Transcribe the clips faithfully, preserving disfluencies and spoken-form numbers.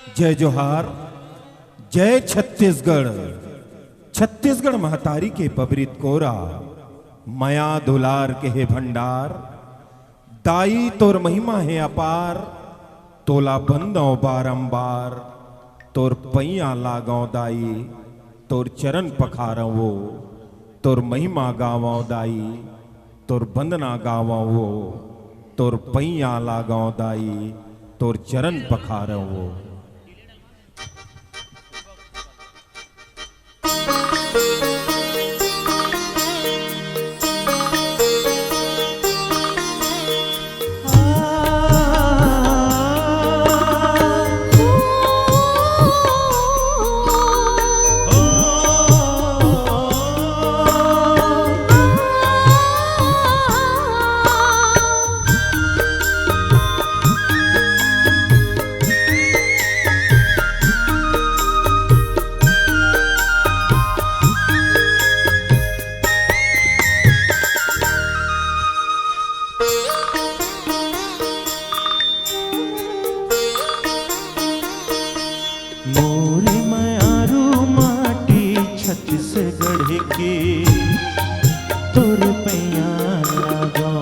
जय जोहार, जय छत्तीसगढ़। छत्तीसगढ़ महतारी के बबरी तोरा, मया दुलार के हे भंडार। दाई तोर महिमा हे अपार, तोला बंदव बारंबार। तोर पैया लागव दाई, तोर चरण पखारव वो, तोर महिमा गावव दाई, तोर बंदना गावव वो, तोर पैया लागव दाई, तोर चरण पखारव वो। मोरे मयारू माटी छत्तीसगढ़ के, तोर पैया लागो।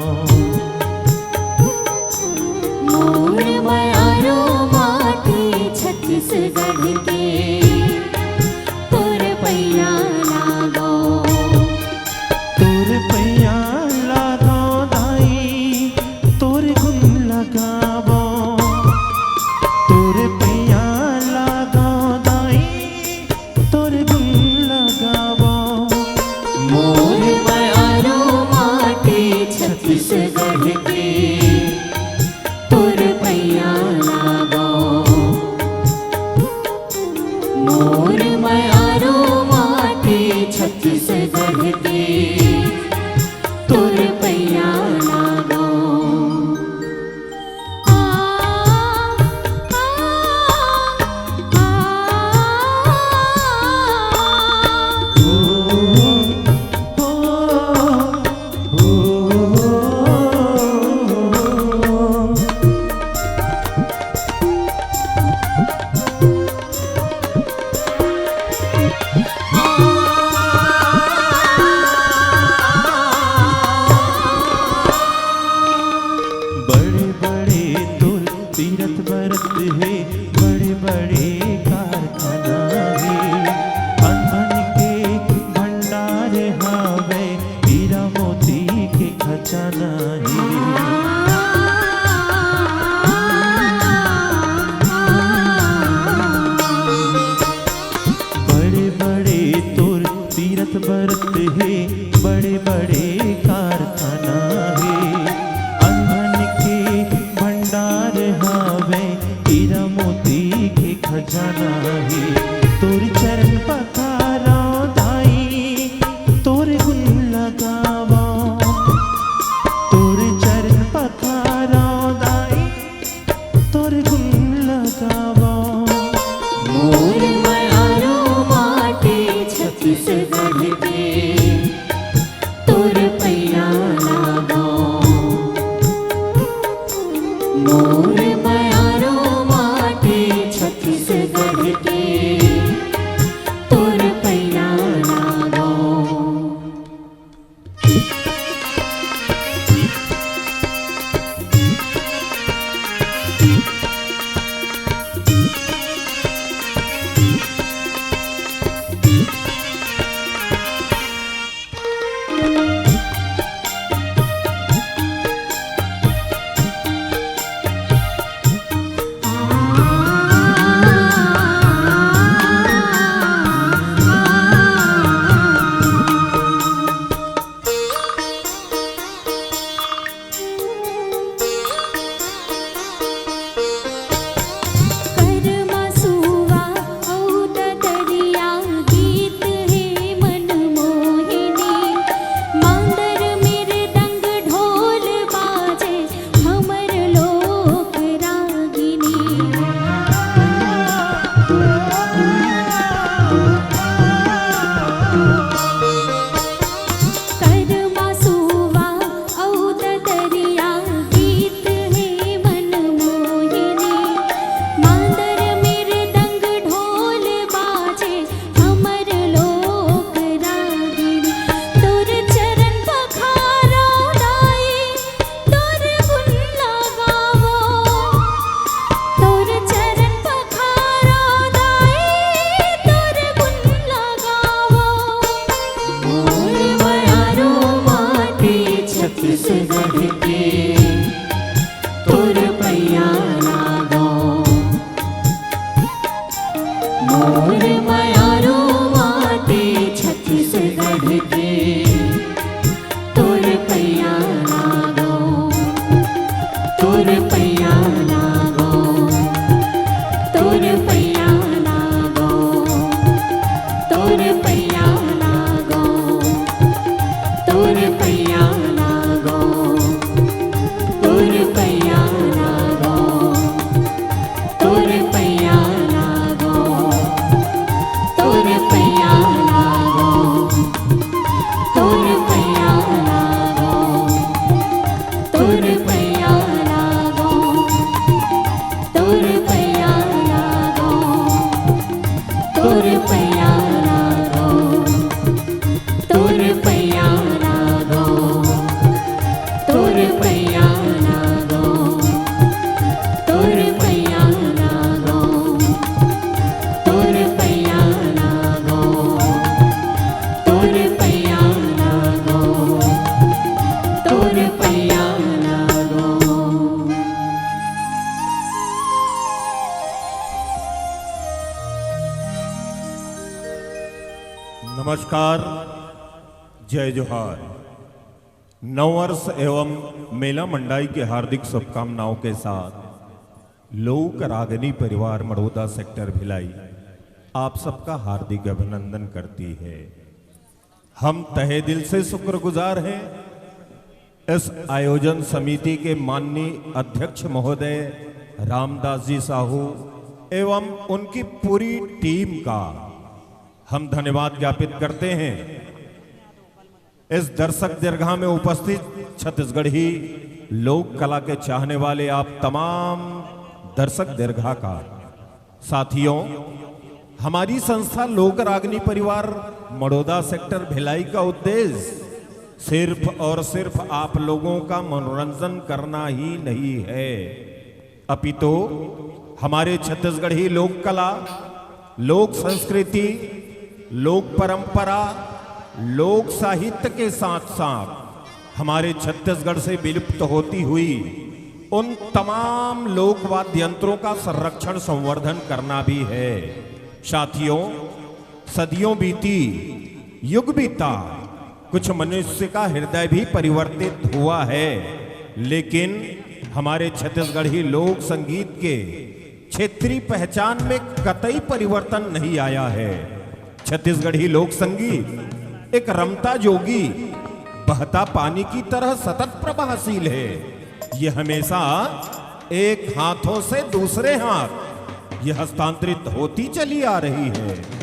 मोर मयारू माटी छत्तीसगढ़ के, तोर पैया लागो। तोर पैया लागो दाई, तोर गुन लगावो। तोर पैया लागो दाई, तोर गुन लगावो। मोर मयारू माटी छत्तीसगढ़ के, तोर पैया लागो। मोर मयारू माटी छत्तीसगढ़ के, तोर पैया लागो। बड़े बड़े तोर तीरथ बरत हे, बड़े बड़े कारखाना हे, अनधन के भंडार हावय, हीरा मोती के खजाना हे। बड़े बड़े तोर तीरथ बरत हे, बड़े बड़े कारखाना हे, अनधन के भंडार हावय, हीरा मोती के खजाना हे। तोर चरण पखारव दाई, तोर गुन लगावव। तोर चरण पखारव दाई, तोर गुन लगावव। मोर मयारू माटी छत्तीसगढ़ के, तोर पैया लागो। मोर मयारू माटी छत्तीसगढ़ के, मोर मयारू माटी छत्तीसगढ़ के, तोर पैया लागो, तोर पैया लागो, तोर पैया लागो, तोर पैया लागो, तोर पैया लागो, तोर पैया लागो। तोर पैया लागो, तोर पैया लागो, तोर पैया लागो, तोर पैया लागो, तोर पैया लागो, तोर पैया लागो, तोर पैया लागो, तोर पैया लागो, तोर पैया लागो, तोर पैया लागो, तोर पैया लागो, तोर पैया लागो। नमस्कार, जय जोहार। नववर्ष एवं मेला मंडाई के हार्दिक शुभकामनाओं के साथ लोक रागनी परिवार मड़ौदा सेक्टर भिलाई आप सबका हार्दिक अभिनंदन करती है। हम तहे दिल से शुक्रगुजार हैं इस आयोजन समिति के माननीय अध्यक्ष महोदय रामदास जी साहू एवं उनकी पूरी टीम का हम धन्यवाद ज्ञापित करते हैं। इस दर्शक दीर्घा में उपस्थित छत्तीसगढ़ी लोक कला के चाहने वाले आप तमाम दर्शक दीर्घा का, साथियों, हमारी संस्था लोक रागनी परिवार मड़ौदा सेक्टर भिलाई का उद्देश्य सिर्फ और सिर्फ आप लोगों का मनोरंजन करना ही नहीं है, अपितु हमारे छत्तीसगढ़ी लोक कला, लोक संस्कृति, लोक परंपरा, लोक साहित्य के साथ साथ हमारे छत्तीसगढ़ से विलुप्त होती हुई उन तमाम लोक वाद्य यंत्रों का संरक्षण संवर्धन करना भी है। साथियों, सदियों बीती, युग बीता, कुछ मनुष्य का हृदय भी परिवर्तित हुआ है, लेकिन हमारे छत्तीसगढ़ी लोक संगीत के क्षेत्रीय पहचान में कतई परिवर्तन नहीं आया है। छत्तीसगढ़ी लोक संगीत एक रमता जोगी, बहता पानी की तरह सतत प्रवाहशील है। ये हमेशा एक हाथों से दूसरे हाथ ये हस्तांतरित होती चली आ रही है।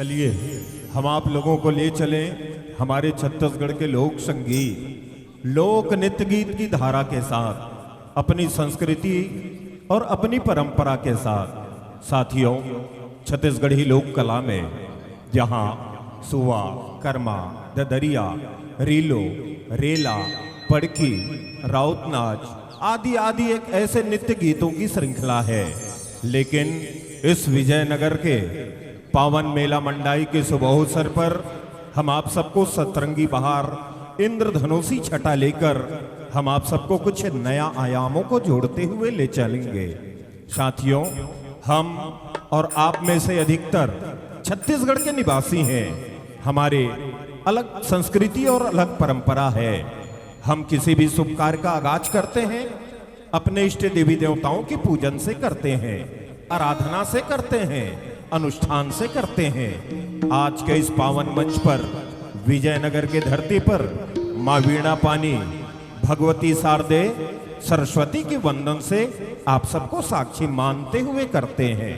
चलिए, हम आप लोगों को ले चलें हमारे छत्तीसगढ़ के लोक संगीत, लोक नृत्य गीत की धारा के साथ, अपनी संस्कृति और अपनी परंपरा के साथ। साथियों, छत्तीसगढ़ी लोक कला में जहाँ सुआ, कर्मा, ददरिया, रीलो, रेला, पड़की, राउत नाच आदि आदि एक ऐसे नृत्य गीतों की श्रृंखला है, लेकिन इस विजयनगर के पावन मेला मंडाई के शुभ अवसर पर हम आप सबको सतरंगी बहार, इंद्रधनुषी छटा लेकर हम आप सबको कुछ नया आयामों को जोड़ते हुए ले चलेंगे। साथियों, हम और आप में से अधिकतर छत्तीसगढ़ के निवासी हैं। हमारे अलग संस्कृति और अलग परंपरा है। हम किसी भी शुभ कार्य का आगाज करते हैं, अपने इष्ट देवी देवताओं के पूजन से करते हैं, आराधना से करते हैं, अनुष्ठान से करते हैं। आज के इस पावन मंच पर, विजयनगर के धरती पर, माँ वीणा पानी, भगवती शारदे, सरस्वती के वंदन से आप सबको साक्षी मानते हुए करते हैं।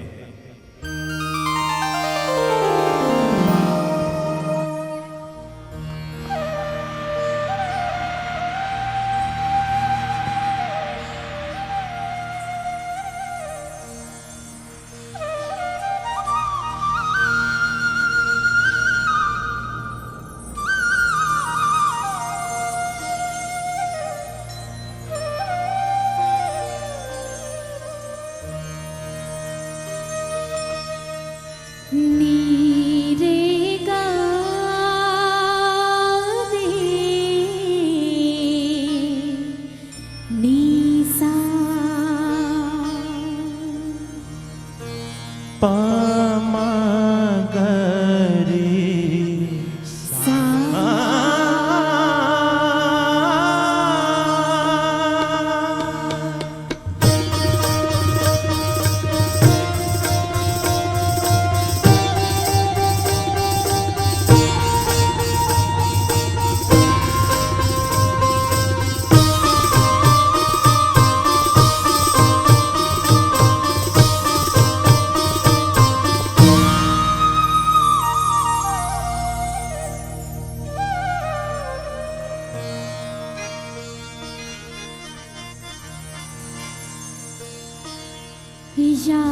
या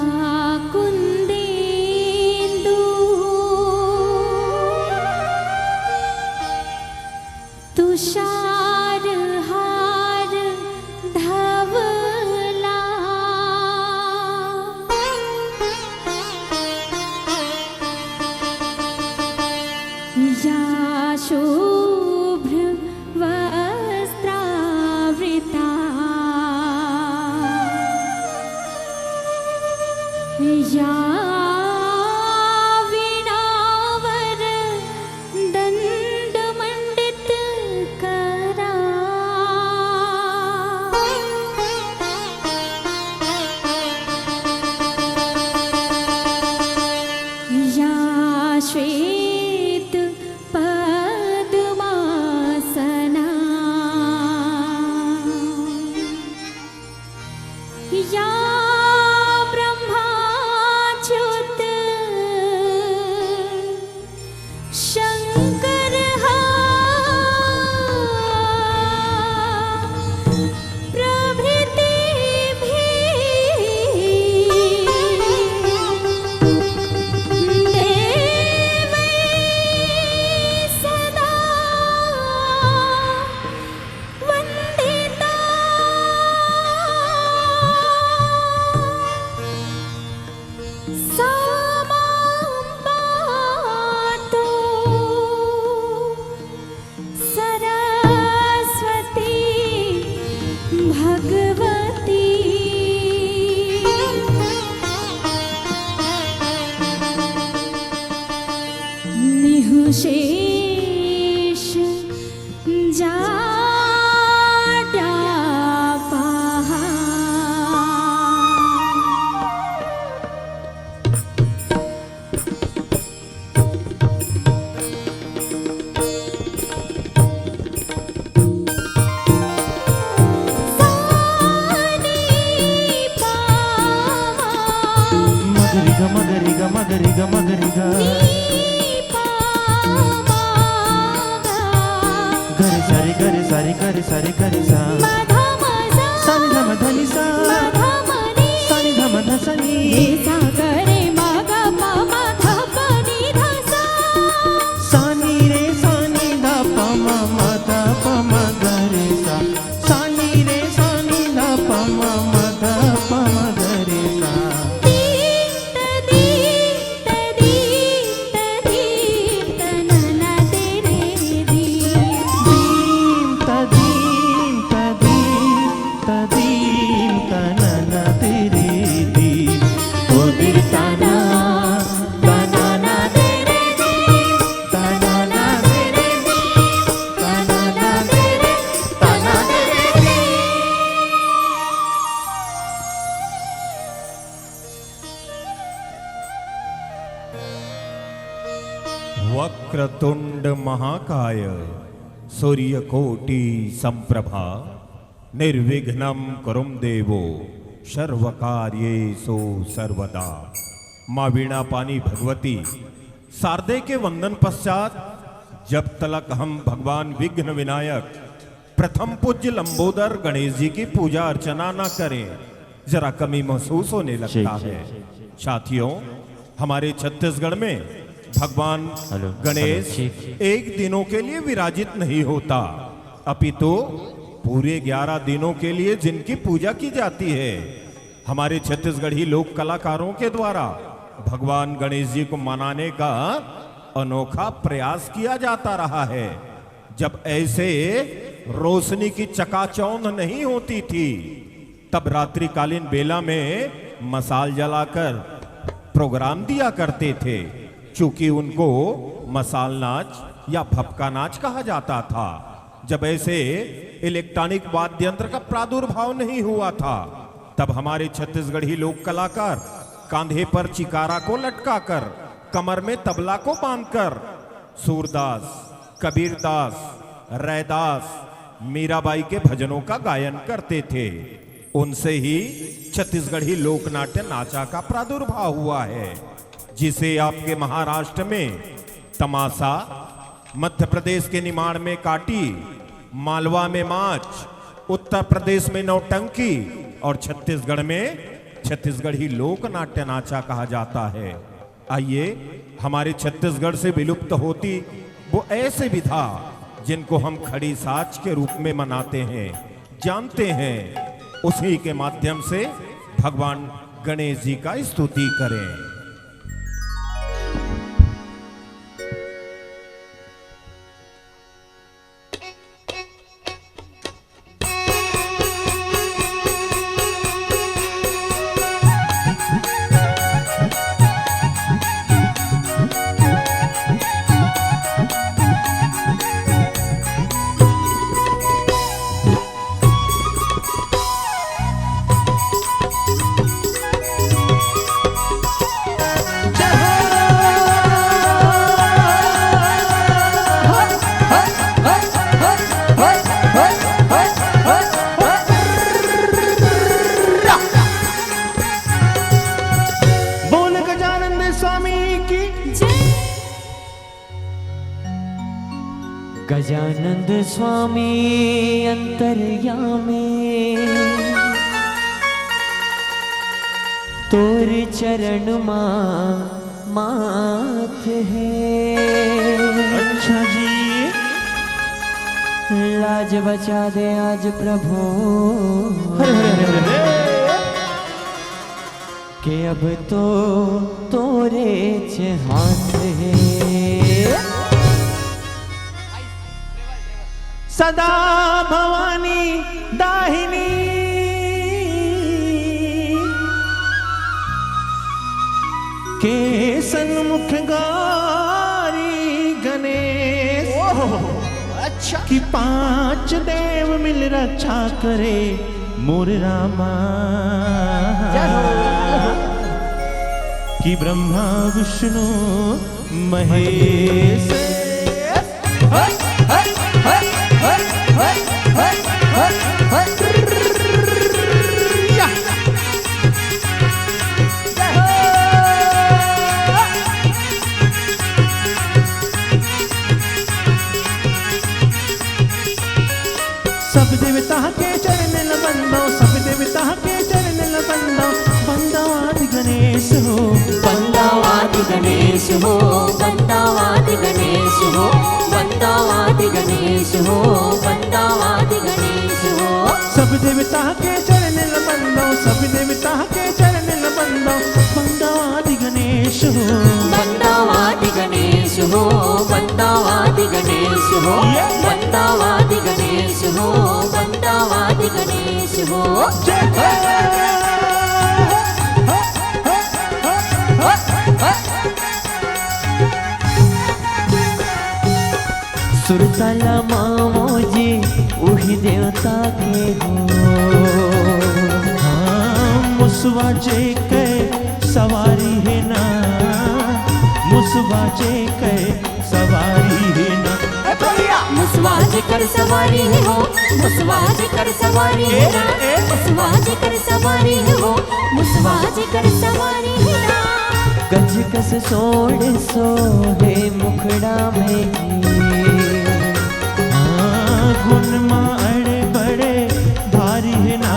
कुन्देन्दु तुषारहार धवला। या शुभ्र वस्त्रावृता। या वीणावर दण्डमण्डित करा। या श्वेत पद्मासना। या ब्रह्माच्युत शंकर हा प्रभृति भी देवै सदा वंदिता। सा मां पातु सरस्वती भगवती। निःशेष जाड्यापहा। मगरिग मगरिग मगरिग मगरिग। सरे गरे सरे गरे सरे गरे सा। मा धा मा सा। सा नि धा मा धा नि सा। मा धा मा नि। सा नि धा मा धा सा नि। रे सा गरे मा गा पा मा धा पा नि धा सा। सा नि रे सा नि धा पा मा मा धा पा मा गा रे सा। सा नि रे सा नि धा पा मा मा धा पा मा गा रे सा। दीन त दीन त दीन त दीन त नना दे रे दीन। दीन त दीन त दीन त दीन त नना दे रे दीन। ओ दीन तना तना ना दे रे दीन। तना ना दे रे दीन। तना ना दे रे तना दे रे दीन। वक्रतुंड महाकाय सूर्यकोटि संप्रभा निर्विघ्नं कुरुं देवो सर्वकार्येषु सर्वदा। माँ वीणा पानी भगवती शारदे के वंदन पश्चात जब तलक हम भगवान विघ्न विनायक प्रथम पूज्य लंबोदर गणेश जी की पूजा अर्चना ना करें, जरा कमी महसूस होने लगता है। साथियों, हमारे छत्तीसगढ़ में भगवान गणेश एक दिनों के लिए विराजित नहीं होता, अपितु पूरे ग्यारह दिनों के लिए जिनकी पूजा की जाती है। हमारे छत्तीसगढ़ी लोक कलाकारों के द्वारा भगवान गणेश जी को मनाने का अनोखा प्रयास किया जाता रहा है। जब ऐसे रोशनी की चकाचौंध नहीं होती थी, तब रात्रिकालीन बेला में मसाल जलाकर प्रोग्राम दिया करते थे, चूंकि उनको मसाल नाच या भपका नाच कहा जाता था। जब ऐसे इलेक्ट्रॉनिक वाद्य यंत्र का प्रादुर्भाव नहीं हुआ था, तब हमारे छत्तीसगढ़ी लोक कलाकार कांधे पर चिकारा को लटकाकर, कमर में तबला को बांधकर सूरदास, कबीरदास, रैदास, मीराबाई के भजनों का गायन करते थे। उनसे ही छत्तीसगढ़ी लोकनाट्य नाचा का प्रादुर्भाव हुआ है, जिसे आपके महाराष्ट्र में तमाशा, मध्य प्रदेश के निमाड़ में काटी, मालवा में माच, उत्तर प्रदेश में नौटंकी और छत्तीसगढ़ में छत्तीसगढ़ी लोकनाट्य नाचा कहा जाता है। आइए, हमारे छत्तीसगढ़ से विलुप्त होती वो ऐसे विधा जिनको हम खड़ी साज के रूप में मनाते हैं, जानते हैं, उसी के माध्यम से भगवान गणेश जी का स्तुति करें। बोल गजानंद स्वामी की। गजानंद स्वामी अंतर्यामी, तोर चरण मा माथ हे। अच्छा जी। लाज बचा दे आज प्रभु। हरे हरे हरे हरे। के अब तो तोरे च हाथ हे। सदा भवानी दाहिनी, के सन्मुख गौरी गणेश। ओहो, अच्छा। कि पांच देव मिल रक्षा करे मोर रामा। जय हो। कि ब्रह्मा विष्णु महेश। देवता के चरण ल बंदव, सब देवता के चरण ल बंदव, बंदव आदि गणेश हो। बंदव आदि गणेश हो, बंदव आदि गणेश हो, बंदव आदि गणेश हो, बंदव आदि गणेश हो। सब देवता के चरण ल बंदव, सब देवता के चरण ल बंदव, बंदव आदि गणेश हो। बंदव आदि गणेश हो, बंदव आदि गणेश हो, ये। बंदव आदि गणेश हो, बंदव आदि गणेश हो। जय हो। सुरताला मामो जी उही देवता के हो। हाँ, मुसवा जे के सवारी हे ना, मुसवा जे के सवारी हे ना। ए भैया! मुसवा जेकर सवारी हे हो, मुसवा जेकर सवारी हे ना, ए, ए। मुसवा जेकर सवारी हे हो, मुसवा जेकर सवारी हे ना। गज कस सोड़ सोहे मुखड़ा में जी। हाँ, गुन माड़े बड़े भारी हे ना,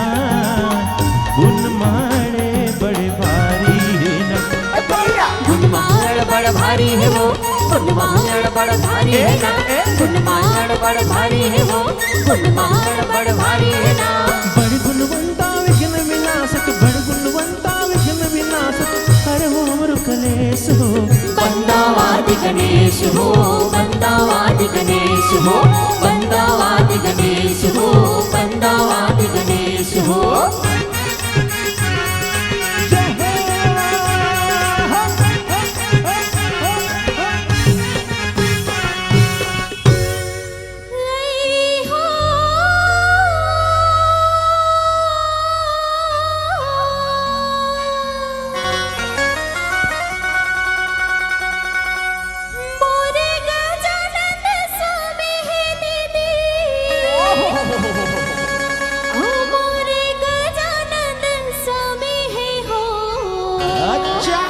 गुन माड़े बड़े भारी हे ना। ए भैया! गुन माड़ बड़ भारी हे वो, गुन माड़ बड़ भारी हे ना, ए, ए। गुन माड़ बड़ भारी हे वो, गुन माड़ बड़ भारी हे ना। बड़ गुणवंता विघ्न विनाशक, बड़ गुणवंता विघ्न विनाशक, हर हो हमरो कलेश हो। बंदव आदि गणेश हो, बंदव आदि गणेश हो, बंदव आदि गणेश हो, बंदव आदि गणेश हो। मोरे गजानंद स्वामी हे दीदी। ओ मोरे गजानंद स्वामी हे हो। अच्छा।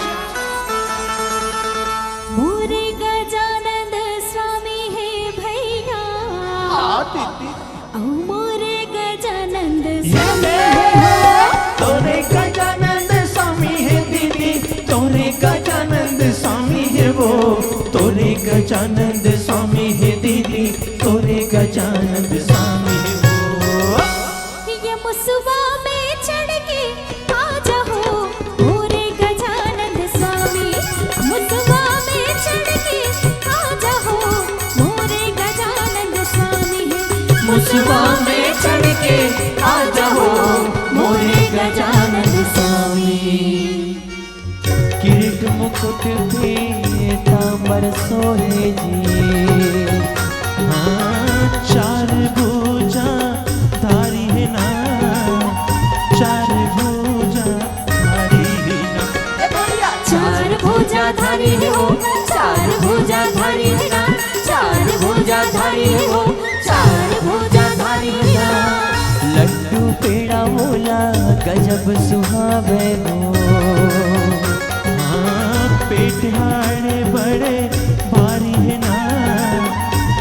मोरे गजानंद स्वामी हे भैया। हाँ, दीदी। अहो मोरे गजानंद ये स्वामी ले। हे हो। तोरे गजानंद स्वामी हे दीदी, तोरे गजानंद स्वामी हे वो, तोरे गजानंद स्वामी हे दीदी, तोरे गजानंद स्वामी हे वो। ये मुसवा में चढ़ के आ जाओ, मोरे गजानंद स्वामी, मुसवा में चढ़ के आ जाओ, मोरे गजानंद स्वामी। मुसवा में चढ़ के आ जाओ, मोरे गजानंद स्वामी। किरीट मुकुट पीतांबर सोहे जी। हाँ, चार भुजा धारी हे ना, चार भुजा धारी हे ना। ए भैया! चार भुजा धारी हे हो, चार भुजा धारी हे ना, चार भुजा धारी हे हो, चार भुजा धारी हे ना। लड्डू पेड़ा मोला गजब सुहावे हो। हाँ, पेट हाड़े बड़े भारी हे ना,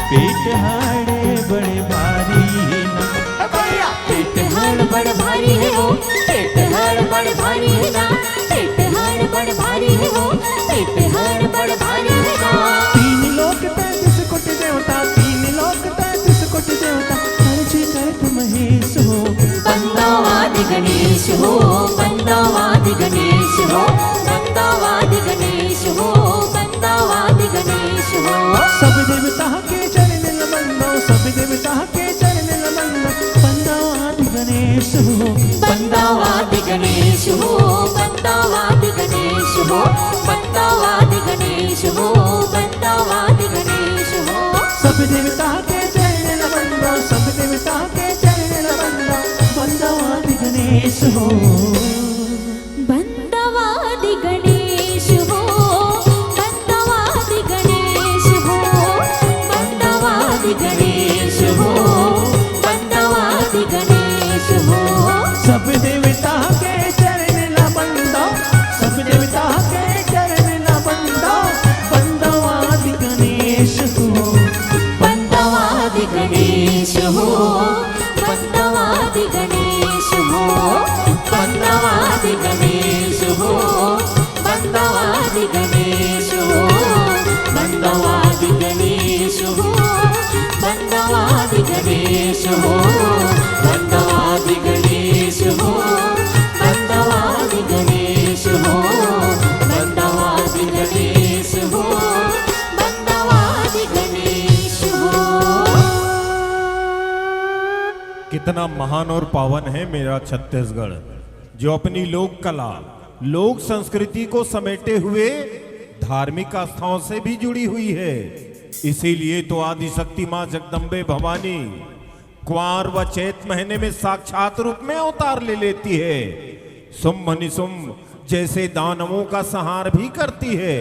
पेट हाड़े बड़े भारी हे ना। ए भैया! पेट हाड़ बड़ भारी हे हो, पेट हाड़ बड़ भारी हे ना, पेट हाड़ बड़ भारी हे हो, पेट हाड़ बड़ भारी हे ना। तीन लोक तैंतीस कोटि देवता, तीन लोक तैंतीस कोटि देवता, अर्जी करत महेश हो। बंदव आदि गणेश हो, बंदव आदि गणेश हो, बंदव आदि गणेश हो, बंदव आदि गणेश हो। सब देवता के चरण ल बंदव, सब देवता के चरण ल बंदव, बंदव आदि गणेश हो। बंदव आदि गणेश हो, बंदव आदि गणेश हो, बंदव आदि गणेश हो, बंदव आदि गणेश हो। सब देवता के चरण ल बंदव, सब देवता के चरण ल बंदव, बंदव आदि गणेश हो। बंदव आदि गणेश हो, बंदव आदि गणेश हो, बंदव आदि गणेश हो, बंदव आदि गणेश हो। सब देवता के चरण ला बंदव, सब देवता के चरण ला बंदव, बंदव आदि गणेश हो। बंदव आदि गणेश हो, बंदव महान और पावन है मेरा छत्तीसगढ़, जो अपनी लोक कला, लोक संस्कृति को समेटे हुए धार्मिक आस्थाओं से भी जुड़ी हुई है। इसीलिए तो आदिशक्ति माँ जगदम्बे भवानी क्वार व चैत महीने में साक्षात रूप में अवतार ले लेती है। शुंभ निशुंभ जैसे दानवों का संहार भी करती है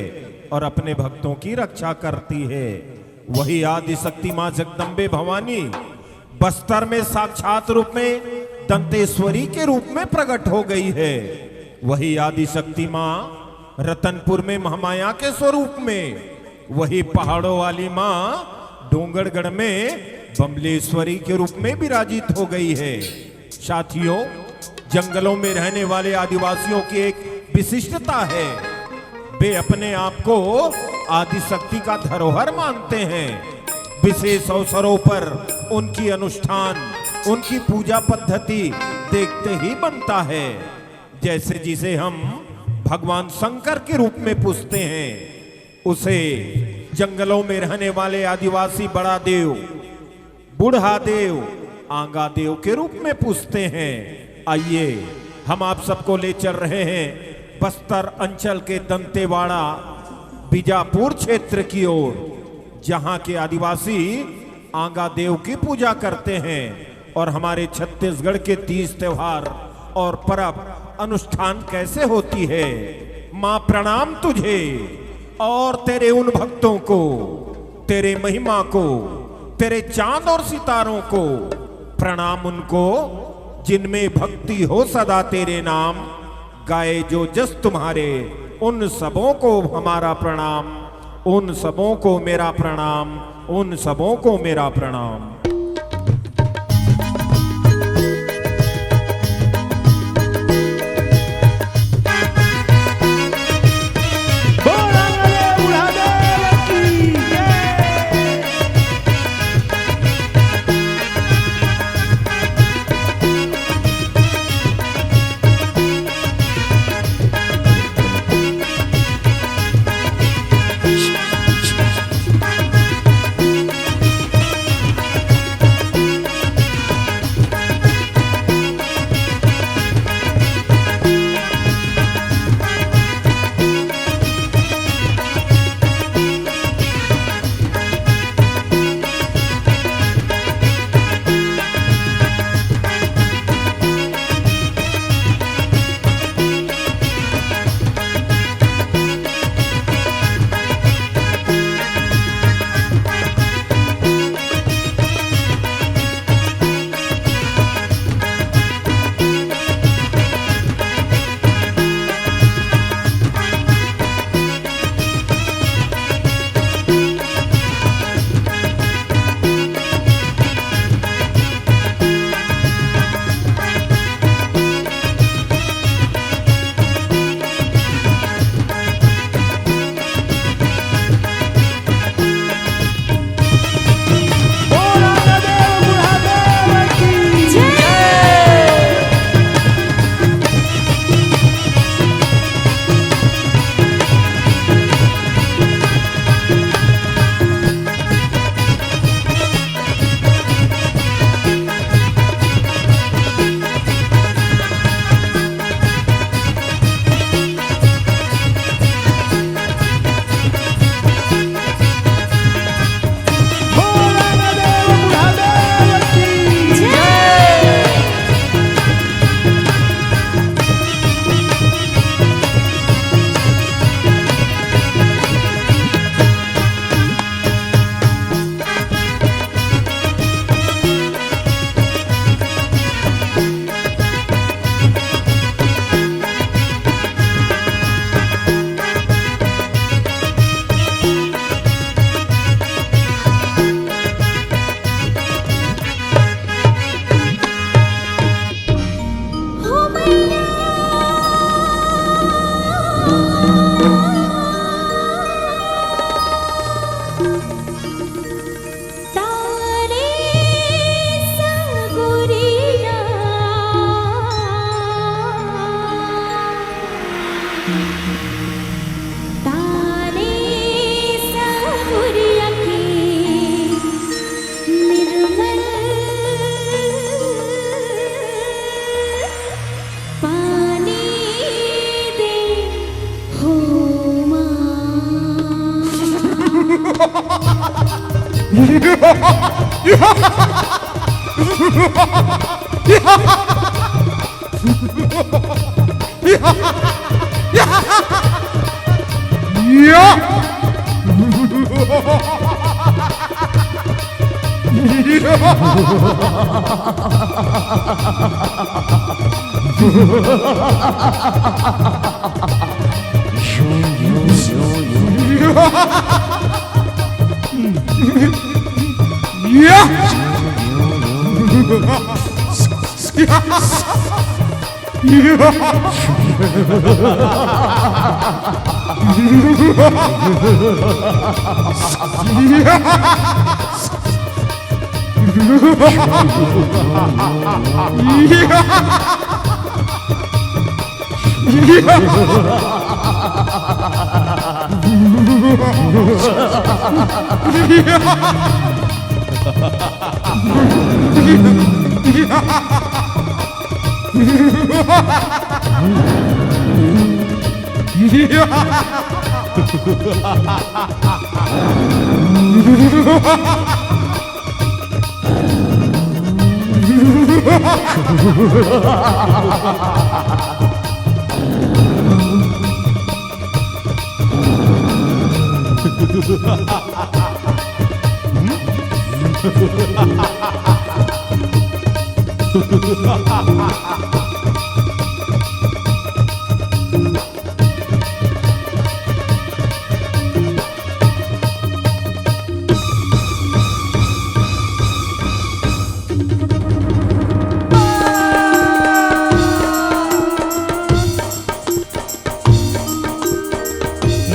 और अपने भक्तों की रक्षा करती है। वही आदिशक्ति माँ जगदम्बे भवानी बस्तर में साक्षात रूप में दंतेश्वरी के रूप में प्रकट हो गई है। वही आदिशक्ति माँ रतनपुर में महामाया के स्वरूप में, वही पहाड़ों वाली माँ डोंगरगढ़ में बमलेश्वरी के रूप में विराजित हो गई है। साथियों, जंगलों में रहने वाले आदिवासियों की एक विशिष्टता है, वे अपने आप को आदिशक्ति का धरोहर मानते हैं। विशेष अवसरों पर उनकी अनुष्ठान, उनकी पूजा पद्धति देखते ही बनता है। जैसे जिसे हम भगवान शंकर के रूप में पूजते हैं, उसे जंगलों में रहने वाले आदिवासी बड़ा देव, बूढ़ा देव, आंगा देव के रूप में पूजते हैं। आइए, हम आप सबको ले चल रहे हैं बस्तर अंचल के दंतेवाड़ा बीजापुर क्षेत्र की ओर, जहां के आदिवासी आंगा देव की पूजा करते हैं और हमारे छत्तीसगढ़ के तीज त्योहार और पर्व अनुष्ठान कैसे होती है। माँ, प्रणाम तुझे और तेरे उन भक्तों को, तेरे महिमा को, तेरे चांद और सितारों को। प्रणाम उनको जिनमें भक्ति हो सदा तेरे नाम। गाए जो जस तुम्हारे, उन सबों को हमारा प्रणाम, उन सबों को मेरा प्रणाम, उन सबों को मेरा प्रणाम।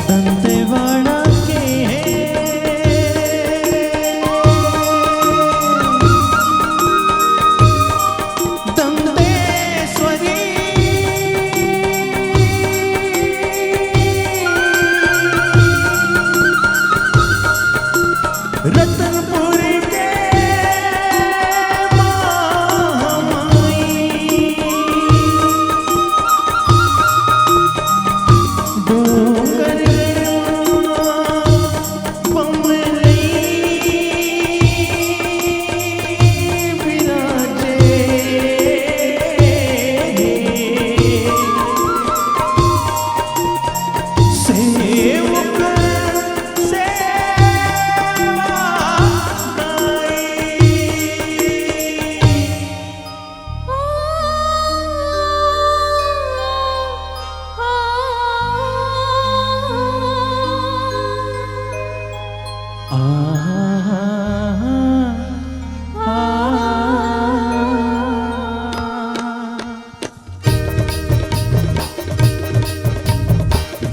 दंतेवाड़ा के दंतेश्वरी, रतनपुर के महामाई, डोंगर बमलई विराजे। सेवक सेवा गाई।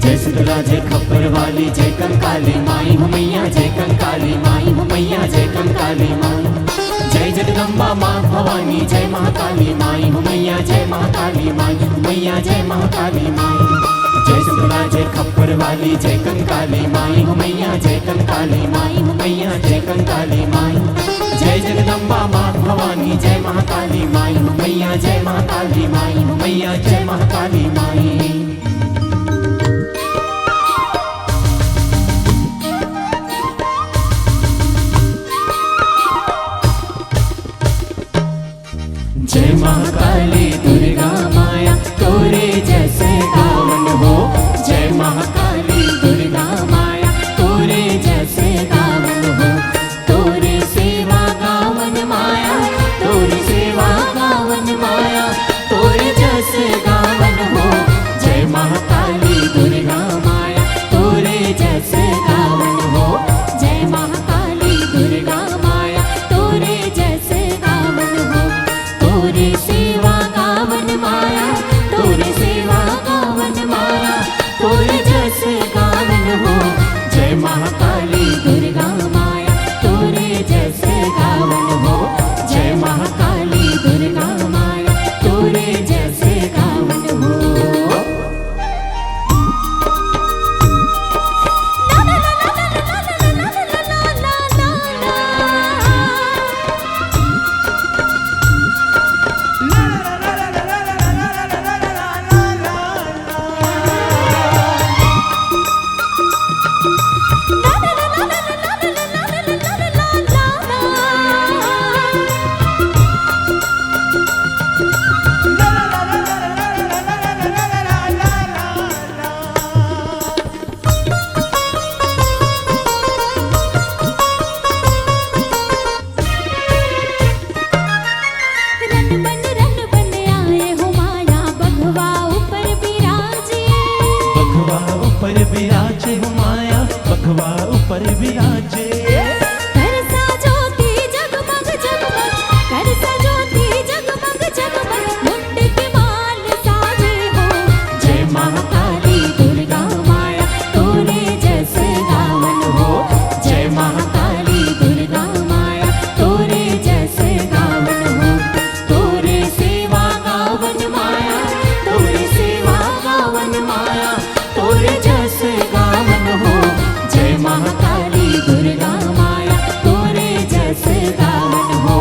जय सुतला, जय खप्पर वाली, जय कंकाली माई हो मैया, जय कंकाली माई हो मैया, जय कंकाली माई। जय जगदम्बा माँ भवानी, जय महाकाली माई हो मैया, जय महाकाली माई हो मैया, जय महाकाली माई। जय सुतला, जय खप्पर वाली, जय कंकाली माई हो मैया, जय कंकाली माई हो मैया, जय कंकाली माई। जय जगदम्बा माँ भवानी, जय महाकाली माई हो मैया, जय महाकाली माई हो मैया, जय महाकाली माई। जय महाकाली दुर्गा माया, तोरे जैसे गावन हो। जय महाकाली दुर्गा माया, तोरे जैसे गावन हो। तोरे सेवा गावन माया, तोरे सेवा गावन माया, तोरे जैसे गावन हो। जय विराजे हो माया, बघवा ऊपर विराजे। करसा ज्योति जगमग जगमग, करसा ज्योति जगमग जगमग, मुंड के माल साजे हो। जय महाकाली दुर्गा माया, तोरे जस गावन हो। जय महाकाली दुर्गा माया, तोरे जस गावन हो। तोरे सेवा गावन माया, तोरे सेवा गावन माया, तोरे जस गावन हो। जय महाकाली दुर्गा माया, तोरे जस गावन हो।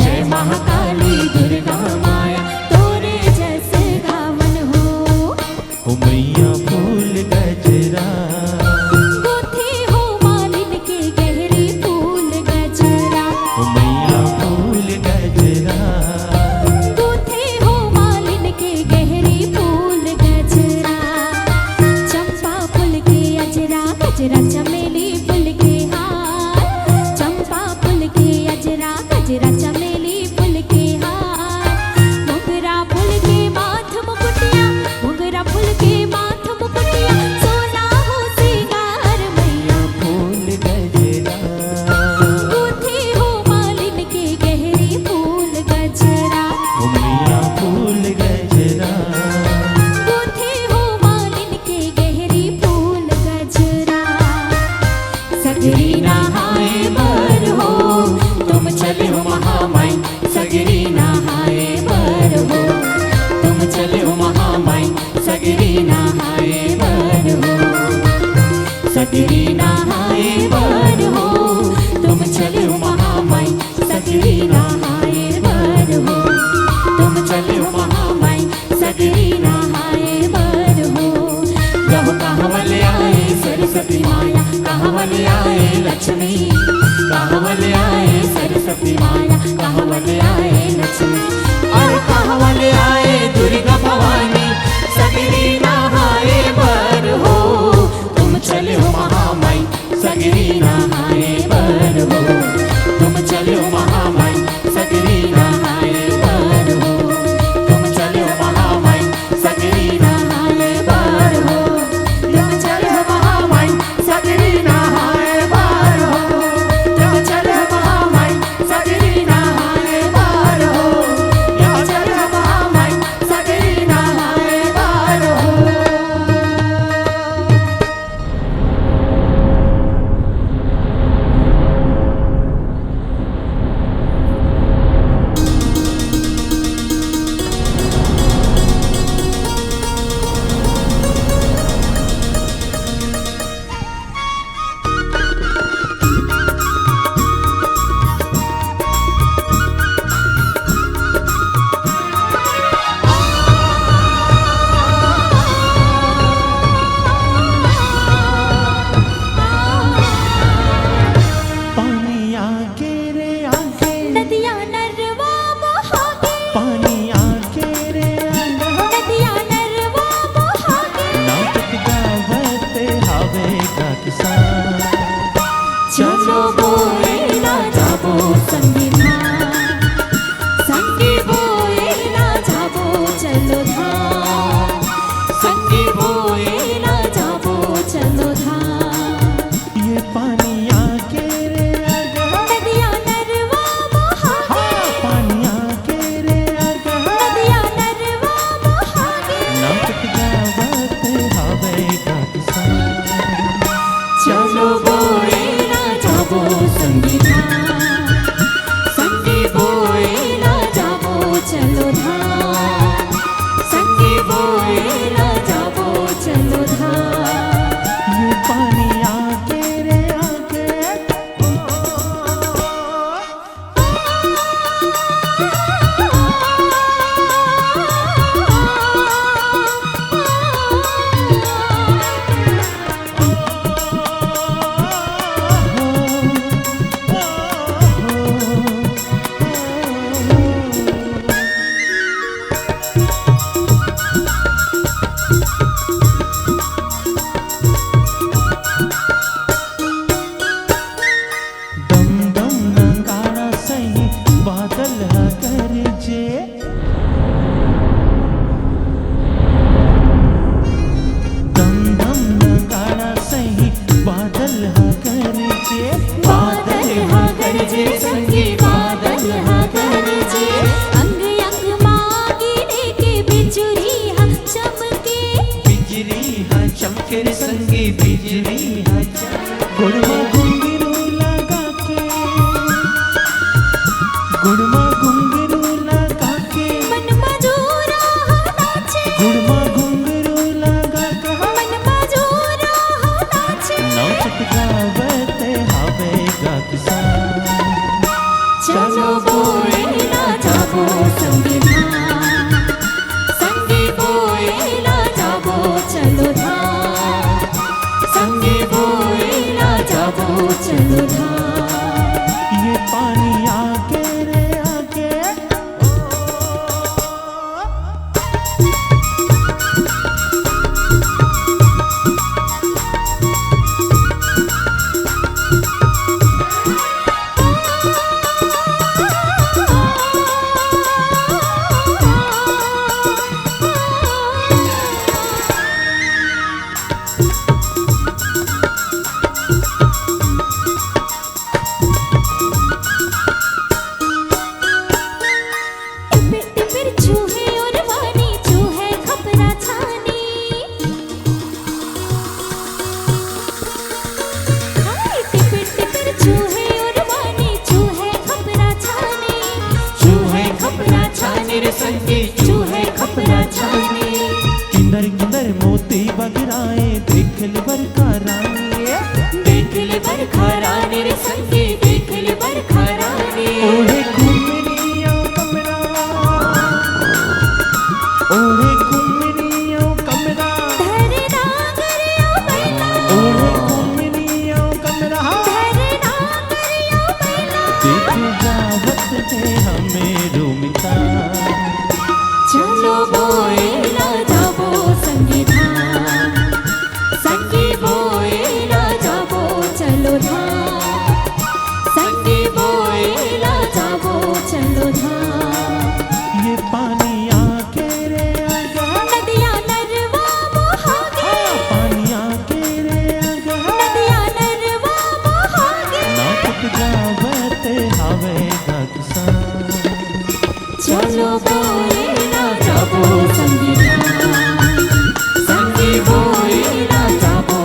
जय महाकाली दुर्गा माया, तोरे जस गावन हो। ओ मैया फूल गजरा। गुथे हो मालिन के गहरी फूल गजरा। ओ मैया फूल गजरा। गुथे हो मालिन के गहरी फूल गजरा। चंपा फूल के अजरा, गजरा चमेली फूल के हार। चंपा फूल के अजरा, गजरा चमेली फूल के हार। मोगरा फूल के माथ मुकुटिया, मोगरा फूल के माथ मुकुटिया, सोना हो सिंगार मैया फूल गजरा। गुथे हो मालिन के गहरी फूल गजरा। ओ मैया फूल गजरा। गुथे हो मालिन के गहरी फूल गजरा। सगरी नहाए बर हो, तुम चले हो महामाई। सगरी नहाए बर हो, तुम चले हो महामाई। सगरी नहाए बर हो, सगरी नहाए बर हो, तुम चले हो महामाई। सगरी नहाए बर हो, तुम चले हो महामाई। सगरी नहाए बर हो। गहु कहवल आए सरस्वती माया, कहवल आए लक्ष्मी। कहवल आए सरस्वती माया, कहवल आए लक्ष्मी। अरे कहवल आए दुर्गा भवानी। सगरी नहाए बर हो, तुम चले हो महामाई। सगरी नहाए बर हो, तुम चले हो महामाई। सगरी नहाए बर हो, तुम चले हो महामाई। सगरी नहाए बर हो, तुम चले हो महामाई। सगरी नहाए बर हो, तुम चले हो महामाई। सगरी संगी बिजली ह चमके। गुड़ म घुंघरू लगा के, गुड़ म घुंघरू लगा के, मन म जोरा हो नाचे। गुड़ म घुंघरू लगा के, मन म जोरा हो नाचे। नाचत गावत हवे गा किसान। चलो बोए ला जाबो संगी धाम, संगी बोए ला जाबो चलो धाम, संगी बोए ला जाबो चलो धाम। ये पानी आगे रे आगे। टिपिर टिपिर छूहे ओरवानी, छूहे खपरा छानी। हाय, टिपिर टिपिर छूहे ओरवानी, छूहे खपरा छानी। छूहे खपरा छानी रे संगी, छूहे खपरा छानी। किंदर किंदर मोती बगराए, देख ले बरखा रानी। देख ले बरखा रानी रे संगी, देख ले बरखा रानी। ओढ़े घुमनिया कमरा, ओढ़े घुमनिया कमरा। धरे नागरियो बैला। ओढ़े घुमनिया कमरा। धरे नागरियो बैला। देख जावत हे हमें रोमिता। चलो बोए ला जाबो संगी धाम, संगी बोए ला जाबो चलो धाम, संगी बोए ला जाबो चलो धाम। ये पानी आके रे आगे। नदिया नरवा मोहागे। हाँ, पानी आके रे आगे। नदिया नरवा मोहागे। नाचत गावत हवे गा किसान। चलो बोए ला जाबो संगी धाम, संगी बोए ला जाबो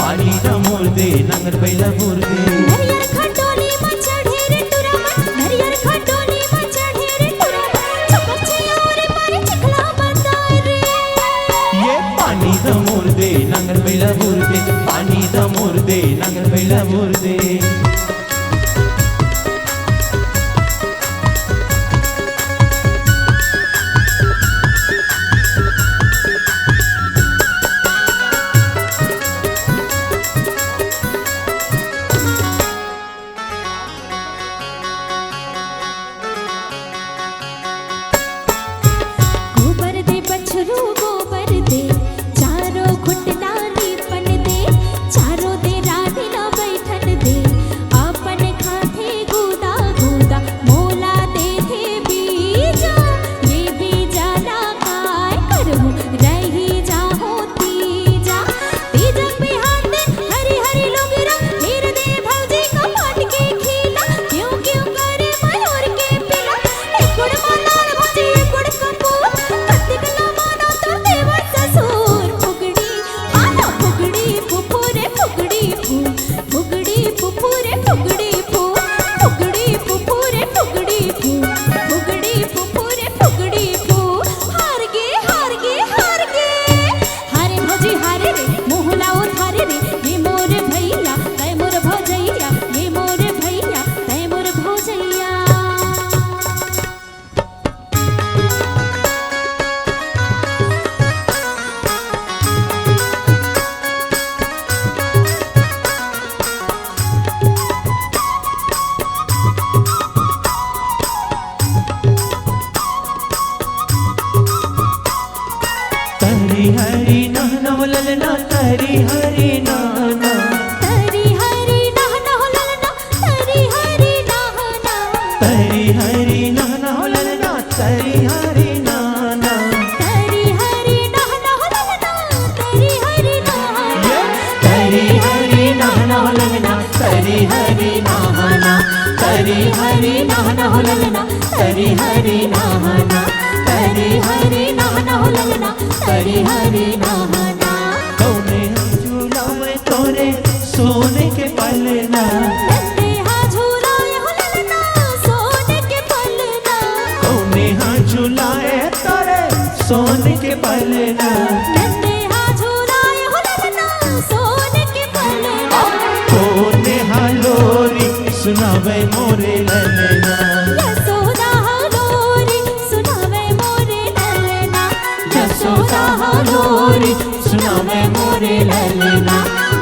पानी द मोर दे, नांगर बइला बोर दे। नरियर खटोली म चढ़े रे टुरा मन, नरियर खटोली म चढ़े रे टुरा मन, छपक छियो रे मारे चिखला बताए रे। ये पानी द मोर दे, नांगर बइला बोर दे, पानी द मोर दे, नांगर बइला बोर दे। गोबर दे बछरू गोबर दे, चारों खुटना लीपन दे, चारों दे रानी ला बैठन दे, अपन खाथे गुदा गुदा, मोला देथे बीजा, ये बीजा ला काय करहूँ, रही जाहूँ तीजा। तीजन बिहान दिन हरी हरी लुगरा, हीर दे भौजी कपाट के खीला, क्यों क्यों करे मयूर के पीला। एकुड़ मनार भौजी एकुड़ कपूर, कतिक न माना तोर देवर ससुर। फुगड़ी, आना फुगड़ी, फुफू रे फुगड़ी फू, फुगड़ी फुफू रे फुगड़ी फू, फुगड़ी फुफू रे फुगड़ी फू, फुगड़ी फुफू रे फुगड़ी फू। हार गे, हार गे, हार गे। हारे भौजी हारे रे, मुँह ला उधारे रे, ये मोर भैया, तै मोर भौजैया, ये मोर भैया, तै मोर भौजैया। तरी हरी नहना हो ललना, तरी हरी नहना। तरी हरी नहना हो ललना, तरी हरी नहना। तरी हरी नहना हो ललना, तरी हरी नहना। तरी हरी नहना हो ललना, तरी हरी नहना। ये तरी हरी नहना हो ललना, तरी हरी नहना। तरी हरी नहना हो ललना, तरी हरी नहना। तरी हरी नहना हो ललना, तरी हरी नहना। कौने हा झूलावे तोरे सोने के पलना। नन्हे हा झूलाए हो ललना, सोने के पलना। कौने हा झूलाए तोरे सोने के पलना। नन्हे हा झूलाए हो ललना, सोने के पलना। कौने हा लोरी सुनावे मोरे ललना। यशोदा हा लोरी सुनावे मोरे ललना। यशोदा हा लोरी सुनावे मोरे ललना।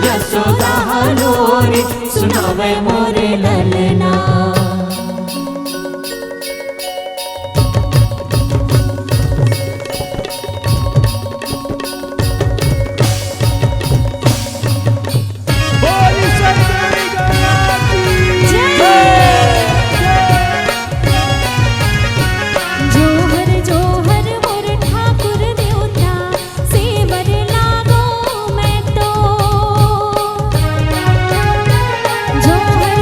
यशोदा हा लोरी सुनावे मोरे ललना। बोली शंकरी गौरा की जय। जोहर जोहर मोर ठाकुर देवता, सेवर लागो मैं तो। जोहर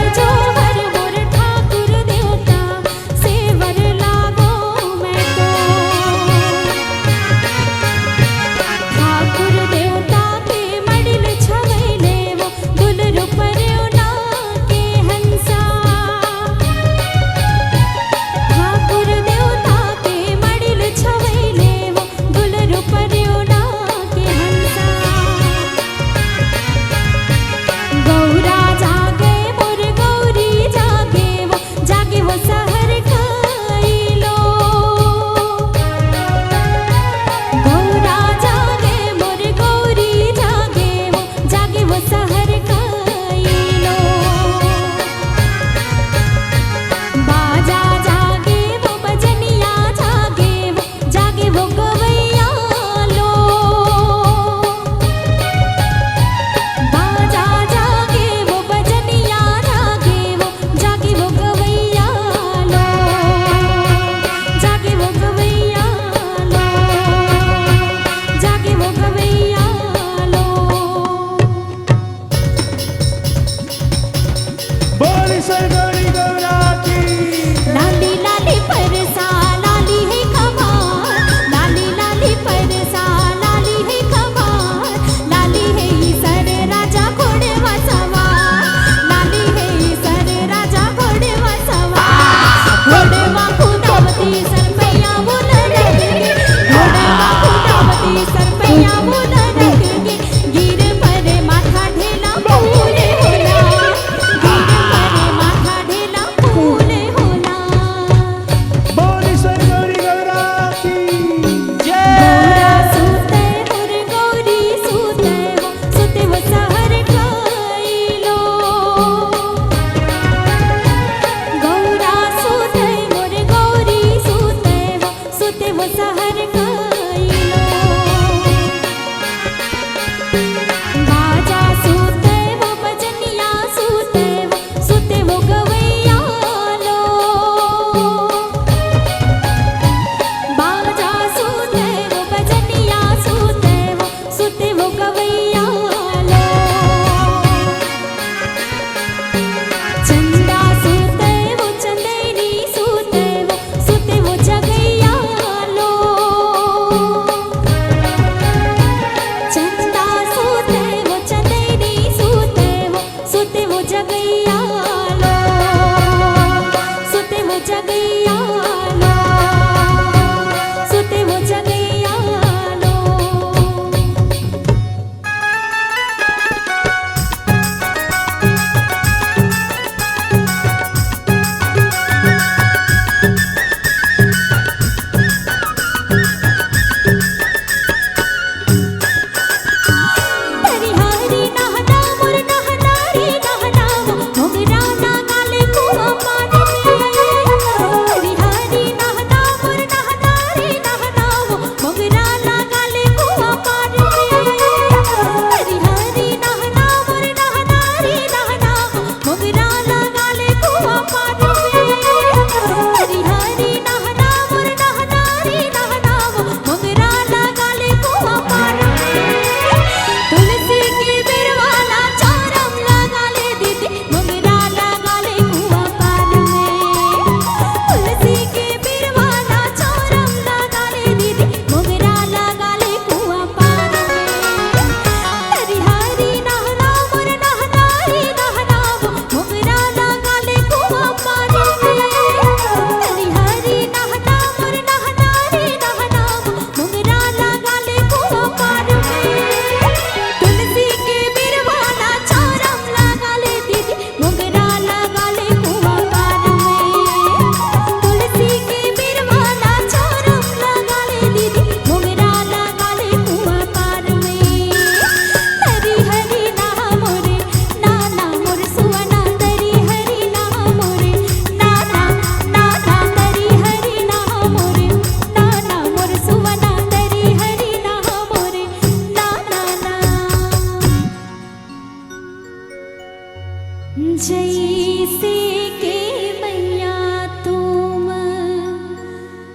जैसे के मैया तुम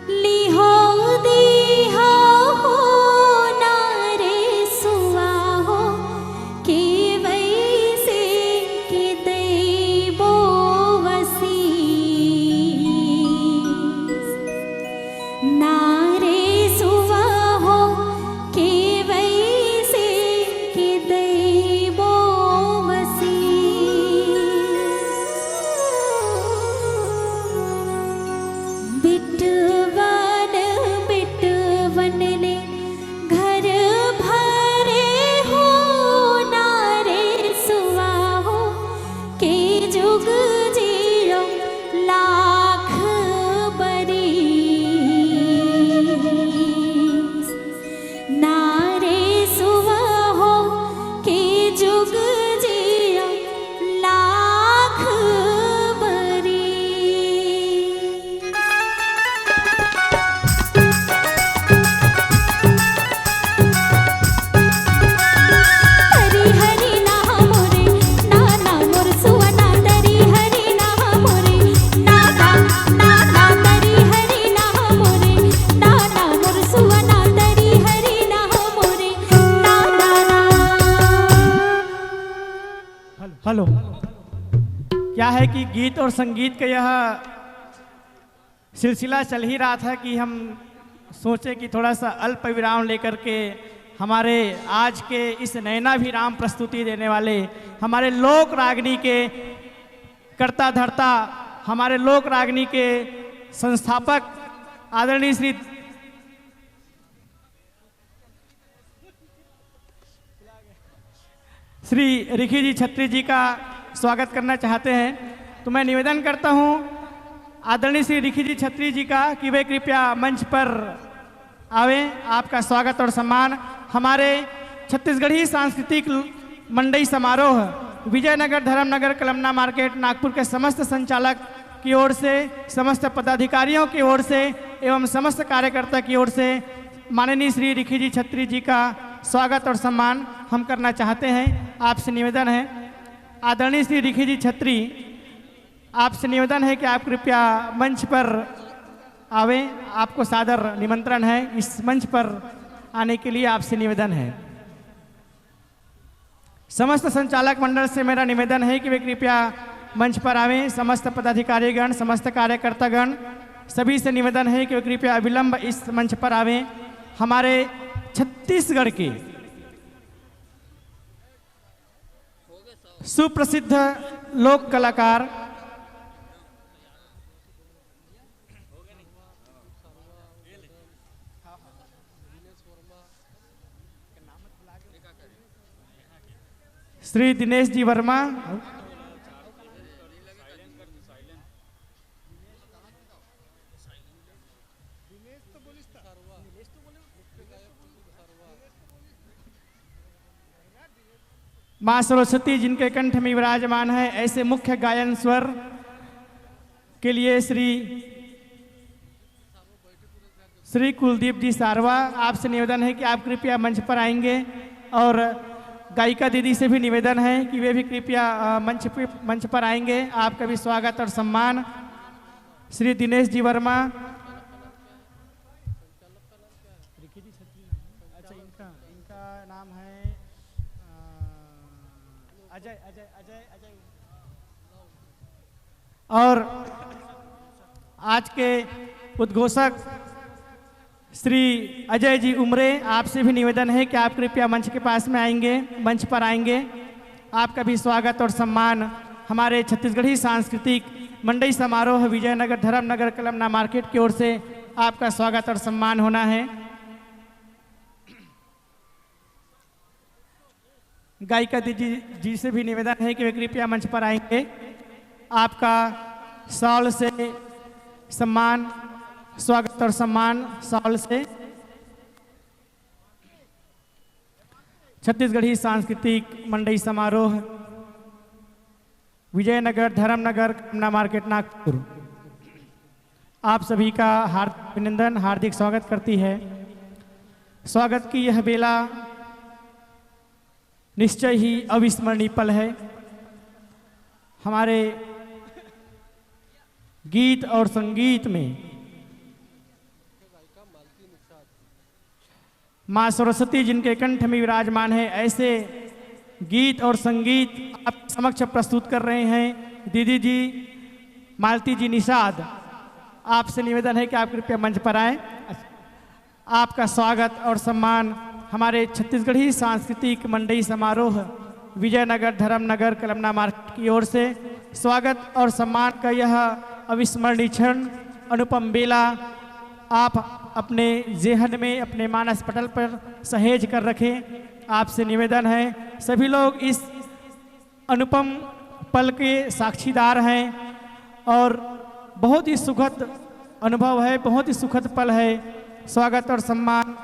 लिहो दिहो हो ना रे सुआ हो, के वैसे के दैबो वसीस। ना रे सुआ हो, के वैसे के दैबो वसीस। बिटवन बिटवन ले घर भरे हो ना रे सुआ हो, के जुग जियो लाख बरीस। ना रे सुआ हो, के जुग जियो लाख बरीस। तरी हरी ना मोरे नाना मोर सुवना, तरी हरी ना मोरे नाना, नाना तरी हरी ना मोरे नाना मोर सुवना, तरी हरी ना मोरे नाना। हेलो, क्या है कि गीत और संगीत का यह सिलसिला चल ही रहा था कि हम सोचे कि थोड़ा सा अल्प विराम लेकर के हमारे आज के इस नैनाभिराम प्रस्तुति देने वाले हमारे लोक रागनी के कर्ता धर्ता, हमारे लोक रागनी के संस्थापक आदरणीय श्री श्री रिखी जी छत्री जी का स्वागत करना चाहते हैं, तो मैं निवेदन करता हूं आदरणीय श्री रिखी जी छत्री जी का कि वे कृपया मंच पर आवें। आपका स्वागत और सम्मान हमारे छत्तीसगढ़ी सांस्कृतिक मंडई समारोह, विजयनगर, धर्मनगर, कलमना मार्केट, नागपुर के समस्त संचालक की ओर से, समस्त पदाधिकारियों की ओर से एवं समस्त कार्यकर्ता की ओर से माननीय श्री रिखी जी छत्री जी का स्वागत और सम्मान हम करना चाहते हैं। आपसे निवेदन है, आदरणीय श्री रिखी जी छत्री, आपसे निवेदन है कि आप कृपया मंच पर आवें। आपको सादर निमंत्रण है, इस मंच पर आने के लिए आपसे निवेदन है। समस्त संचालक मंडल से मेरा निवेदन है कि वे कृपया मंच पर आवें। समस्त पदाधिकारीगण, समस्त कार्यकर्तागण, सभी से निवेदन है कि वे कृपया अविलंब इस मंच पर आवें। हमारे छत्तीसगढ़ के सुप्रसिद्ध लोक कलाकार श्री दिनेश जी वर्मा, माँ सरस्वती जिनके कंठ में विराजमान है, ऐसे मुख्य गायन स्वर के लिए श्री श्री कुलदीप जी सारवा, आपसे निवेदन है कि आप कृपया मंच पर आएंगे, और गायिका दीदी से भी निवेदन है कि वे भी कृपया, अ, मंच पे, मंच पर आएंगे। आपका भी स्वागत और सम्मान। श्री दिनेश जी वर्मा, अच्छा, इनका, इनका नाम है, अ, अजय, अजय, अजय, अजय। और आज के उद्घोषक श्री अजय जी उमरे, आपसे भी निवेदन है कि आप कृपया मंच के पास में आएंगे, मंच पर आएंगे। आपका भी स्वागत और सम्मान हमारे छत्तीसगढ़ी सांस्कृतिक मंडई समारोह विजयनगर धर्मनगर कलमना मार्केट की ओर से आपका स्वागत और सम्मान होना है। गायिका दीदी जी से भी निवेदन है कि वे कृपया मंच पर आएंगे। आपका शॉल से सम्मान, स्वागत और सम्मान शॉल से। छत्तीसगढ़ी सांस्कृतिक मंडई समारोह, विजयनगर, धर्मनगर, कमना मार्केट, नागपुर। आप सभी का हार्दिक अभिनंदन, हार्दिक स्वागत करती है। स्वागत की यह बेला निश्चय ही अविस्मरणीय पल है। हमारे गीत और संगीत में माँ सरस्वती जिनके कंठ में विराजमान है, ऐसे गीत और संगीत आप समक्ष प्रस्तुत कर रहे हैं दीदी जी, मालती जी निषाद। आपसे निवेदन है कि आप कृपया मंच पर आएं। आपका स्वागत और सम्मान हमारे छत्तीसगढ़ी सांस्कृतिक मंडई समारोह विजयनगर धर्मनगर कलमना मार्केट की ओर से। स्वागत और सम्मान का यह अविस्मरणीय क्षण, अनुपम बेला, आप अपने जेहन में, अपने मानस पटल पर सहेज कर रखें। आपसे निवेदन है, सभी लोग इस अनुपम पल के साक्षीदार हैं और बहुत ही सुखद अनुभव है, बहुत ही सुखद पल है। स्वागत और सम्मान।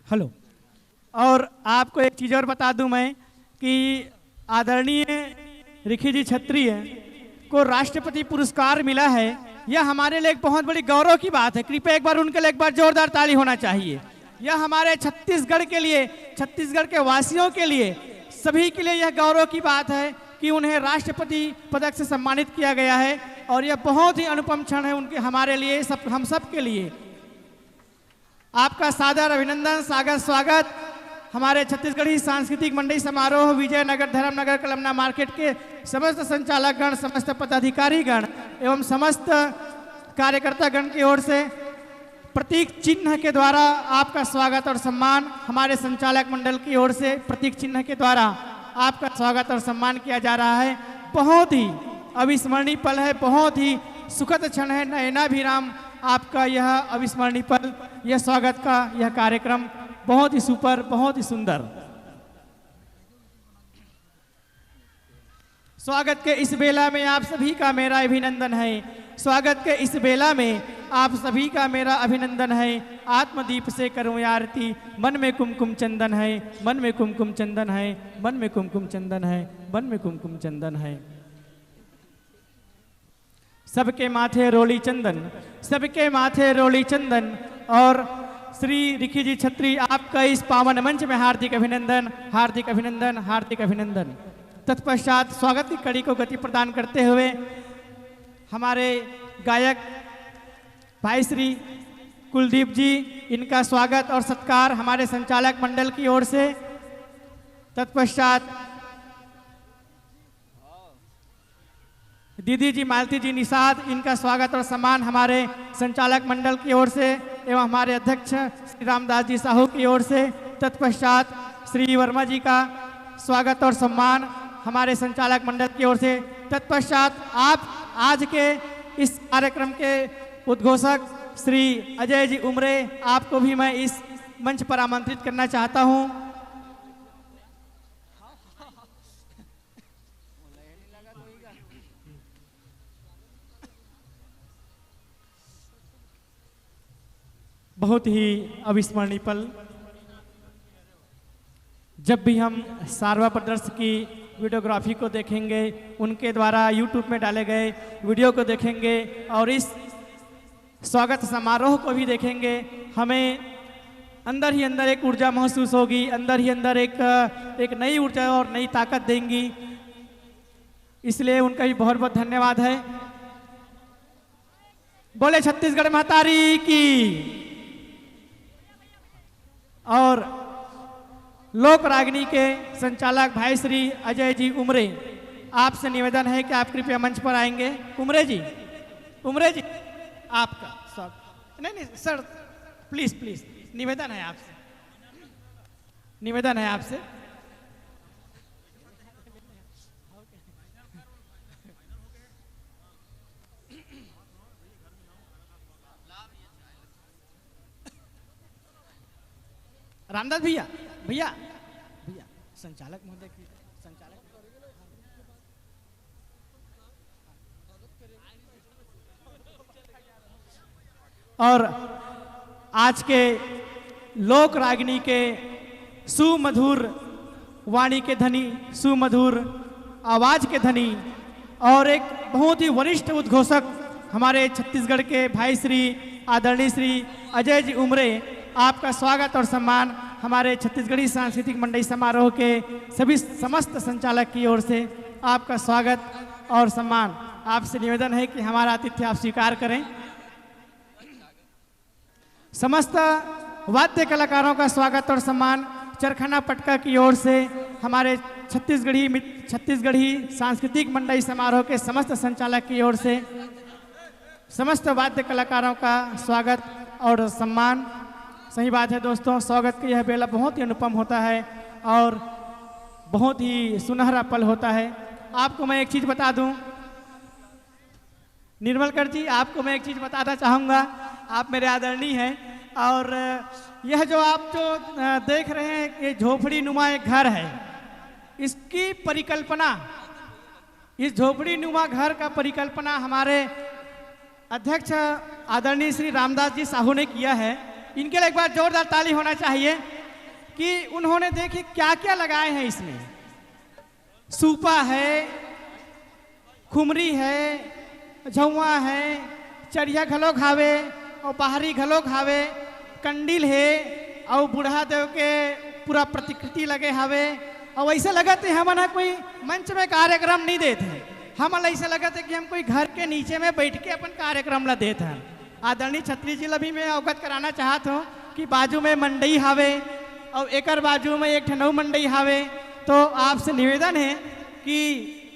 हेलो। और आपको एक चीज़ और बता दूं मैं कि आदरणीय रिखी जी छत्री को राष्ट्रपति पुरस्कार मिला है। यह हमारे लिए एक बहुत बड़ी गौरव की बात है। कृपया एक बार उनके लिए एक बार जोरदार ताली होना चाहिए। यह हमारे छत्तीसगढ़ के लिए, छत्तीसगढ़ के वासियों के लिए, सभी के लिए यह गौरव की बात है कि उन्हें राष्ट्रपति पदक से सम्मानित किया गया है और यह बहुत ही अनुपम क्षण है उनके, हमारे लिए, सब, हम सब के लिए। आपका सादर अभिनंदन, सादर स्वागत। हमारे छत्तीसगढ़ी सांस्कृतिक मंडई समारोह विजयनगर धर्मनगर कलमना मार्केट के समस्त संचालक गण, समस्त पदाधिकारी गण एवं समस्त कार्यकर्ता गण की ओर से प्रतीक चिन्ह के द्वारा आपका स्वागत और सम्मान, हमारे संचालक मंडल की ओर से प्रतीक चिन्ह के द्वारा आपका स्वागत और सम्मान किया जा रहा है। बहुत ही अविस्मरणीय पल है, बहुत ही सुखद क्षण है। नयनाभिराम आपका यह अविस्मरणीय पल, यह स्वागत का यह कार्यक्रम बहुत ही सुपर, बहुत ही सुंदर। स्वागत के इस बेला में आप सभी का मेरा अभिनंदन है। स्वागत के इस बेला में आप सभी का मेरा अभिनंदन है। आत्मदीप से करूं आरती, मन में कुमकुम चंदन है, मन में कुमकुम चंदन है, मन में कुमकुम चंदन है, मन में कुमकुम चंदन है। सबके माथे रोली चंदन, सबके माथे रोली चंदन। और श्री रिखी जी छत्री, आपका इस पावन मंच में हार्दिक अभिनंदन, हार्दिक अभिनंदन, हार्दिक अभिनंदन। तत्पश्चात स्वागत की कड़ी को गति प्रदान करते हुए हमारे गायक भाई श्री कुलदीप जी, इनका स्वागत और सत्कार हमारे संचालक मंडल की ओर से। तत्पश्चात दीदी जी मालती जी निषाद, इनका स्वागत और सम्मान हमारे संचालक मंडल की ओर से एवं हमारे अध्यक्ष श्री रामदास जी साहू की ओर से। तत्पश्चात श्री वर्मा जी का स्वागत और सम्मान हमारे संचालक मंडल की ओर से। तत्पश्चात आप आज के इस कार्यक्रम के उद्घोषक श्री अजय जी उमरे, आपको भी मैं इस मंच पर आमंत्रित करना चाहता हूं। बहुत ही अविस्मरणीय पल। जब भी हम सारवा ब्रदर्स की वीडियोग्राफी को देखेंगे, उनके द्वारा YouTube में डाले गए वीडियो को देखेंगे और इस स्वागत समारोह को भी देखेंगे, हमें अंदर ही अंदर एक ऊर्जा महसूस होगी, अंदर ही अंदर एक, एक नई ऊर्जा और नई ताकत देंगी। इसलिए उनका भी बहुत बहुत धन्यवाद है। बोले छत्तीसगढ़ महतारी की। और लोक रागिनी के संचालक भाई श्री अजय जी उमरे, आपसे निवेदन है कि आप कृपया मंच पर आएंगे। उमरे जी, उमरे जी, आपका स्वागत। नहीं, नहीं सर, प्लीज, प्लीज, निवेदन है आपसे, निवेदन है आपसे। रामदास भैया, भैया, भैया, संचालक महोदय की, संचालक। और आज के लोक रागिनी के सुमधुर वाणी के धनी, सुमधुर आवाज के धनी और एक बहुत ही वरिष्ठ उद्घोषक हमारे छत्तीसगढ़ के भाई श्री आदरणीय श्री अजय जी उमरे, आपका स्वागत और सम्मान हमारे छत्तीसगढ़ी सांस्कृतिक मंडई समारोह के सभी समस्त संचालक की ओर से आपका स्वागत और सम्मान। आपसे निवेदन है कि हमारा आतिथ्य आप स्वीकार करें। समस्त वाद्य कलाकारों का स्वागत और सम्मान चरखना पटका की ओर से, हमारे छत्तीसगढ़ी मित-, छत्तीसगढ़ी सांस्कृतिक मंडई समारोह के समस्त संचालक की ओर से समस्त वाद्य कलाकारों का स्वागत और सम्मान। सही बात है दोस्तों, स्वागत का यह बेला बहुत ही अनुपम होता है और बहुत ही सुनहरा पल होता है। आपको मैं एक चीज बता दूं, निर्मलकर जी, आपको मैं एक चीज बताना चाहूंगा, आप मेरे आदरणीय हैं और यह जो आप जो, अ, देख रहे हैं, ये झोपड़ी नुमा एक घर है, इसकी परिकल्पना, इस झोपड़ी नुमा घर का परिकल्पना हमारे अध्यक्ष आदरणीय श्री रामदास जी साहू ने किया है। इनके लिए एक बार जोरदार ताली होना चाहिए कि उन्होंने, देखिए, क्या क्या लगाए हैं इसमें। सूपा है, खुमरी है, झउआ है, चरिया घलोक हावे और बाहरी घलोक हावे, कंडील हे और बूढ़ा देव के पूरा प्रतिकृति लगे हावे। और ऐसे लगत हे हमन ह कोई मंच में कार्यक्रम नहीं देत हे, हमन ला ऐसे लगत हे कि हम कोई घर के नीचे में बैठ के अपन कार्यक्रम ला देत हन। आदरणीय छत्री जी ला भी मैं अवगत कराना चाहत हूँ कि बाजू में मंडई हावे और एकर बाजू में एक ठन अउ मंडई हावे। तो आपसे निवेदन है कि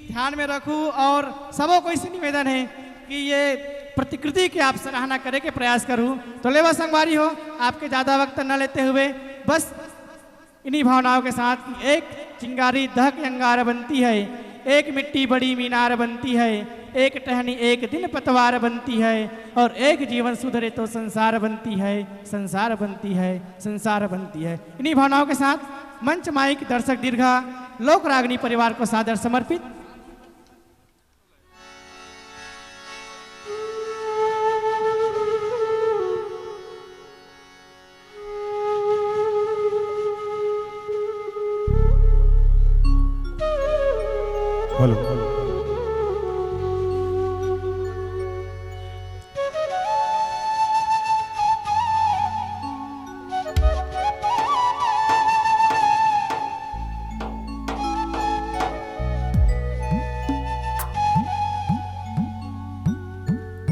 ध्यान में रखू और सबो कोई से निवेदन है कि ये प्रतिकृति के आप सराहना करे के प्रयास करू। तो लेवा संगवारी हो, आपके ज्यादा वक्त न लेते हुए बस इन्हीं भावनाओं के साथ कि एक चिंगारी दहक अंगार बनती है, एक मिट्टी बड़ी मीनार बनती है, एक टहनी एक दिन पतवार बनती है और एक जीवन सुधरे तो संसार बनती है, संसार बनती है, संसार बनती है। इन्हीं भावनाओं के साथ मंच माइक दर्शक दीर्घा लोक रागनी परिवार को सादर समर्पित। हेलो।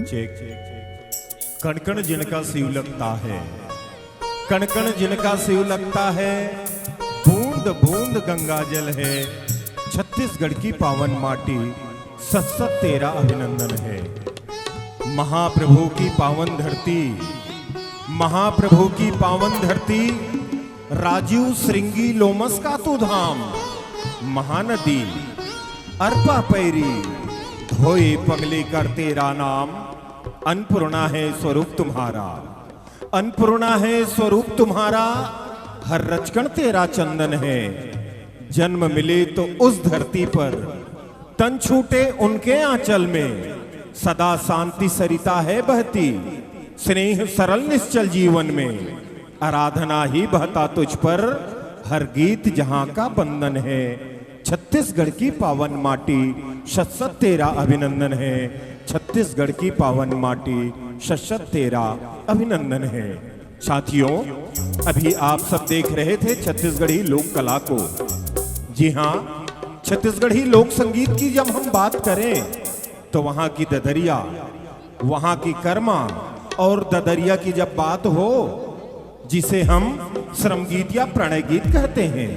चेक। कण कण जिनका शिव लगता है, कण कण जिनका शिव लगता है, बूंद बूंद गंगा जल है। छत्तीसगढ़ की पावन माटी, सत सत तेरा अभिनंदन है। महाप्रभु की पावन धरती, महाप्रभु की पावन धरती, राजीव श्रृंगी लोमस का तू धाम। महानदी अर्पा पैरी धोए पगले कर तेरा नाम। अन्नपूर्णा है स्वरूप तुम्हारा, अन्नपूर्णा है स्वरूप तुम्हारा, हर रचकण तेरा चंदन है। जन्म मिले तो उस धरती पर, तन छूटे उनके आंचल में, सदा शांति सरिता है बहती, स्नेह सरल निश्चल जीवन में। आराधना ही बहता तुझ पर, हर गीत जहां का बंदन है। छत्तीसगढ़ की पावन माटी, सत सत तेरा अभिनंदन है। छत्तीसगढ़ की पावन माटी, सत सत तेरा अभिनंदन है। साथियों, अभी आप सब देख रहे थे छत्तीसगढ़ी लोक कला को। जी हाँ, छत्तीसगढ़ी लोक संगीत की जब हम बात करें तो वहां की ददरिया, वहां की कर्मा और ददरिया की जब बात हो, जिसे हम श्रम गीत या प्रणय गीत कहते हैं।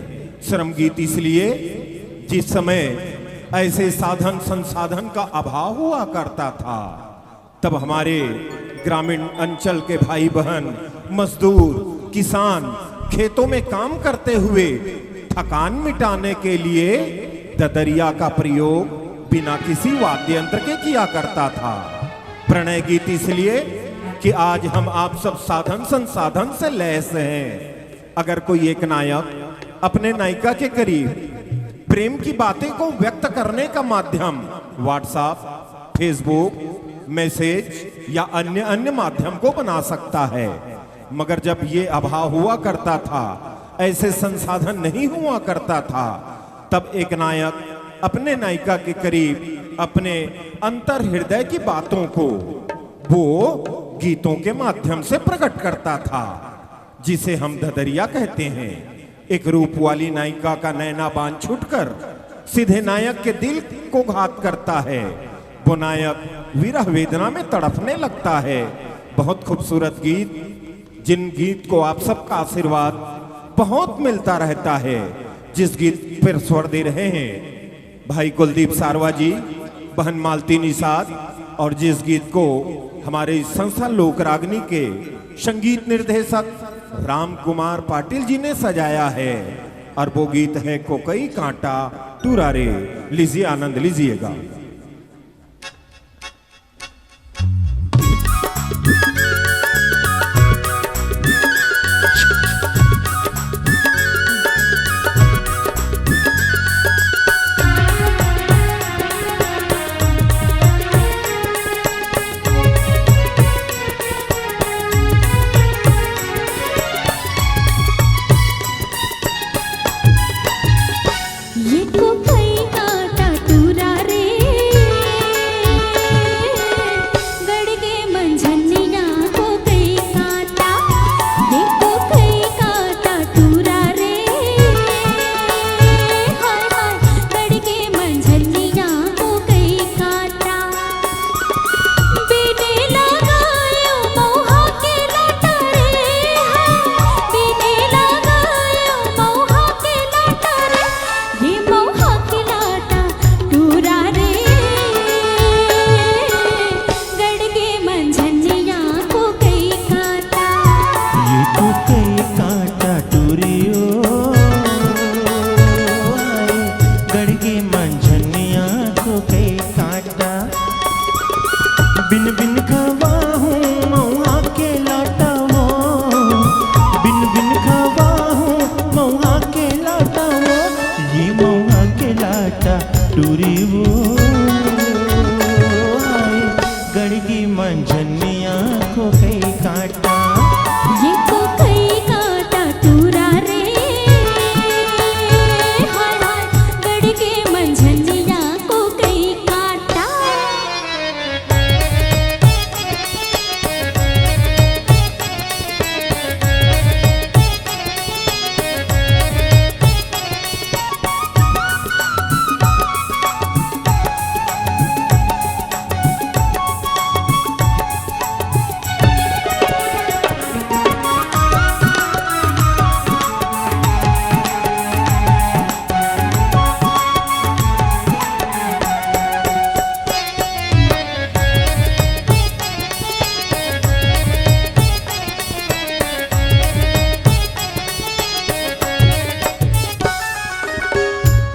श्रम गीत इसलिए, जिस समय ऐसे साधन संसाधन का अभाव हुआ करता था, तब हमारे ग्रामीण अंचल के भाई बहन, मजदूर, किसान खेतों में काम करते हुए थकान मिटाने के लिए ददरिया का प्रयोग बिना किसी वाद्य यंत्र के किया करता था। प्रणय गीत इसलिए कि आज हम आप सब साधन संसाधन से लैस हैं। अगर कोई एक नायक अपने नायिका के करीब प्रेम की बातें को व्यक्त करने का माध्यम WhatsApp, Facebook, मैसेज या अन्य अन्य माध्यम को बना सकता है। मगर जब ये अभाव हुआ करता था, ऐसे संसाधन नहीं हुआ करता था, तब एक नायक अपने नायिका के करीब अपने अंतर हृदय की बातों को वो गीतों के माध्यम से प्रकट करता था, जिसे हम धदरिया कहते हैं। एक रूप वाली नायिका का नैना बांध छूटकर सीधे नायक के दिल को घात करता है। वो नायक विरह वेदना में तड़पने लगता है। बहुत खूबसूरत गीत, जिन गीत को आप सबका आशीर्वाद बहुत मिलता रहता है, जिस गीत पर स्वर दे रहे हैं भाई कुलदीप सारवा जी, बहन मालती निषाद, और जिस गीत को हमारे संस्था लोकरागनी के संगीत निर्देशक राम कुमार पाटिल जी ने सजाया है, और वो गीत है कोकई कांटा टूरा रे। लीजिए, आनंद लीजिएगा। ये कोकई कांटा टूरा रे, गड़ गे मंझनिया कोकई कांटा। ये कोकई कांटा टूरा रे, हाय हाय, गड़ गे मंझनिया कोकई कांटा। बिने लगायो मौहा के लाटा रे, हाय, बिने लगायो मौहा के लाटा रे, ये मौहा के लाटा टूरा रे, गड़ गे मंझनिया कोकई कांटा। ये कोकई कांटा टूरी ओ, गड़ गे मंझनिया कोकई कांटा। बिन बिन खवाहूँ मौहा के लाटा वो, बिन बिन खवाहूँ मौहा के लाटा वो, ये मौहा के लाटा टूरी वो, हाय, गड़ गे मंझनिया कोकई कांटा। ये कोकई कांटा टूरा रे, हाय हाय, गड़ गे मंझनिया कोकई कांटा।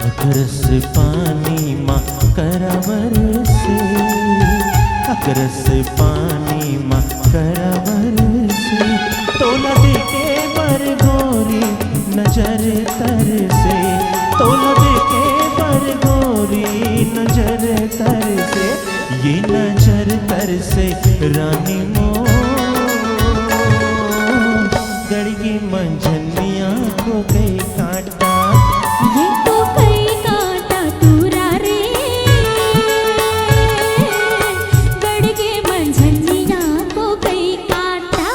अकरस पानी मा करावर से, अकरस पानी मा करावर से, तोला देखे बर गोरी नजर तर से, तोला देखे बर गोरी नजर तर से, ये नजर तर से रानी मोर, गड़ गे मंझनिया कोकई कांटा। ये कोकई कांटा टूरा रे, गड़ गे मंझनिया कोकई कांटा।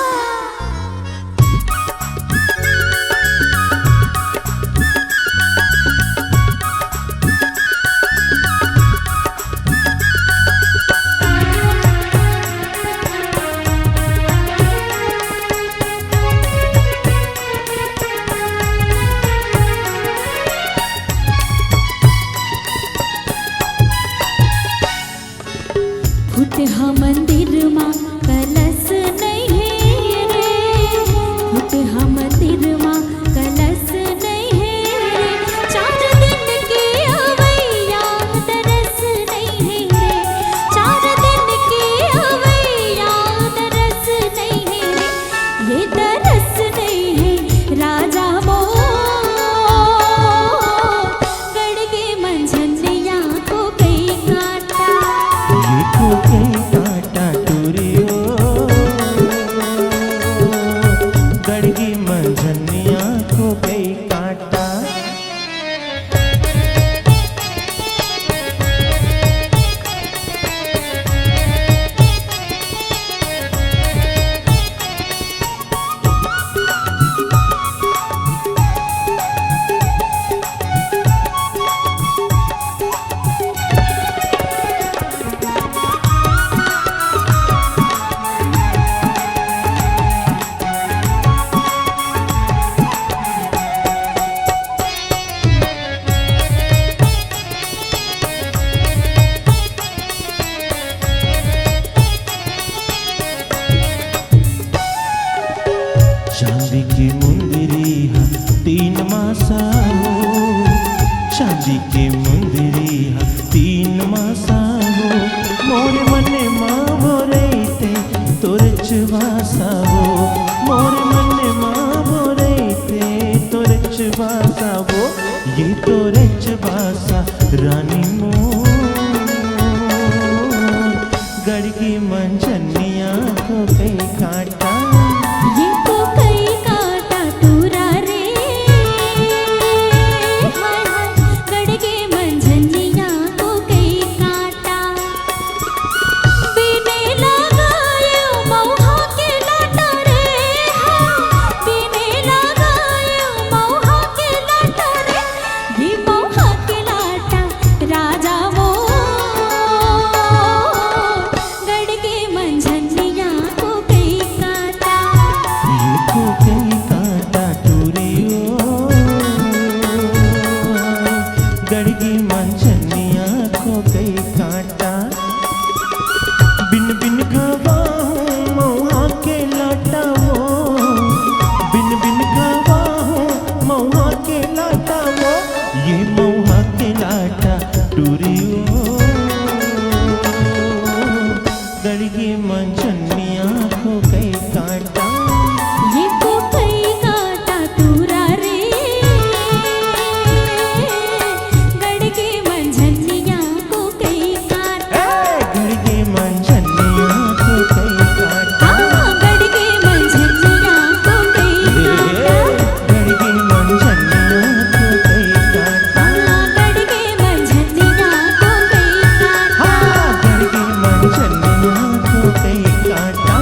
फुटहा मंदिर मा कलस नइ हे रे, फुटहा मंदिर मा कलस नइ हे रे। चार दिन के अवइया दरस नइ हे रे, चार दिन के अवइया दरस नइ हे रे। ये दरस नइ हे राजा मोर, गड़ गे मंझनिया कोकई कांटा। ये कोकई कांटा। चांदी के मुंदरी हा तीन मासा हो, चांदी के मुंदरी हा तीन मासा हो। मोर मन मा वो रहिते तोर चबासा हो, मोर मन मा वो रहिते तोर चबासा हो, ये तोर चबासा रानी मोर। गड़गी मंझनिया को कई काटा। ये को कई काटा टूरा रे। हाय हाय, गड़गी मंझनिया को कई काटा। बिने लगायो मौहा के लाटा रे, हाय, बिने लगायो मौहा के लाटा रे। ये मौहा के लाटा राजा वो, गड़गे मंझनिया को कई काटा। ये को कई काटा टूरी ओ, गड़गे मंझनिया को कई काटा। बिन बिन गवाहूँ मौहा के लाटा वो, बिन बिन गवाहूँ मौहा के लाटा वो, ये मौहा के लाटा टूरी ओ। गड़गी मंझनिया को कई काटा। ये को कई काटा टूरा रे। गड़गी मंझनिया को कई काटा। ए, गड़गी मंझनिया को कई काटा। हाँ, गड़गी मंझनिया को कई काटा। ए, गड़गी मंझनिया को कई काटा। हाँ, गड़गी मंझनिया को कई काटा। हाँ, गड़गी मंझनिया को कई काटा।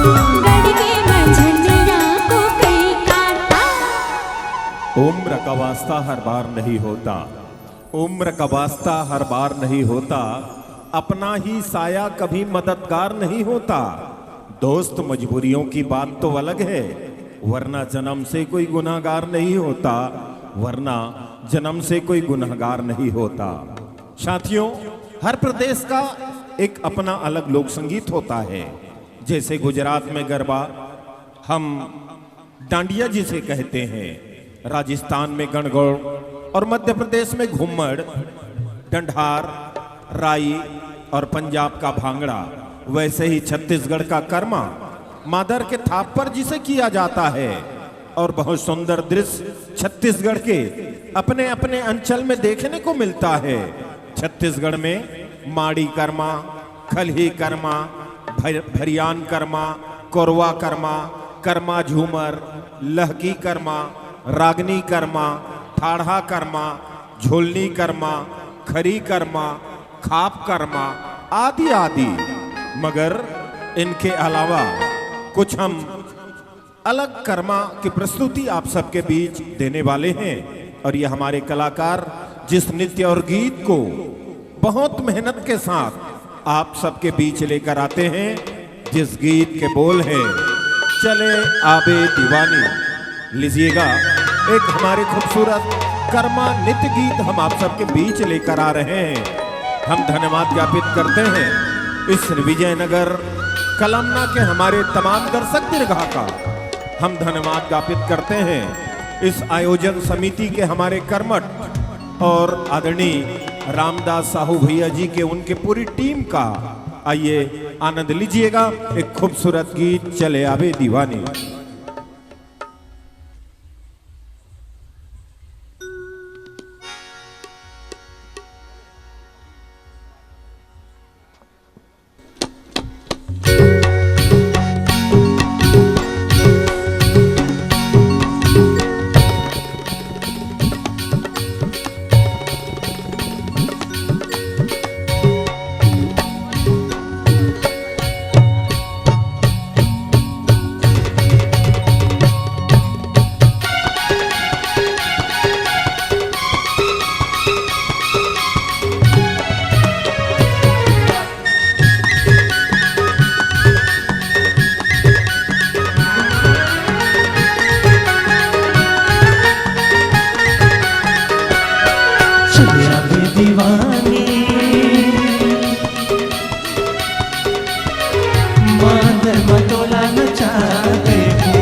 गड़गी मंझनिया को कई काटा। उम्र का वास्ता हर बार नहीं होता, उम्र का वास्ता हर बार नहीं होता, अपना ही साया कभी मददगार नहीं होता। दोस्त, मजबूरियों की बात तो अलग है, वरना जन्म से कोई गुनाहगार नहीं होता, वरना जन्म से कोई गुनाहगार नहीं होता। साथियों, हर प्रदेश का एक अपना अलग लोक संगीत होता है। जैसे गुजरात में गरबा, हम डांडिया जिसे कहते हैं, राजस्थान में गणगौर और मध्य प्रदेश में घुम्मड़, डंडार, राई और पंजाब का भांगड़ा, वैसे ही छत्तीसगढ़ का कर्मा मादर के थाप पर जिसे किया जाता है। और बहुत सुंदर दृश्य छत्तीसगढ़ के अपने अपने अंचल में देखने को मिलता है। छत्तीसगढ़ में माड़ी कर्मा, खलही कर्मा, भर-, भरियान कर्मा, कोरवा कर्मा, कर्मा झूमर, लहकी कर्मा, रागनी कर्मा, ठाढ़ा कर्मा, झोलनी कर्मा, खरी कर्मा, खाप कर्मा आदि आदि। मगर इनके अलावा कुछ हम अलग कर्मा की प्रस्तुति आप सबके बीच देने वाले हैं। और ये हमारे कलाकार जिस नृत्य और गीत को बहुत मेहनत के साथ आप सबके बीच लेकर आते हैं, जिस गीत के बोल हैं चले आवे दीवानी। लीजिएगा, एक हमारे खूबसूरत कर्मा नृत्य गीत हम आप सबके बीच लेकर आ रहे हैं। हम धन्यवाद ज्ञापित करते हैं इस विजयनगर कलमना के हमारे तमाम दर्शक दीर्घा का। हम धन्यवाद ज्ञापित करते हैं इस आयोजन समिति के हमारे कर्मठ और आदरणीय रामदास साहू भैया जी के, उनके पूरी टीम का। आइए, आनंद लीजिएगा एक खूबसूरत गीत चले आवे दीवानी। चले आवे दीवानी, मांदर मतोला नचा देबो।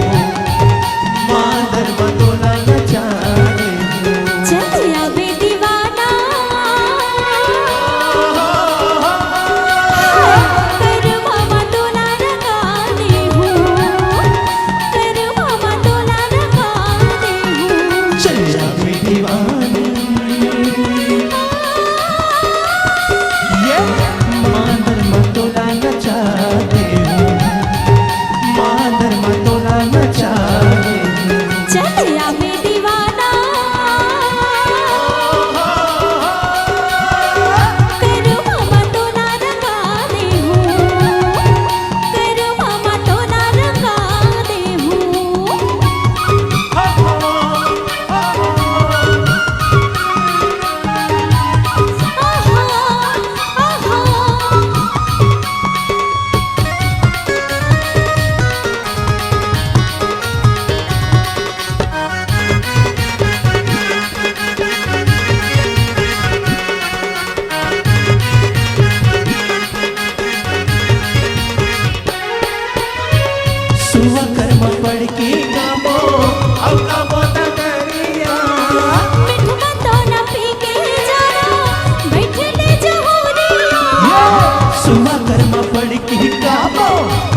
कि गाबो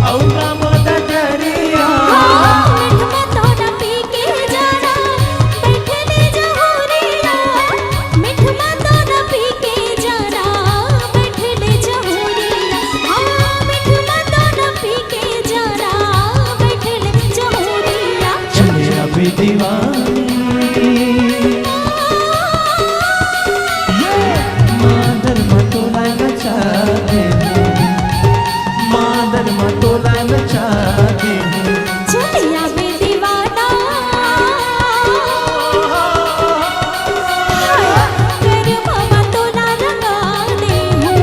अउ गाबो ददरिया। हाँ, मिठवा तोरा पी के जाना, बैठले जहुरिया। मिठवा तोरा पी के जाना, बैठले जहुरिया। हाँ, मिठवा तोरा पी के जाना, बैठले जहुरिया। चले अबे दीवानी, ये मादर मतोला नचा दे, मादर मतोला नचा दे। चलिया में दीवाना, कर मामा तोला रंगा दे हूँ,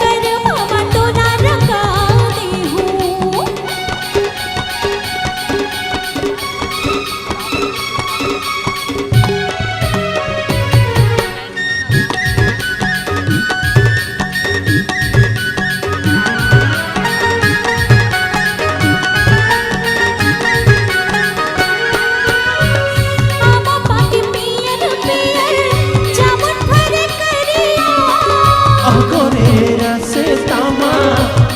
कर मामा तोला रंगा दे हूँ। आमा पाके पियर पियर जामुन फरे करिया। अगोरे रस तामा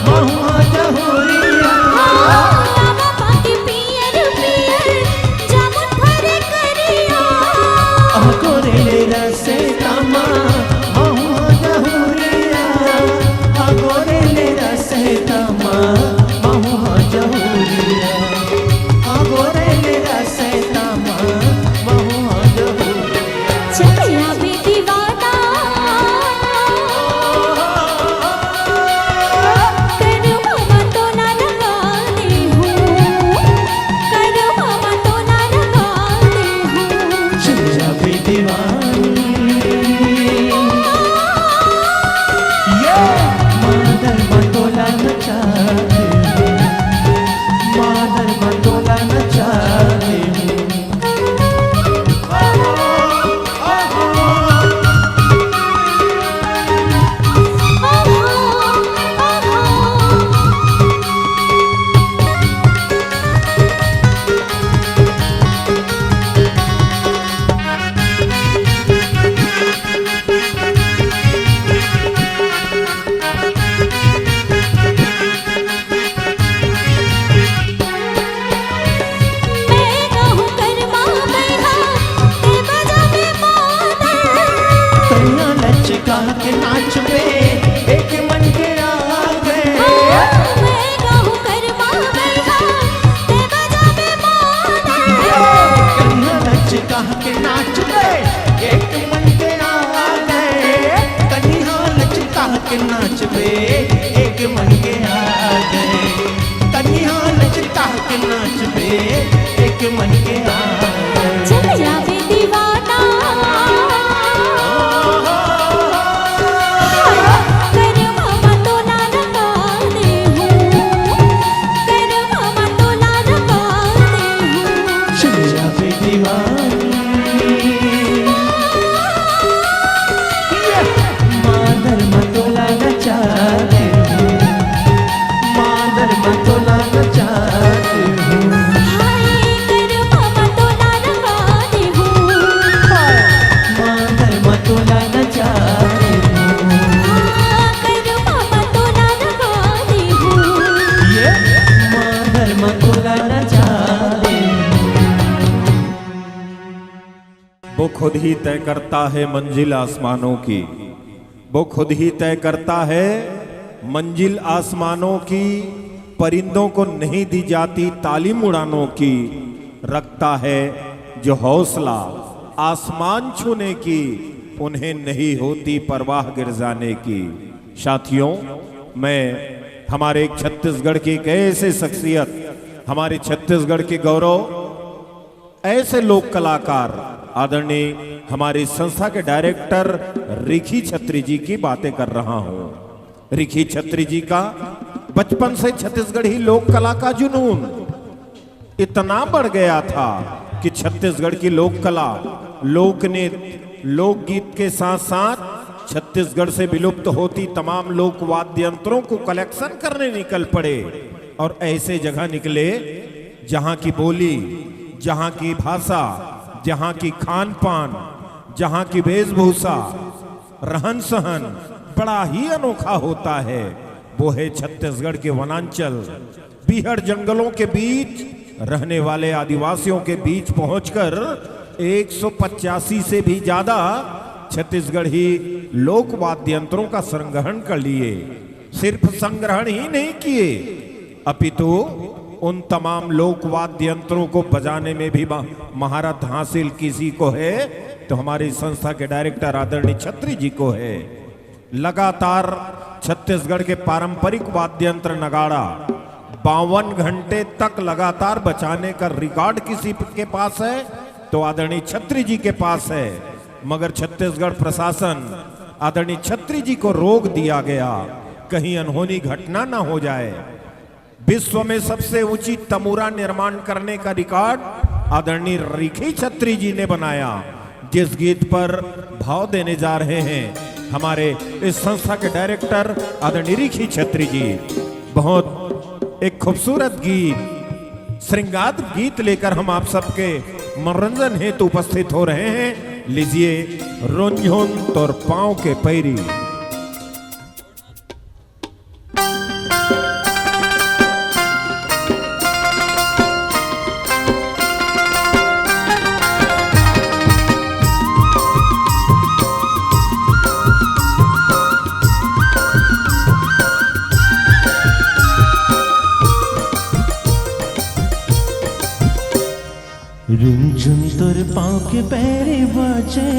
महुआ जहुरिया। आमा पाके पियर पियर जामुन फरे करिया। अगोरे रस तामा महुआ जहुरिया। अगोरे रस तामा महुआ जहुरिया। अगोरे रस तामा महुआ जहुरिया। चलिया में दीवाना, कर मामा तोला रंगा दे हूँ, कर मामा तोला रंगा दे हूँ। चलिया में दीवानी, ये मादर मतोला नचा दे हूँ, मादर मतोला नचा दे हूँ। मैं गाहूँ करमा बैहा, ते बजावे मादर। कहिया लचका के नाचबे, एक मन के आगे। हाँ, मैं गाहूँ करमा बैहा, ते बजावे मादर। कहिया लचका के नाचबे, एक मन के आगे। कहिया लचका के नाचबे, एक मन के आगे। कनिहा लचका के नाचबे, एक मन के आगे। चलिया में दीवाना, कर मामा तोला रंगा दे हूँ, कर मामा तोला रंगा दे हूँ। चलिया में दीवानी, मादर मतोला नचा दे हूँ, मादर मतोला नचा दे हूँ। हाय, कर मामा तोला रंगा दे हूँ। हाय, मादर मतोला नचा दे हूँ। हाँ, कर मामा तोला रंगा दे हूँ। ये मादर मतोला नचा दे हूँ। वो खुद ही तय करता है मंजिल आसमानों की, वो खुद ही तय करता है मंजिल आसमानों की। परिंदों को नहीं दी जाती तालीम उड़ानों की, रखता है जो हौसला आसमान छूने की, उन्हें नहीं होती परवाह गिर जाने की। साथियों, मैं हमारे छत्तीसगढ़ की एक ऐसे शख्सियत, हमारे छत्तीसगढ़ के गौरव, ऐसे लोक कलाकार आदरणीय हमारी संस्था के डायरेक्टर रिखी छत्री जी की बातें कर रहा हूँ। रिखी छत्री जी का बचपन से छत्तीसगढ़ी लोक कला का जुनून इतना बढ़ गया था कि छत्तीसगढ़ की लोक कला, लोक नृत्य, लोकगीत के साथ साथ छत्तीसगढ़ से विलुप्त होती तमाम लोक वाद्य यंत्रों को कलेक्शन करने निकल पड़े और ऐसे जगह निकले जहाँ की बोली, जहाँ की भाषा, जहाँ की खान पान, जहाँ की वेशभूषा, रहन सहन बड़ा ही अनोखा होता है। वो है छत्तीसगढ़ के वनांचल, बीहड़ जंगलों के बीच रहने वाले आदिवासियों के बीच पहुंचकर एक सौ पचासी से भी ज्यादा छत्तीसगढ़ी लोक वाद्य यंत्रों का संग्रहण कर लिए। सिर्फ संग्रहण ही नहीं किए, अपितु उन तमाम लोक वाद्य यंत्रों को बजाने में भी मा-, महारत हासिल किसी को है तो हमारी संस्था के डायरेक्टर आदरणीय छत्री जी को है। लगातार छत्तीसगढ़ के पारंपरिक वाद्य यंत्र नगाड़ा बावन घंटे तक लगातार बजाने का रिकॉर्ड किसी के पास है तो आदरणीय छत्री जी के पास है, मगर छत्तीसगढ़ प्रशासन आदरणीय छत्री जी को रोक दिया गया, कहीं अनहोनी घटना ना हो जाए। विश्व में सबसे ऊंची तमूरा निर्माण करने का रिकॉर्ड आदरणीय रिखी छत्री जी ने बनाया, जिस गीत पर भाव देने जा रहे हैं हमारे इस संस्था के डायरेक्टर आदरणीय रिखी छत्री जी। बहुत एक खूबसूरत गीत, श्रृंगार गीत लेकर हम आप सबके मनोरंजन हेतु उपस्थित हो रहे हैं। लीजिए, रुनझुन तोर पाँव के पैरी। रुनझुन तोर पाँव के पैरी बाजे।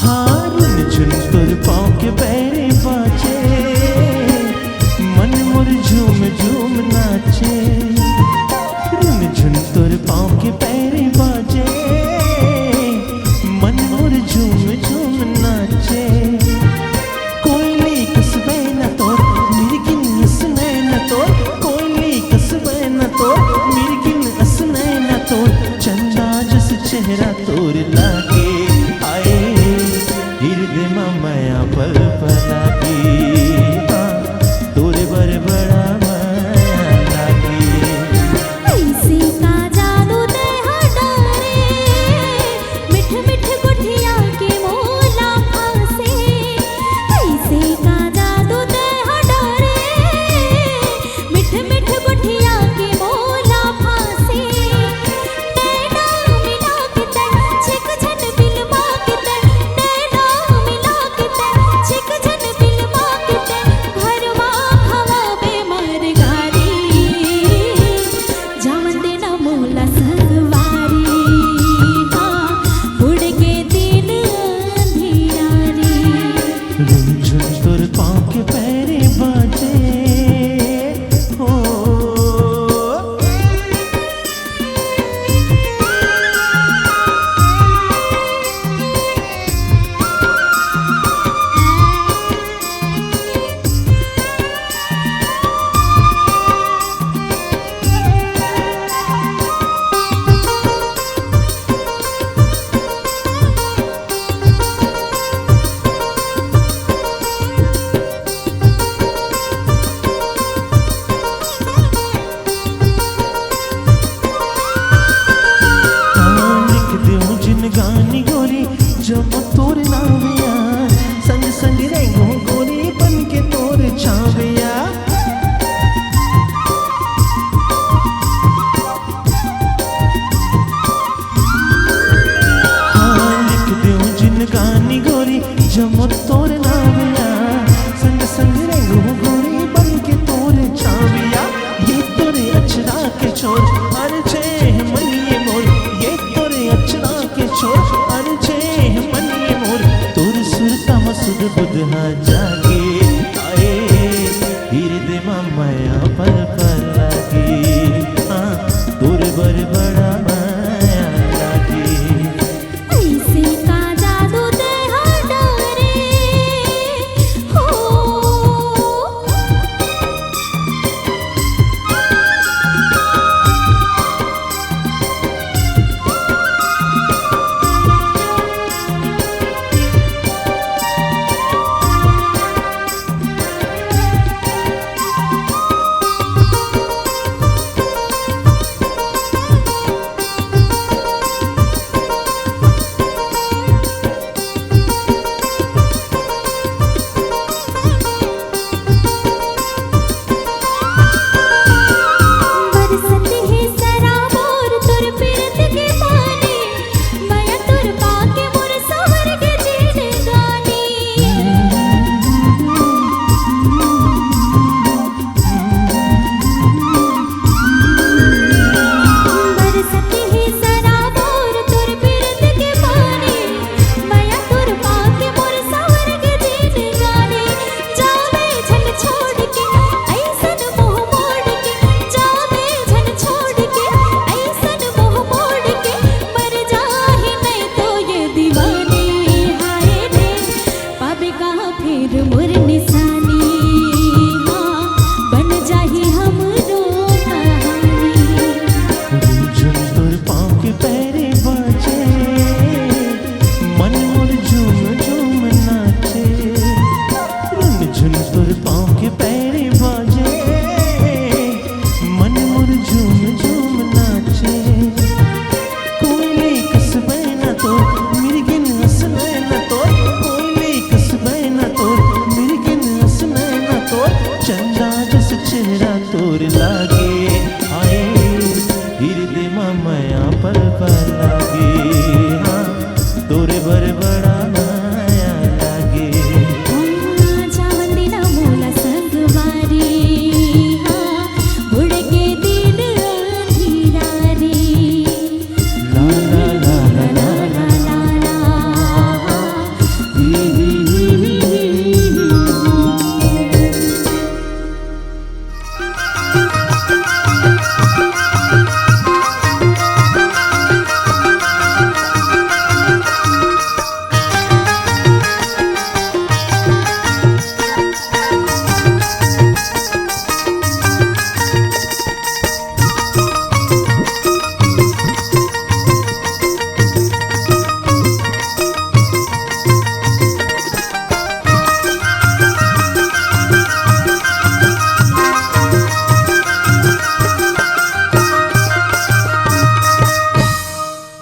हाँ, रुनझुन तोर पाँव के पैरी बाजे, मन मोर झूम झूम नाचे। रुनझुन तोर पाँव के पैरी बाजे, मन मोर झूम झूम नाचे। कोयली कस बहना तोर, मिर्गिन अस नैना तोर। कोयली कस बहना तोर, मिर्गिन अस नैना तोर। चंदा जस चेहरा तोर लागे, आए, हिरदे मा मया पल पलागे। हाँ, तोरे बर बड़ा मया लागे। ऐसे का जादू तैं हा डारे, मिठ मिठ गोठिया के मोला फांसे। ऐसे का जादू तैं हा डारे, मिठ मिठ गोठिया के मोला फांसे। नैना मिला के तैं, छिक झन बिलमा के तैं, नैना मिला के तैं, छिक झन बिलमा के तैं, घरवा खवाबे मर गारी। जावन देना मोला संगवारी, हाँ, बुड़ के दिन अंधियारी। रुनझुन तोर पाँव के पैरी बाजे, हो। लिख देहूं जिनगानी गोरी, जब तोर नाविया, संग संग रेंगो गोरी, बन के तोर छाविया। हाँ, लिख देहूं जिनगानी गोरी, जब तोर नाविया, संग संग रेंगो गोरी, बन के तोर छाविया। ये तोरे अचरा के छोर, अरे छे मन ये मोर, ये तोरे अचरा के छोर, अरे छे मन ये मोर। तोर सुरता म सुध बुध हा जागे, आए, हिरदे म मया पल पल लागे। हाँ, तोर बर बड़ा मया लागे। ऐसे का जादू तैं हा डारे, हो। मोर निशानी, हाँ, बन जाही हमरो कहानी। झुनझुन तोर पाँव के पैरे बाजे, मन मोर झूम झूम नाचे। झुनझुन तोर पाँव के पैरे बाजे, मन मोर झूम झूम नाचे। कोयले कस बहना तोर, मिर्गिन हंस नैना तोर। कोयले कस बहना तोर, मिर्गिन हंस नैना तोर। चंदा जस चेहरा तोर लागे, हाय, हिरदे मा मया पल पल लागे। हाँ, तोरे बर बड़ा मया लागे। हाँ, जावन दिना मोला संगवारी, हाँ, बुड़ के दिन अंधियारी।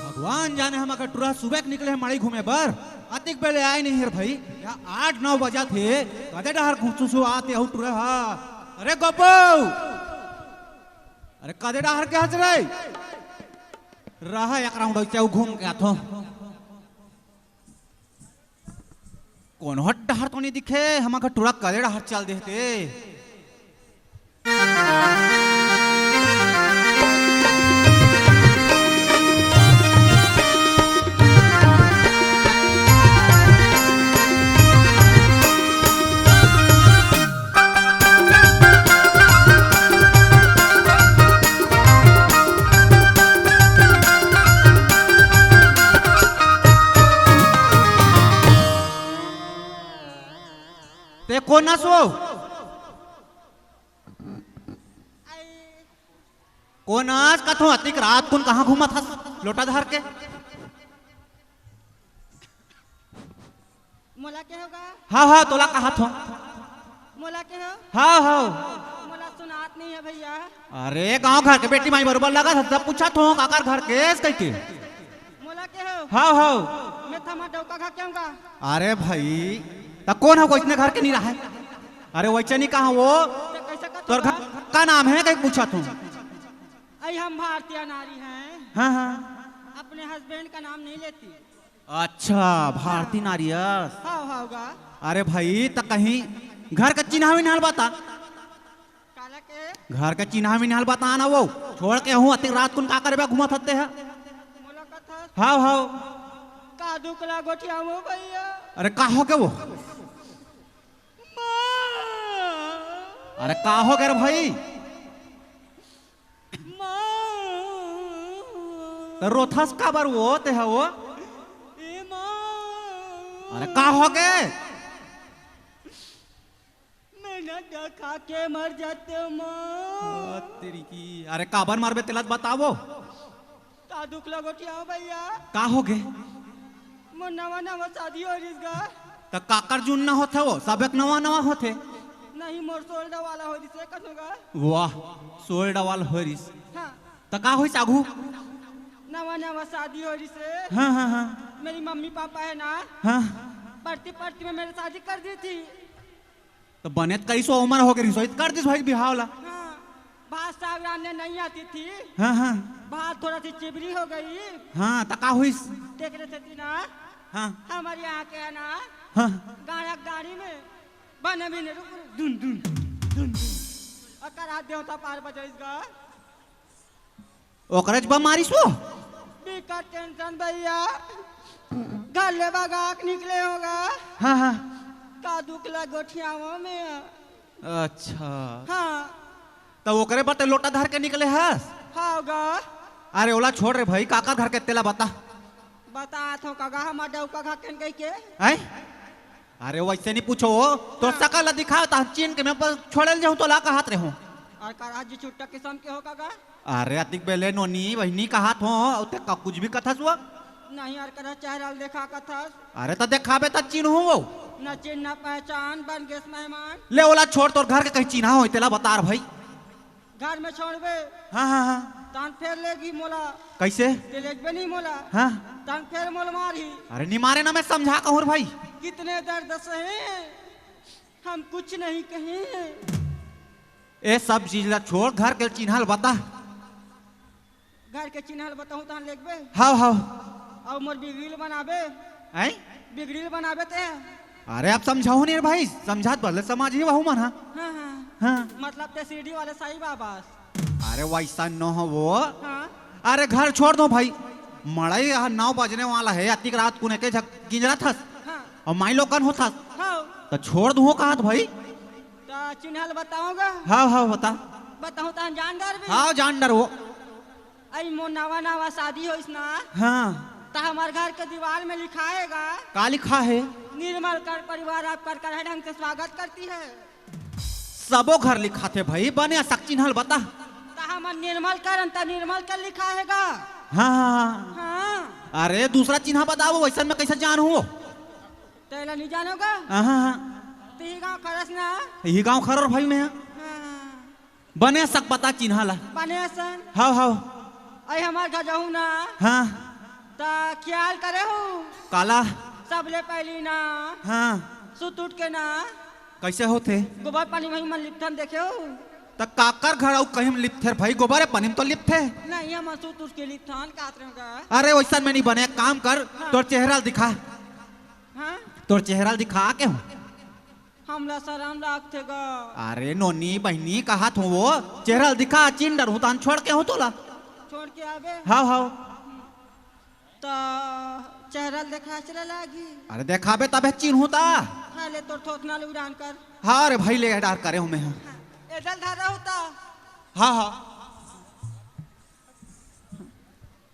भगवान जाने, हमर टुरा सुबह के निकले हे मड़ई घूमे बर, अतिक बेले आए नहीं हे भाई। या आठ नौ बजा थे, कदे डहर घुसुसु आते हऊ टुरा हा। अरे गोपू, अरे कदे डहर के हस रे? रहा एक राउंड ऐसे घूम के आथो। कोनो हट डहर तो नहीं दिखे, हमर टुरा कदे डहर चल देते। ते कोन अस वो? कोन अस कथों, अतिक रात कुन कहाँ घूमत हस लोटा धर के? मोला के होगा? हाँ, हाँ, तोला कहाथों। मोला के हो? हाँ, हाँ। मोला सुनात नहीं हे भैया। अरे, गाँव घर के बेटी माई बरोबर लगत हस, तब पूछाथों, काकर घर के हस कहिके। मोला के हो? हाँ, हाँ। मैं थमा डौका खा के आऊँगा। अरे भाई, त कोन हो, वइसने घर के नहीं रहा है? अरे, वइसने कहाँ वो? ते कैसे का तोर घर का नाम हे, कहिके पूछाथों। अई हम भारतीय नारी हैं। हाँ, हाँ। अपने husband का नाम नहीं लेती। अच्छा, भारती नारी अस। हाँ, हाँ, होगा। अरे भाई, त कहीं घर के चिन्हा विन्हा ल बता। काला के? घर के चिन्हा विन्हा ल बता ना वो। छोड़ के हूँ, अतिक रात कुन का करबे घूमत हते है? मोला कथा। हाँ, हाँ। का दुख ला गोठिया मो भैया। अरे का हो गे वो? माँ। अरे का हो गे रे भाई? माँ। त रोथस काबर वो ते हा वो? ए माँ। अरे का हो गे? मैं ना डौका खा के मर जाते हूँ, माँ। ओ तेरी की। अरे काबर मरबे तेला त बतावो। का दुख लगोटिया हो भैया? का हो गे? मोर नवा नवा शादी हो रिस गा। त काकर जुन्ना होथे वो? सबे के नवा नवा होथे। नहीं, मोर सोलडा वाला हो रिस हे कथों गा। वाह, सोलडा वाला हो रिस। हाँ। त का होइस आघू? नवा नवा शादी हो रिस हे। हाँ, हाँ, हाँ। मेरी मम्मी पापा है ना, हाँ। पढ़ती पढ़ती में मेरी शादी कर दी थी। त बने त कइसो उमर हो गे रिस होही त कर दिस भाई बिहाव ला। हाँ, भात साग रांधने नहीं आती थी। हाँ, हाँ। भात थोड़ा सी चिबरी हो गई। हाँ, त का होइस? तेकरे सेती ना, हाँ। हमर यहाँ के है ना, हाँ। गाड़ा गाड़ी में बने भी नहीं, रुक, रुक, धुन, धुन, धुन, धुन। अउ करा देवता पार बजाइस गा। ओकरे ज बम मारिस वो? बिकट tension भैया। घर ले भगा के निकले होगा। हाँ, हाँ। का दुख ला गोठियावा में। अच्छा। हाँ। त ओकरे बर ते लोटा धर के निकले हस? हाँ गा। अरे ओला छोड़ रे भाई, काकर घर के तेला बता। बतात हों का गा, हमर डौका घर के कहिके। हैं? अरे वइसे नइ पूछों वो, तोर हाँ। सकल ला दिखा, त चिन्ह के मैं बस छोड़े ल जाहूँ तोला कहत रहेंव। अउ का राज जी छुट्टा किसम के हो का गा? अरे अतिक बेले नोनी बहिनी कहत हों, अउ तें का कुछ भी कथस वो? नहीं यार, करा चेहरा ल देखा कथस। अरे त देखाबे त चिन्हूँ वो। न चिन्ह न पहचान, बन गेस मेहमान। ले ओला छोड़, तोर घर के कहीं चिन्हा होही तेला बता रे भई। घर में छोड़बे। हाँ, हाँ, हाँ। तहन फेर लेगही मोला। कइसे? तें लेगबे नहीं मोला। हाँ। तहन फेर मोला मारही। अरे नइ मारे ना, मैं समझा कहूँ रे भई। कितने दर्द सहे, हम कुछ नहीं कहे। ए सब चीज ला छोड़, घर के चिन्हा ल बता। घर के चिन्हा ल बताहूँ, तहन लेगबे। हव, हव। अउ मोर बिगड़ी ल बनाबे। हैं? बिगड़ी ल बनाबे तें। अरे अब समझाहूँ नहीं रे भई, समझात बदले समझही वहू मन हा। हाँ, हाँ। हाँ। मतलब तें शिरडी वाले साईं बाबा अस। अरे वइसन नोहंव वो। हाँ। अरे घर छोड़ दो भई, मड़ई ह नौ बजने वाला हे, अतिक रात कुन एके झक किंजरत हस। हाँ। अउ माईलोगन होथस। हाँ। त छोड़ दूँ कहत भई। त चिन्हा ल बताहूँ गा। हव, हव, बता। बताहूँ तहन जान डरबे। हव, जान डरहूँ। अई मोर नवा नवा शादी होइस ना। हाँ। त हमर घर के दीवार में लिखाय हे गा। का लिखाय हे? निर्मल कर परिवार आपका कड़हा ढंग से स्वागत करती है। सबो घर लिखाथे भई, बने असक चिन्हा ल बता। त हमर निर्मल कर, अंत निर्मल कर लिखाय हे गा। हाँ, हाँ, हाँ। हाँ। अरे दूसरा चिन्हा बताबे, वइसन मैं कइसे जानहूँ वो? तेला नइ जानों गा? हाँ, हाँ, हाँ। त इही गाँव खरस ना? इही गाँव खरों भई मैं। हाँ, हाँ। बने असक बता चिन्हा ला। बने असन। हव, हव। अई हमर घर जाहू ना। हाँ। त खियाल करे हूँ। काला? सबले पहिली ना। हाँ। सुत उठ के ना। कइसे होथे? गोबर पानी में ही मन लिपथन देखे हूँ। त काकर घर अउ कहीं म लिपथे रे भई, गोबरे पानी म तो लिपथे। नहीं, हमन सुत उठ के लिपथन, कात रंग का। अरे वइसन में नइ बने, एक काम कर, हाँ। तोर चेहरा ल दिखा। हाँ? तोर चेहरा ल दिखा के हूँ। हमला सरम लागथे गा। अरे नोनी बहिनी कहत हों वो, चेहरा ल दिखा, चिन्ह डरहूँ तहन छोड़ के आहूँ तोला। छोड़ के आबे? हव, हव। त चेहरा ल देखाय ल लागही। अरे देखाबे तभे चिन्हूँ त। हाँ, ले तोर थोथना ल उड़ान कर। हाँ रे भई, ले ए डहर करे हों मैं हा। हाँ, एदल धरा होता। हाँ, हाँ।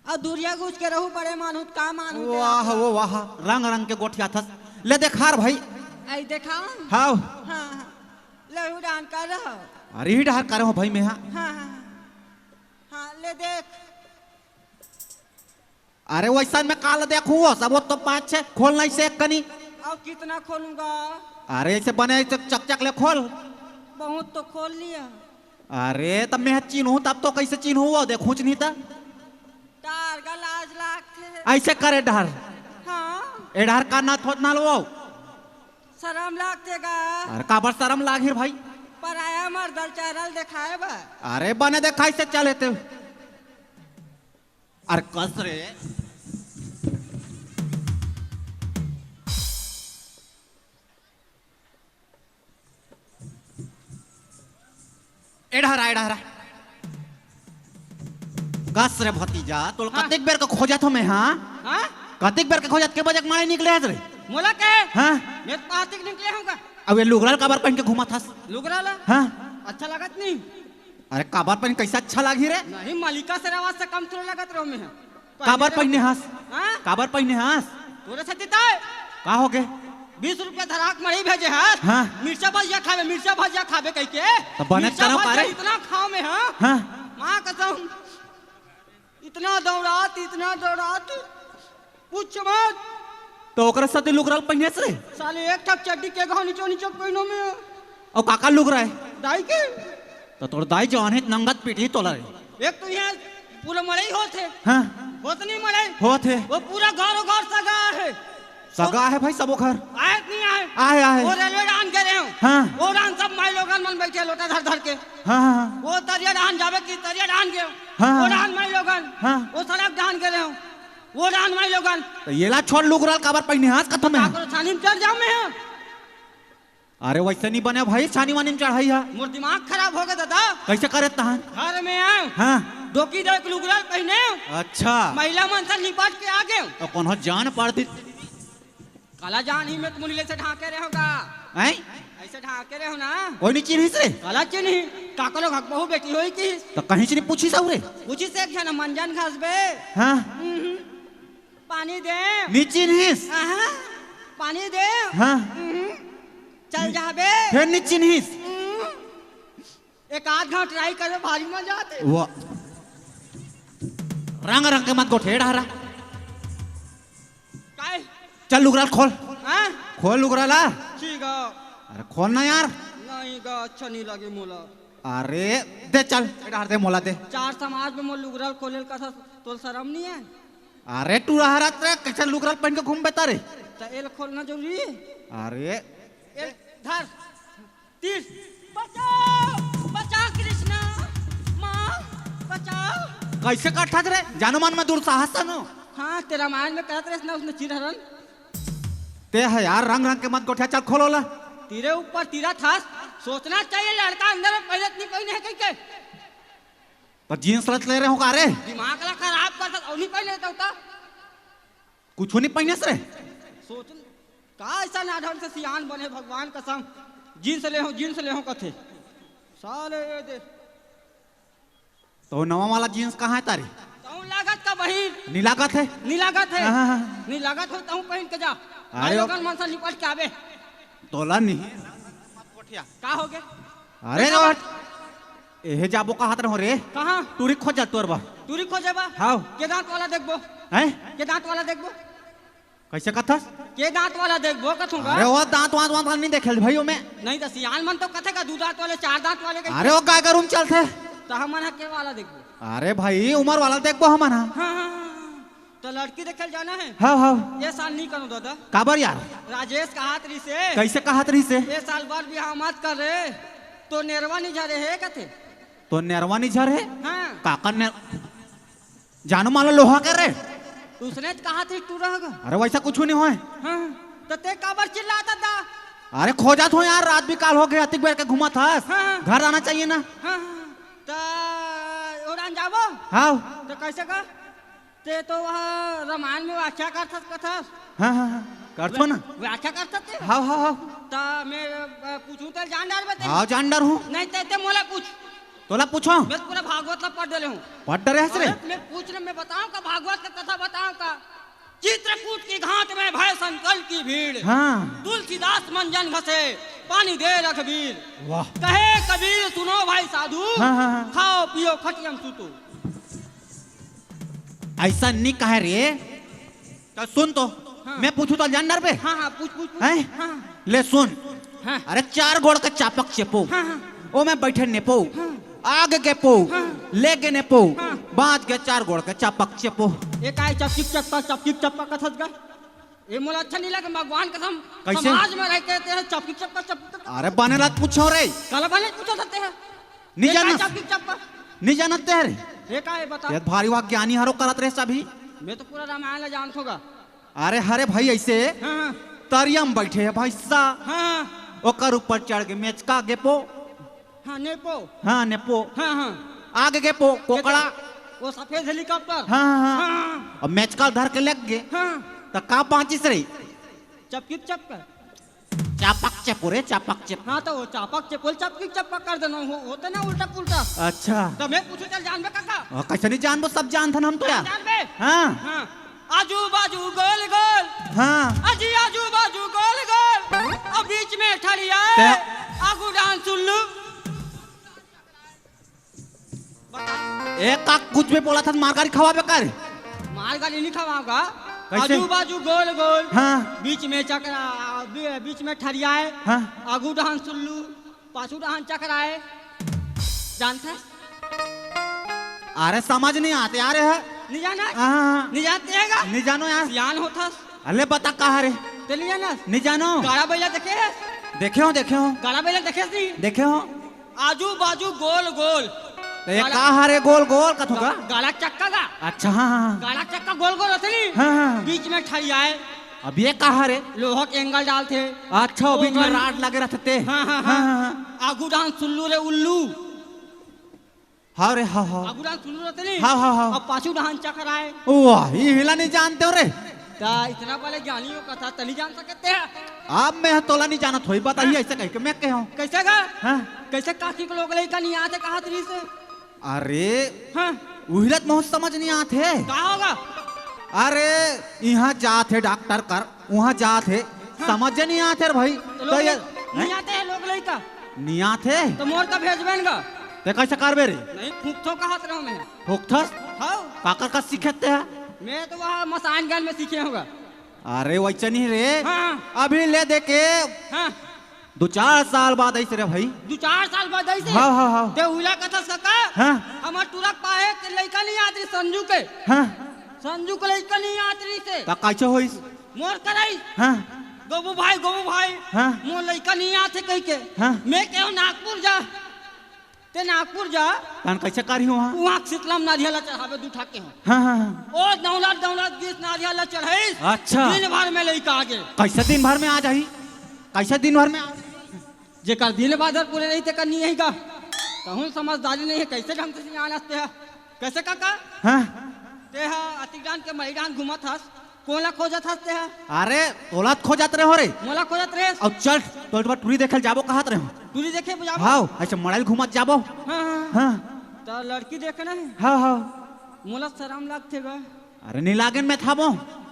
अउ दूरिहा गुज के रहू, बड़े मानहूँ त का मानहूँ ते वाह, आप? वो वाह, रंग रंग के गोठियाथस। ले देखा रे भई। अई देखा? हव। हाँ, हाँ। ले उड़ान कर रहो। अरे इही डहर करे हों भई मैं हा। हाँ, हाँ, हाँ। हाँ, ले देख। अरे वइसन में काला देखहूँ वो, सबो तो पाँच छे, खोल नहीं से एक कनी। अउ कितना खोलूँगा? अरे अइसे बने अइसे चकचक ले खोल। बहुत तो खोल लिया। अरे त मैं चिन्हूँ तब तो कइसे चिन्हूँ वो, देखहूँच नहीं त। तार गा लाज लागथे। अइसे कर ए डहर। हाँ। ए डहर कर ना थोथना ल वो। सरम लागथे गा। अरे काबर सरम लागही रे भई? पराया मरद ल चेहरा ल देखाय बर। अरे बने देखाय से चले ते। अरे कस रे। ए डहर आ, ए डहर आ। कस रे भतीजा, तोला हाँ। कतेक बेर के खोजत हों मैं हा। हाँ? कतेक बेर के खोजत, के बजे के माड़े निकले हस रे? मोला के? हाँ? मैं तो पातिक निकले हूँ का। अब ए लुगरा ल काबर पहिन के घूमत हस? लुगरा ला? हाँ। अच्छा लगत नहीं? अरे काबर पहिन, कइसे अच्छा लागही रे? नहीं, मलिका शेरावत से कम थोड़े लगत रहों मैं हा। काबर पहिने हस? हाँ? काबर पहिने हस? तोरे सेती तय। का होगे? बीस रुपया धरा के मड़ई भेजे हस। हाँ। मिर्चा भजिया खाबे, मिर्चा भजिया खाबे कहिके। त बने मिर्चा करव का भजिया रे? इतना खाओं मैं हा। हाँ। माँ कसम। इतना दौड़ात, इतना दौड़ात। पूछ मत। त ओकरे सेती लुगरा ल पहिने हस रे? साले एक ठक चड्डी के घाव नीचो नीचो पहिनों मैं। अउ काकर लुगरा हे? दाई के। त तोर दाई जवान हे, नंगत पीटही तोला रे। एक तो इहाँ पूरा मड़ई होथे। हाँ। होत नहीं मड़ई। होथे। वो पूरा गाँव गाँव सगा हे। सगा हे भई सबो घर। आए त नहीं आए। आए, आए। वो रेलवे डाहन गे रहेंव। हाँ। वो डाहन सब माईलोगन मन बइठे लोटा धर धर के। हाँ, हाँ, हाँ। वो तरिया डाहन जाबे कि तरिया डाहन गेंव। हाँ, वो हाँ। डाहन माईलोगन। हाँ। वो सड़क डाहन गे रहेंव। वो डाहन माईलोगन। त एला छोड़, लुगरा ल काबर पहिने हस कथों मैं हा। काकरो छानी म चढ़ जाँव मैं हा। अरे वइसे नइ बने भई, छानी वानी म चढ़ई हा। मोर दिमाग खराब होगे दादा। कइसे करे तहन? घर में आएंव। हाँ। डोकी डोक लुगरा ल पहिनेंव। अच्छा। महिला मन से निपट के आ गेंव। त कोनो जान पड़तिस। काला जानही, मैं तो मुड़ी ले अइसे ढाँके रहेंव का। हैं? अइसे ढाँके रहेंव ना। कोई नइ चिन्हिस रे? काला चिन्ही? काकरो घर बहू बेटी होही किहिस। त कहीं च नइ पूछिस अउ रे? पूछिस एक झन, मंजन घास बे। हाँ। हम्म। पानी दे। नइ चिन्हिस? आहा। पानी दे। हाँ। हम्म। चल जाबे। फेर नी चिन्हिस। हम्म। एक आध घांव try करे, भारी मजा आथे। वो रंग रंग के मत गोठे डहरा। काय? चल लुगरा ल खोल। हाँ? खोल लुगरा ला। ठीक है। अरे खोल ना यार। नहीं गा, अच्छा नहीं लगे मोला। अरे दे चल, ए डहर दे मोला दे। चार समाज में मोर लुगरा ल खोले ल कथा, तोल शरम नहीं है? अरे टूरा हरत रे, कैसे लुगरा ल पहन के घूमबे तारे? त एल खोलना जरूरी है। अरे एल धर। तीर। बचाओ, बचाओ कृष्णा, माँ, बचाओ। कैसे कटत रे? जानो मन में दुस्साहस नो। हाँ, तेरा मान में कहत रहे ना उसने चिरहरन। ते है यार, रंग रंग के मत गोठिया, चल खोल ओला। तेरे ऊपर तेरा था, सोचना चाहिए लड़का अंदर में पहले नहीं पहने है कहीं के। पर jeans लत ले रहे हो का रे? दिमाग ला खराब कर दे, और नहीं पहने तो होता। कुछ नहीं पहने से रे? सोच, का ऐसा ना ढंग से सियान बने, भगवान कसम। Jeans ले हो, jeans ले हो कथे। साले ये दे। तो नवा वाला jeans कहाँ है तारे? तहूँ लागत का बहिन? नी लागत है? नी लागत है? हाँ, हाँ, हाँ। नी लागत हो तहूँ पहन के जा। अरे भाई ओ- लोगन मन से निपट के आबे। तोला नहीं। का हो गया? अरे कैसा रे, बात? एहे जाबो कहत रहो रे। कहाँ? टूरी खोज जा तोर बा। टूरी खोजे बा? हाँ। के दांत वाला देखबो? हैं? के दांत वाला देखबो? कैसे कथस? के दांत वाला देखबो कथूंगा? अरे वो दांत वांत वांत नहीं देखे भाई ओमे। नहीं तो सियान मन तो कथे का दू दांत वाले, चार दांत वाले कहिके। अरे वो गाय गरू में चलथे। तो हमन ह के वाला देखबो? अरे भाई उमर वाला देखबो हमन ह। हाँ, हाँ, हाँ, हाँ। तो लड़की देखे ल जाना है? हाँ, हाँ। ये साल नहीं करो दादा। काबर यार? राजेश कहत रहिसे। कैसे कहत रहिसे? ये साल बर बिहाव मत कर रे, तो नेरवा नहीं झरे है कथे। तो नेरवा नहीं झरे? हाँ। काकर ने जानो माला लोहा के रे। उसने तो कहा थी टूरा होगा। अरे वैसा कुछ नहीं होए। हाँ, तो ते काबर चिल्लाता था? अरे खोजत हो यार, रात भी काल हो गए, अतिक बेर के घूमत हस। हाँ। घर आना चाहिए ना। हाँ, तो उड़ान जाबो? हाँ। तो कैसे का? ते तो वह रामायण में व्याख्या करथस कथस। हाँ, हाँ, हाँ। करथो ना। व्याख्या करथस ते? हाँ, हाँ, हाँ। तो मैं अ, पूछूं तो जान डार बते? हाँ, जान डार हूँ। नहीं ते, ते मोला पूछ। तोला पूछो। मैं तो पूरा भागवत ला पढ़ डले हूँ। पढ़ डरे हस रे? अरे, मैं पूछ रहे, मैं बताऊं का भागवत का कथा बताऊं का? चित्रकूट की घाट में भय संकल की भीड़। हाँ। तुलसीदास मंजन घसे, पानी दे रघुबीर। वाह। कहे कबीर सुनो भाई साधु, हाँ, हाँ, हाँ। खाओ पियो खटियम सूतो। ऐसा नहीं कहे रे। तो सुन तो, हाँ। मैं पूछूं तो जान डरबे? हाँ, हाँ, पूछ, पूछ, पूछ। हैं? हाँ। ले सुन। हाँ। अरे चार गोड़ के चापक चेपो। हाँ, हाँ। ओ में बैठे नेपो। हाँ। आग गेपो। हाँ। ले गे नेपो। हाँ। बाज गे चार गोड़ के चापक चेपो। ए काय चपकिक चप्पा, चपकिक चप्पा कथस गा? ए मोला अच्छा नहीं लगे, भगवान कसम। कैसे? समाज में रह के ते चपकिक चप्पा, चपकिक चप्पा। अरे बने ला पूछो रे। काला बने पूछो सकते हैं। नहीं ए काय जानस। चपकिक चप्पा? नहीं जानत ते रे। ए काय बता? ये भारी वाह ज्ञानी हरो करत रहे सभी। मैं तो पूरा रामायण ला जानत होगा। अरे हरे भाई ऐसे हाँ, हाँ। तरिया में बैठे है भैंसा। हाँ। ओकर ऊपर चढ़ के मेचका गेपो। हाँ, नेपो। हाँ, नेपो। हाँ, हाँ। आगे गेपो, कोकड़ा। वो सफेद helicopter। हाँ, हाँ, हाँ। हाँ। अब मेचका धर के लग गए। हाँ। तो का बांचिस रे? चपकिक चपका। चापक चेपो रे, चापक चेपो। हाँ, तो वो चापक चेपो, चपकिक चपका कर देना, हो, होते ना उल्टा पुल्टा। अच्छा। तो मैं पूछूं, चल जानबे काका। हाँ, कैसे नहीं जानबो, सब जानथन हम तो यार। जानबे? हाँ। हाँ। आजू बाजू गोल गोल। हाँ। अजी आजू बाजू गोल गोल। अब बीच में ठड़िया। ते- आगू डांस उल्लू। बता। ए का कुछ भी बोला था, मार गारी खवाबे कर। मार गारी नहीं खवाऊंगा। कैसे? आजू बाजू गोल गोल। हाँ। बीच में चक्रा, बी-, बीच में ठड़िया है। हाँ। आगू डांस उल्लू। पाछू डहान चकराए। जानथस? अरे समझ नहीं आते, अरे है। नहीं जाना? हाँ, हाँ, हाँ। नहीं जानते है गा? नहीं जानो यार। सियान होथस। अले बता कहाँ रे? ते नहीं जानस? नहीं जानो। गाड़ा बैला देखे है? देखे हो, देखे हो। गाड़ा बैला देखे नहीं? देखे हो। आजू बाजू गोल गोल। तो ये गाड़ा का हरे गोल गोल कथो का? गा-, गाड़ा चक्का का। अच्छा, हाँ, हाँ, हाँ। गाड़ा चक्का गोल गोल होते नहीं? हाँ, हाँ, हाँ। बीच में ठड़ियाए। अब ये का हरे? लोहा के एंगल डालथे। अच्छा, वो बीच में गाड़ी राड लगे रहते ते। हाँ, हाँ, हाँ। हाँ, हाँ, हाँ। आगू डाहन सुल्लू रे उल्लू। हाँ रे, हाँ, हाँ। आगू डाहन सुल्लू रहते नहीं? हाँ, हाँ, हाँ। अब पाछू डाहन चक्कर आए। वाह, ये हिला नहीं जानते हो रे। ता इतना बड़े ज्ञानी हो कथा तली जान सकते हैं। अब मैं तोला नहीं जानत होई, बताइए हाँ। ऐसे कह के मैं कहे हूँ। कैसे का? हाँ। कैसे काकी के लोग लइका नहीं आते कहा तरी से? अरे, हाँ। उहिलत महूँ समझ नहीं आत हे। का होगा? अरे, इहाँ जात हे डॉक्टर कर, उहाँ जात हे, समझ नहीं आथे रे भाई। तो लोग तो ये, नहीं आते हैं लोग लइका। नहीं आथे? तो मोर का भेजबे न गा। ते कैसे करबे रे? नहीं, फूकथो कहत रहूं मैं। फूकथस? हाँ। काकर का सीखे ते हा? मैं तो वहाँ मसानगंज में सीखे हूँ गा। अरे वैसे नहीं रे। हाँ। अभी ले दे के हाँ। दो चार साल बाद ऐसे रे भाई। दो चार साल बाद ऐसे? हाँ, हाँ, हाँ। ते उला कथस काका? हाँ। हमर टुरक पाहे के लइका नहीं आत रही संजू के। हाँ। संजू के लइका नहीं आत रही से। त कैसे होइस? मोर करई। हाँ। गोबू भाई, गोबू भाई। हाँ। मोर लइका नहीं आथे कहि के। हाँ। मैं केहूं नागपुर जा। ते नागपुर जा। तहन कैसे करी हो हाँ? वहाँ शीतलम नारियल चढ़ावे दू ठाके हो। हाँ, हाँ, हाँ। ओ दौलत, दौलत बीस नारियल चढ़ाइस। अच्छा। दिन भर में लइका आगे। कैसे दिन भर में आ जाही? कैसे दिन भर में आ जाही? जेकर दिन बादर पूरे नहीं तेकर नहीं आही का। कहूँ समझदारी नहीं है, कैसे ढंग से सियान हंसते है? कैसे काका? हाँ। ते हा अतिक डान के मई डान घूमत हस, कोला खोजत हस ते हा? अरे, तोला त खोजत रहे हो रे। मोला खोजत रहे? अब चल, तो एक बार टूरी देखे ल जाबो कहत रहे हो। टूरी देखे जाबो? हाँ, ऐसे मड़ाइल घूमत जाबो। हाँ, हाँ। हाँ। तो लड़की देखना है? हाँ, हाँ। मोला शरम लगथे गा। अरे, नहीं लागेन, मैं थाबो।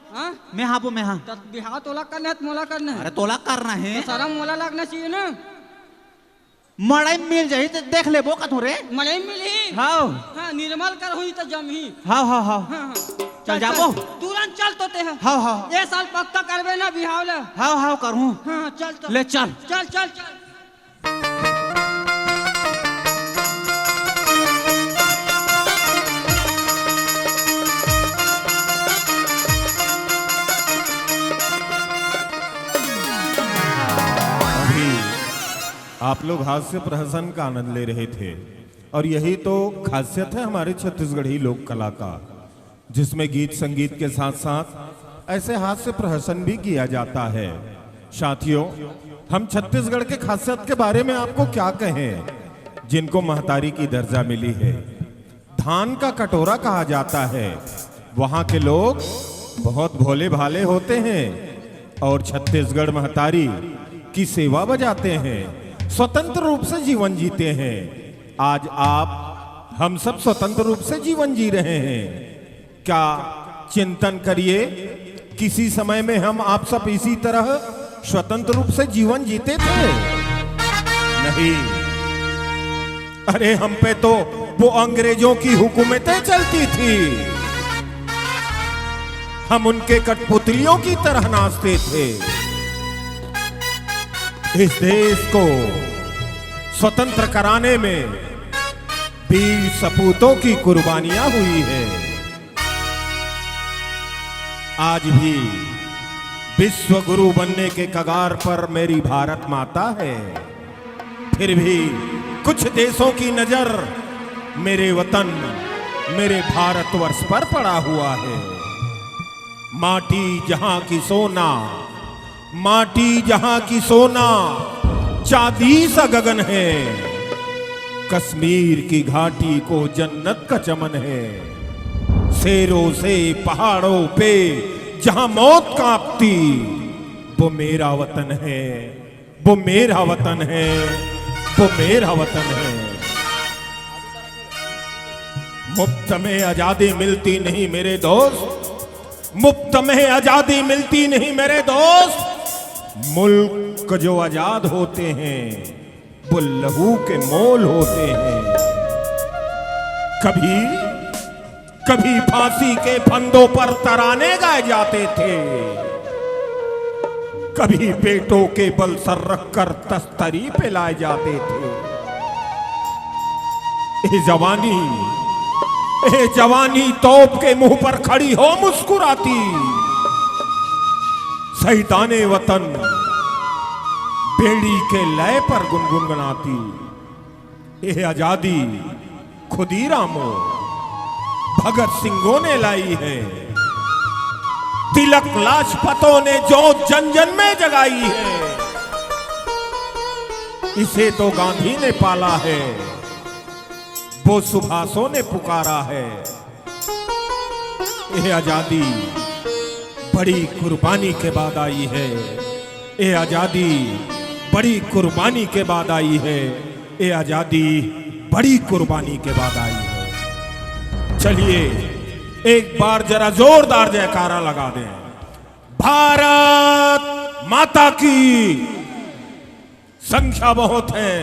हाँ? मैं हाबो, मैं हाँ। तो बिहाव तोला करना है, तो मोला करना है? अरे, तोला करना है। तो शरम मोला लगना चाहिए ना। मड़ई मिल जाही त देख लेबो कथों रे। मड़ई मिलही? हाव। हाँ, निर्मल कर होही त जमही। हाव, हाव, हाव। हाँ, हाँ। चल चल, जाबो? चल। तुरंत चल तो ते ह। हाव, हाव। ए साल पक्का करबे ना बिहाव ल? हाव, हाव, करहूँ। हाँ, चल तो। ले चल। चल, चल, चल। अभी आप लोग हास्य प्रहसन का आनंद ले रहे थे और यही तो खासियत है हमारे छत्तीसगढ़ी लोक कला का, जिसमें गीत संगीत के साथ साथ ऐसे हास्य प्रहसन भी किया जाता है। साथियों, हम छत्तीसगढ़ के खासियत के बारे में आपको क्या कहें, जिनको महतारी की दर्जा मिली है। धान का कटोरा कहा जाता है। वहां के लोग बहुत भोले भाले होते हैं और छत्तीसगढ़ महतारी की सेवा बजाते हैं, स्वतंत्र रूप से जीवन जीते हैं। आज आप, हम सब स्वतंत्र रूप से जीवन जी रहे हैं। क्या चिंतन करिए, किसी समय में हम आप सब इसी तरह स्वतंत्र रूप से जीवन जीते थे? नहीं। अरे, हम पे तो वो अंग्रेजों की हुकूमतें चलती थी, हम उनके कठपुतलियों की तरह नाचते थे। इस देश को स्वतंत्र कराने में वीर सपूतों की कुर्बानियां हुई है। आज भी विश्व गुरु बनने के कगार पर मेरी भारत माता है। फिर भी कुछ देशों की नजर मेरे वतन, मेरे भारतवर्ष पर पड़ा हुआ है। माटी जहां की सोना, माटी जहां की सोना, चांदी सा गगन है। कश्मीर की घाटी को जन्नत का चमन है। शेरों से पहाड़ों पे जहां मौत कांपती, वो मेरा वतन है, वो मेरा वतन है, वो मेरा वतन है। मुफ्त में आजादी मिलती नहीं मेरे दोस्त, मुफ्त में आजादी मिलती नहीं मेरे दोस्त। मुल्क जो आजाद होते हैं, वो लहू के मोल होते हैं। कभी, कभी फांसी के फंदों पर तराने गाए जाते थे, कभी पेटों के बल सर रखकर तस्तरी पे लाए जाते थे। ए जवानी, ए जवानी तोप के मुंह पर खड़ी हो मुस्कुराती, शहीदाने वतन बेड़ी के लय पर गुनगुनाती। ए आजादी खुदीरामो भगत सिंहों ने लाई है, तिलक लाजपतों ने जो जन जन में जगाई है, इसे तो गांधी ने पाला है, वो सुभाषों ने पुकारा है। ये आजादी बड़ी कुर्बानी के बाद आई है। ये आजादी बड़ी कुर्बानी के बाद आई है। ये आजादी बड़ी कुर्बानी के बाद आई है। चलिए, एक बार जरा जोरदार जयकारा लगा दें। भारत माता की संख्या बहुत है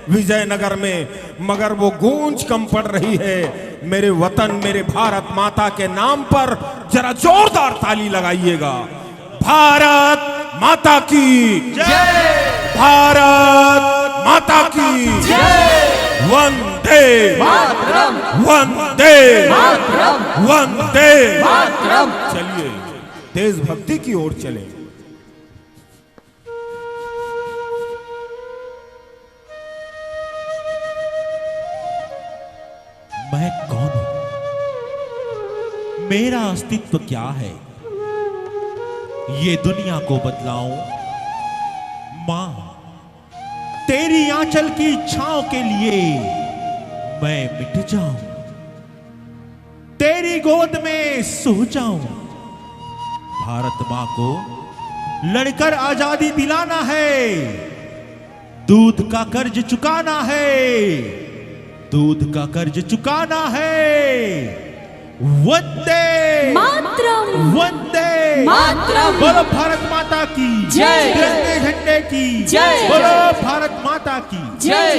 विजयनगर में, मगर वो गूंज कम पड़ रही है। मेरे वतन, मेरे भारत माता के नाम पर जरा जोरदार ताली लगाइएगा। भारत माता की जय। भारत माता की जय। वंदे मातरम। वंदे मातरम। वंदे मातरम। चलिए, देशभक्ति की ओर चले। मैं कौन हूं? मेरा अस्तित्व क्या है? ये दुनिया को बतलाऊं? मां, तेरी आंचल की छांव के लिए मैं मिट जाऊं, तेरी गोद में सो जाऊं। भारत मां को लड़कर आजादी दिलाना है, दूध का कर्ज चुकाना है, दूध का कर्ज चुकाना है। वंदे मातरम। वंदे मातरम। बोलो भारत माता की जय। तिरंगे झंडे की जय। बोलो भारत माता की जय।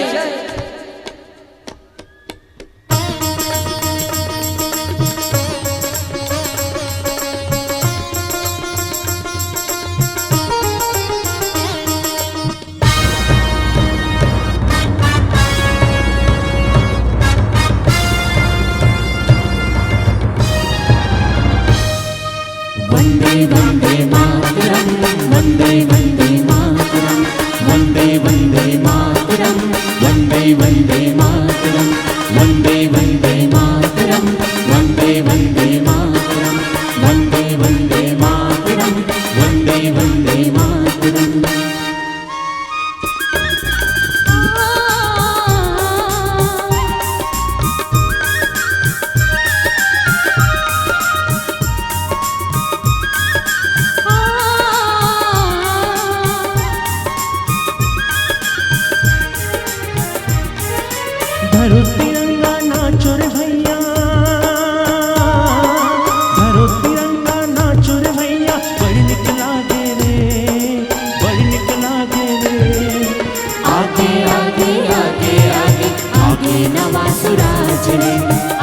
वंदे वंदे मातरम, वंदे वंदे मातरम, वंदे वंदे मातरम, वंदे वंदे मातरम, वंदे वंदे मातरम, वंदे वंदे मातरम, वंदे वंदे मातरम, वंदे वंदे मातरम। धरो तिरंगा नाचो रे भैया, धरो तिरंगा नाचो रे भैया, बड़ निक लागे रे, बड़ निक लागे रे। आगे आगे आगे आगे आगे नवा सुराज रे,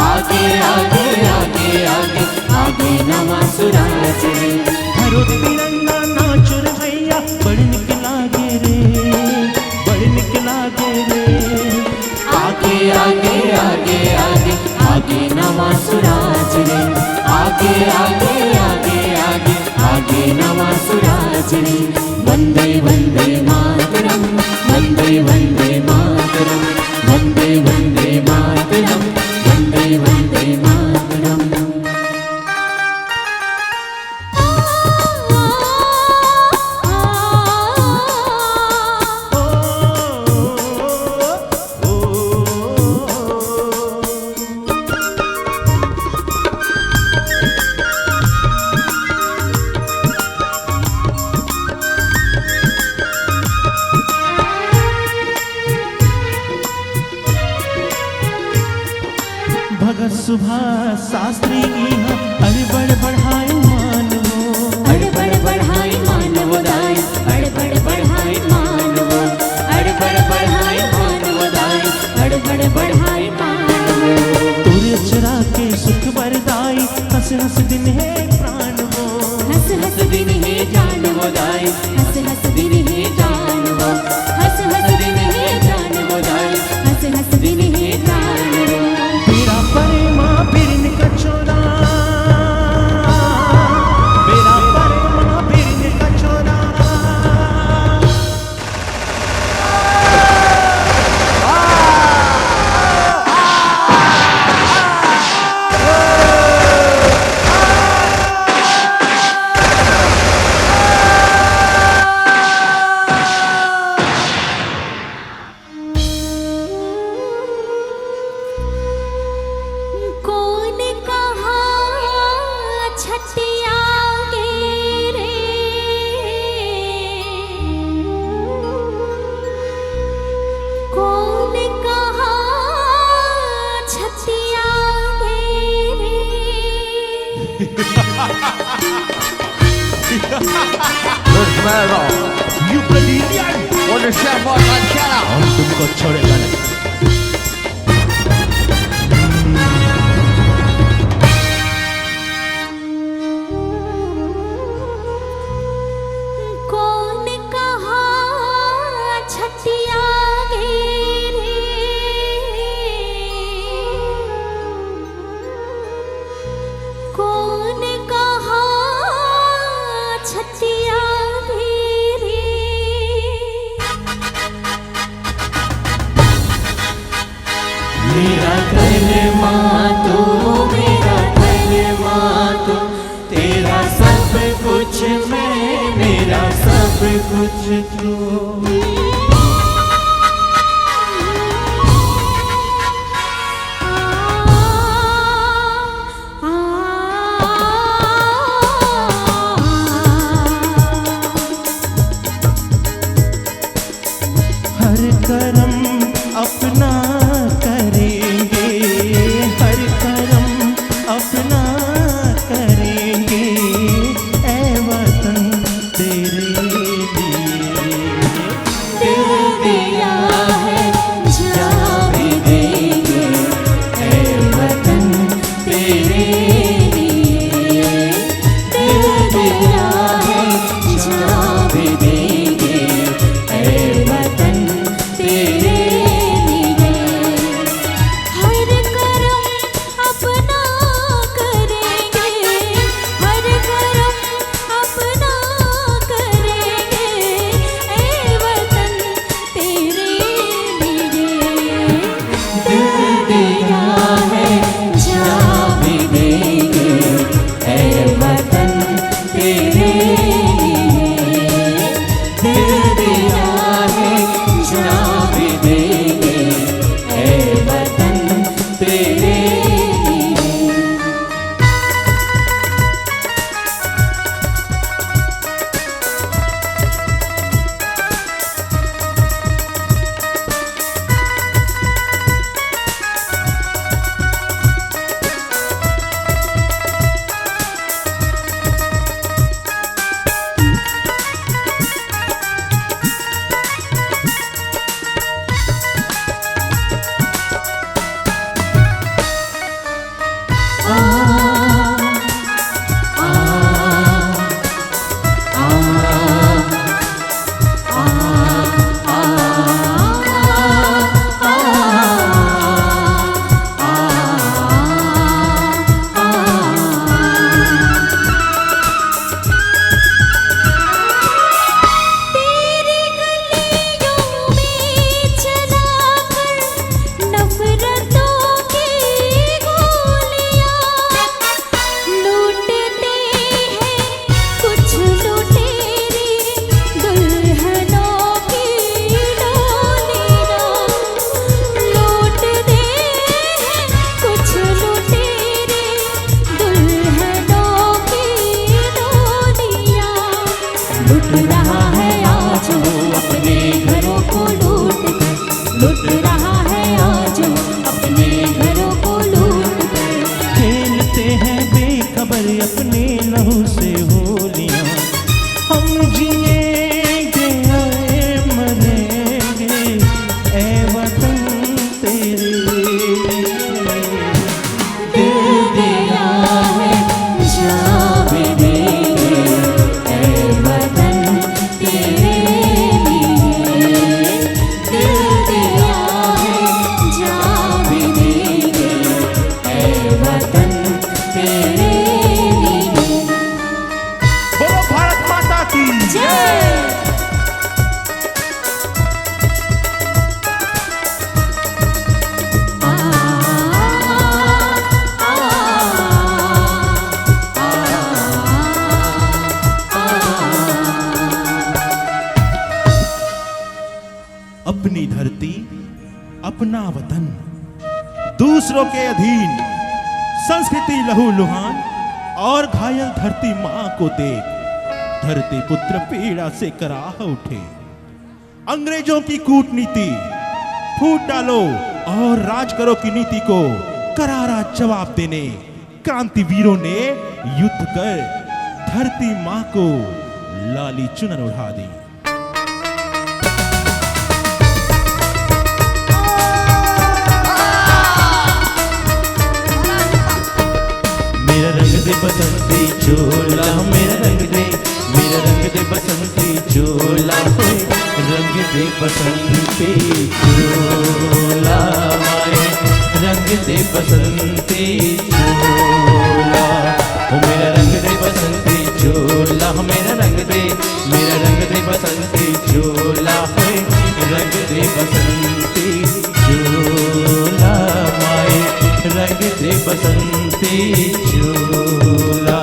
आगे आगे आगे आगे आगे नवा सुराज रे। धरो तिरंगा नाचो रे भैया, बड़ निक लागे रे, बड़ निक लागे रे। आगे आगे आगे आगे आगे नवा सुराज रे, आगे आगे आगे आगे आगे नवा सुराज रे। वंदे वंदे मातरम, वंदे वंदे मातरम, वंदे वंदे मातरम, वंदे वंदे मातरम। भगत सुभाष शास्त्री इहाँ अड़बड़ बढ़ाए मान वो। अड़बड़ बढ़ाए मान वो दाई, अड़बड़ बढ़ाए मान वो, अड़बड़ बढ़ाए मान वो दाई, अड़बड़ बढ़ाए मान वो। तोरे अचरा के सुख बरदाई, हंस हंस दिन हे प्राण वो। हंस हंस दिन हे जान वो दाई, हंस हंस दिन हे जान वो, हंस हंस दिन हे जान वो दाई, हंस हंस दिन हे जान वो। बेरा परे माँ Biren कछोरा, You bloody idiot! What the chef on my channel? हम तुमको छोड़ेगा नहीं। कौन कहाँ छटिया घेरे, कौन कहाँ छटिया घेरे। मेरा तन माँ तू, मेरा धन माँ तू, तेरा सब कुछ मैं, मेरा सब कुछ तू। हर करम अपना करेंगे, हर करम अपना करेंगे, ऐ वतन तेरे लिए। दिल दिया है, जान भी देंगे, ऐ वतन तेरे लिए। दिल दिया है, जान भी देंगे, ऐ वतन तेरे लिए। हर करम अपना करेंगे, हर करम अपना करेंगे, ऐ वतन तेरे लिए। दिल दिया है, जान भी देंगे, ऐ वतन तेरे लिए। दिल दिया है, जान भी देंगे, ऐ वतन तेरे लिए। तेरी गलियों में चलाकर नफरतों की गोलियां, लूटते हैं कुछ लुटेरे दुल्हनों की डोलियां, लूटते हैं कुछ लुटेरे दुल्हनों की डोलियां। लुट रहा है आज वो अपने घरों को लूट कर, लुट रहा है आज वो अपने घरों को लूट कर। खेलते हैं बेखबर अपने लहू से होलियां, हम जिएंगे या मरेंगे, ऐ वतन तेरे लिए। दिल दिया है, जान भी देंगे, ऐ वतन तेरे लिए। दिल दिया है, जान भी देंगे, ऐ वतन तेरे लिए। बोलो भारत माता की जय। अपनी धरती, अपना वतन, दूसरों के अधीन, संस्कृति लहूलुहान और घायल धरती माँ को देख धरती पुत्र पीड़ा से कराह उठे। अंग्रेजों की कूटनीति, फूट डालो और राज करो की नीति को करारा जवाब देने क्रांतिवीरों ने युद्ध कर धरती माँ को लाली चुनर ओढ़ा दे। मेरा रंग दे बसंती चोला, मेरा रंग दे, मेरा रंग दे बसंती चोला, होए, रंग दे बसंती चोला, माए, रंग दे बसंती चोला, ओ मेरा रंग दे बसंती चोला, मेरा रंग दे, मेरा रंग दे बसंती चोला, होए, रंग दे बसंती चोला, माए, रंग दे बसंती चोला।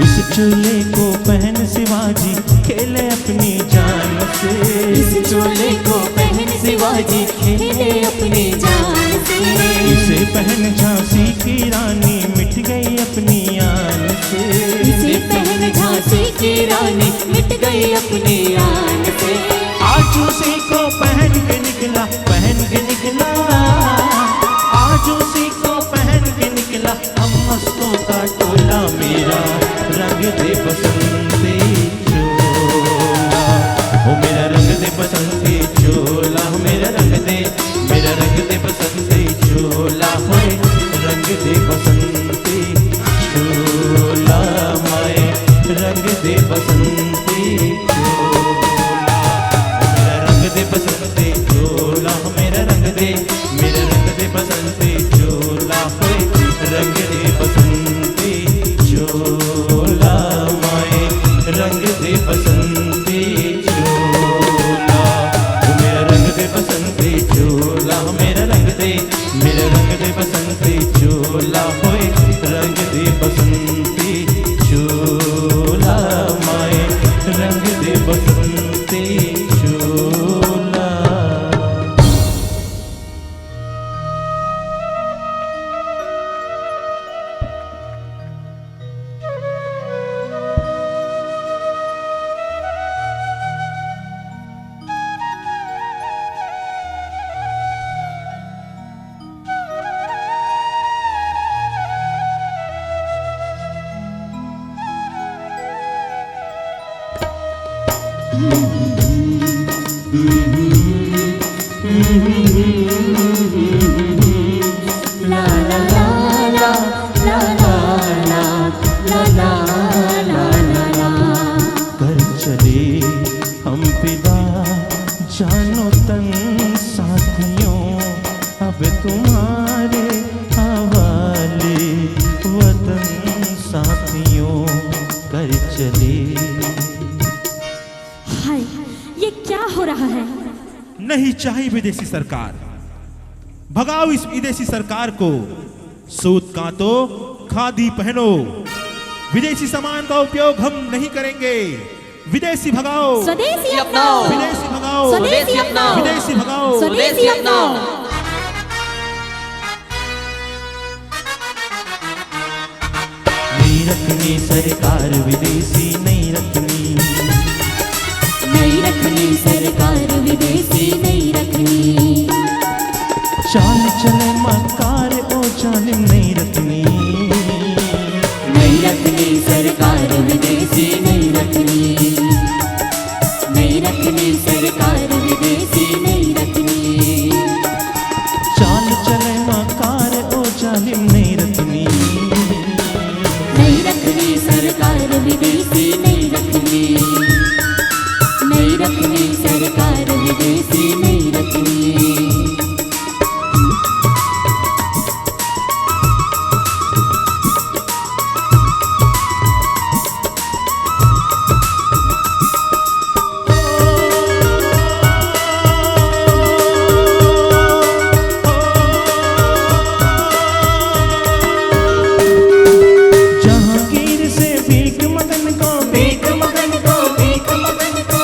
इस चोले को पहन शिवाजी खेले अपनी जान से। इस चोले को पहन शिवाजी खेले अपनी जान से। इसे पहन झांसी की रानी मिट गई अपनी आन से। इसे पहन झांसी की रानी मिट गई अपनी आन से। आज उसी को पहन के निकला, पहन के निकला, आज उसी को पहन के निकला हम मस्तों का टोला। मेरा रंग दे बसंती चोला, ओ मेरा रंग दे बसंती चोला, मेरा रंग दे, मेरा रंग दे बसंती चोला, होए, रंग दे बसंती चोला, माए, रंग दे बसंती चोला, ओ मेरा रंग दे बसंती चोला, मेरा रंग दे, मेरा रंग दे बसंती चोला, होए, रंग दे बसंती चोला, माए, रंग दे बसंती चोला, ओ मेरा रंग दे बसंती चोला, मेरा रंग दे, मेरा रंग दे बसंती चोला, होए, रंग दे बसंती चोला, माए, रंग दे बसंती चोला। कर चले हम फिदा जानो तन साथियों, अब तुम्हारे हवाले वतन साथियों, कर चले। हाय, ये क्या हो रहा है? नहीं चाहिए विदेशी सरकार, भगाओ इस विदेशी सरकार को। सूत कांतो, खादी पहनो। विदेशी सामान का उपयोग हम नहीं करेंगे। विदेशी भगाओ। स्वदेशी अपनाओ। विदेशी भगाओ। स्वदेशी अपनाओ। विदेशी भगाओ। स्वदेशी अपनाओ। नहीं रखनी सरकार विदेशी, नहीं रखनी। नहीं रखनी सरकार विदेशी, नहीं रखनी। चाल चले मकार ओ जालिम, नहीं रखनी। नहीं रखनी सरकार विदेशी, नहीं रखनी। नहीं रखनी सरकार विदेशी, नहीं रखनी। चाल चले मकार ओ जालिम, नहीं रखनी। नहीं रखनी सरकार विदेशी, नहीं रखनी। नहीं रखनी सरकार विदेशी, नहीं रखनी। जहांगीर से भीख मगन को, भीख मगन को, भीख मगन को।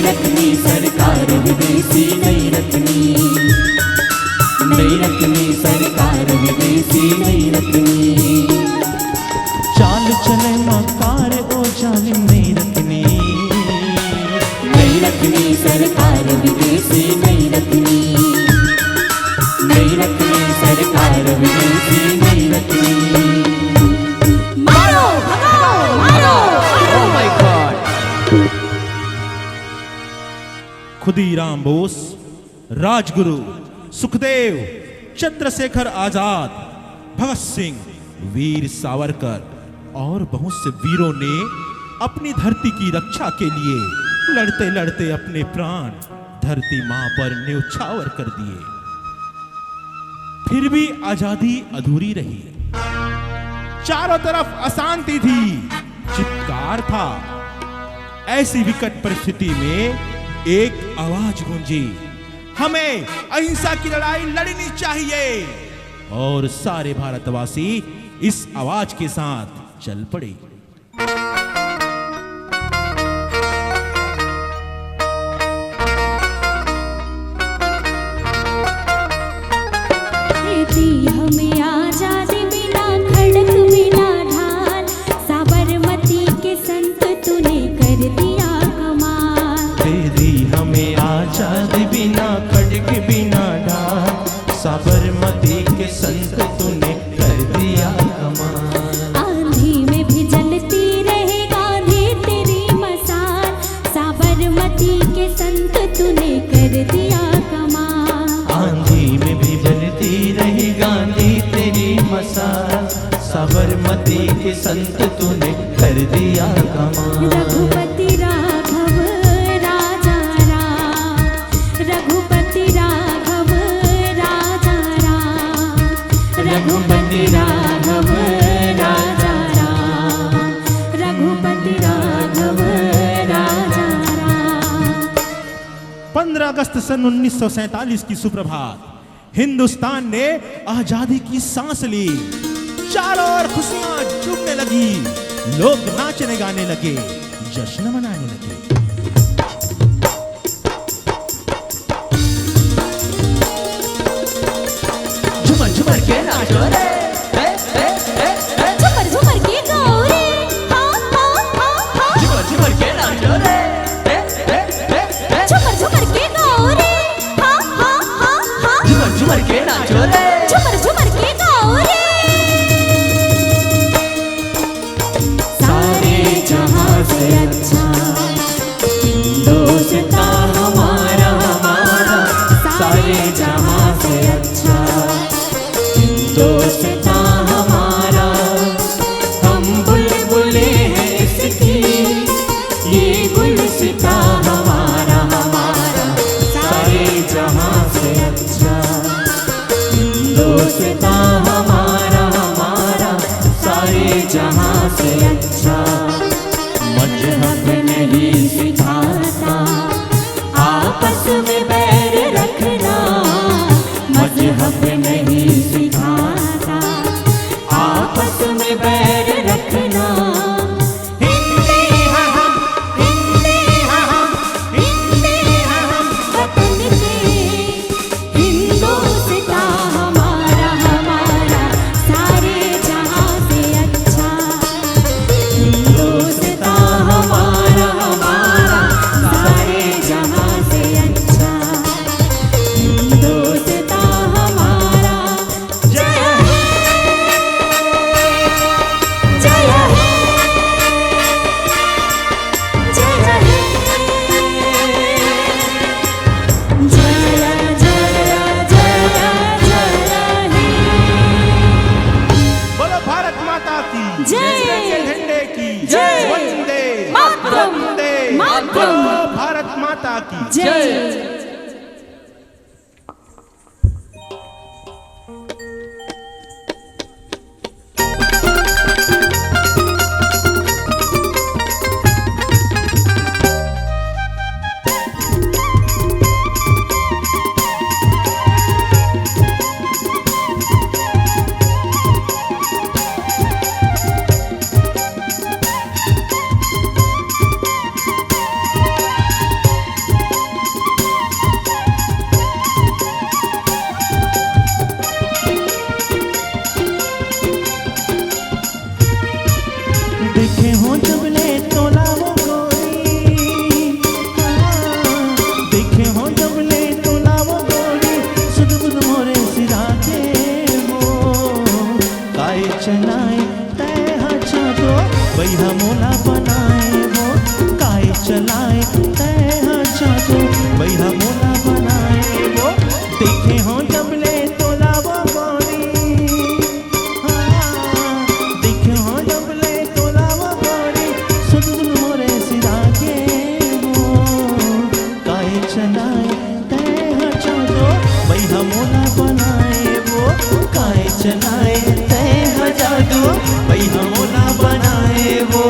रखनी सरकार विदेशी नहीं रखनी, नहीं रखनी सरकार विदेशी नहीं रखनी। चाल चले मकार ओ जालिम नहीं रखनी, नहीं रखनी सरकार विदेशी नहीं रखनी, नहीं रखनी सरकार विदेशी नहीं रखनी। मारो, भगाओ, मारो, मारो। Oh my God। Khudiram Bose, Rajguru, Sukhdev, Chandrashekhar Azad, Bhagat Singh, Veer Savarkar और बहुत से वीरों ने अपनी धरती की रक्षा के लिए लड़ते लड़ते अपने प्राण धरती माँ पर न्यौछावर कर दिए। फिर भी आजादी अधूरी रही। चारों तरफ अशांति थी, चित्कार था। ऐसी विकट परिस्थिति में एक आवाज गूंजी, हमें अहिंसा की लड़ाई लड़नी चाहिए। और सारे भारतवासी इस आवाज के साथ चल पड़े। दे दी हमें आजादी बिना खड़क बिना ढाल, साबरमती के संत तूने कर दिया कमाल। दे दी हमें आजादी बिना खड़क बिना ढाल, साबरमती के संत तूने कर दिया कमाल। आंधी में भी जलती रहे गांधी तेरी मशाल, साबरमती के संत तूने कर दिया कमाल। आंधी में भी जलती रही गांधी तेरी मशाल, साबरमती के संत तूने कर दिया कमाल। रघुपति राघव राजा राम, रघुपति राघव राजा राम, रघुपति राघव राजा राम, रघुपति राघव राजा राम। पन्द्रह अगस्त सन उन्नीस सौ सैंतालीस की सुप्रभात, हिंदुस्तान ने आजादी की सांस ली। चारों ओर खुशियां झूमने लगी, लोग नाचने गाने लगे, जश्न मनाने लगे। झुमर झुमर के नाचो रे, ए, ए, ए, ए। झुमर झुमर के गाओ रे, हा, हा, हा, हा। झुमर झुमर के नाचो रे, ए, ए, ए, ए। झुमर झुमर के गाओ रे, हा, हा, हा, हा। झुमर झुमर के नाचो रे। झुमर झुमर के गाओ रे। सारे जहां से अच्छा हिंदुस्तान हमारा, हमारा। सारे जहां से अच्छा हिंदुस्तान हमारा। हम बुलबुलें हैं इसकी, ये गुलसिता हमारा, हमारा। सारे जहां से अच्छा हिंदुस्तान हमारा, हमारा। सारे जहां से अच्छा। मजहब नहीं सिखाता आपस में बैर रखना, मजहब नहीं सिखाता आपस में बैर रखना। हिंदी हैं हम, हिंदी हैं हम, हिंदी हैं हम वतन के। हिंदुस्तान हमारा, हमारा, सारे जहां से अच्छा। हिंदुस्तान हमारा, हमारा, सारे जहां से अच्छा। हिंदुस्तान हमारा। जय हे, जय हे, जय हे। जय, जय, जय, जय, जय हे। बोलो भारत माता की जय। तिरंगे झंडे की जय। वंदे मातरम। वंदे मातरम। बोलो भारत माता की जय। जय। हमोला बनाए वो, काय चलाए तै ह जादू, पई हमोला बनाए वो।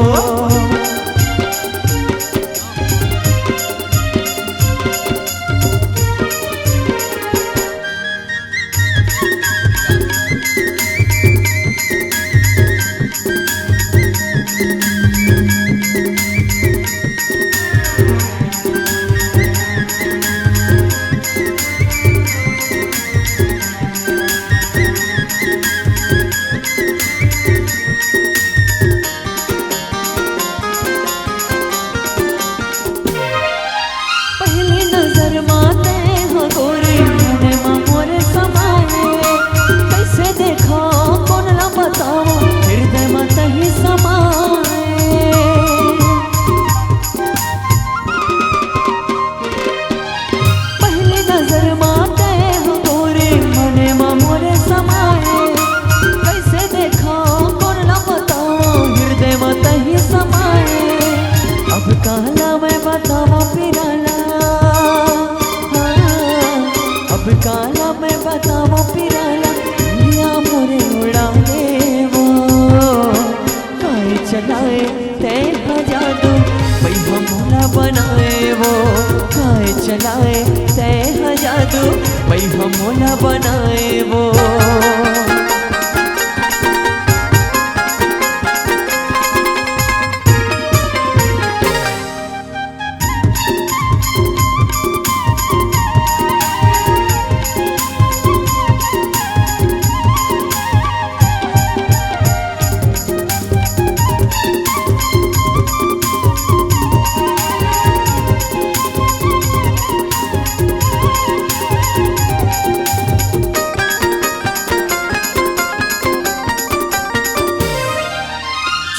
पहली नजर मा तै ह गोरी, मन मा मोर समाए। कैसे देखा, कोन ला बताओ, हृदय मा तही समाए। पहली नजर मा तै ह गोरी, मन मा मोर समाए। कैसे देखा, कोन ला बताओ, हृदय मा तही समाए। अब काला मैं बतावा पिराला, हाँ, अब काला मैं बतावा पिराला, दुनिया मोरे उड़ावे वो। काय चलाए तै ह जादू, पई हमोला बनाए वो। काय चलाए तै ह जादू, पई हमोला बनाए वो।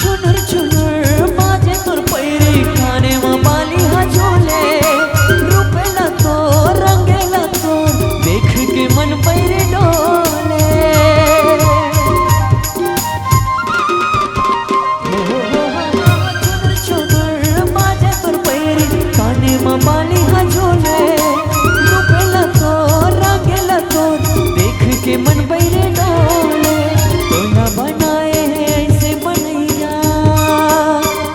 छुनुर छुनुर बाजे तोर पैरी, काने मा बाली हा झूले। रूप ला तोर, रंग ला तोर, देख के मन पैरी डोले। हो, हो, हो, हो, छुनुर छुनुर बाजे तोर पैरी, काने मा बाली हा झूले। रूप ला तोर, रंग ला तोर, देख के मन पैरी डोले। तोला बनाए हे ऐसे बनैया,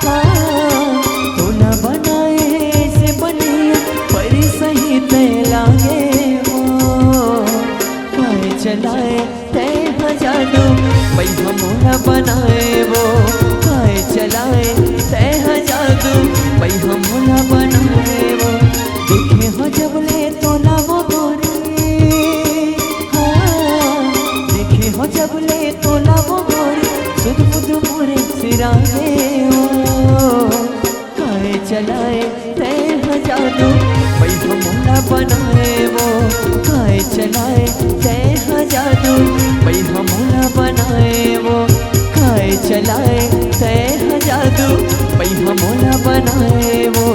हाँ, तोला बनाए हे ऐसे बनैया, परी सही तै लागे वो। काय चलाए तै ह जादू, पई हमोला बनाए वो। काय चलाए तै ह जादू, पई हमोला बनाए वो। देखे हो जब ले तोला वो गोरी, हाँ, देखे हो जब ले तोला वो गोरी, सुध बुध मोरे सिरागे वो। काय चलाए तै ह जादू, पई हमोला बनाए वो। काय चलाए तै ह जादू, पई हमोला बनाए वो। काय चलाए तै ह जादू, पई हमोला बनाए वो।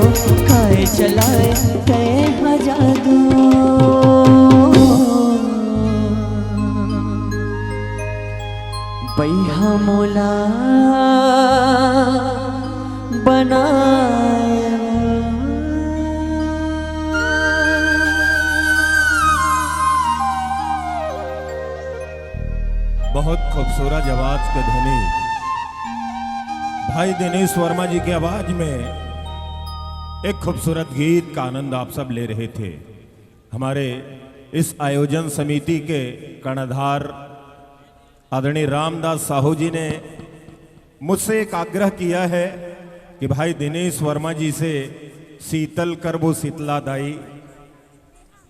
काय चलाए तै ह जादू, पई हमोला बनाए। बहुत खूबसूरत आवाज के धनी भाई दिनेश वर्मा जी की आवाज में एक खूबसूरत गीत का आनंद आप सब ले रहे थे। हमारे इस आयोजन समिति के कर्णधार आदरणीय रामदास साहू जी ने मुझसे एक आग्रह किया है कि भाई दिनेश वर्मा जी से शीतल करबो शीतला दाई,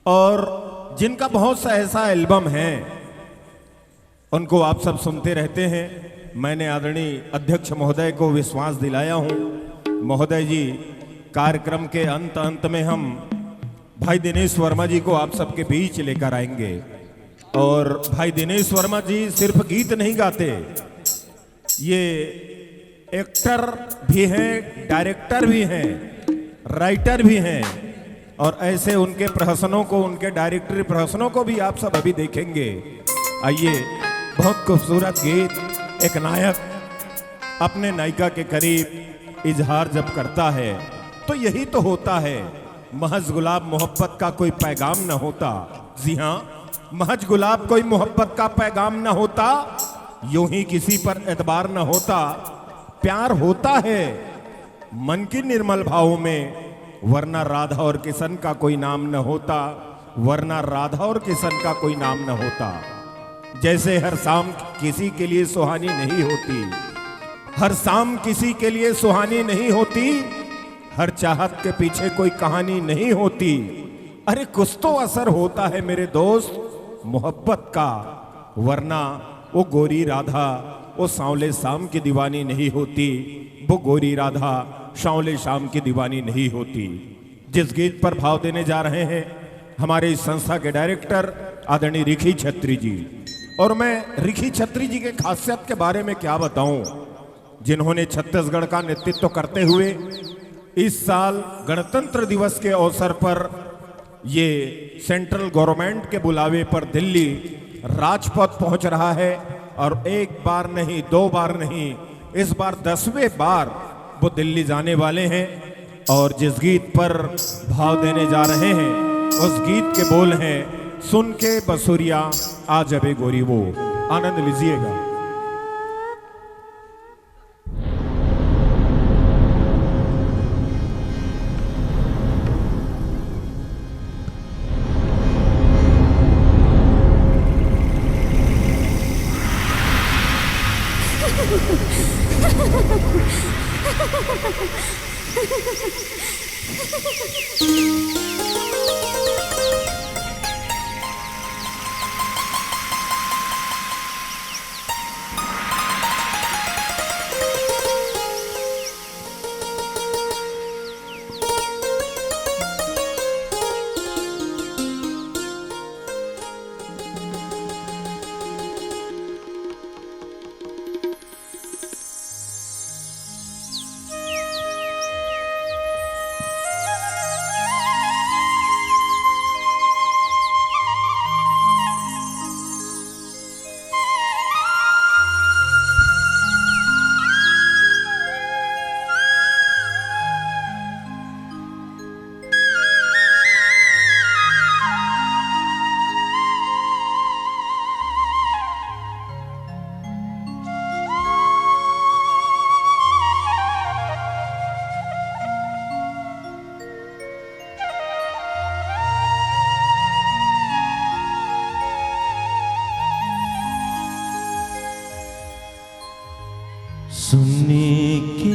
और जिनका बहुत सा ऐसा एल्बम है, उनको आप सब सुनते रहते हैं। मैंने आदरणीय अध्यक्ष महोदय को विश्वास दिलाया हूं। महोदय जी, कार्यक्रम के अंत अंत में हम भाई दिनेश वर्मा जी को आप सबके बीच लेकर आएंगे। और भाई दिनेश वर्मा जी सिर्फ गीत नहीं गाते, ये एक्टर भी हैं, डायरेक्टर भी हैं, राइटर भी हैं। और ऐसे उनके प्रहसनों को, उनके डायरेक्टरी प्रहसनों को भी आप सब अभी देखेंगे। आइए, बहुत खूबसूरत गीत। एक नायक अपने नायिका के करीब इजहार जब करता है, तो यही तो होता है। महज गुलाब मोहब्बत का कोई पैगाम न होता। जी हाँ, महज गुलाब कोई मोहब्बत का पैगाम न होता, यूं ही किसी पर एतबार न होता। प्यार होता है मन की निर्मल भावों में, वरना राधा और किशन का कोई नाम न होता, वरना राधा और किशन का कोई नाम न होता। जैसे हर शाम किसी के लिए सुहानी नहीं होती, हर शाम किसी के लिए सुहानी नहीं होती, हर चाहत के पीछे कोई कहानी नहीं होती। अरे, कुछ तो असर होता है मेरे दोस्त मोहब्बत का, वरना वो गोरी राधा वो सांवले शाम की दीवानी नहीं होती, वो गोरी राधा सांवले शाम की दीवानी नहीं होती। जिस गीत पर भाव देने जा रहे हैं हमारे इस संस्था के डायरेक्टर आदरणीय रिखी छत्री जी, और मैं रिखी छत्री जी के खासियत के बारे में क्या बताऊं, जिन्होंने छत्तीसगढ़ का नेतृत्व करते हुए इस साल गणतंत्र दिवस के अवसर पर ये सेंट्रल गवर्नमेंट के बुलावे पर दिल्ली राजपथ पहुंच रहा है, और एक बार नहीं, दो बार नहीं, इस बार दसवें बार वो दिल्ली जाने वाले हैं। और जिस गीत पर भाव देने जा रहे हैं, उस गीत के बोल हैं, सुन के बसुरिया आ जबे गोरी वो। आनंद लीजिएगा। सुन के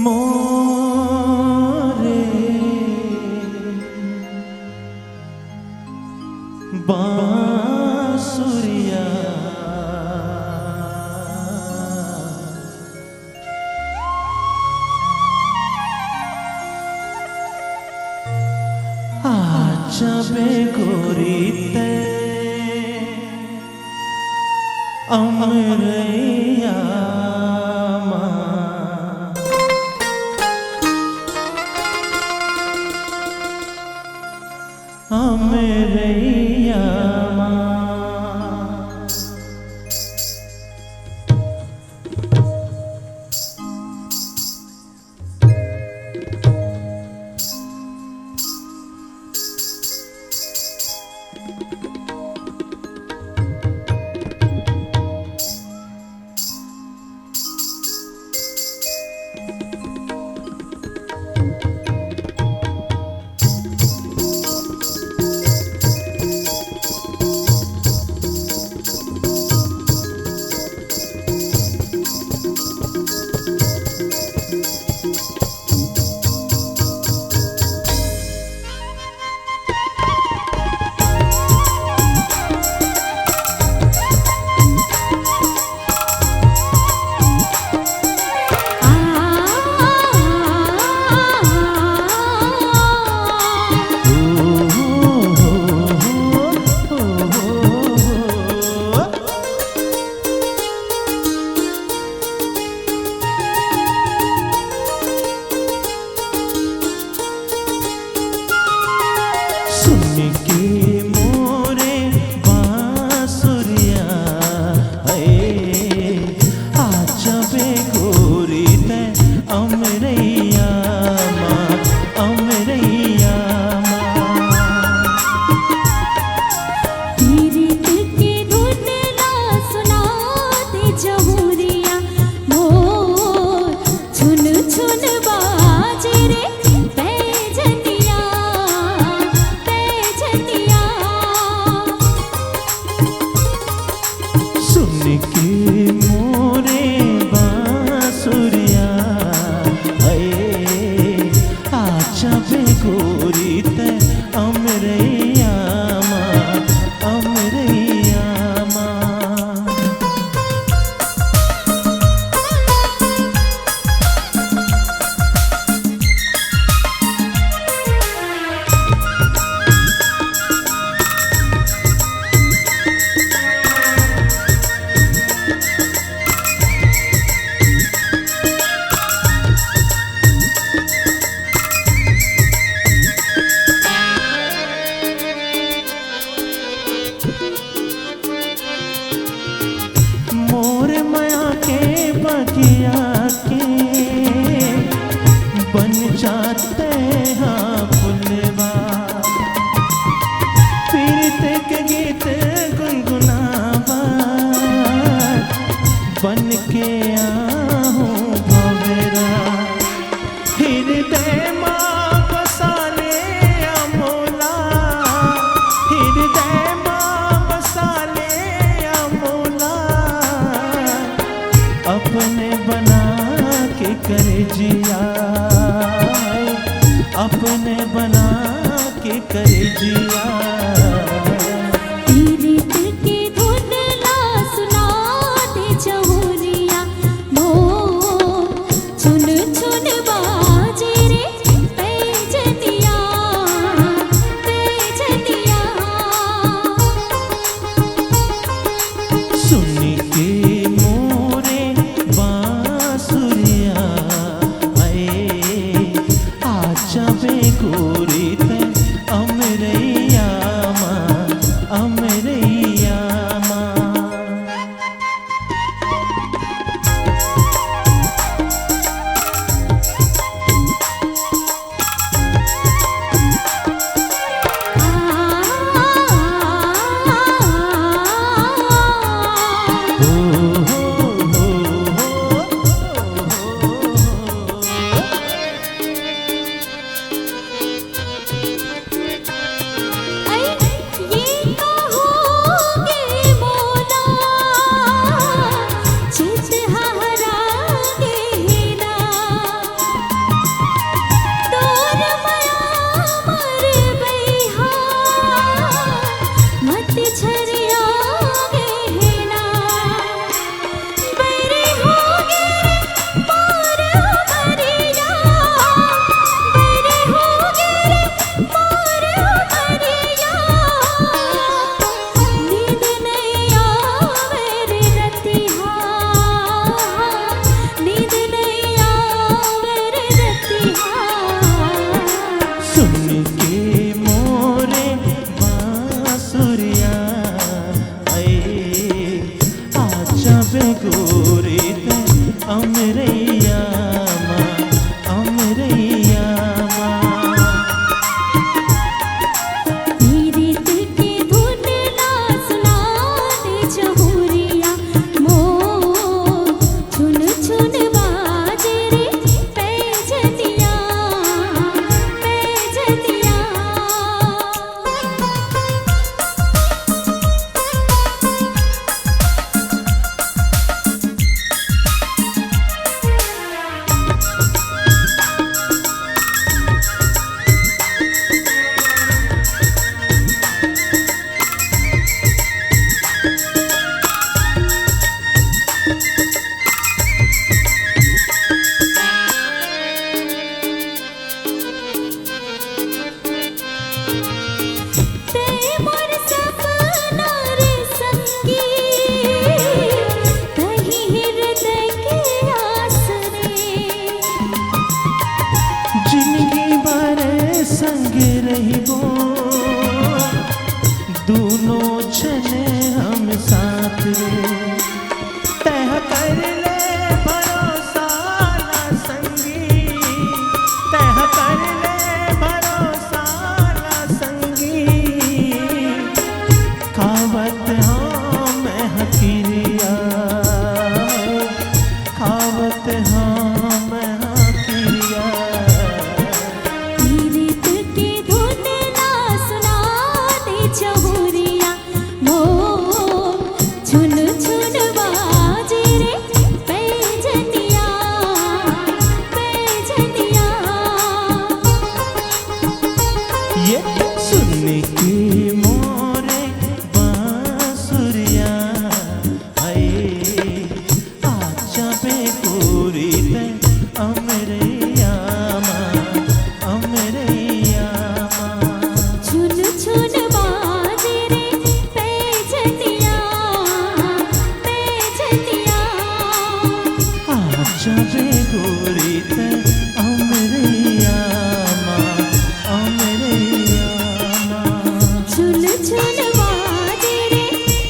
मोरे बांसुरिया, आ जाबे गोरी तैं अमरैया मा। अमरैया मा। सुन के मोरे बांसुरिया, हे, आ जाबे गोरी तैं अमरैया मा, अमरैया अपने बना के करेजिया। पीरित के धुन ला सुना दे चहुरिया, मो चुन चुन बाजे रे पैजनिया, पैजनिया। सुन के मोरे बांसुरिया, आए आजा बे गोरी तैं अमरैया मा, अमरैया मा। सुन के मोरे बांसुरिया, आए आजा बे गोरी तैं अमरैया मा, अमरैया मा। पीरित के धुन ला सुना दे चहुरिया, मो चुन चुन बाजे रे पैजनिया, पैजनिया। तैं मोर सपना रे संगी, तहीं हृदय के आस रे। जिनगी भर संग रहिबो, दूनों झन हम साथ रे। तैं कर ले भरोसा ना संगी, तैं कर ले भरोसा ना संगी। खावत हँव मैं किरिया, खावत हँव मैं किरिया। पीरित के धुन ला सुना दे चहुरिया, मो चुन चुन बाजे रे पैजनिया, पैजनिया। ये सुन के मोरे बांसुरिया, हाय आजा बे गोरी तैं अमरैया मा, अमरैया मा। चुन चुन बाजे रे पैजनिया, पैजनिया। आजा बे गोरी तैं अमरैया मा, अमरैया मा। चुन चुन बाजे रे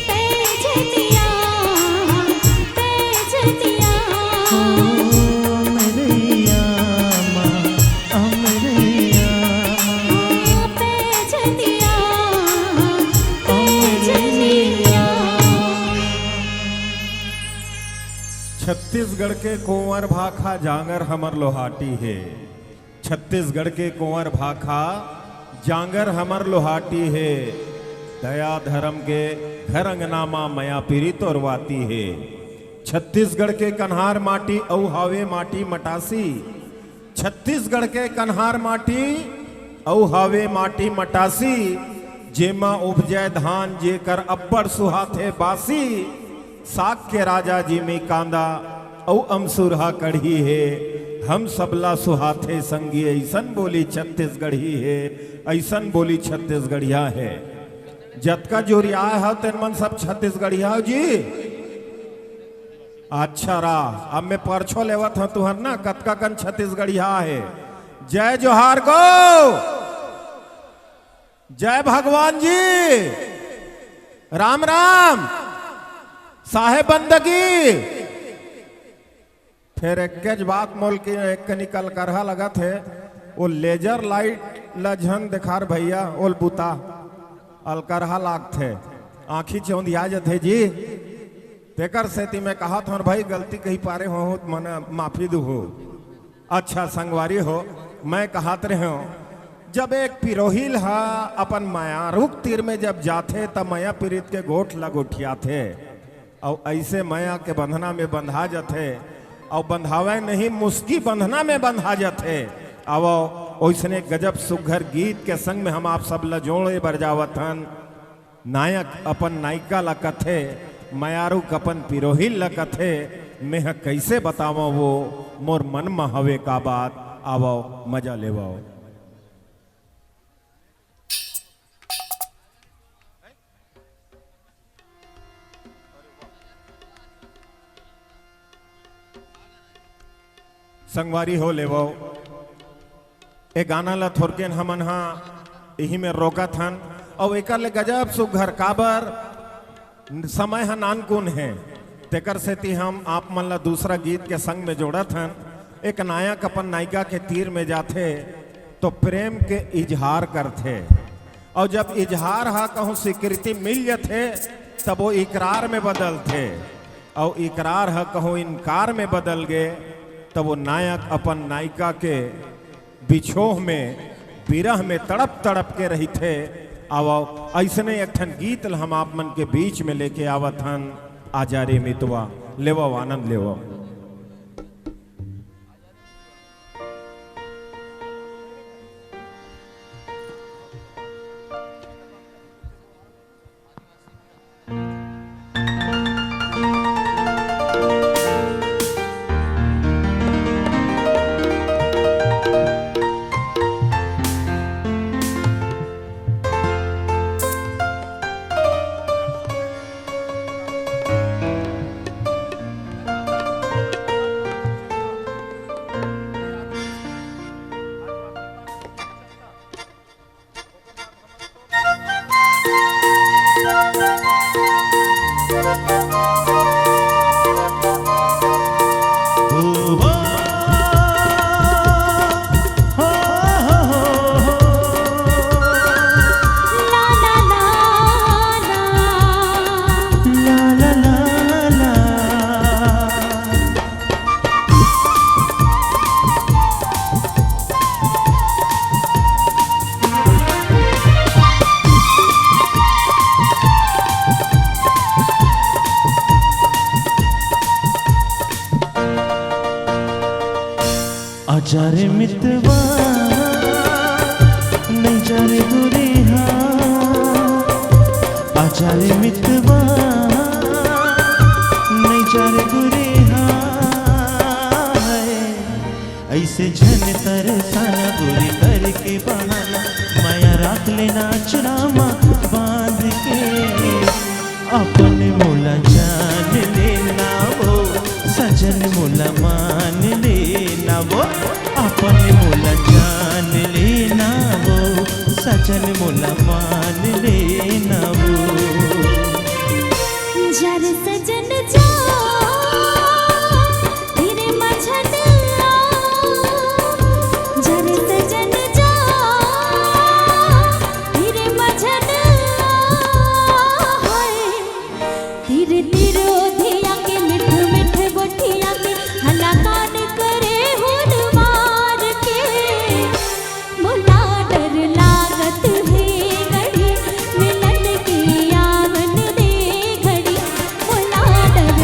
पैजनिया, पैजनिया। ओ अमरैया मा, अमरैया मा। ओ पैजनिया, पैजनिया। छत्तीसगढ़ के कुंवर भाखा जांगर हमर लोहाटी हे। छत्तीसगढ़ के कुंवर भाखा जांगर हमर लोहाटी हे। दया धरम के घर अंगना मा मया पीरी तोरवाती हे। छत्तीसगढ़ के कन्हार माटी अउ हावे माटी मटासी। छत्तीसगढ़ के कन्हार माटी अउ हवे माटी मटासी, जेमा उपजय धान जेकर अब्बड़ सुहाथे बासी। साग के राजा जिमी कांदा अउ अमसुरहा कढ़ी हे, हम सबला सुहाथे संगी अइसन बोली छत्तीसगढ़ी हे, अइसन बोली छत्तीसगढ़िया हे। जतका जोरियाए हव तेन मन सब छत्तीसगढ़िया हव जी। अच्छा रा, अब मैं परछो लेवत हंव तुहर ना, कतका कन छत्तीसगढ़िया हे। जय जोहार गो, जय भगवान जी, राम राम, साहेब बंदगी। फेर एक्केच बात मोल के एक कनी अलकरहा लगत हे, वो लेजर लाइट ल झन देखार भैया, ओल बुता अलकरहा लागथे, आँखी चौंधिया जथे जी। तेकर सेती मैं कहत हंव भाई, गलती कही पारे हों त मन माफी दुहू। अच्छा संगवारी हो, मैं कहत रहेंव, जब एक पिरोहिल ह अपन मयारुक तीर में जब जाथे, त मया पीरित के गोठ ल गोठियाथे। अउ अइसे मया के बंधना में बंधा जथे, अउ बंधावय नहीं, मुस्की बंधना में बंधा जथे। आवव, ओइसने गजब सुग्घर गीत के संग में हम आप सब ल जोड़े बर जावत हन। नायक अपन नायिका ल कथे, मयारुक अपन पिरोहिल ल कथे, मेंह कइसे बतावंव वो मोर मन म हवे का बात। आवव, मजा लेवव। संगवारी हो लेवव, ए गाना ल थोरकेन हमन ह इही में रोकत हन, अउ एकर ले गजब सुग्घर, काबर समय ह नानकुन हे, तेकर सेती हम आप मन ल दूसरा गीत के संग में जोड़त हन। एक नायक अपन नायिका के तीर में जाथे, तो प्रेम के इजहार करथे, अउ जब इजहार ह कहूँ स्वीकृति मिल जथे, तब वो इकरार में बदलथे, अउ इकरार ह कहूँ इनकार में बदल गे, तब वो नायक अपन नायिका के बिछोह में, बिरह में तड़प तड़प के रहिथे। आवव, अइसने एक ठन गीत ल हम आप मन के बीच में लेके आवत हन, आजा रे मितवा, लेवव आनंद लेवव। आजा रे मितवा, नइ जा रे दूरिहा। आजा रे मितवा, नइ जा रे दूरिहा। अइसे झन तरसाना गोरी करके बहाना, मया राख लेना अचरा म बांध के। अपन मोला जान लेना वो, सजन मोला मान लेना वो। अपन मोला जान लेना वो, सजन मोला मान लेना वो। जा रे सजन जा, धीरे मझन आ। जा रे सजन जा, धीरे मझन आ। हाय, तीर तीर ओधिया के, मिठ मिठ गोठिया के, हला कान करे हुन मार के। मोला डर लागत हे घड़ी, मिलन के आवन दे घड़ी। मोला डर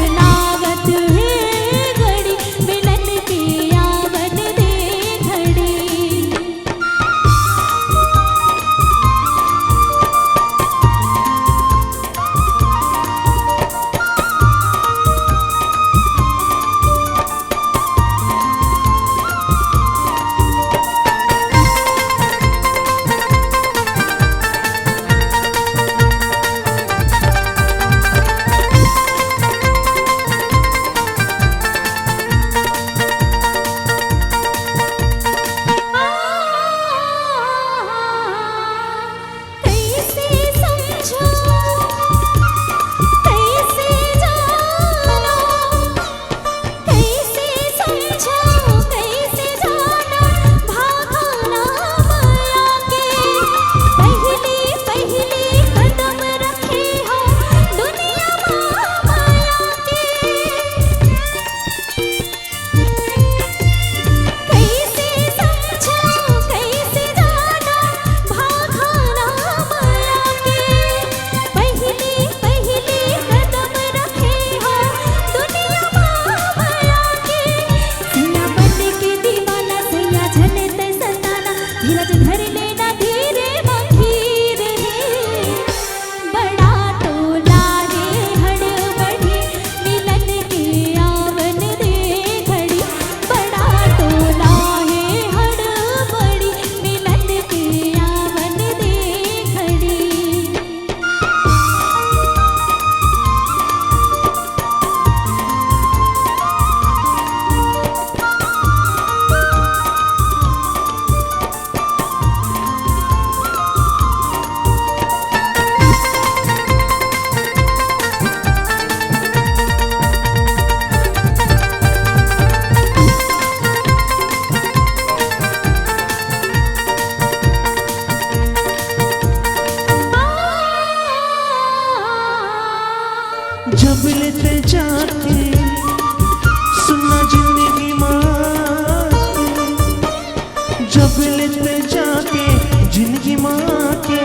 जब ले ते जाके जिनगी माँ के,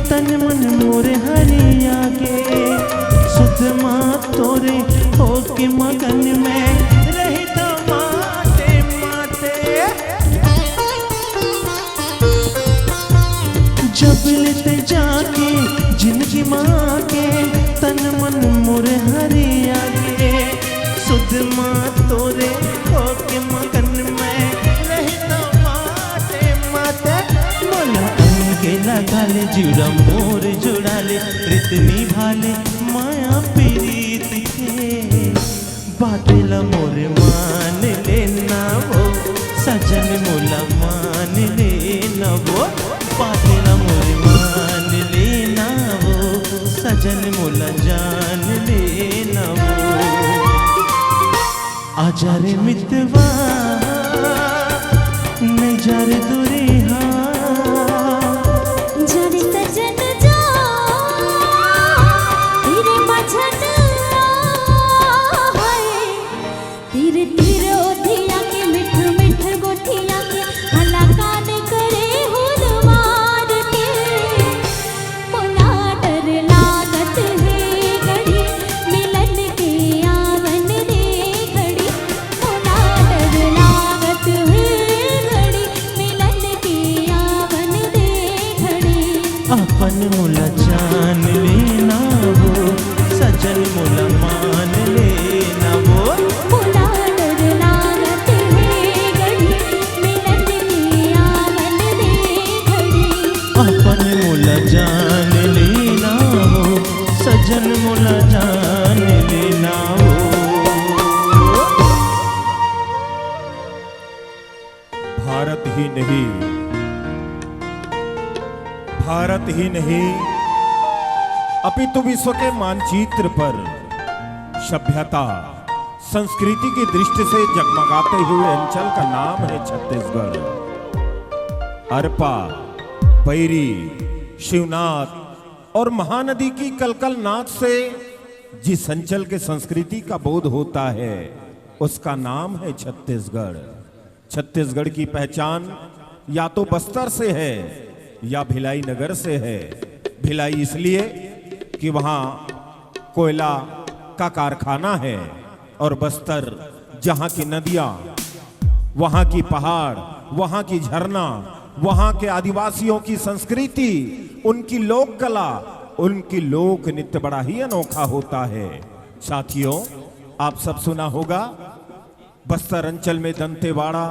तन मन मोर हरिया के, सुध माँ तोरे होके मगन में रहिथों माते माते। जब ले ते जाके जिनगी माँ के, तन मन मोर हरिया के, सुध माँ तोरे होके मगन में रहिथों माते माते। मोला अंग लगा ले, जुड़ा मोर जुड़ा ले, रित निभा ले माया प्रीत के। बात ला मोर मान लेना वो, सजन मोला मान लेना वो। बात ला मोर मान लेना वो, सजन मोला जान लेना वो। आजा रे मितवा, नहीं जा रे दूरिहा। जा रे सजन जा, तेरे मझन आए। तीर तीर ओठिया के, मिठ मिठ गोठिया के, हला कान करे हुन मार के। मोला डर लागत हे घड़ी, मिलन के आवन रे घड़ी। मोला डर लागत हे घड़ी, मिलन के आवन रे घड़ी। अपन मोला जान लेना वो, सजन मोला मान लेना वो। मोला डर लागत हे घड़ी, मिलन के आवन रे घड़ी। अपन मोला जान लेना वो, सजन मोला जान लेना वो। भारत ही नहीं, भारत ही नहीं, अपितु विश्व के मानचित्र पर सभ्यता, संस्कृति की दृष्टि से जगमगाते हुए अंचल का नाम है छत्तीसगढ़। अरपा, पैरी, शिवनाथ और महानदी की कलकल नाद से जिस अंचल के संस्कृति का बोध होता है, उसका नाम है छत्तीसगढ़। छत्तीसगढ़ की पहचान या तो बस्तर से है या भिलाई नगर से है। भिलाई इसलिए कि वहाँ कोयला का कारखाना है और बस्तर, जहाँ की नदियाँ, वहाँ की पहाड़, वहाँ की झरना, वहाँ के आदिवासियों की संस्कृति, उनकी लोक कला, उनकी लोक नृत्य बड़ा ही अनोखा होता है। साथियों, आप सब सुना होगा, बस्तर अंचल में दंतेवाड़ा,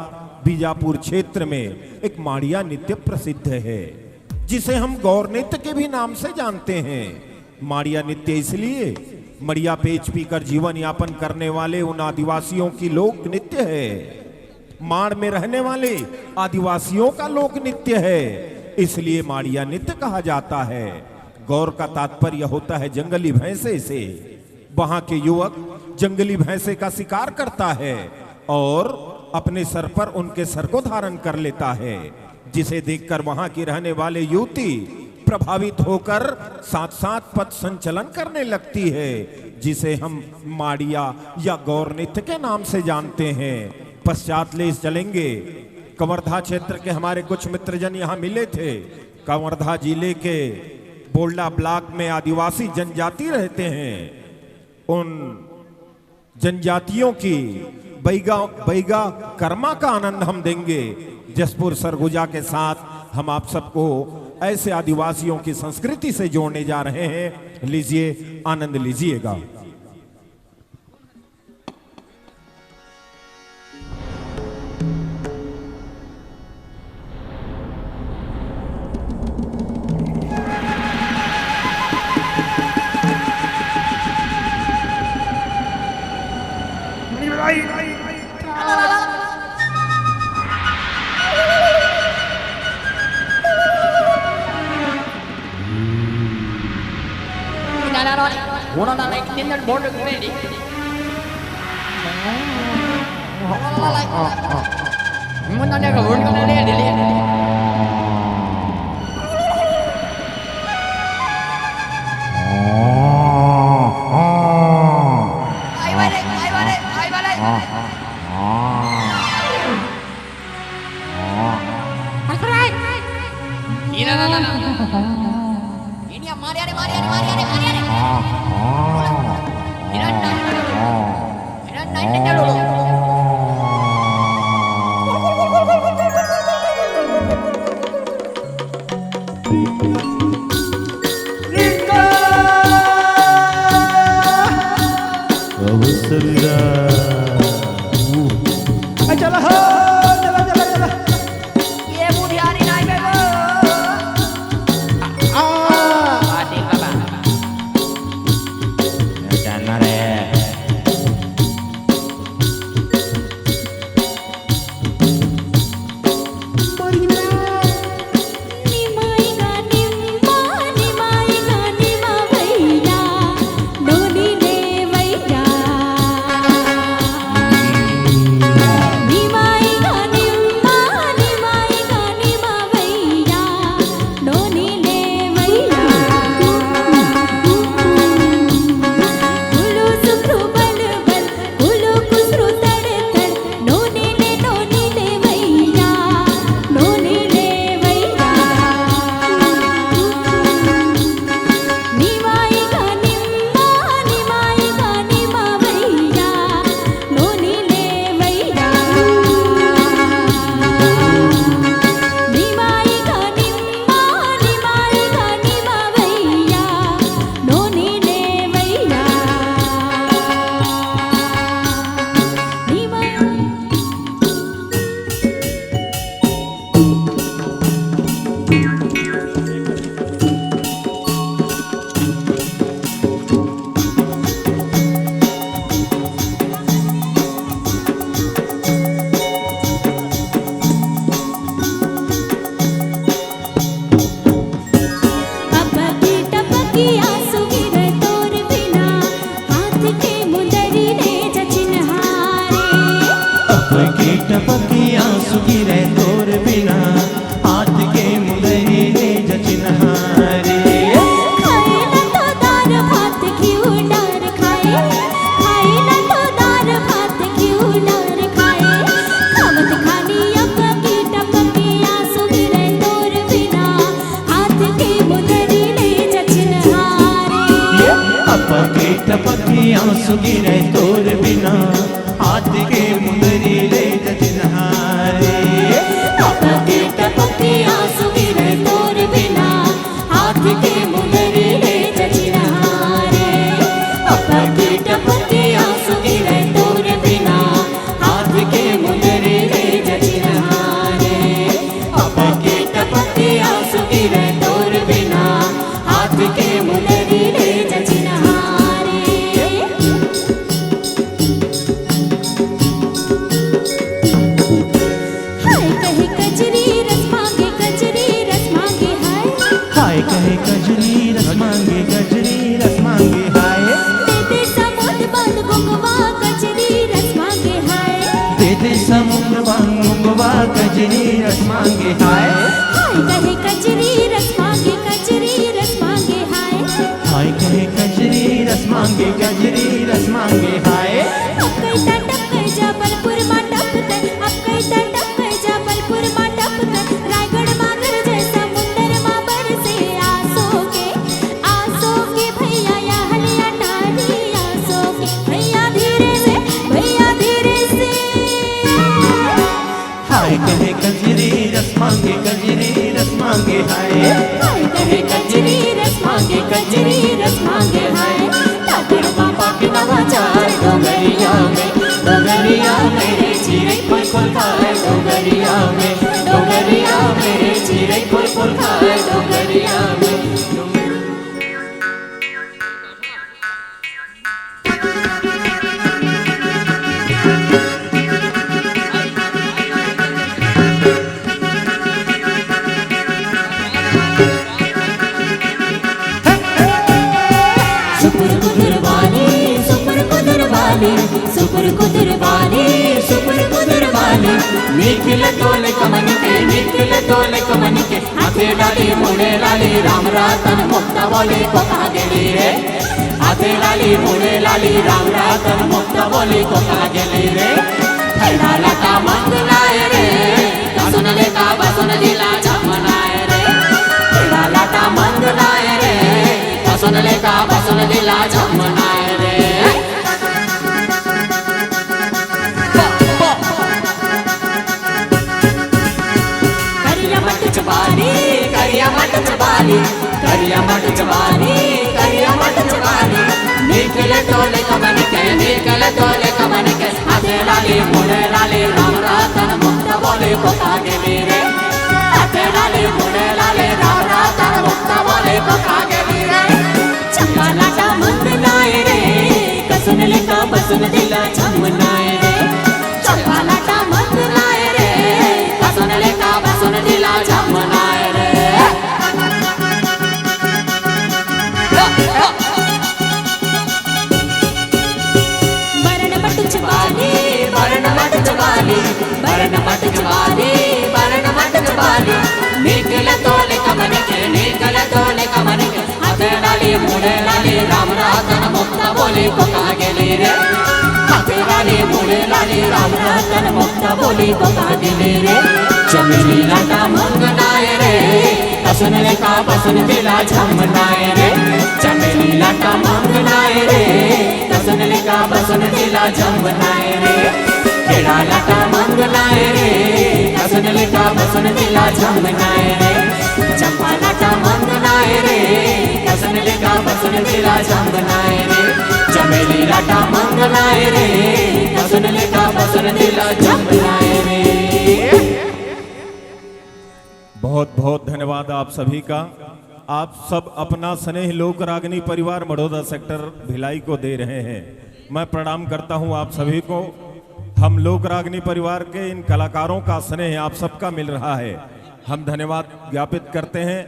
बीजापुर क्षेत्र में एक माड़िया नृत्य प्रसिद्ध है, जिसे हम गौर नृत्य के भी नाम से जानते हैं। माड़िया नृत्य इसलिए, मड़िया पेच पीकर जीवन यापन करने वाले उन आदिवासियों की लोक नृत्य है, माड़ में रहने वाले आदिवासियों का लोक नृत्य है, इसलिए माड़िया नृत्य कहा जाता है। गौर का तात्पर्य होता है जंगली भैंसे से। वहां के युवक जंगली भैंसे का शिकार करता है और अपने सर पर उनके सर को धारण कर लेता है, जिसे देखकर वहां की रहने वाले युवती प्रभावित होकर साथ साथ पथ संचलन करने लगती है, जिसे हम माड़िया या गौर नृत्य के नाम से जानते हैं। पश्चात ले चलेंगे, कवर्धा क्षेत्र के हमारे कुछ मित्रजन यहाँ मिले थे। कवर्धा जिले के बोलडा ब्लॉक में आदिवासी जनजाति रहते हैं, उन जनजातियों की बैगा, बैगा कर्मा का आनंद हम देंगे। जसपुर सरगुजा के साथ हम आप सबको ऐसे आदिवासियों की संस्कृति से जोड़ने जा रहे हैं। लीजिए, आनंद लीजिएगा। Ini yang Maria nih, Maria nih, Maria nih, Maria nih. Ini yang Maria nih. Ini yang Maria nih. Bagus, Sandra. Eh, चला हो, चला, चला, चला. ये बुधियारी नाही बे वो. आ. आ, देख बाबा. जाना रे. करिया मटचवाली, करिया मटचवाली, निकले तोले कमन के, निकले तोले कमन के, हाथे लाली, मुड़े लाली, राम रतन मुक्त बोली को कागेली रे। हाथे लाली, मुड़े लाली, राम रतन मुक्त बोली को कागेली रे। चंपा लाटा मंगनाए रे, कसुन लेका बसुन दिला जमनाए रे। चंपा लाटा मंगनाए रे, कसुन लेका बसुन दिला जमनाए रे। बरन बटुचवाली, बरन बटुचवाली, बरन बटुचवाली, बरन बटुचवाली। निकल तोले कमन के, निकल तोले कमन के। हाथे लाली, मुड़े लाली, राम रतन मुक्त बोली को कागेली रे। हाथे लाली, मुड़े लाली, राम रतन मुक्त बोली को कागेली रे। चमेली लाटा मंगनाए रे, कसुन लेका बसुन दिला जमनाए रे। चमेली लाटा मंगनाए रे, कसुन लेका बसुन दिला जमनाए रे। केड़ा लाटा मंगनाए रे, कसुन लेका बसुन दिला जमनाए रे। चंपा लाटा मंगनाए रे, कसुन लेका बसुन दिला जमनाए रे। चमेली लाटा मंगनाए रे, कसुन लेका बसुन दिला जमनाए रे। बहुत बहुत धन्यवाद आप सभी का। आप सब अपना स्नेह लोक रागनी परिवार मड़ौदा सेक्टर भिलाई को दे रहे हैं। मैं प्रणाम करता हूं आप सभी को। हम लोक रागनी परिवार के इन कलाकारों का स्नेह आप सबका मिल रहा है, हम धन्यवाद ज्ञापित करते हैं।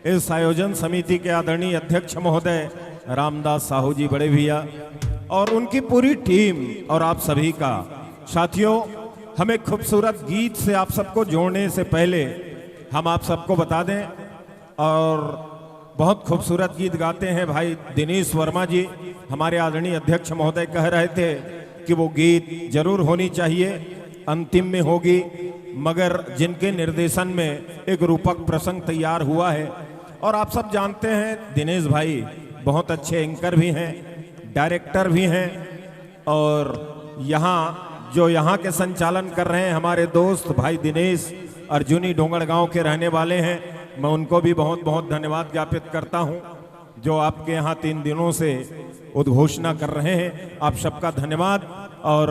इस आयोजन समिति के आदरणीय अध्यक्ष महोदय रामदास साहू जी बड़े भैया और उनकी पूरी टीम और आप सभी का। साथियों, हमें खूबसूरत गीत से आप सबको जोड़ने से पहले हम आप सबको बता दें, और बहुत खूबसूरत गीत गाते हैं भाई दिनेश वर्मा जी। हमारे आदरणीय अध्यक्ष महोदय कह रहे थे कि वो गीत जरूर होनी चाहिए, अंतिम में होगी, मगर जिनके निर्देशन में एक रूपक प्रसंग तैयार हुआ है। और आप सब जानते हैं, दिनेश भाई बहुत अच्छे एंकर भी हैं, डायरेक्टर भी हैं, और यहाँ जो यहाँ के संचालन कर रहे हैं हमारे दोस्त भाई दिनेश अर्जुनी डोंगरगांव के रहने वाले हैं, मैं उनको भी बहुत बहुत धन्यवाद ज्ञापित करता हूँ, जो आपके यहाँ तीन दिनों से उद्घोषणा कर रहे हैं। आप सबका धन्यवाद। और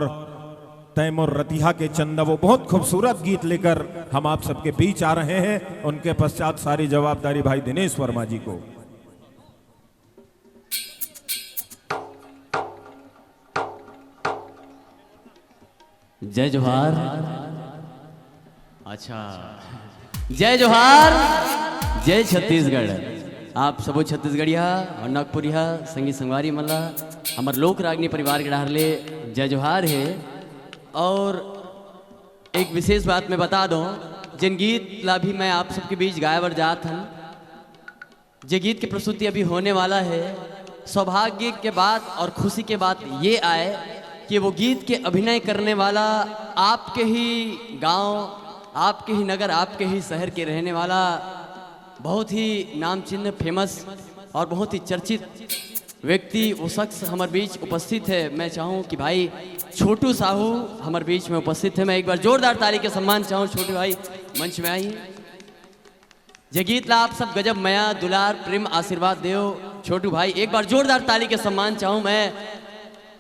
तैमूर रतिहा के चंदा वो बहुत खूबसूरत गीत लेकर हम आप सबके बीच आ रहे हैं। उनके पश्चात सारी जवाबदारी भाई दिनेश वर्मा जी को। जय जोहार। अच्छा, जय जोहार, जय छत्तीसगढ़। आप सबो छत्तीसगढ़िया और नागपुरिया संगी संगवारी मन ला हमर लोक रागनी परिवार के डहार ले जय जोहार हे। और एक विशेष बात मैं बता दूं, जिन गीत ला भी मैं आप सबके बीच गाए बर जात हन, जे गीत की प्रस्तुति अभी होने वाला है, सौभाग्य के बात और खुशी के बात ये आए कि वो गीत के अभिनय करने वाला आपके ही गांव, आपके ही नगर, आपके ही शहर के रहने वाला बहुत ही नामचिन्ह, फेमस और बहुत ही चर्चित व्यक्ति, वो शख्स हमारे बीच उपस्थित है। मैं चाहूँ कि भाई छोटू साहू हमारे बीच में उपस्थित है। मैं एक बार जोरदार ताली के सम्मान चाहूँ, छोटू भाई मंच में आइए। जे गीत ला आप सब गजब मया, दुलार, प्रेम, आशीर्वाद देव। छोटू भाई, एक बार जोरदार ताली के सम्मान चाहूं मैं।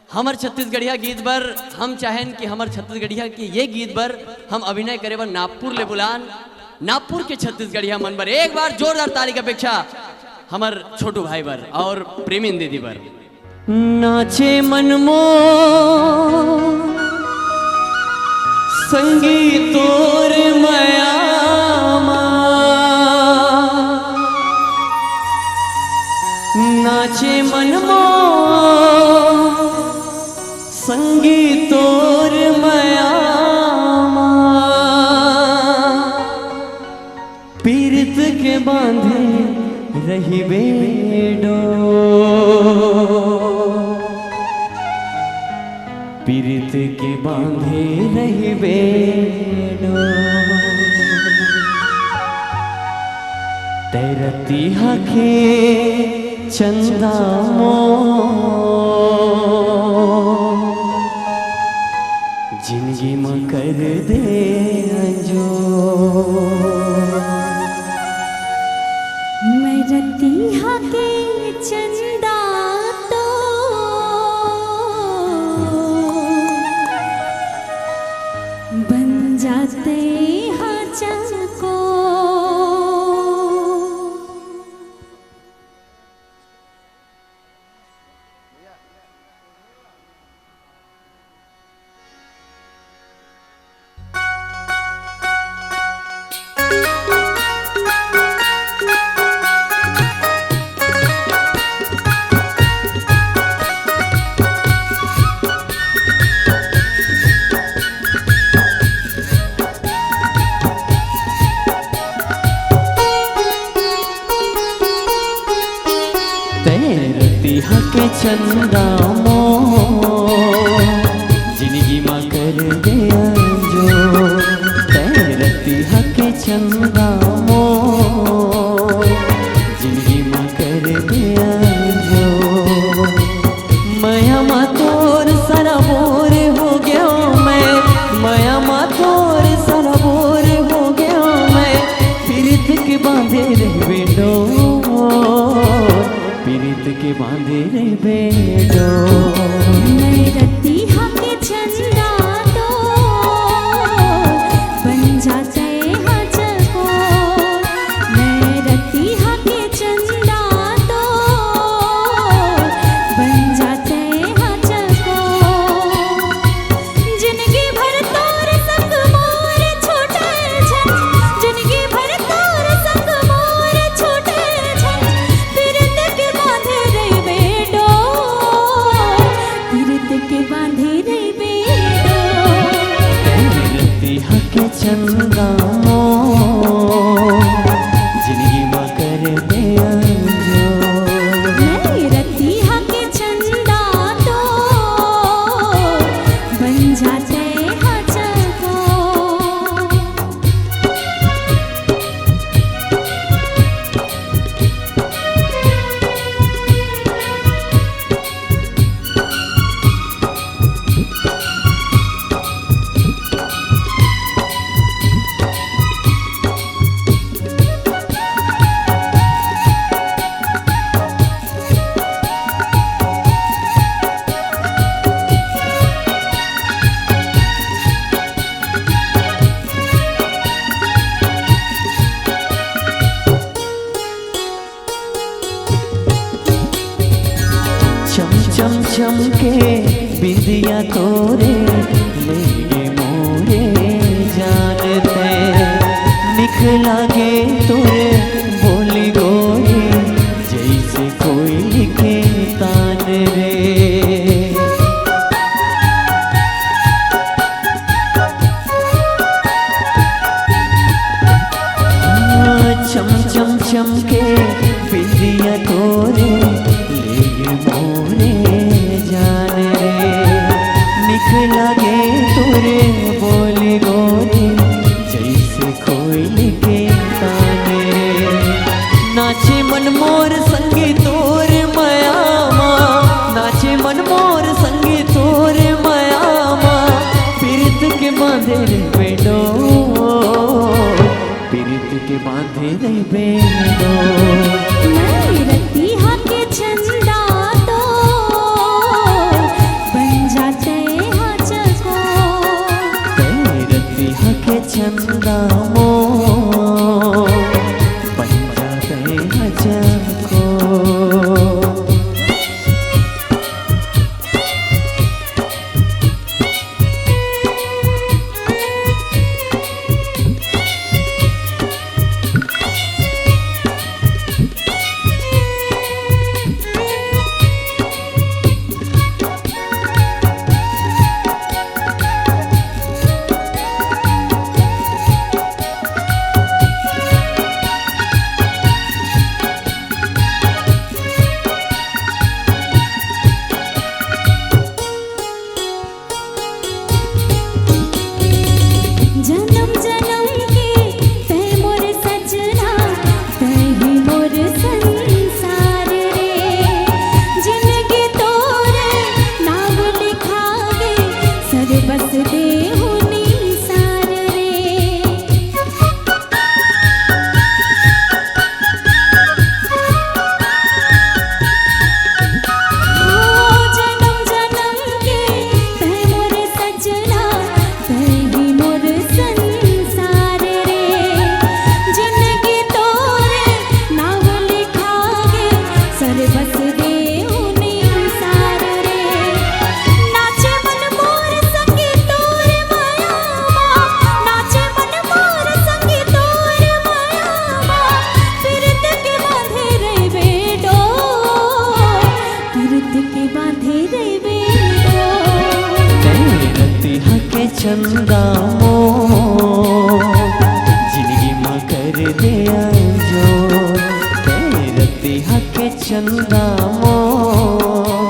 हमर छत्तीसगढ़िया गीत बर हम चाहेन कि हमर छत्तीसगढ़िया के ये गीत बर हम अभिनय करे बर नागपुर ले बुलान। नागपुर के छत्तीसगढ़िया मन बर एक बार जोरदार ताली के अपेक्षा हमर छोटू भाई बर और प्रेमिन दीदी बर। नाचे मन मोर संगी तोर मया मा, नाचे मन मोर संगी तोर मया मा। पीरित के बांधे रहिबे डोर, पीरित के बांधे रहिबे डोर। तैरती हके चंदा मोर, जिंदगी म कर दे अंजोर। चंदा मोर, जिनगी मा कर दे अंजोर। तैं रतिहा के चंदा मोर, जिनगी मा कर दे अंजोर। मया मा तोर सराबोर हो गयो मैं, मया मा तोर सराबोर हो गयो मैं। पीरित के बांधे रहिबे डोर, पीरित के बांधे रहिबे डोर। मैं रतिहा के चंदा तोर, बन जा तैं हा चकोर। मैं रतिहा के चंदा तोर, बन जा तैं हा चकोर। जिनगी भर तोर संग मोर छूटे झन, जिनगी भर तोर संग मोर छूटे झन। पीरित के बांधे रहिबे डोर, पीरित के बांधे रहिबे डोर। रतिहा के चंदा मोर, जिनगी मा कर दे अंजोर। मैं रतिहा के चंदा तोर, बन जा तैं हा चकोर। चम चम चमके बिंदिया तोरे, ले गे मोरे जान तैं। निक लागे तोर बोली गोरी, जैसे कोयल के तान रे। चम चम चमके बिंदिया तोरे, ले गे मोरे जान रे। निक लागे तोर बोली गोरी, जैसे कोयल के तान रे। नाचे मन मोर संगे तोर मया मा, नाचे मन मोर संगे तोर मया मा। पीरित के बांधे रहिबे डोर, पीरित के बांधे रहिबे डोर। मैं रतिहा के चंदा तोर, बन जा तैं हा चकोर। तैं रतिहा के चंदा मोर, बन जा तैं हा चकोर। जनम जनम के तैं मोर सजना, तैं ही मोर संसार रे। जिनगी तोर नाव लिखागे, सरबस देहूँ निसार रे। ओ जनम जनम के तैं मोर सजना, तैं ही मोर संसार रे। जिनगी तोर नाव लिखागे, सरबस देहूँ निसार रे। नाचे मन मोर संगे तोर मया मा, नाचे मन मोर संगे तोर मया मा। पीरित के बांधे रहिबे डोर, पीरित के बांधे रहिबे डोर। तैं रतिहा के चंदा मोर, जिनगी मा कर दे अंजोर। तैं रतिहा के चंदा मोर,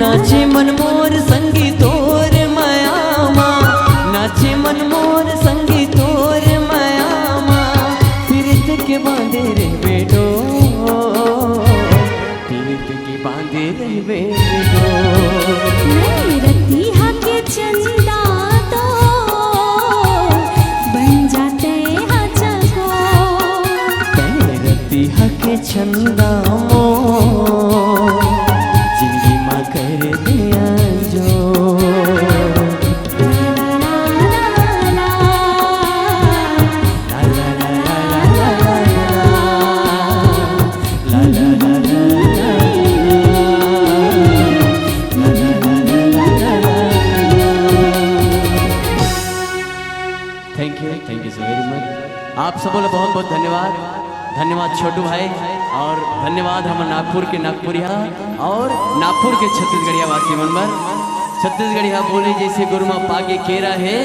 नाचे मन मोर संगी तोर मया मा, नाचे मन मोर संगी तोर मया मा, पीरित के बांधे रहिबे डोर, पीरित के बांधे रहिबे डोर। मैं रतिहा के चंदा तो बन जाते हाँ चकोर। तैं रतिहा के चंदा मोर, जिंदगी मा कर दे अंजोर। Thank you, thank you so very much। आप सबो ला बहुत बहुत धन्यवाद। धन्यवाद छोटू भाई, और धन्यवाद हमर नागपुर के नागपुरिया और नागपुर के छत्तीसगढ़िया वासी मन बर। छत्तीसगढ़िया बोली जैसे गुरमा पागे केरा है,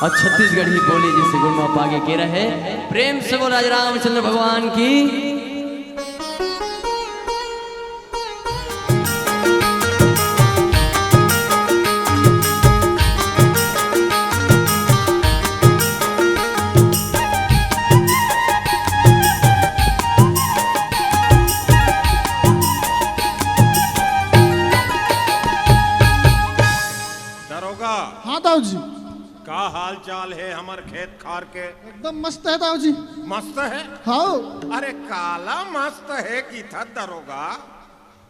और छत्तीसगढ़ी बोली जैसे गुरमा पागे केरा है। प्रेम से बोल राज रामचंद्र भगवान की। दरोगा, हाँ दाऊ जी। का हाल चाल है हमर खेत खार के? एकदम मस्त है दाऊ जी। मस्त है? हाँ। अरे काला मस्त है किथस दरोगा।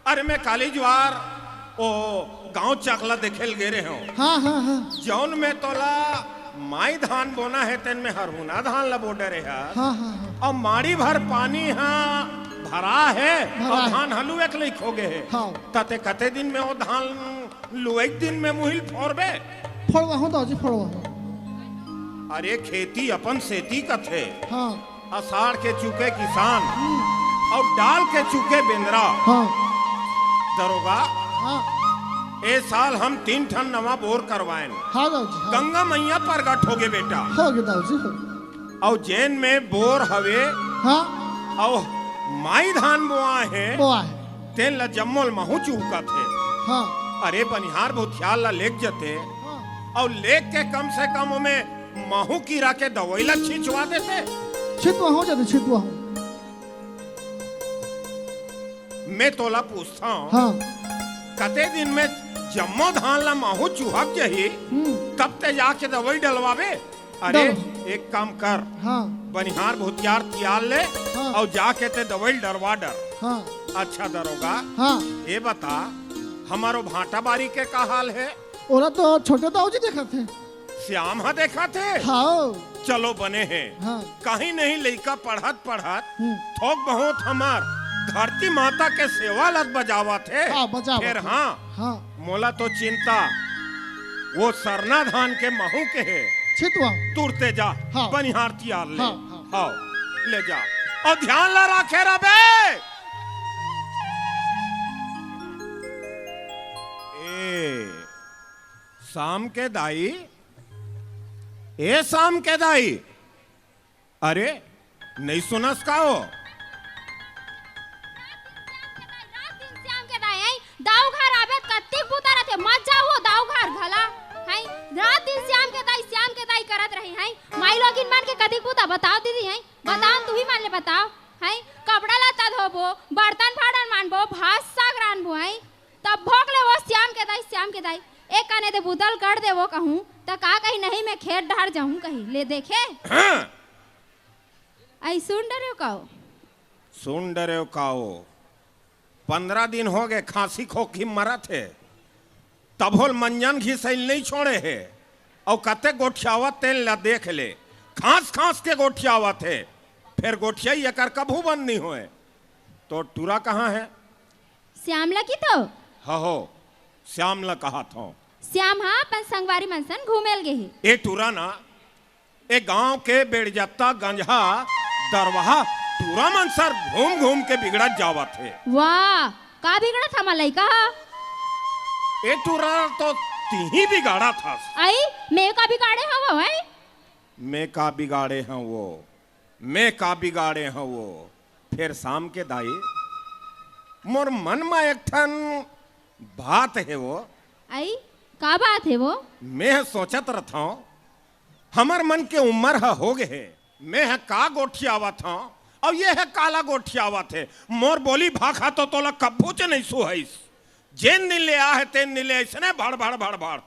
अरे मैं काली जुवार ओ गांव चकला देखे ल गे रहे हूँ। हाँ, हाँ, हाँ। जौन में तोला माई धान बोना है, तेन में हरहुना धान ला बो डरे है। हाँ, हाँ, हाँ। और माड़ी भर पानी हा भरा है, भरा और है। धान हलू एक लइक हो गए है। हाँ। तते कते दिन में वो धान लुवई दिन में मुहिल फोड़बे? फोड़वा हूँ दाऊ जी, फोड़वा हूँ। अरे खेती अपन सेती कथे। हाँ। अषाढ़ के चूके किसान, हम्म। और डाल के चूके बेंदरा। हाँ। दरोगा, हाँ। ए साल हम तीन ठन नवा बोर करवाएन। हाँ दाऊ जी, हाँ। गंगा मैया प्रगट होगे बेटा। होगे दाऊ जी, होगे। अउ जेन में बोर हवे, हाँ। अउ माई धान बोआ हे, बोआ हे। तेन ल जम्मो ल महू चुहकत हे। हाँ। अरे बनिहार भूथियार ल लेग जते, हाँ। अउ लेग के कम से कम ओमे महू कीरा के दवई ल छिंचवा देते। छितवा हो जाते, छितवा हो। मैं तोला पूछता हूँ, हाँ। कते दिन में जम्मो धान ल महू चुहक जही, हम्म। तब ते जाके दवई डलवाबे। अरे, डल। एक काम कर, हाँ। बनिहार भूतियार तियार ले, हाँ। अउ जाके ते दवई डरवा डर। हाँ। अच्छा दरोगा, हाँ। ये बता, हमरो भांटा बारी के का हाल हे? ओला तो छोटे दाऊ जी देखत हे। श्याम ह देखत हे? हाँ। चलो बने हे। हाँ। कहीं नहीं लइका पढ़त पढ़त हम्म। थोक बहुत हमर धरती माता के सेवा लत बजावत हे। हाँ, बजावत फिर हे। हाँ। हाँ। मोला तो चिंता वो सरना धान के महू के हे। छितवा। तुरते जा, हाँ। बनिहार तियार ले। हाँ, हाँ। हाँ, ले जा। अउ ध्यान ला राखे रबे। ए, शाम के दाई, ए शाम के दाई, अरे, नइ सुनस का ओ? रात दिन श्याम के दाई, हैं? दाऊ घर आबे त कतिक बूता रथे, मत जाओ हो दाऊ घर घला, हैं? रात दिन श्याम के दाई, श्याम के दाई करत रही, हैं? माई लोगिन मन के कतिक बूता बताओ दीदी, हैं? बताओ, तुही मन ले बताओ, हैं? कपड़ा लत्ता धोबो, बर्तन फाड़न मानबो, भात साग रानबो, हैं? तब भोंक ले वो श्याम के दाई, श्याम के दाई। एक काने दे बुदल कर दे वो कहूँ, त का कही नहीं मैं खेत डहर जाहूँ कही, ले देखे। हाँ। आई सुन डरेव का ओ? सुन डरेव का ओ? पंद्रह दिन हो गए खांसी खोखी मरत हे, तभो ल मंजन घिसैल नहीं छोड़े हे, अउ कते गोठियावत तेन ला देख ले, खांस खांस के गोठियावत हे, फेर गोठियाई एकर कभू बंद नहीं होए। तो टूरा कहाँ हे? श्याम ला की तो? हो, श्याम ला कहत हौं। श्याम हा अपन संगवारी मन सन घूमे ल गे हे। ए टूरा ना, ए गांव के बेड़जत्ता गंजहा दरवाहा टूरा मन सर घूम घूम के बिगड़त जावत हे। वाह, का बिगड़त हमा लइका हा? ए टूरा तो तिही बिगाड़त हस। आई, मैं का बिगाड़े हवं, हैं? मैं का बिगाड़े हवं वो? मैं का बिगाड़े हवं वो? फेर शाम के दाई, मोर मन म एक ठन बात हे वो। आई, का बात हे वो? मैं सोचत रथंव, हमर मन के उम्र ह होगे हे, मैं ह का गोठियावत हंव, अउ ये ह काला गोठियावत हे। मोर बोली भाखा तो तोला कभूच नइ सुहइस। जेन दिन ले आ हे, तेन दिन ले अइसने भड़ भड़ भड़ भड़।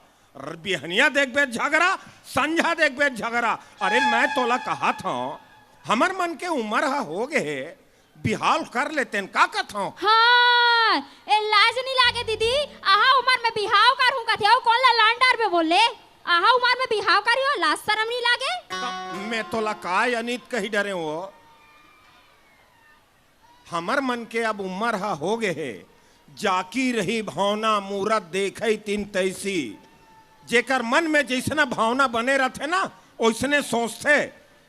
बिहनिया देखबे झगरा, संझा देखबे झगरा। अरे, मैं तोला कहत हंव, हमर मन के उम्र ह होगे हे, बिहाव कर लेतेन, का कथंव? हाँ, ए लाज नइ लागे दीदी, अहा उमर में बिहाव करहूं कथे, अउ कोन ला लान डरबे बोले? अहा उमर में बिहाव करियो, लाज सरम नइ लागे? त मैं तोला काय अनित कहि डरेंव वो? हमर मन के अब उमर ह होगे हे, जाकी रही भावना, मूरत देखई तिन तैसी। जेकर मन में जइसना भावना बने रथे ना, ओइसने सोचथे।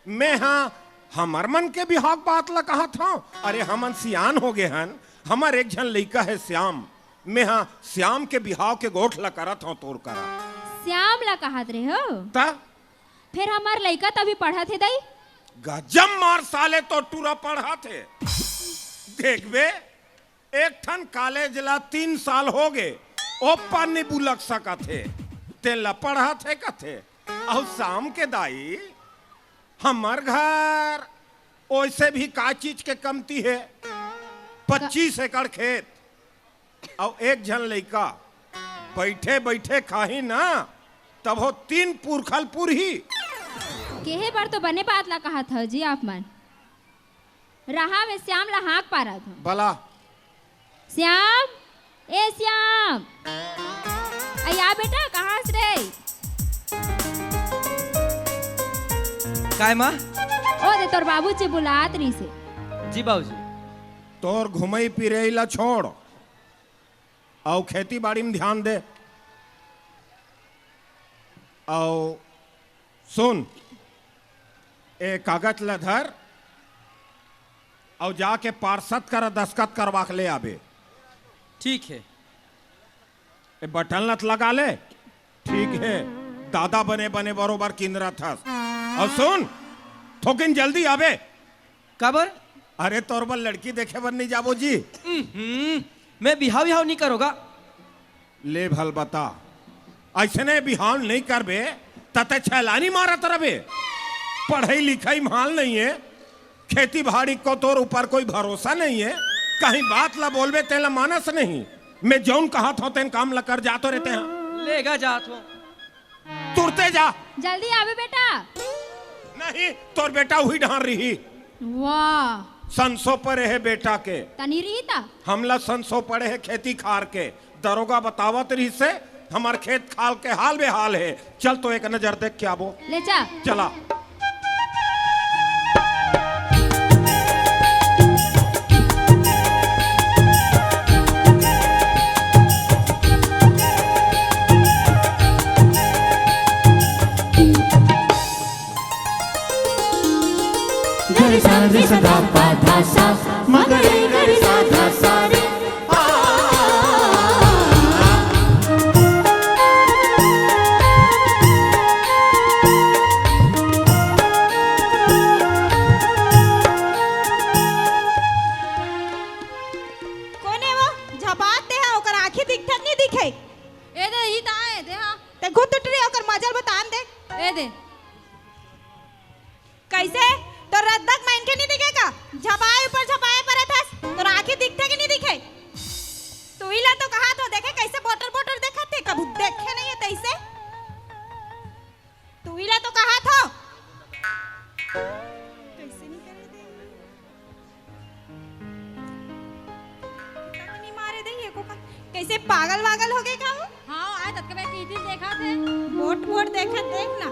मैं ह हमर मन के बिहाव के बात ल कहत हंव। अरे, हमन सियान होगे हन, हमर एक झन लइका हे श्याम, मैं ह श्याम के बिहाव के गोठ ल करत हंव तोर करा। श्याम ला कहत रहे हो? त? फेर हमर लइका त अभी पढ़त हे दाई। गजब मार साले, तो टूरा पढ़त हे। देखबे, एक ठन कॉलेज ला तीन साल होगे, ओ पार नइ बुलक सकत हे, तेन ला पढ़त हे कथे। अउ श्याम के दाई, हमर घर ओइसे भी का चीज के कमती हे? पच्चीस एकड़ खेत, अउ एक झन लइका, बइठे बइठे खाही ना, तभो तीन पुरखा ल पुरही। केहे बर तो बने बात ला कहत हव जी आप मन। रहा में श्याम ला हाक पारत हंव। बला। श्याम, ए श्याम। अई आ बेटा, कहाँ हस रे? काय माँ? ओ दे, तोर बाबूजी बुलात रहिसे। जी बाबूजी। तोर घुमई पिरई ला छोड़, अउ खेती बाड़ी में ध्यान दे। अउ सुन, ए कागज ला धर, अउ जाके पार्षद करा दस्खत करवा के ले आबे। ठीक हे। ए बटन ला त लगा ले। ठीक हे, दादा बने बने बरोबर किंदरत हस। अउ सुन, थोकिन जल्दी आबे। काबर? अरे, तोर बर लड़की देखे बर नइ जाबो जी? उम्म, मैं बिहाव विहाव नइ करों गा। ले भल बता, अइसने बिहाव नइ करबे, त तैं छैलानी मारत रबे। पढ़ई लिखई में हाल नइ हे, खेती बाड़ी को तोर ऊपर कोई भरोसा नइ हे। कहीं बात ला बोलबे, तेला मानस नहीं। मैं जउन कहत हंव, तेन काम ला कर जात रहे तेहा। ले गा जात हंव। तुरते जा। जल्दी आबे बेटा। नहीं, तोर बेटा उही डहर रही। वाह। संसो पड़े हे बेटा के। तनी रही ता। हमला संसो पड़े हे खेती खार के। दरोगा बतावत रहिसे, हमर खेत खार के हाल बेहाल हे। चल तो एक नजर देख के आबो। ले जा। चला। गरे सा रे सा धा पा धा सा, मा गरे गरे सा धा सा रे। कोन हे वो? झपात दे हा, ओकर आँखी दिखथे कि नइ दिखे? ए दे, ही ता ए दे हा। ते खुद टुटरी ओकर मजल बतान दे। ए दे। कइसे? तोर रद्दा के मनखे नइ दिखे का? झपाए ऊपर झपाए परत हस। तोर आँखी दिखथे कि नइ दिखे? तुही ला तो कहत हंव, देखे कइसे बोटर बोटर देखत हे, कभू देखे नइ हे तइसे। तुही ला तो कहत हंव। कइसे नइ करे दे? तक नइ मारे दे, ये को का? कइसे पागल वागल होगे का वो? हाँ, आय ततके बेर टीवी देखत हे। बोट बोट देखत देख ना।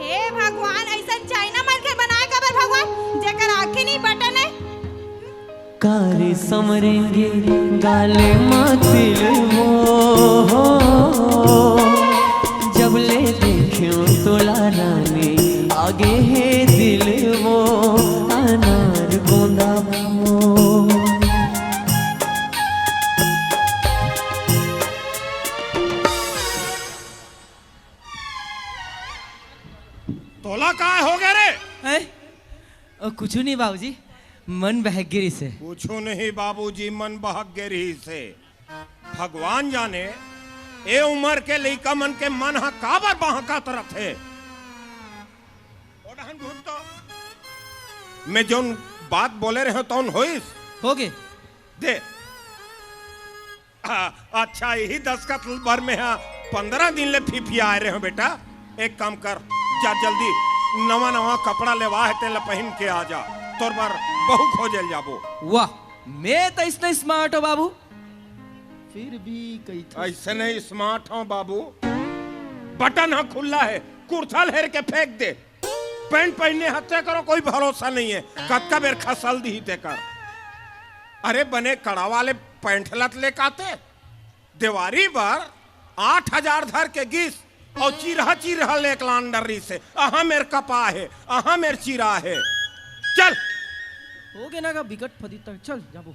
हे भगवान, अइसन चाइना मनखे बनाय काबर भगवान, जेकर आँखी नइ बटन हे। कारे समरेंगे गाले मा तिल वो, जब ले देखेंव तोला रानी, आगे हे दिल वो, अनार गोंदा वो। तोला काय होगे रे? हैं? ओ, कुछू नहीं बाबूजी, मन बहक गे रिहिसे। कुछू नहीं बाबूजी, मन बहक गे रिहिसे। भगवान जाने, ए उमर के लइका मन के मन ह काबर बहकत रथे। ओ डहन घुट तो। मैं जौन बात बोले रहेंव, तौन होइस? होगे। दे। आ, अच्छा, इही दस्खत बर में हा पंद्रह दिन ले फिफियाए रहेंव बेटा। एक काम कर, जा जल्दी नवा नवा कपड़ा लेवा हे, तेला पहिन के आ जा, तोर बर बहू खोजे ल जाबो। वाह, मैं त अइसने smart हों बाबू, फिर भी कहिथस। अइसने smart हों बाबू, बटन ह खुल्ला हे, कुर्ता ल हेर के फेंक दे। पैंट पहिने हत्ते करो, कोई भरोसा नहीं है, कतका बेर खसल दिही तेकर। अरे बने कड़ा वाले पैंट ल त लेकाते, देवारी बर आठ हजार धर के गिस अउ चिरहा चिरहा लेके लान डर्रिस हे। अहा मेर कपा हे, अहा मेर चिरा हे। चल। होगे ना गा बिकट फदी तक, चल जाबो।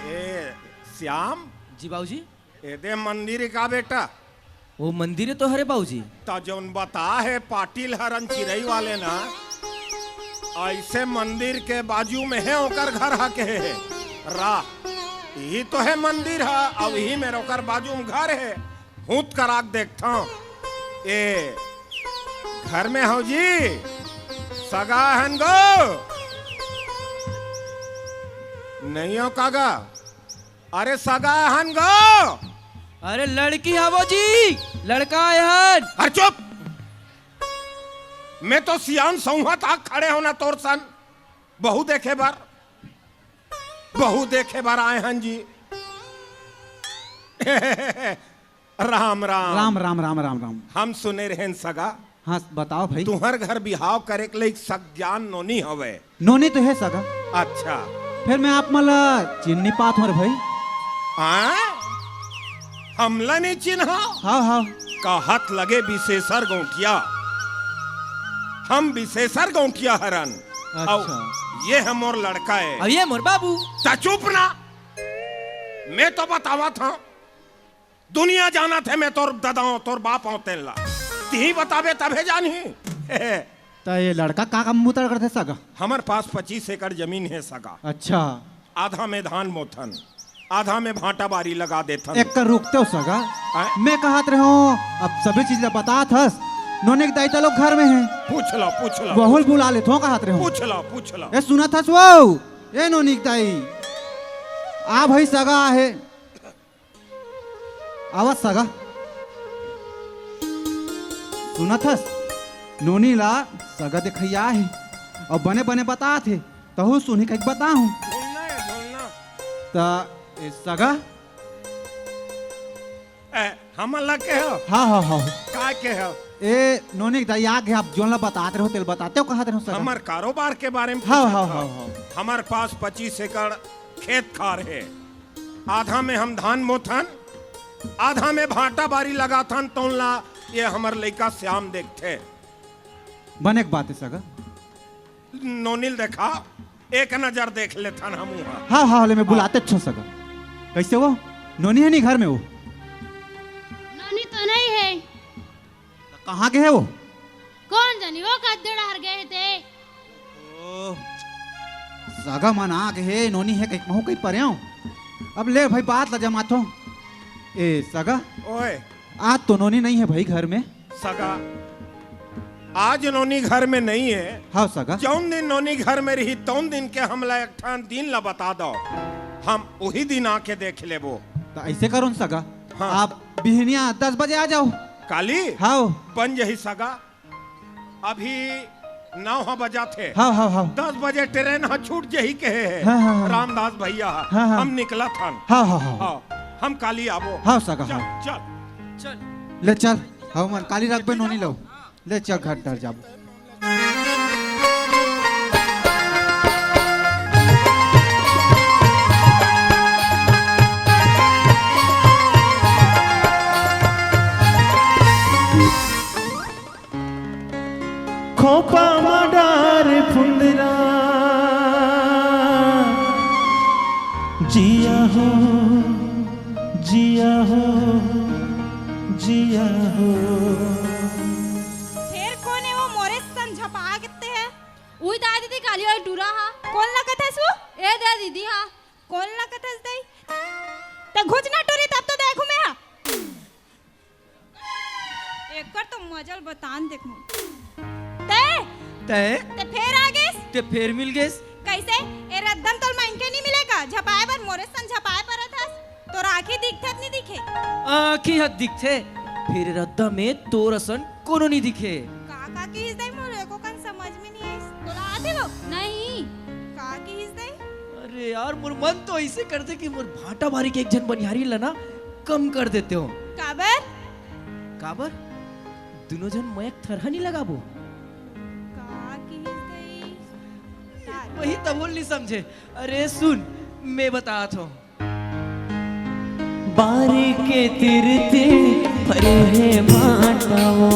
ए, श्याम। जी बाबूजी। एदे मंदिर का बेटा? ओ मंदिर तो हरे बाबूजी। त जौन बता हे पाटिल हरन चिरई वाले ना, अइसे मंदिर के बाजू में हे ओकर घर ह, कहे हे। रा, इही तो हे मंदिर ह, अउ इही मेर ओकर बाजू में घर हे। हूत करा के देखथंव। ए, घर में हव जी? सगा हन गो? नइ हो का गा? अरे सगा हन गो? अरे लड़की हवो जी, लड़का आए हन। अरे चुप! मैं तो सियान सौंहत आ खड़े हों ना तोर सन। बहू देखे बर, बहू देखे बर आए हन जी। राम राम। राम राम राम राम राम। हम सुने रहेन सगा, हाँ, बताओ भाई। तुंहर घर बिहाव करे के लइक सग जान नोनी हवय। नोनी तो हे सगा। अच्छा। फेर मैं आप मन ला चिन्ह नइ पात हों रे भाई। हाँ? हमला नइ चिन्हा? हाँ, हाँ। कहत लगे बिसेसर गौंटिया। हम बिसेसर गौंटिया हरन। अच्छा। अउ ये ह मोर लड़का हे। अउ ये मोर बाबू। त चुप ना। मैं तो बतावत हों। दुनिया जानत हे मैं तोर ददा हों, तोर बाप हों तेन ला। तिही बताबे तभे जानही। त ये लड़का का काम बूता करथे सगा? हमर पास पच्चीस एकड़ जमीन हे सगा। अच्छा। आधा में धान बोथन, आधा में भांटा बारी लगा देथन। एक कर रुकते हो सगा। आय? मैं कहत रहेंव, अब सभी चीज ला बतात हस, नोनी के दाई त लोग घर में हे। पूछ ला, पूछ ला। बहू ल बुला लेथों कहत रहेंव। पूछ ला, पूछ ला। ए सुनत हस वो? ए नोनी के दाई। आ भाई सगा हे। आवत सगा। सुनत हस? नोनी ला सगा देखइया हे। अउ बने बने बतात हे। तहू सुनही कहिके बताहूं। झोलना हे, झोलना। त ए सगा? ए, हमन ला के हो? हाँ, हाँ, हाँ। का के हो? ए, नोनी के दाई आगे, आप जोन ला बतात रहेव, तेला बतातेव कहत रहेंव सगा। हमर कारोबार के बारे में हाँ, पूछत हाँ, हव। हाँ, हाँ। हमर पास पच्चीस एकड़ खेत खार हे। आधा में हम धान बोथन, आधा में भांटा बारी लगाथन, तौन ला ये हमर लइका श्याम देखथे। बने के बात हे सगा। नोनी ल देखा, एक नजर देख लेथन हमू हा। हाँ, हाँ, ले मैं हाँ। बुलातेच हों सगा। कइसे वो? नोनी हे नी घर में वो? नोनी तो नइ हे। त कहाँ गे हे वो? कोन जनी वो कद्दू डहर गे हे ते। ओ, सगा मन आ गे हे, नोनी हे कहिके महूं कहि परेंव। अब ले भाई बात ला जमाथों। ए सगा। ओए। आज तो नोनी नइ हे भाई घर में। सगा, आज नोनी घर में नइ हे। हाँ सगा। जौन दिन नोनी घर में रही, तौन दिन के हमला एक ठन दिन ला बता दव, हम उही दिन आके देख लेबो। त अइसे करो न सगा, हाँ। आप बिहनिया दस बजे आ जाओ। काली? हाँ। बन जही सगा, अभी नौ ह बजाथे। हाँ, हाँ, हाँ। दस बजे ट्रेन ह छूट जही कहे हे हाँ, हाँ, हाँ। रामदास भइया ह। हाँ, हाँ। हम निकलत हन। हाँ, हाँ, हाँ। हाँ, हम काली आबो। हाँ, सगा, चल, हाँ। चल। चल। ले चल, हमन काली रखबे नोनी लो। ले चल, घर डहर जाबो। खोपा म डार फुंदरा जिया हो। लियो टूरा हा। कोन लगत हस वो? ए दे दीदी हा। कोन लगत हस दई? त घुच ना टूरी, तब तो देखू मैं हा। एकर तो मजल बतान देखू। ते? ते? ते फेर आ गेस? ते फेर मिल गेस? कैसे? ए रद्दम तोल मनखे नहीं मिलेगा? झपाए बर मोरे सन झपाए परत हस? तोर आँखी दिखथे त नहीं दिखे? आँखी ह दिखथे, फेर रद्दा में तोर असन कोनो नहीं दिखे। का, का किहिस दई, मोर एको कन समझ में नहीं आइस। तोला आथे वो? नहीं। का किहिस दई? अरे यार, मोर मन तो ऐसे करथे कि मोर भाटा बारी के एक झन बनिहारी ला ना कम कर देते हो। काबर? काबर? दुनो झन मयक थरहा नहीं लगाबो। का किहिस दई? वही तब बोल नहीं समझे। अरे सुन, मैं बतात हूँ। बारी के तीर तीर फरे हे भांटा वो,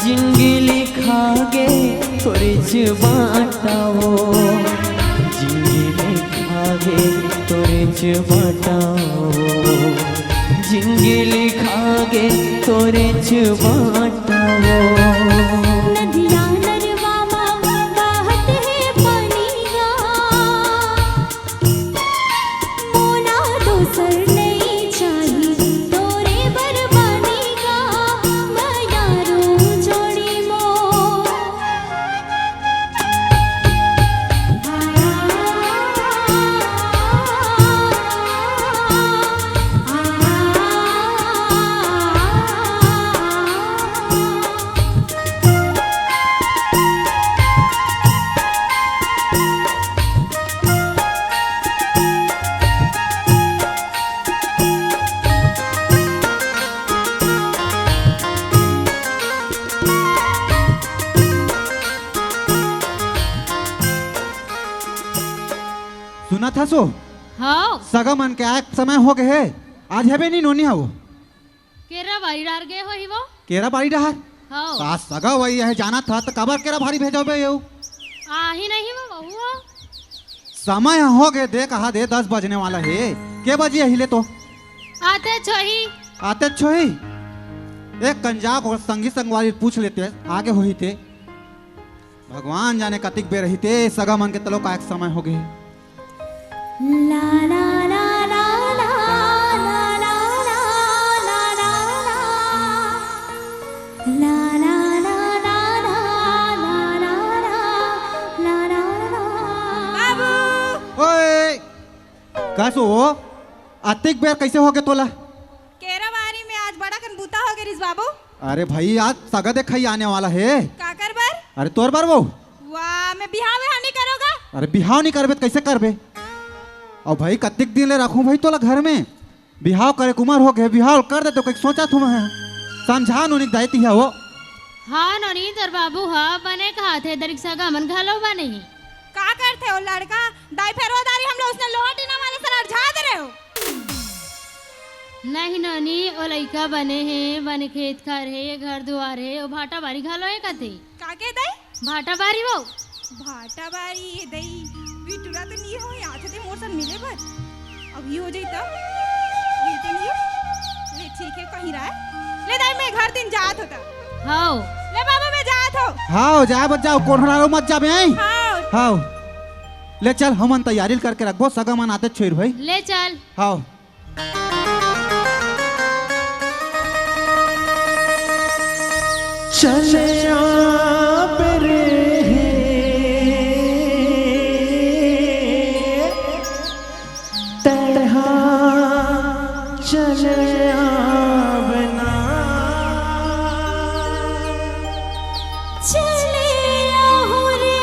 जिंदगी लिखागे तोरेच बांटा वो, जिंदगी लिखागे तोरेच बांटा वो, जिंदगी लिखागे तोरेच बांटा वो। नदिया नरवा मा बहत हे पनिया, मोला दूसर नइ चाही, तोरे बर बने गा मयारू जोड़ी मोर। सुनत हस ओ? हव। सगा मन के आए के समय हो गे हे। आज हबे नी नोनी हव। केरा बारी डार गे होही वो। केरा बारी डहार? हव। का सगा वही हे, जानत हस त काबर केरा भारी भेजबे यू? आही नहीं वो बहू हो। समय ह हो गे, देख कहा दे दस बजने वाला हे। के बजे आही ले तो? आतेच होही। आतेच होही। एक कन जाके संगी संगवारी पूछ लेते, आगे होही ते। भगवान जाने कतिक बेर रहिते, सगा मन के तलो का एक समय हो गे। ला, ला, ला। ला, ला, ला, ला। बाबू! ओए! कस ओ? अतिक बेर कैसे हो गे तोला? केरा बारी में आज बड़ा कन बूता हो गे रिस बाबू। अरे भाई, आज सगा देखई आने वाला हे। काकर बर? अरे तोर बर वो। वाह, मैं बिहाव विहाव नहीं करोगा? अरे बिहाव नहीं करबे त कैसे करबे? अउ भाई, कतिक दिन ले रखूं भाई तोला घर में? बिहाव करे के उमर हो गे, बिहाव कर दे तो कहीं सोचा थू मैं। समझा नोनी दाई तिहा वो। हाँ नोनी, तोर बाबू हा बने कहा थे, दरिक सगा मन घलो बने ही। का करथे ओ लड़का? दाई फेर ओ दारी हमला उसने लोहा टीना वाले सरार झाड़ दे रहे हो। नहीं नोनी, ओ लइका बने हे, बने खेत खार हे, घर दुआर हे, ओ भाटा बारी घलो हे कथे। का के दाई? भाटा बारी वो। भाटा बारी, ए दाई, बिटुरा तो नहीं हो, आथे ते मोर सन मिले बर। अभी हो जाई तब। ये तो नहीं हो। ले ठीक हे, कहीं रहा। ले दाई, मैं घर दिन जात होता। हाव। ले बाबा, मैं जात हो। हाव, जाए बच जाओ, कोन हरारो मत जाबे, हैं? हाव। हाव। ले चल, हमन तैयारी करके रखबो, सगा मन आते छोर भाई। ले चल। हाव। चले आबे रे हे, तैहा चले आबे ना। चले आहूं रे,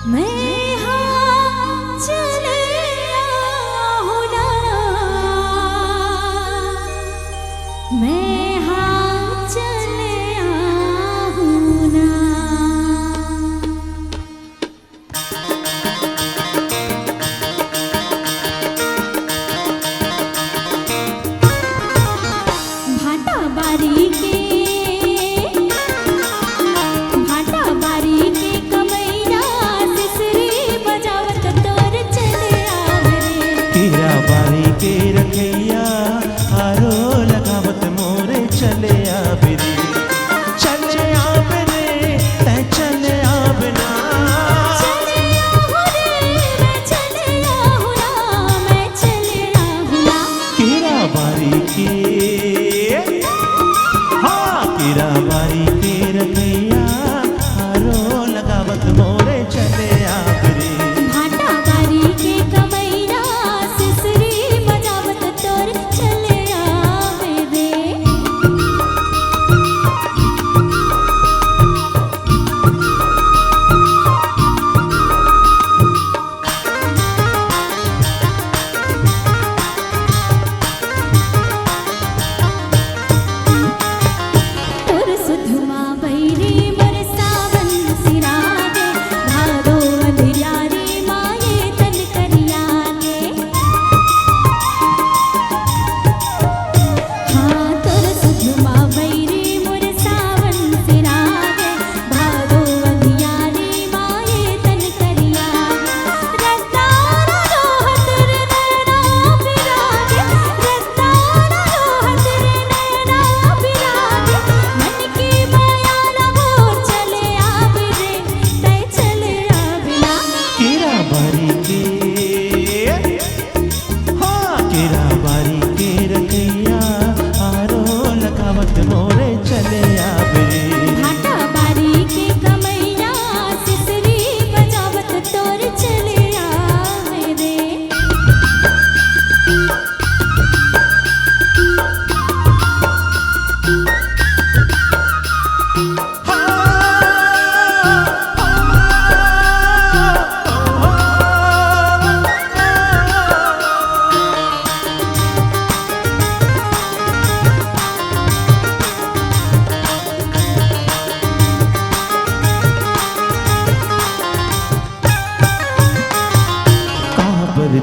मैं हा चले आहूं ना।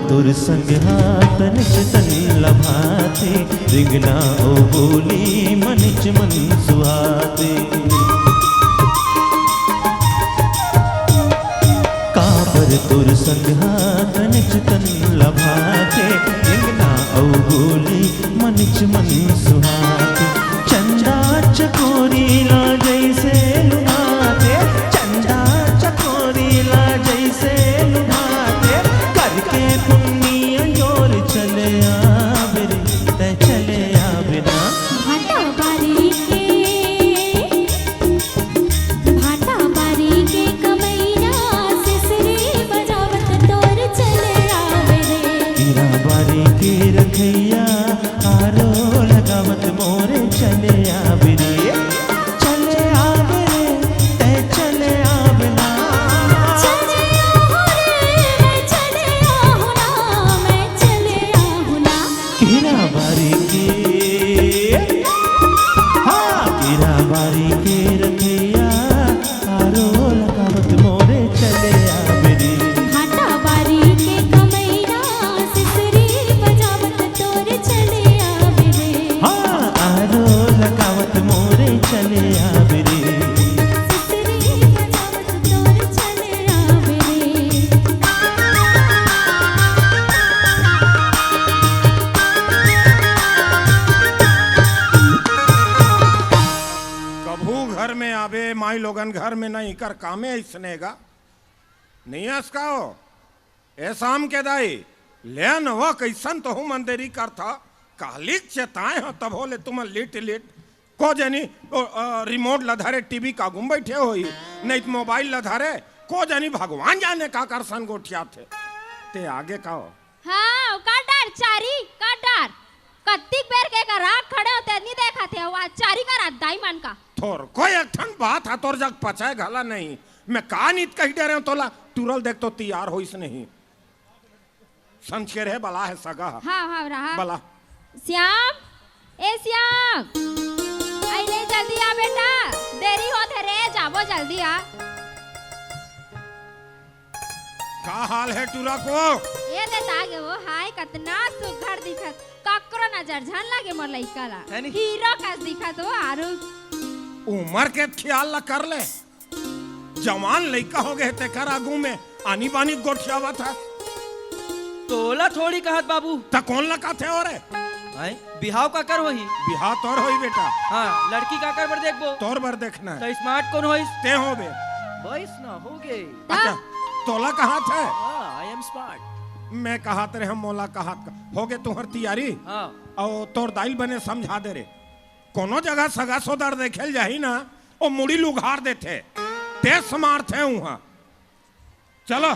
तोर संग हाथ निच तन लभाते, रिंगना ओ बोली मनिच मन सुहाते। काबर तोर संग हाथ निच तन लभाते, रिंगना ओ बोली मनिच मन सुहाते। चंदा चकोरी ला जैसे लुभाते, चंदा चकोरी ला जैसे लुभाते, करके पुन्नी अंजोर चले आबे रे, तै चले आबे ना। भाटा बारी के, भाटा बारी के कमैया, सिसरी बजावत तोर चले आबे रे। हीरा बारी के रखैया, आरो लगावत मोरे चले आबे रे, चले आबे रे, तै चले आबे ना। चले आहू रे, मैं चले आहू ना, मैं चले आहू ना। कीरा बारी के, हाँ, कीरा बारी के रखैया, आरो लगावत मोरे चले आबे रे। भाटा बारी के कमैया, सिसरी बजावत तोर चले आबे रे। हाँ, आरो लगावत मोरे चले आबे रे। सिसरी बजावत तोर चले आबे रे। कभू घर में आबे, माई लोगन घर में नहीं कर कामे अइसने गा। नहीं अस का हो? ए साम के दाई, ले न वो कइसन तोहू मन देरी करथा, कालिक चेताए हो तभो ले तुमन लिट लिट, को जनी, ओ, अ, रिमोट ल धरे टीवी का गुम बइठे होही, नहीं त मोबाइल ल धरे, को जनी भगवान जाने का कर सन गोठियाथे। ते आगे का हो? हाँ, काट डार, चारी, काट डार। कत्तिक बेर के कर राख खड़े होते, नहीं देखाथे, वो आज चारी करा दाई मन का। तोर कोई एक ठन बात है, तोर जग पचाए घला नहीं। मैं का नित कही डरे हूँ तोला, तुरल देख तो तैयार होइस नहीं। समझ के रहे, बला है सगा। हाँ, हाँ, रहा। बला। श्याम, ए श्याम, आई ले जल्दी आ बेटा, देरी होत हे रे, जाबो जल्दी आ। का हाल है टूरा को? ये दे तागे वो, हाय, कतना सुघर दिखत, ककरो नजर झन लागे मोर लइका ला। है नी? हीरो कस दिखत वो, आरू। उमर के ख्याल ला कर ले, जवान लइका हो गए, तेकर आगू में आनी बानी गोठियावत है। तोला थोड़ी कहत बाबू। त कौन ला कहथे हो रे? हैं? बिहाव काकर होही? बिहाव तोर होही बेटा। हाँ, लड़की काकर बर देखबो? तोर बर देखना है। त smart कौन होइस? ते हो बे। बइस ना, हो गे। अच्छा, तोला कहत है? हाँ, I am smart। मैं कहत रहे, मोला कहत का। हो गे तुहर तियारी? हाँ। अउ तोर दाई ल बने समझा दे रे। कोनो जगह सगा सोदर देखे ल जाही ना, ओ मुड़ी ल उघार देथे। ते smart हे उहाँ। चलो,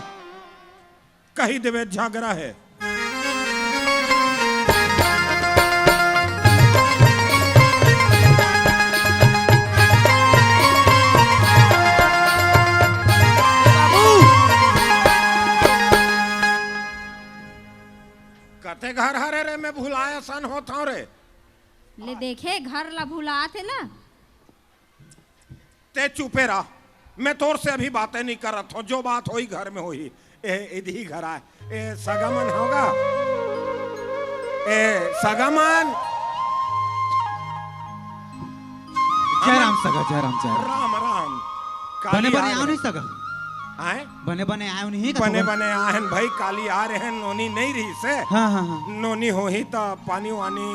कही देबे झगरा हे। कते घर हरे रे, मैं भुलाय असन होत हौं रे। ले देखे, घर ला भुलात हे ना। ते चुपे रह, मैं तोर से अभी बातें नहीं करत हौं, जो बात होही घर में होही। ए, इधही घर आय। ए, सगा मन होगा? ए, सगा मन? जय राम सगा, जय राम, जय राम। राम, राम। बने, काली बने आय आव रहे। नहीं सगा? आय? बने, बने आय नहीं का बने, सगा? बने आय हन भाई, काली आय रहेन, नोनी नहीं रहिसे। हाँ, हाँ, हाँ। नोनी होही त पानी वानी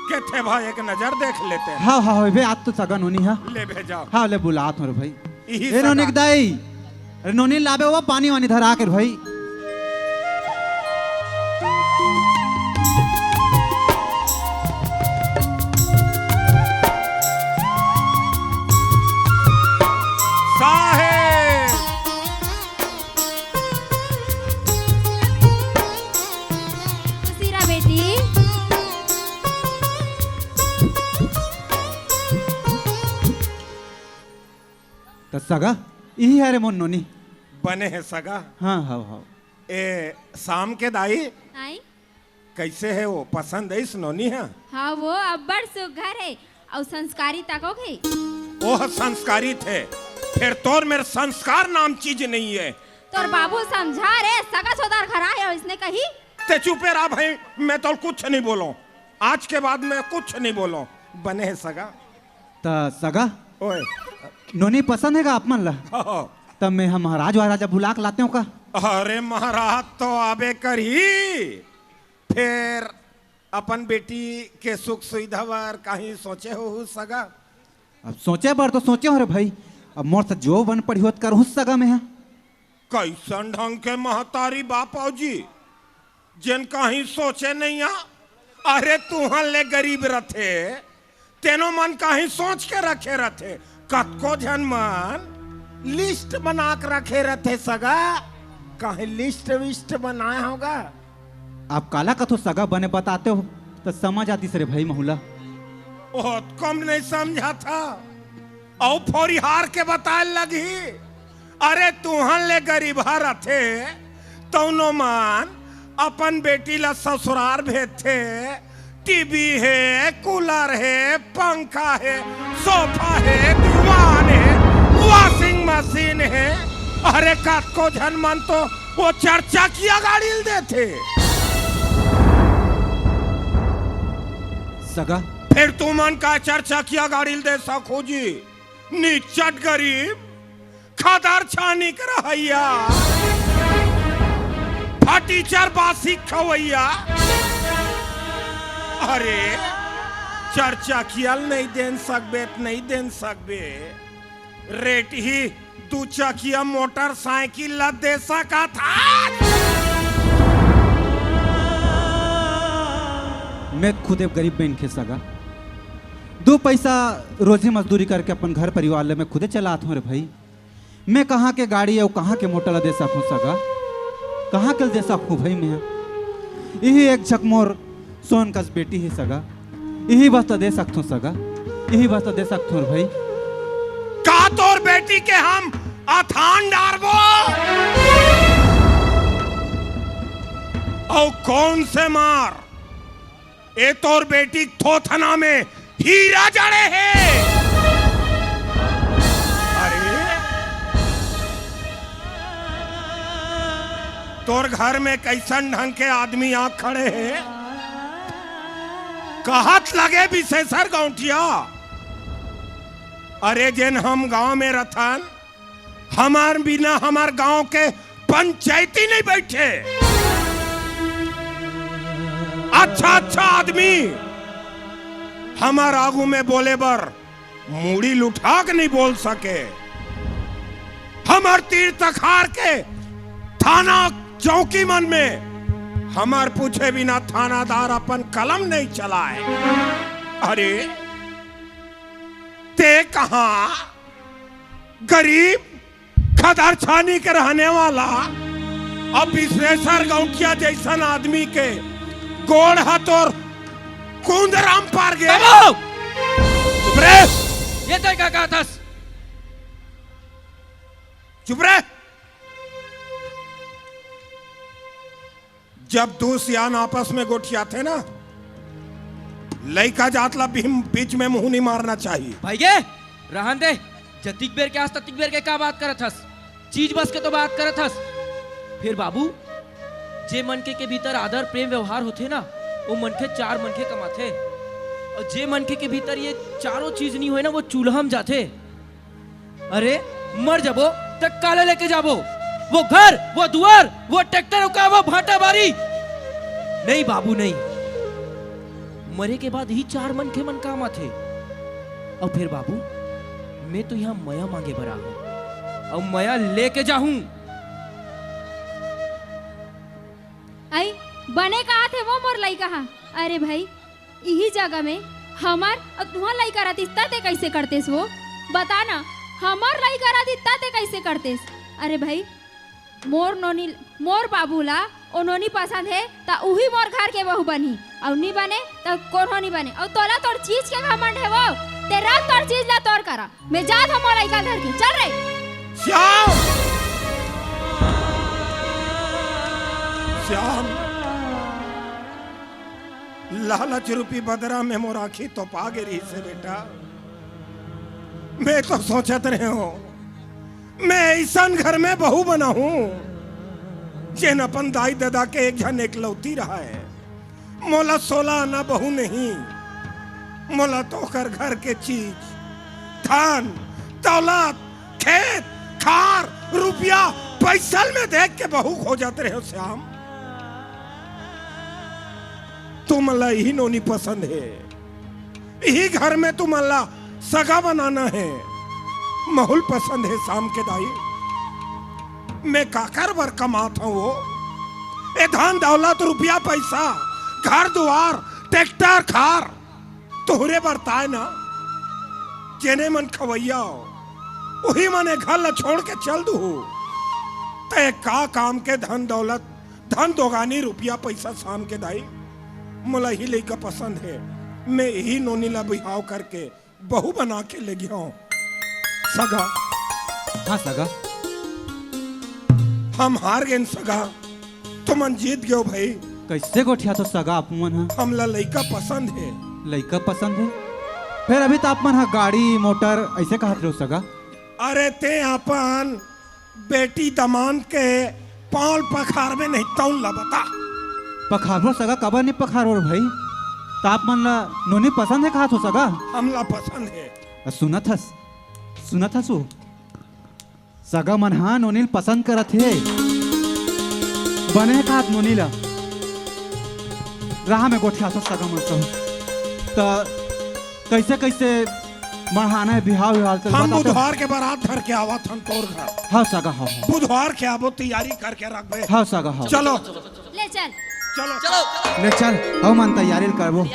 के थे भाई, एक नजर देख लेते हैं। हाँ, हाँ, हाँ, बे, आज तो सगा नोनी है। ले भेजाव। हाँ, ले बुलात हौं रे भाई। इही ए सगा। नोनी के दाई, अरे नोनी लाबे वो पानी वानी धरा के भाई। साहेब। खुशी रह बेटी। त सगा, इही हरे मोर नोनी। बने हे सगा। हाँ, हाँ, हाँ। ए, शाम के दाई, आई? कइसे हे वो? पसंद आइस नोनी ह? हाँ, वो अब्बड़ सुघर हे अउ संस्कारी तको हे। ओह संस्कारी थे, फेर तोर मेर संस्कार नाम चीज नहीं हे। तोर बाबू समझा रे, सगा सोदर घर आए हो, इसने कही। ते चुपे रहा भाई, मैं तो कुछ नहीं बोलो, आज के बाद मैं कुछ नहीं बोलो। बने है सगा। त सगा, ओए। नोनी पसंद है का आप मन ला? हाँ। तब मैं हम महाराज वाराज ला बुला के लाते हो का? अरे महाराज तो आबे करही, फेर अपन बेटी के सुख सुविधा बर कहीं सोचे हो सगा? अब सोचे बर तो सोचे हो रे भाई, अब मोर से जो बन पड़ी होत करहूँ सगा मैं। कैसन ढंग के महतारी बाप जी, जेन कहीं सोचे नहीं आ। अरे तुहन ले गरीब रथे, तेनो मन कहीं सोच के रखे रथे। कतको झन मन लिस्ट बना के रखे रथे सगा, कहीं लिस्ट विस्ट बनाए होगा। आप काला कथो सगा बने बताते हो त समझ आतिस रे भाई महूला। बहुत कम नहीं समझा था, अउ फोरिहार के बताए लगही। अरे तुहन ले गरीबहा रथे, तउनो मन अपन बेटी ला ससुरार भेजथे। टीवी हे, कूलर हे, पंखा हे, सोफा हे, दीवान हे, वॉशिंग मशीन हे। अरे कतको झन मन तो वो चरचकिया गाड़ी ल देथे। सगा। फेर तुमन का चरचकिया गाड़ी ल दे सको जी? निचट गरीब, खदर छानी के रहइया, फटीचर बासी खवइया। अरे, चरचकिया ल नहीं देन सकबे त नहीं देन सकबे, रेटही दू चकिया मोटरसाइकिल ला दे सकत हस। मैं खुदे गरीब मनखे सगा, दू पैसा रोजी मजदूरी करके अपन घर परिवार ले मैं खुदे चलात हूँ रे भाई। मैं कहाँ के गाड़ी अउ कहाँ के मोटर ला दे सकूँ सगा? कहाँ के दे सकूँ भाई मैं? इही एक झक मोर सोन कस बेटी हे सगा, इही बस तो दे सकथों सगा, इही बस तो दे सकथों रे भाई। का तोर बेटी के हम अथान डारबो? अउ कौन से मार? ए तोर बेटी थोथना में हीरा जड़े हे। अरे, तोर घर में कैसन ढंग के आदमी आ खड़े हे? कहत लगे विशेषर गौंटिया। अरे, जेन हम गांव में रथन, हमर बिना हमर गांव के पंचायती नहीं बैठे। अच्छा अच्छा आदमी हमर आगू में बोले बर मुड़ी लुठा के नहीं बोल सके। हमर तीर तखार के थाना चौकी मन में हमर पूछे बिना थानादार अपन कलम नहीं चलाए। अरे ते कहा गरीब खदर छानी के रहने वाला अब विश्वेश्वर गौंटिया जैसन आदमी के गोड़ हाथ और कुंदराम पार गे। बाबू! चुप रे। ये तय का कहा थस? चुप रे। जब दो सियान आपस में गोठियाथे ना, लइका जात ला बीच में मुंह नहीं मारना चाहिए। भाई गे, रहन दे। जतिक बेर के आस ततिक बेर के का बात करत हस? चीज बस के तो बात करत हस। फिर बाबू, जे मनखे के भीतर आदर, प्रेम, व्यवहार होथे ना, वो मनखे चार मनखे कमाथे। और जे मनखे के भीतर ये चारों चीज नहीं होए ना, वो चूल्हा में जाथे। अरे, मर जाबो त काला लेके जाबो? वो घर, वो दुआर, वो ट्रैक्टर, का वो भाटा बारी? नहीं बाबू, नहीं। मरे के बाद ही चार मनखे मन काम आथे। और फिर बाबू, मैं तो यहाँ मया मांगे बर आहूं और मया लेके जाहूं। आई, बने कहा थे वो मोर लइका हा। अरे भाई, इही जगह में हमर अउ तुहर लइका रहतिस, त ते कइसे करतेस वो? बता ना, हमर लइका रहतिस, त ते कइसे करतेस? अरे भाई, मोर नोनी, मोर बाबू ला ओ नोनी पसंद हे, त उही मोर घर के बहू बनही, अउ नी बने, त कोनो नी बने। अउ तोला तोर चीज के घमंड हे वो, ते रख तोर चीज ला तोर करा। मैं जात हूँ मोर लइका धर के। चल रे। श्याम! श्याम! लालच रूपी बदरा में मोर आँखी तोपा गे रहिस हे बेटा। मैं तो सोचत रहे हूँ, मैं अइसन घर में बहू बना हूँ, जेन अपन दाई ददा के एक झन एकलौती रहय। मोला सोला आना बहू नहीं, मोला तो ओकर घर के चीज, धन, दौलत, खेत, खार, रुपया, पैसा ल में देख के बहू खोजत रहेंव श्याम। तुमन ला इही नोनी पसंद हे, इही घर में तुमन ला सगा बनाना हे। महूं ल पसंद हे श्याम के दाई। मैं काकर बर कमात हंव वो? ए धन दौलत, रुपया पैसा, घर दुवार, ट्रैक्टर खार, तोहरे बर ताय ना। जेने मन खवइया हो, उही मन ए घर ला छोड़ के चल दुहू। त ए का काम के धन दौलत, धन दोगानी, रुपया पैसा श्याम के दाई? मोला इही लइका पसंद हे, मैं इही नोनी ला बिहाव करके बहू बना के लेगेंव। सगा। हाँ सगा। हम हार गेन सगा, तुमन जीत गेव भई। कइसे गोठियाथो सगा आप मन ह? हमला लइका पसंद हे। लइका पसंद हे? फेर अभी त आप मन ह गाड़ी मोटर अइसे कहत रहेव सगा। अरे तें अपन बेटी दमांद के पांव ल पखारबे नहीं तउन ला बता। पखारबो सगा, काबर नहीं पखारबो रे भई? त आप मन ला नोनी पसंद हे कहत हो सगा? हमला पसंद हे। अ, सुनत हस, सुनत हस वो? सगा मन ह नोनी ल पसंद करत हे। बने हे कहत नोनी ला। रहा मैं गोठियाथों सगा मन संग। त कइसे कइसे मढ़ाना हे बिहाव विहाव ल हम बता तो। बुधवार के बारात धर के आवत हन तोर घर। हाँ सगा, हाँ, हाँ। बुधवार के आबो, तैयारी करके रखबे। हाँ सगा, हाँ। चलो। ले चल। चलो। चलो। ले चल, हमन तैयारी ल करबो।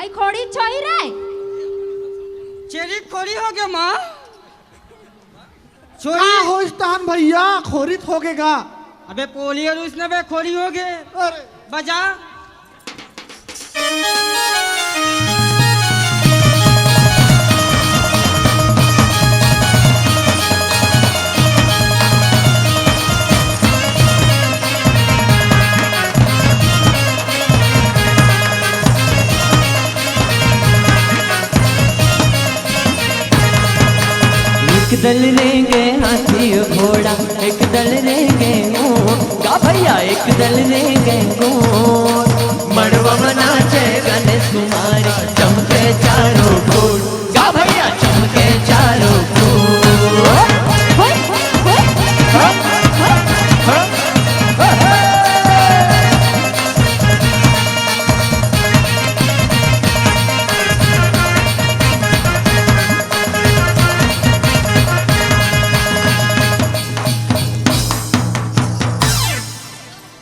खोड़ी छोई रे। चेरी खोड़ी हो गया माँ। छोरी। का होइस तहन भैया, खोरित हो गे गा। अबे पोलियो रूस न बे खोड़ी हो गे। अरे। बजा। एक दल रेंगे हाथी घोड़ा, एक दल रेंगे ऊंट। का भैया, एक दल रेंगे ऊंट। मड़वा में नाचे गणेश कुमारी, चमके चारों कूट। का भैया, चमके चारों कूट।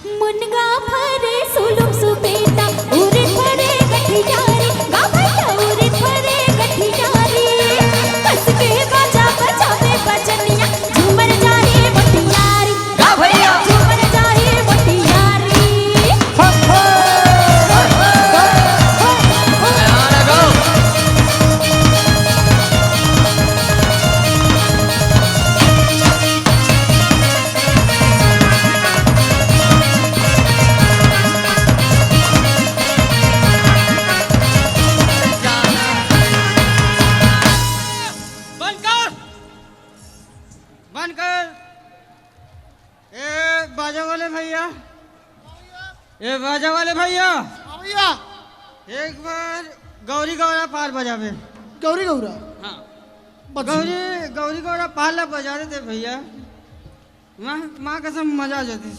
मुनगा फरे सुलुम सुपेटा, उरे फरे गठियारी, गा भैया उरे फरे गठियारी। कस के बाजा बजावे बजनिया, झूमर जाए मोटियारी। गा भैया। झूमर जाए मोटियारी। बंद कर, बंद कर। ए बाजा वाले भैया, ए बाजा वाले भैया, हाँ भैया। एक बार गौरी गौरा पाल बजावे। गौरी गौरा? हाँ। बजा। गौरी, गौरी गौरा पाल ला बजा देते भैया। माँ, माँ कसम मजा आ जाती।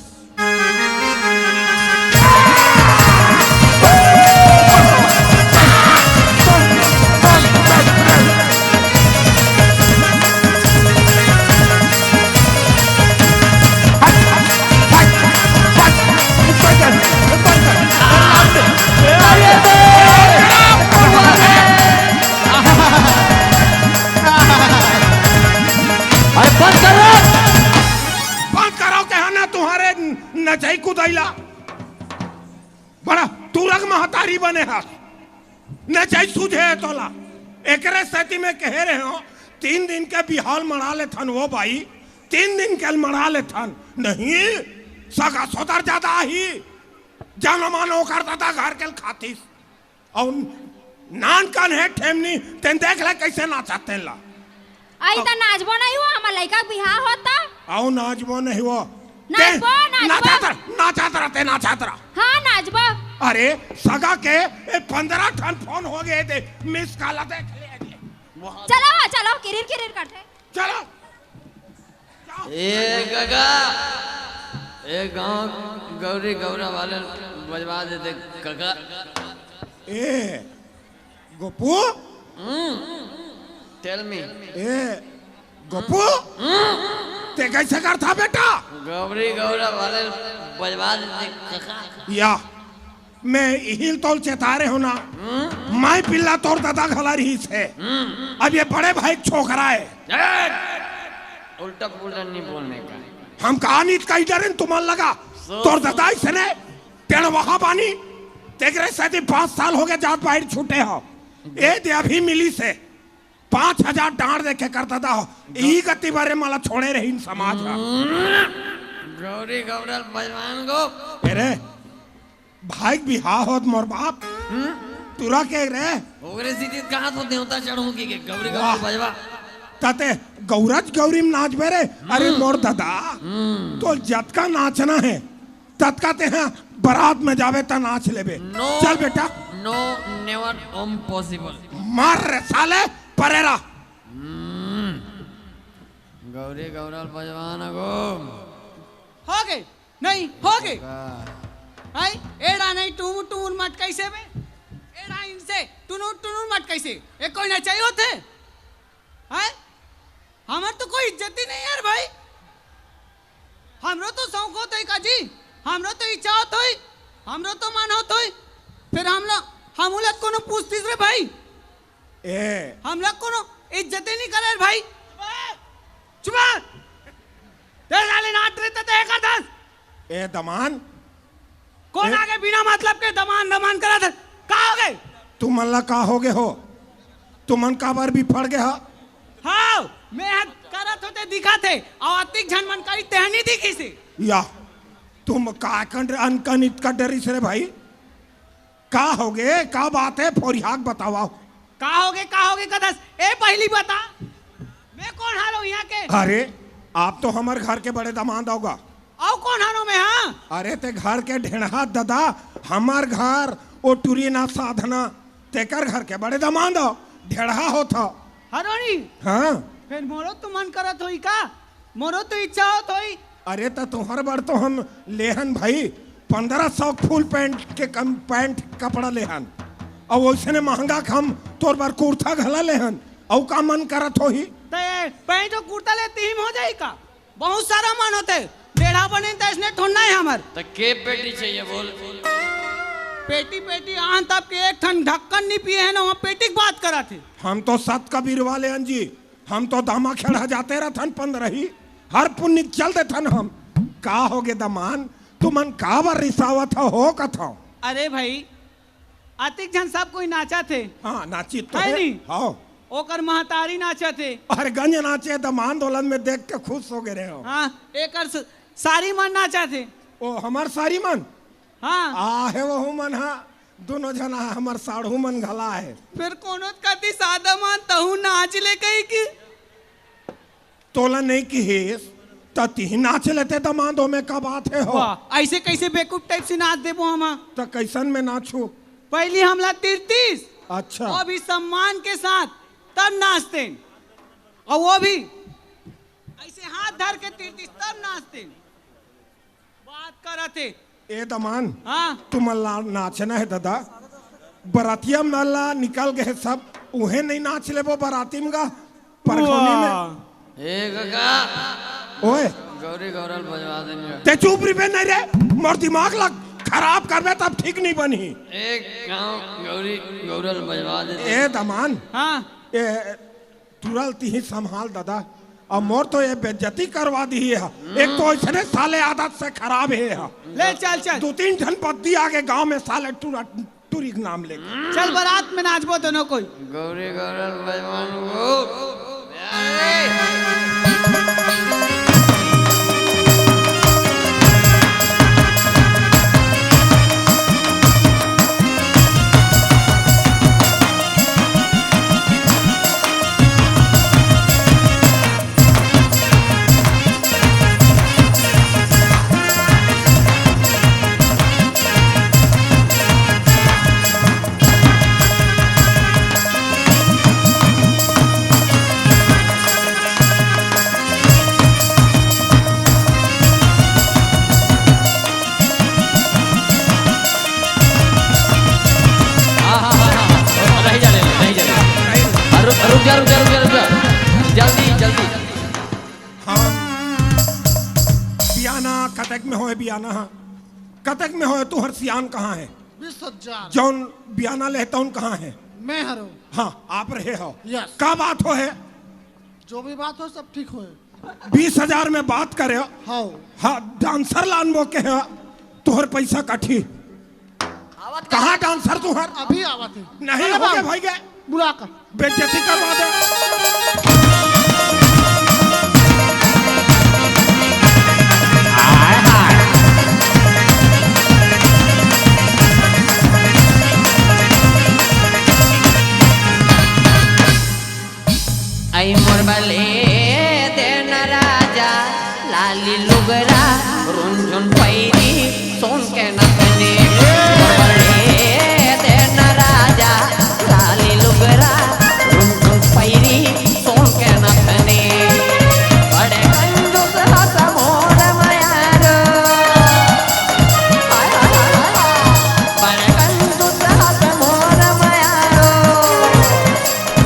अरे बंद करो। बंद करो, कहा ना तुम्हारे नचई कुदैला। बड़ा तुरक महतारी बने हा। नचई सूझे हे तोला। एकरे सेती में कहे रहे हो, तीन दिन के बिहाव ल मड़ा लेथन वो बाई, तीन दिन के ल मड़ा लेथन। नहीं, सगा सोदर जादा आही। जानो मानो ओकर ददा घर के ल खातिस। अउ नान कन हे ठेमनी, तेन देख ले कइसे नाचत तेन ला। अई त नाचबो नहीं हुआ, हमर लइका के बिहाव होता। अउ नाचबो नहीं हुआ। नाचबो, ते नाचबो। नाचत रह, नाचत रह, ते नाचत रह। हाँ, नाचबो। अरे, सगा के ए पंद्रह ठन फोन हो गे, ते मिस कॉल देख ले। चलो, चलो, किरिर किरिर करथे। चलो। ए गगा, ए गांव गौरी गौरा वाले बजवा देते गगा। ए गोपू, हम्म, tell me। ए गोपू, हम्म। ते कइसे करथा बेटा? गौरी गौरा वाले बजवा देते गगा। या मैं इही ल तोल चेतारे हो ना। हम्म। मैं पिल्ला तोर ददा घला रहिस हे। हम्म। अब ये बड़े भाई के छोकरा हे। ए, उल्टा पुल्टा नहीं बोलने का। हम कहा नहीं कही डरेन तुमन लगा। सो- तोर ददा इसने टेढ़ वहा बानी। तेकरे सेती पाँच साल हो गे जात बाहिर छूटे हो। ए दे अभी मिलिस हे। पाँच हजार डांड़ देखे करता था। ई गति बारे मला छोड़े रहिन समाज हा। गौरी गौरल बजवान गो। अरे, भाई के बिहाव होत मोर बाप। हम्म? तुरा के रे? ओकरे सीधी कहा तो देवता चढ़ूं की के गौरी वाह। गौरल बजवा। ताते गौरज गौरी में नाचबे रे। अरे हम्म। मोर दादा, हम्म। तो जतका नाचना हे, ततका तेहा बारात में जाबे त नाच लेबे। No, चल बेटा। No, never impossible। मार रे साले, परेरा। हम्म। गौरी गौरल बजवान गो। हो गे, नहीं, हो गे। का? हाय, एड़ा नहीं टूमुर टूमुर मत कइसे बे? एड़ा इनसे टुनुर टुनुर मत कइसे? ए कोई नचई होथे? हैं? हमर तो कोई इज्जत ही नहीं यार भाई। हमरो तो शौक होत होई का जी, हमरो तो इच्छा होत होई, हमरो तो मन होत होई, फिर हम लोग हमला कोनो पूछतिस रे भाई? ए। हमला कोनो इज्जते नहीं करे रे भाई। चुप। ते साले नाच रहे ते, ते कर दस। ए दमान। कौन ए- आगे बिना मतलब के दमान दमान करत हे? का हो गए? तुमन ला का हो गए हो? तुमन काबर बिफड़ गए हो? हाँ, मैं हद करत होते दिखा थे, और अतिक झन मन करी तेहनी दिखी से। या, तुम का कंड अनकनित का डरिस रे भाई? का होगे? का बात हे? फोरिहाक बतावा। का होगे, का होगे कदस? ए, पहली बता, मैं कौन हालो यहाँ के? अरे, आप तो हमर घर के बड़े दमांद होगा। अउ कौन हालो मैं, हाँ? अरे, ते घर के ढेढ़हा ददा, हमर घर, ओ टुरी ना साधना, तेकर घर के बड़े दमांद हो, ढेढ़हा होत हो। हरोनी? हाँ। फिर मोरो तो मन करत होई का? मोरो तो इच्छा होत होई। अरे, त तुहर बर तो हम लेहन भाई, पन्द्रह सौ फुल पैंट के कम, पैंट कपड़ा लेहन, अउ वइसने महंगा के हम तोर बर कुर्ता घला लेहन, अउ का मन करत होही? त ये पैंट अउ कुर्ता ले तिही म हो जाही का? बहुत सारा मन होथे, ढेढ़हा बने त अइसने थोड़ना हे हमर। त के पेटी चाहिए बोल? पेटी, पेटी, आन तब के एक ठन ढक्कन नी पिए हे ना, वहाँ पेटी के बात करत हे। हम तो सत कबीर वाले हन जी, हम तो दामा खेड़ा जाते रथन पंद्रही, हर पुन्नी चल देथन हम। का होगे दमान, तुमन काबर रिसावत हो, हो कथो? अरे भाई, अतिक झन सब कोई नाचत हे। हाँ, नाचित तो हे हे। नी? हाँ। ओकर महतारी नाचत हे। अरे गंज नाचे दमान, ओला मैं देख के खुश हो गए रहे हो। हाँ, एकर स-, सारी मन नाचत हे। ओ, हमर सारी मन? हाँ। आ हे वहू मन हा, दोनों झन आ, हमर साढ़ू मन घला हे। फिर कोनो कति सादा मन तहू नाच ले कही के। तोला नहीं किहिस, त तिही नाच लेते दमांद, ओमे का बात हे हो? वाह, ऐसे कैसे बेवकूफ टाइप से नाच देबो हम? त कैसन में नाचू? पहली हमला तिरतीस, अच्छा। वो भी सम्मान के साथ, तब नाचते। और वो भी ऐसे हाथ धर के तिरतीस, तब नाचते। बात करत हे। ए दमान, हाँ। तुमन ला नाचना हे ददा। बरातिया मन ला निकल गए सब, उहे नहीं नाच लेबो बराती में गा, परखोनी में। वाह। ए काका। ओए। गौरी गौरल बजवा देंगे। ते चुप रिबे नहीं रे, मोर दिमाग ला खराब करबे तब ठीक नहीं बनही। एक गाँव गौरी गौरल बजवा देते। ए दमान। हाँ। ए, तुरंत ही संभाल दादा, अब मोर तो ये बेइज्जती करवा दी है। एक तो इसने साले आदत से खराब है। ले चल, चल। दो तीन झन बद्दी आगे गांव में साले टूरा, टूरी के नाम लेके। चल बारात में नाचबो दोनों कोई। गौरी गौरल बेईमान को। हाँ, हाँ, हाँ, हाँ, हाँ। नहीं जाने, नहीं जाने। हाँ, रुक, रुक जा, रुक जा, रुक जा, रुक जा। जल्दी, जल्दी। हाँ। बियाना कतक में होय, बियाना, हाँ। कतक में होय, तुहर सियान कहाँ हे? बीस हजार। जौन बियाना लेहे तौन कहाँ हे? मैं हरो। हाँ, आप रहे हो। Yes। का बात होहे? जो भी बात हो, सब ठीक होए। बीस हजार में बात करे। हाँ। हाँ, डांसर लानबो के है, तोहर पैसा कटही। आवत कहाँ का? डांसर तुहर? अभी आवत है। नहीं अरे हो गए बाबू। भाई गए। बुला कर। बेइज्जती करवा दे। हाय, हाय। ऐ मोर बले देन राजा, लाली लुगरा, रुनझुन पैरी, सोन के नथनी। मोर बले देन राजा, लाली लुगरा, रुनझुन पैरी, सोन के नथनी। बड़े कंजूस हस मोर मयारो। हाय, हाय, हाय, हाय। बड़े कंजूस हस मोर मयारो।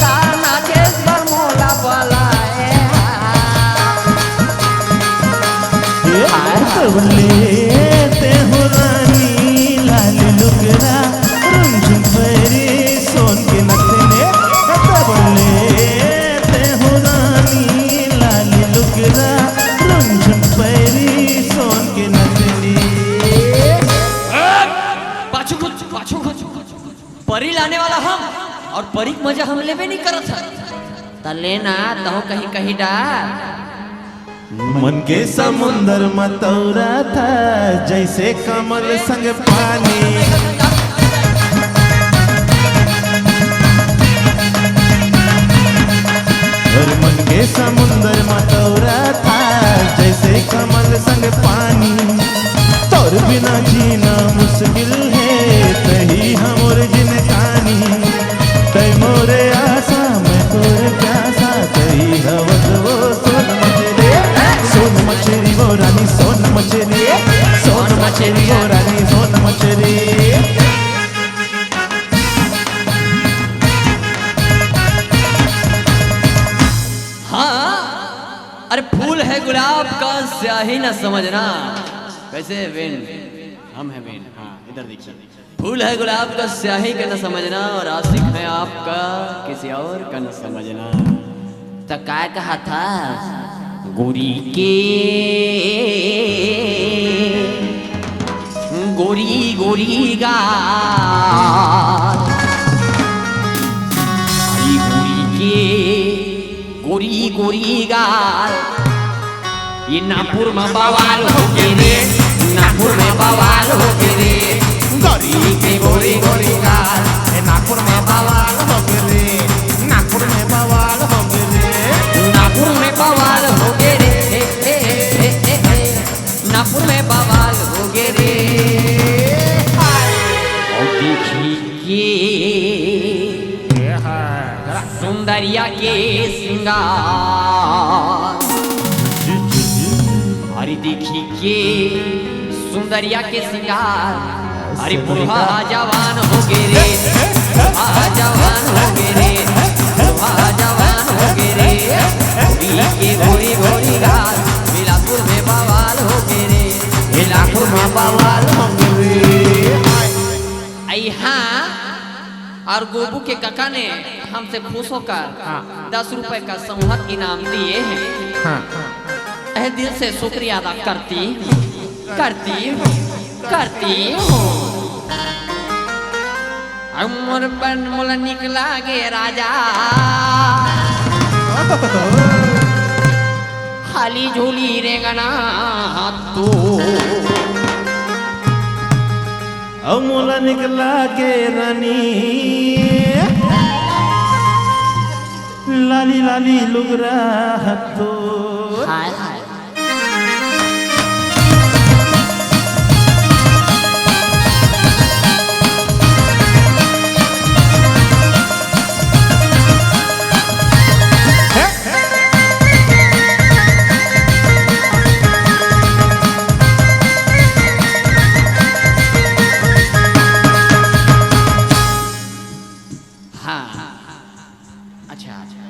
का नाचेस बर मोला बलाए हा। ए हार तवले ते हो रानी लाली परी लाने वाला हम, और परी के मजा हम लेबे नहीं करत हन। त लेना, तहूँ कहीं कहीं डार। मन के समुंदर म तौरा था, जैसे कमल संग पानी। और मन के समुंदर म तौरा था, जैसे कमल संग पानी। तोर बिना जीना मुश्किल है, तही हमर जिनगानी। तै मोरे आशा, मैं तोरे प्यासा, तही हवस वो सोन मछरी, सोन मछरी वो रानी, सोन मछरी, सोन मछरी वो रानी, सोन मछरी। हाँ, अरे फूल है गुलाब का स्याही न समझना। कैसे वेन? हम हैं वेन। हाँ, इधर देखिए। फूल है गुलाब का स्याही का न समझना, और आशिक है आपका किसी और का न समझना। त काय कहा था? गोरी के, गोरी गोरी गाल, अरे गोरी के, गोरी गोरी गाल। ये नागपुर में बवाल हो गे रे, नागपुर में बवाल हो गे रे। गोरी के गोरी गोरी गाल, ये नागपुर में बवाल हो गे रे, नागपुर में बवाल हो गे रे। नागपुर में बवाल हो गे रे, ए, ए, ए, ए, ए, ए। नागपुर में बवाल हो गे रे। हाय। और देखी के सुंदरिया के श्रृंगार, अरे देखी के सुंदरिया के श्रृंगार, अरे बूढ़ा जवान हो गे रे, बूढ़ा जवान हो गे रे, बूढ़ा जवान हो गे रे। गोरी के गोरी गोरी गाल, बिलासपुर में बवाल हो गे रे, बिलासपुर में बवाल हो गे रे। आई हाँ, और गोबू के काका ने हमसे खुश होकर हाँ। दस रुपए का समूहक इनाम दिए हैं। हाँ। तहे दिल से शुक्रिया अदा करती हूँ, करती हूँ, करती हूँ। अउ मोर बन मोला निकला गे राजा, खाली झोली रेंगना तू। अउ मोला निकला के रानी, लाली लाली लुगरा हत्तो। हाय हाय। हाँ। अच्छा, अच्छा।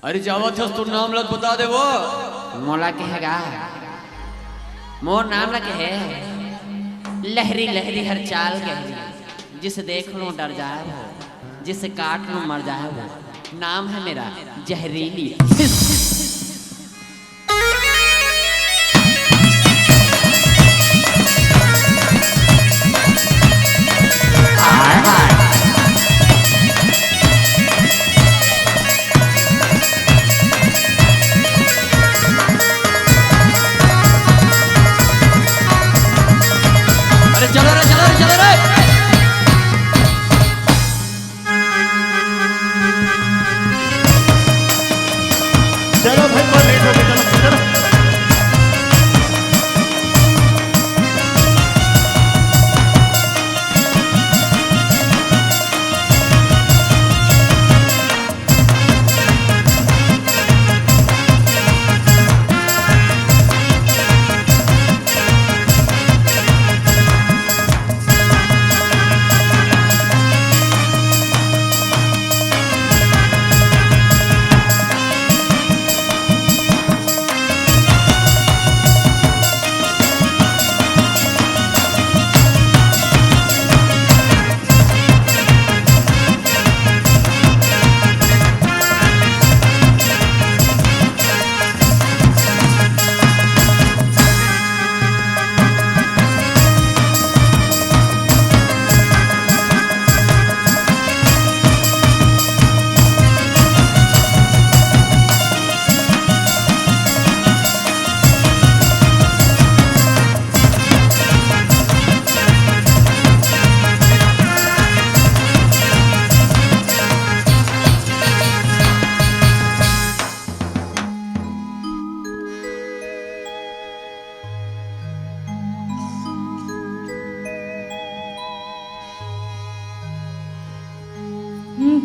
अरे जावत हस तो नाम ल बता दे वो। मोला कहेगा, मोर नाम ल कहे, लहरी लहरी हर चाल गहरी, जिसे देख लो डर जाए वो, जिसे काट लो मर जाए वो। नाम है मेरा जहरीली। अरे चलो रे, चलो रे, चलो रे। चलो भाई, बहुत लेट हो गया, चलो, चलो।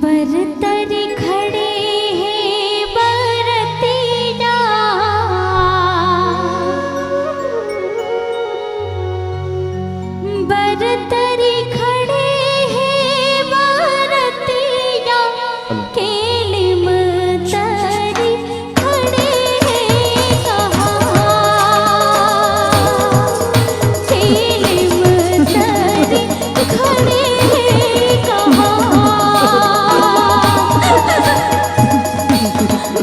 बरतरी खड़े हे बरतिया, बरतरी खड़े हे बरतिया, केलिम तरी खड़े हे कहाँ, केलिम तरी खड़े हे कहाँ।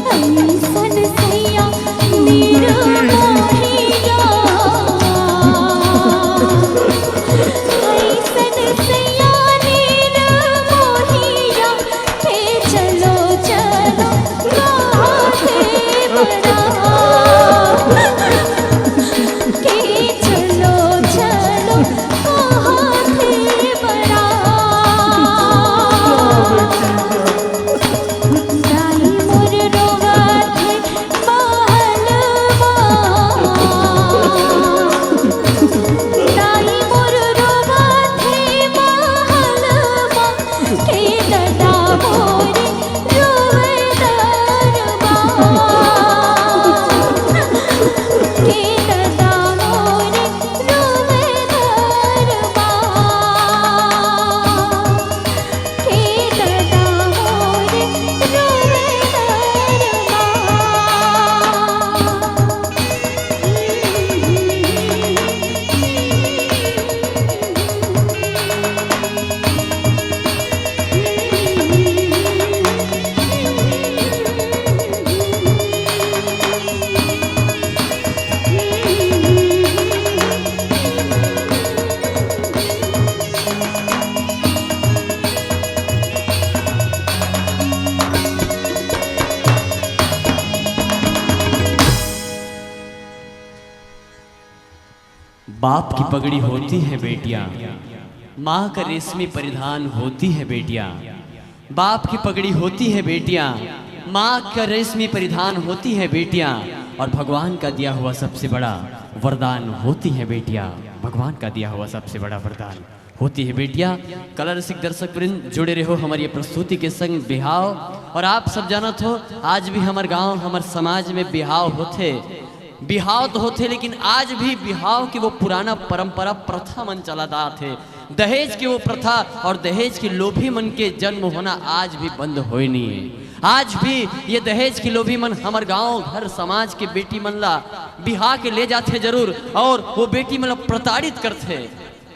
अइसन सैया निर्मोहिया, अइसन सैया निर्मोहिया, के चलो चलो कहाँ थे बड़ा, के चलो चलो कहाँ थे बड़ा। दाई मोर रोवत हे महलवा, दाई मोर रोवत हे महलवा, के ददा मोरे रोवे दरबा, के ददा मोरे रोवे दरबा। बाप की पगड़ी होती है बेटियां, माँ का रेशमी परिधान होती है बेटियां। बाप की पगड़ी होती है बेटियां, माँ का रेशमी परिधान होती है बेटियां, और भगवान का दिया हुआ सबसे बड़ा वरदान होती है बेटियां। भगवान का दिया हुआ सबसे बड़ा वरदान होती है बेटियां। कला रसिक दर्शक वृंद, जुड़े रहो हमारी ये प्रस्तुति के संग बिहाव। और आप सब जानत हो, आज भी हमर गांव, हमर समाज में बिहाव होथे। बिहाव तो होथे, लेकिन आज भी बिहाव के वो पुराना परंपरा, प्रथा मन चला आत हे। दहेज के वो प्रथा और दहेज के लोभी मन के जन्म होना आज भी बंद होए नहीं है। आज भी ये दहेज के लोभी मन हमर गांव, घर, समाज के बेटी मन ला बिहा के ले जाथे जरूर, और वो बेटी मन ला प्रताड़ित करथे,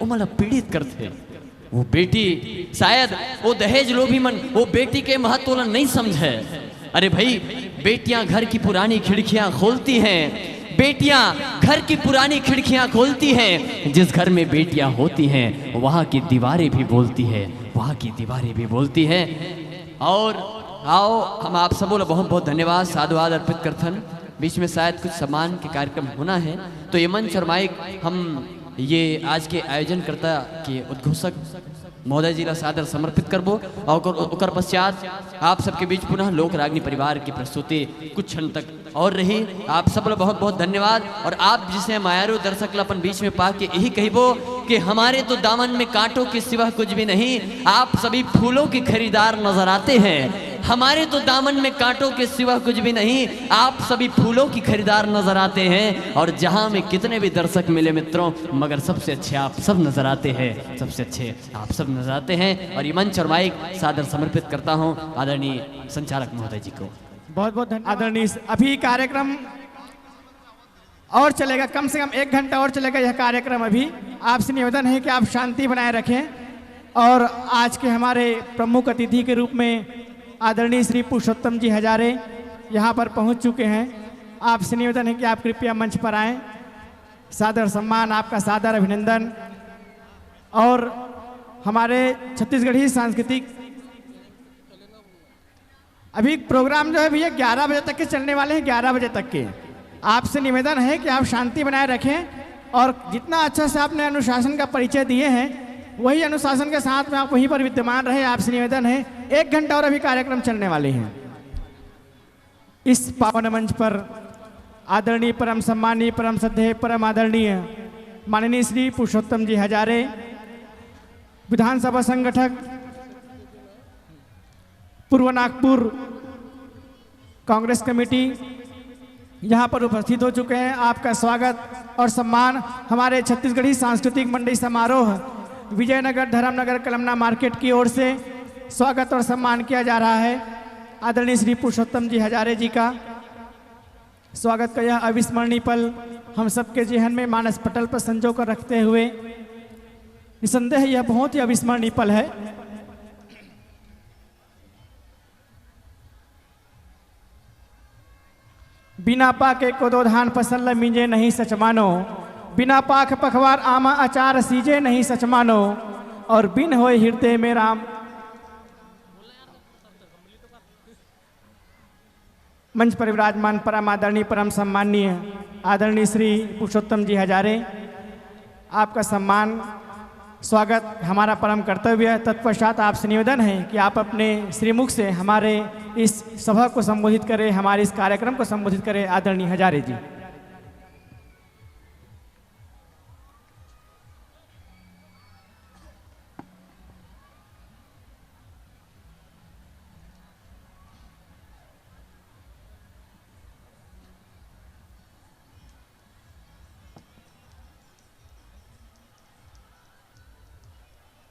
वो मन ला पीड़ित करथे। वो बेटी, शायद वो दहेज लोभी मन वो बेटी के महत्व ला नहीं समझे। अरे भाई, बेटियां घर की पुरानी खिड़कियां खोलती हैं, बेटियां घर की पुरानी खिड़कियां खोलती हैं। जिस घर में बेटियां होती हैं, वहां की दीवारें भी बोलती है, वहां की दीवारें भी बोलती है। और आओ, हम आप सबो ला बहुत बहुत धन्यवाद, साधुवाद अर्पित करथन। बीच में शायद कुछ सम्मान के कार्यक्रम होना है, तो ये मंच और माइक हम ये आज के आयोजनकर्ता के उद्घोषक महोदय जी ला सादर समर्पित करबो और ओकर, ओकर पश्चात आप सबके बीच पुनः लोक रागनी परिवार की प्रस्तुति कुछ क्षण तक और रही। आप सब ला बहुत बहुत धन्यवाद। और आप जैसे मयारू दर्शक ला अपन बीच में पा के यही कहिबो कि हमारे तो दामन में कांटों के सिवा कुछ भी नहीं, आप सभी फूलों के खरीदार नजर आते हैं। हमारे तो दामन में कांटों के सिवा कुछ भी नहीं, आप सभी फूलों की खरीदार नजर आते हैं। और जहां में कितने भी दर्शक मिले मित्रों, मगर सबसे अच्छे आप सब नजर आते हैं, सबसे अच्छे आप सब नजर आते हैं। और ये मंच और माइक सादर समर्पित करता हूं आदरणीय संचालक महोदय जी को। बहुत बहुत धन्यवाद आदरणीय। अभी कार्यक्रम और चलेगा, कम से कम एक घंटा और चलेगा यह कार्यक्रम। अभी आपसे निवेदन है कि आप शांति बनाए रखें। और आज के हमारे प्रमुख अतिथि के रूप में आदरणीय श्री पुरुषोत्तम जी हजारे यहाँ पर पहुँच चुके हैं। आपसे निवेदन है कि आप कृपया मंच पर आएं। सादर सम्मान, आपका सादर अभिनंदन। और हमारे छत्तीसगढ़ी सांस्कृतिक अभी प्रोग्राम जो है भैया, ग्यारह बजे तक के चलने वाले हैं, ग्यारह बजे तक के। आपसे निवेदन है कि आप शांति बनाए रखें और जितना अच्छा से आपने अनुशासन का परिचय दिए हैं, वही अनुशासन के साथ में आप वहीं पर विद्यमान रहे। आपसे निवेदन है, एक घंटा और अभी कार्यक्रम चलने वाले हैं। इस पावन मंच पर आदरणीय, परम सम्मानीय, परम श्रद्धेय, परम आदरणीय माननीय श्री पुरुषोत्तम जी हजारे, विधानसभा संगठक, पूर्व नागपुर कांग्रेस कमेटी यहाँ पर उपस्थित हो चुके हैं। आपका स्वागत और सम्मान हमारे छत्तीसगढ़ी सांस्कृतिक मंडई समारोह विजयनगर धर्मनगर कलमना मार्केट की ओर से स्वागत और सम्मान किया जा रहा है। आदरणीय श्री पुरुषोत्तम जी हजारे जी का स्वागत का यह अविस्मरणीय पल हम सबके जेहन में मानस पटल पर संजो कर रखते हुए निसंदेह यह बहुत ही अविस्मरणीय पल है। बिना पाके कोदो धान फसल ल मिंजे नहीं सचमानो, बिना पाख पखवार आमा अचार सीजे नहीं सचमानो, और बिन होए हृदय में राम। मंच पर विराजमान परम आदरणीय, परम सम्माननीय आदरणीय श्री पुरुषोत्तम जी हजारे, आपका सम्मान, स्वागत हमारा परम कर्तव्य है। तत्पश्चात आपसे निवेदन है कि आप अपने श्रीमुख से हमारे इस सभा को संबोधित करें, हमारे इस कार्यक्रम को संबोधित करें, आदरणीय हजारे जी।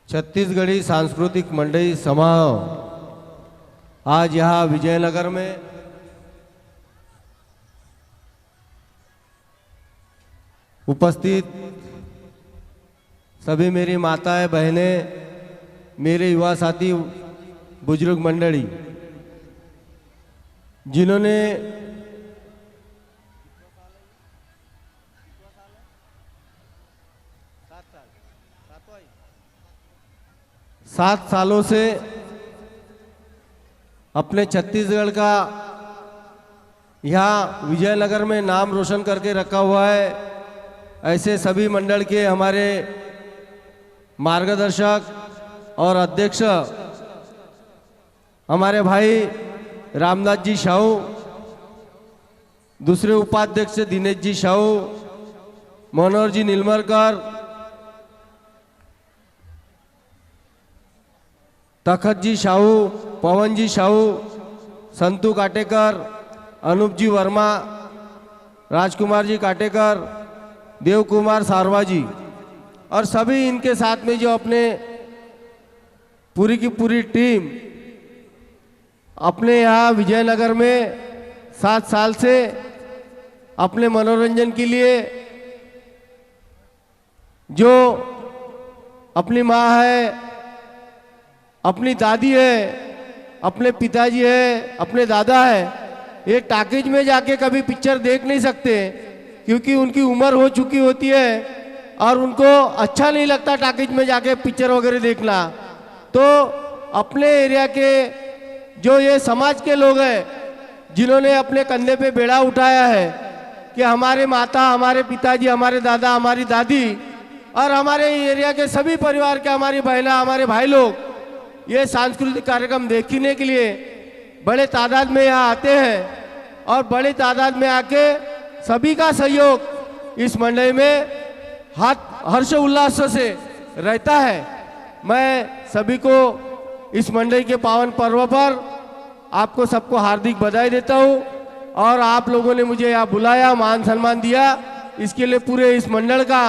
छत्तीसगढ़ी सांस्कृतिक मंडई समारोह आज यहाँ विजयनगर में उपस्थित सभी मेरी माताएं, बहनें, मेरे युवा साथी, बुजुर्ग मंडली, जिन्होंने सात सालों से अपने छत्तीसगढ़ का यहाँ विजयनगर में नाम रोशन करके रखा हुआ है, ऐसे सभी मंडल के हमारे मार्गदर्शक और अध्यक्ष हमारे भाई रामनाथ जी साहू, दूसरे उपाध्यक्ष दिनेश जी साहू, मनोहर जी नीलमरकर, तखत जी साहू, पवन जी साहू, संतू काटेकर, अनूप जी वर्मा, राजकुमार जी काटेकर, देव कुमार सारवा जी और सभी इनके साथ में जो अपने पूरी की पूरी टीम अपने यहाँ विजयनगर में सात साल से अपने मनोरंजन के लिए जो अपनी माँ है, अपनी दादी है, अपने पिताजी है, अपने दादा है, ये टॉकीज में जाके कभी पिक्चर देख नहीं सकते क्योंकि उनकी उम्र हो चुकी होती है और उनको अच्छा नहीं लगता टॉकीज में जाके पिक्चर वगैरह देखना। तो अपने एरिया के जो ये समाज के लोग हैं जिन्होंने अपने कंधे पे बेड़ा उठाया है कि हमारे माता, हमारे पिताजी, हमारे दादा, हमारी दादी और हमारे एरिया के सभी परिवार के, हमारी बहना, हमारे भाई लोग ये सांस्कृतिक कार्यक्रम देखने के लिए बड़े तादाद में यहाँ आते हैं और बड़ी तादाद में आके सभी का सहयोग इस मंडली में हाथ हर्ष उल्लास से रहता है। मैं सभी को इस मंडली के पावन पर्व पर आपको सबको हार्दिक बधाई देता हूँ और आप लोगों ने मुझे यहाँ बुलाया, मान सम्मान दिया, इसके लिए पूरे इस मंडल का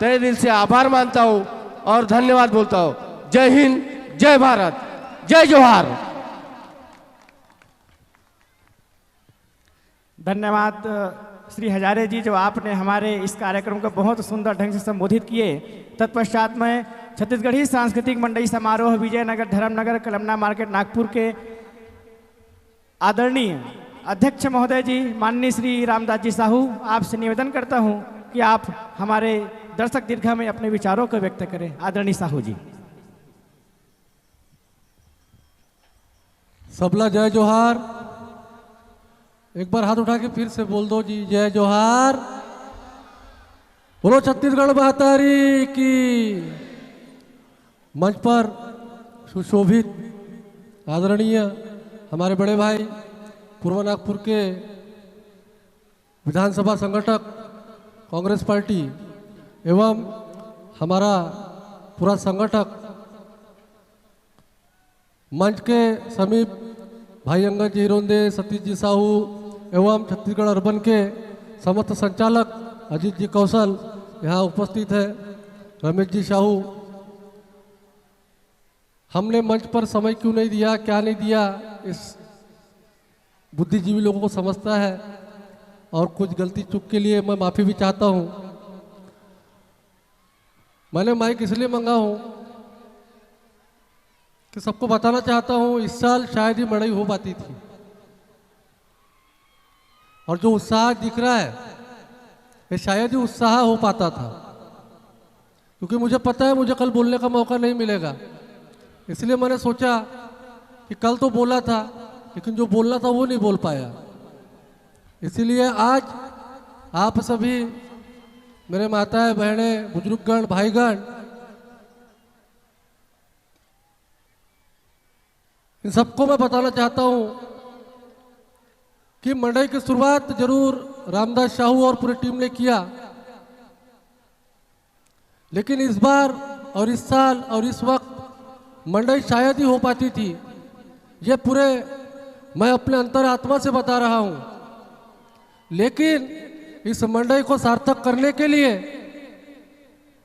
तहे दिल से आभार मानता हूँ और धन्यवाद बोलता हूँ। जय हिंद, जय भारत, जय जोहार। धन्यवाद श्री हजारे जी, जो आपने हमारे इस कार्यक्रम को बहुत सुंदर ढंग से संबोधित किए। तत्पश्चात मैं छत्तीसगढ़ी सांस्कृतिक मंडई समारोह विजयनगर धर्मनगर कलमना मार्केट नागपुर के आदरणीय अध्यक्ष महोदय जी, माननीय श्री रामदास जी साहू, आपसे निवेदन करता हूं कि आप हमारे दर्शक दीर्घा में अपने विचारों को व्यक्त करें। आदरणीय साहू जी। सबला जय जोहार। एक बार हाथ उठा के फिर से बोल दो जी, जय जोहार। बोलो छत्तीसगढ़ महतारी की। मंच पर सुशोभित आदरणीय हमारे बड़े भाई पूर्व नागपुर के विधानसभा संगठक कांग्रेस पार्टी एवं हमारा पूरा संगठक मंच के समीप भाई अंगद जी हिरोंदे, सतीश जी साहू एवं छत्तीसगढ़ अर्बन के समस्त संचालक अजीत जी कौशल यहाँ उपस्थित है, रमेश जी साहू। हमने मंच पर समय क्यों नहीं दिया, क्या नहीं दिया, इस बुद्धिजीवी लोगों को समझता है, और कुछ गलती चूक के लिए मैं माफ़ी भी चाहता हूँ। मैंने माइक इसलिए मंगा हूँ कि सबको बताना चाहता हूँ, इस साल शायद ही मड़ई हो पाती थी, और जो उत्साह दिख रहा है, ये शायद ही उत्साह हो पाता था, क्योंकि मुझे पता है मुझे कल बोलने का मौका नहीं मिलेगा। इसलिए मैंने सोचा कि कल तो बोला था, लेकिन जो बोलना था वो नहीं बोल पाया। इसीलिए आज आप सभी, मेरे माताएं, बहनें, बुजुर्गगण, भाईगण, इन सबको मैं बताना चाहता हूं कि मंडई की शुरुआत जरूर रामदास साहू और पूरी टीम ने किया, लेकिन इस बार और इस साल और इस वक्त मंडई शायद ही हो पाती थी। ये पूरे मैं अपने अंतरात्मा से बता रहा हूं, लेकिन इस मंडई को सार्थक करने के लिए,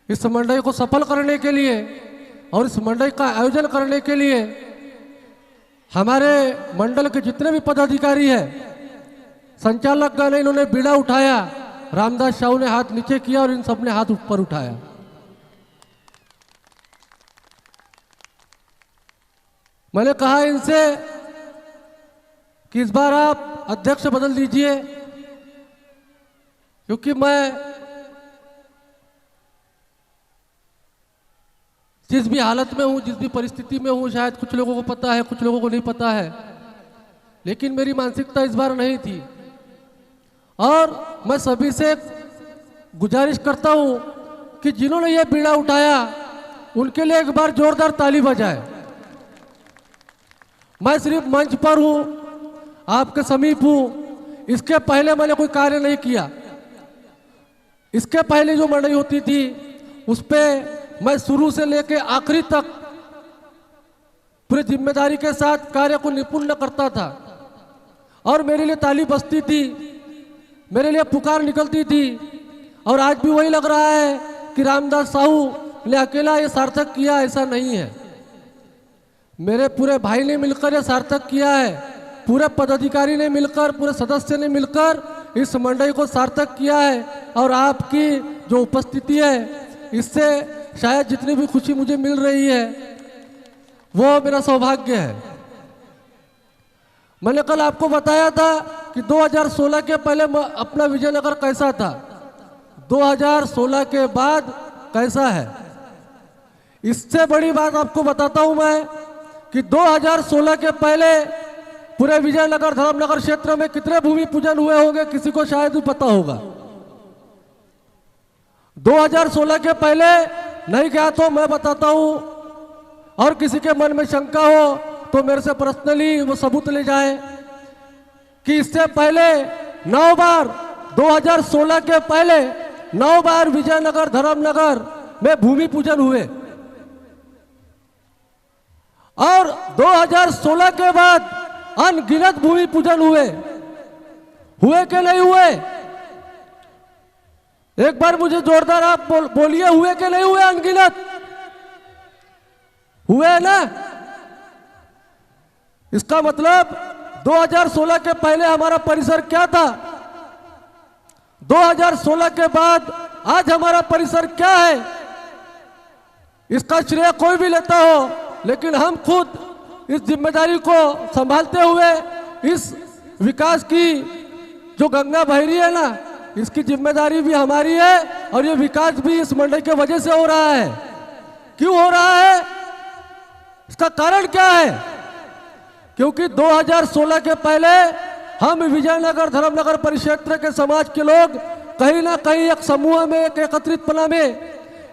इस मंडई को सफल करने के लिए और इस मंडई का आयोजन करने के लिए हमारे मंडल के जितने भी पदाधिकारी हैं, संचालकगण, इन्होंने बीड़ा उठाया, रामदास साहू ने हाथ नीचे किया और इन सब ने हाथ ऊपर उठाया। मैंने कहा इनसे कि इस बार आप अध्यक्ष बदल दीजिए, क्योंकि मैं जिस भी हालत में हूँ, जिस भी परिस्थिति में हूँ, शायद कुछ लोगों को पता है, कुछ लोगों को नहीं पता है, लेकिन मेरी मानसिकता इस बार नहीं थी। और मैं सभी से गुजारिश करता हूँ कि जिन्होंने ये बीड़ा उठाया, उनके लिए एक बार जोरदार ताली बजाए। मैं सिर्फ मंच पर हूँ, आपके समीप हूँ, इसके पहले मैंने कोई कार्य नहीं किया। इसके पहले जो मंडई होती थी, उस पे मैं शुरू से लेके आखिरी तक पूरी जिम्मेदारी के साथ कार्य को निपुण करता था और मेरे लिए ताली बजती थी, मेरे लिए पुकार निकलती थी। और आज भी वही लग रहा है कि रामदास साहू ने अकेला ये सार्थक किया, ऐसा नहीं है। मेरे पूरे भाई ने मिलकर ये सार्थक किया है, पूरे पदाधिकारी ने मिलकर, पूरे सदस्य ने मिलकर इस मंडई को सार्थक किया है। और आपकी जो उपस्थिति है, इससे शायद जितनी भी खुशी मुझे मिल रही है, वो मेरा सौभाग्य है। मैंने कल आपको बताया था कि दो हज़ार सोलह के पहले म-, अपना विजयनगर कैसा था, दो हज़ार सोलह के बाद कैसा है। इससे बड़ी बात आपको बताता हूं मैं कि दो हज़ार सोलह के पहले पूरे विजयनगर, धर्मनगर क्षेत्र में कितने भूमि पूजन हुए होंगे, किसी को शायद भी पता होगा। दो हज़ार सोलह के पहले नहीं गया तो मैं बताता हूं, और किसी के मन में शंका हो तो मेरे से पर्सनली वो सबूत ले जाए कि इससे पहले नौ बार, दो हज़ार सोलह के पहले नौ बार विजयनगर, धर्मनगर में भूमि पूजन हुए। और दो हज़ार सोलह के बाद अनगिनत भूमि पूजन हुए, हुए कि नहीं हुए? एक बार मुझे जोरदार आप बोल, बोलिए, हुए कि नहीं हुए अनगिनत? हुए ना? इसका मतलब दो हज़ार सोलह के पहले हमारा परिसर क्या था, दो हज़ार सोलह के बाद आज हमारा परिसर क्या है, इसका श्रेय कोई भी लेता हो, लेकिन हम खुद इस जिम्मेदारी को संभालते हुए इस विकास की जो गंगा बह रही है ना, इसकी जिम्मेदारी भी हमारी है और ये विकास भी इस मंडल के वजह से हो रहा है। क्यों हो रहा है, इसका कारण क्या है? क्योंकि दो हज़ार सोलह के पहले हम विजयनगर धर्मनगर परिक्षेत्र के समाज के लोग कहीं ना कहीं एक समूह में, एक एकत्रितपना में,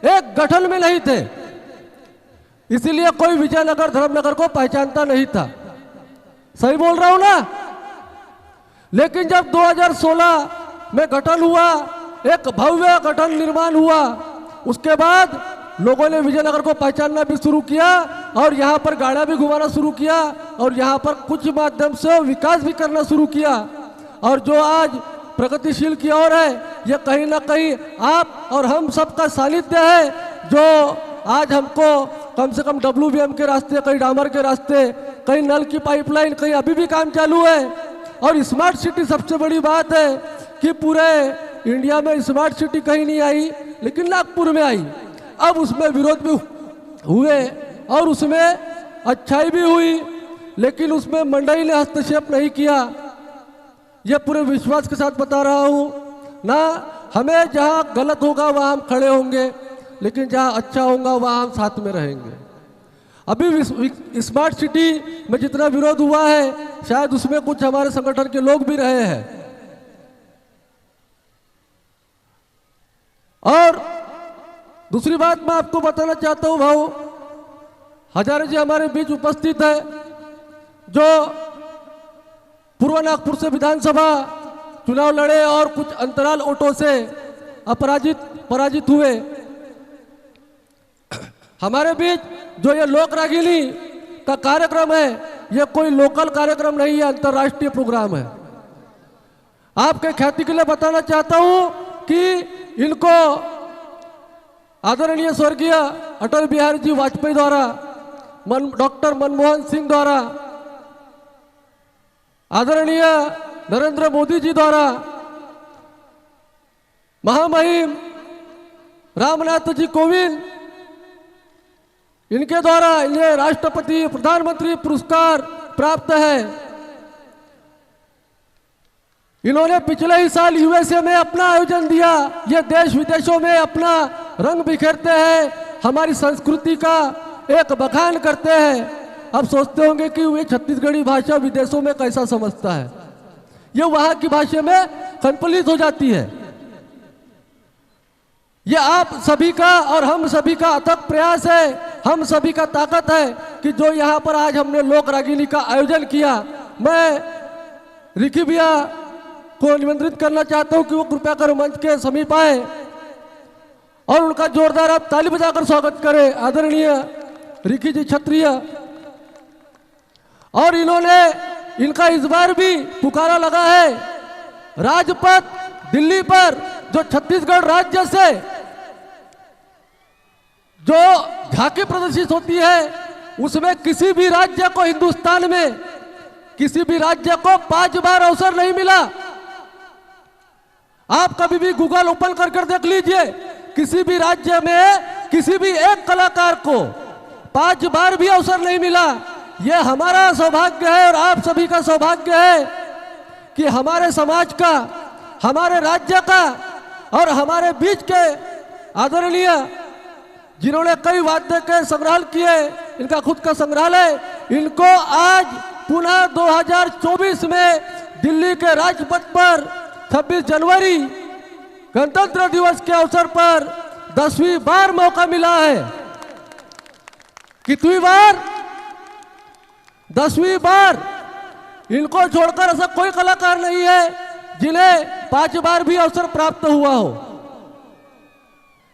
एक गठन में नहीं थे। इसीलिए कोई विजयनगर धर्मनगर को पहचानता नहीं था। सही बोल रहा हूं ना? लेकिन जब दो हज़ार सोलह में गठन हुआ, एक भव्य गठन निर्माण हुआ, उसके बाद लोगों ने विजयनगर को पहचानना भी शुरू किया। और यहाँ पर गाड़ा भी घुमाना शुरू किया और यहाँ पर कुछ माध्यम से विकास भी करना शुरू किया। और जो आज प्रगतिशील की ओर है, ये कहीं ना कहीं आप और हम सबका सानिध्य है, जो आज हमको कम से कम डब्ल्यूबीएम के रास्ते, कहीं डामर के रास्ते, कहीं नल की पाइपलाइन, कहीं अभी भी काम चालू है। और स्मार्ट सिटी, सबसे बड़ी बात है कि पूरे इंडिया में स्मार्ट सिटी कहीं नहीं आई, लेकिन नागपुर में आई। अब उसमें विरोध भी हुए और उसमें अच्छाई भी हुई, लेकिन उसमें मंडई ने हस्तक्षेप नहीं किया। ये पूरे विश्वास के साथ बता रहा हूँ ना, हमें जहाँ गलत होगा वहाँ हम खड़े होंगे, लेकिन जहाँ अच्छा होगा वहाँ हम साथ में रहेंगे। अभी विस-, विक-, स्मार्ट सिटी में जितना विरोध हुआ है, शायद उसमें कुछ हमारे संगठन के लोग भी रहे हैं। और दूसरी बात मैं आपको बताना चाहता हूं भाव, हजारे जी हमारे बीच उपस्थित है, जो पूर्व नागपुर से विधानसभा चुनाव लड़े और कुछ अंतराल वोटों से अपराजित, पराजित हुए। हमारे बीच जो ये लोक रागिनी का कार्यक्रम है, ये कोई लोकल कार्यक्रम नहीं है, अंतर्राष्ट्रीय प्रोग्राम है। आपके ख्याति के लिए बताना चाहता हूं कि इनको आदरणीय स्वर्गीय अटल बिहारी जी वाजपेयी द्वारा, मन, डॉक्टर मनमोहन सिंह द्वारा, आदरणीय नरेंद्र मोदी जी द्वारा, महामहिम रामनाथ जी कोविंद, इनके द्वारा ये राष्ट्रपति प्रधानमंत्री पुरस्कार प्राप्त है। इन्होंने पिछले ही साल यूएसए में अपना आयोजन दिया। ये देश विदेशों में अपना रंग बिखेरते हैं, हमारी संस्कृति का एक बखान करते हैं। अब सोचते होंगे कि वे छत्तीसगढ़ी भाषा विदेशों में कैसा समझता है, ये वहां की भाषा में संकलित हो जाती है। ये आप सभी का और हम सभी का अथक प्रयास है, हम सभी का ताकत है कि जो यहाँ पर आज हमने लोक रागिनी का आयोजन किया। मैं रिकी भैया को निमंत्रित करना चाहता हूँ कि वो कृपया कर मंच के समीप आए और उनका जोरदार आप ताली बजाकर स्वागत करें, आदरणीय रिकी जी क्षत्रिय। और इन्होंने, इनका इस बार भी पुकारा लगा है, राजपथ दिल्ली पर जो छत्तीसगढ़ राज्य से जो झांकी प्रदर्शित होती है, उसमें किसी भी राज्य को, हिंदुस्तान में किसी भी राज्य को पांच बार अवसर नहीं मिला। आप कभी भी गूगल ओपन कर कर देख लीजिए, किसी भी राज्य में किसी भी एक कलाकार को पांच बार भी अवसर नहीं मिला। यह हमारा सौभाग्य है और आप सभी का सौभाग्य है कि हमारे समाज का, हमारे राज्य का और हमारे बीच के आदरणीय, जिन्होंने कई वाद्य के संग्रह किए, इनका खुद का संग्रहालय, इनको आज पुनः दो हज़ार चौबीस में दिल्ली के राजपथ पर छब्बीस जनवरी गणतंत्र दिवस के अवसर पर दसवीं बार मौका मिला है। कितवीं बार? दसवीं बार। इनको छोड़कर ऐसा कोई कलाकार नहीं है जिन्हें पांच बार भी अवसर प्राप्त हुआ हो।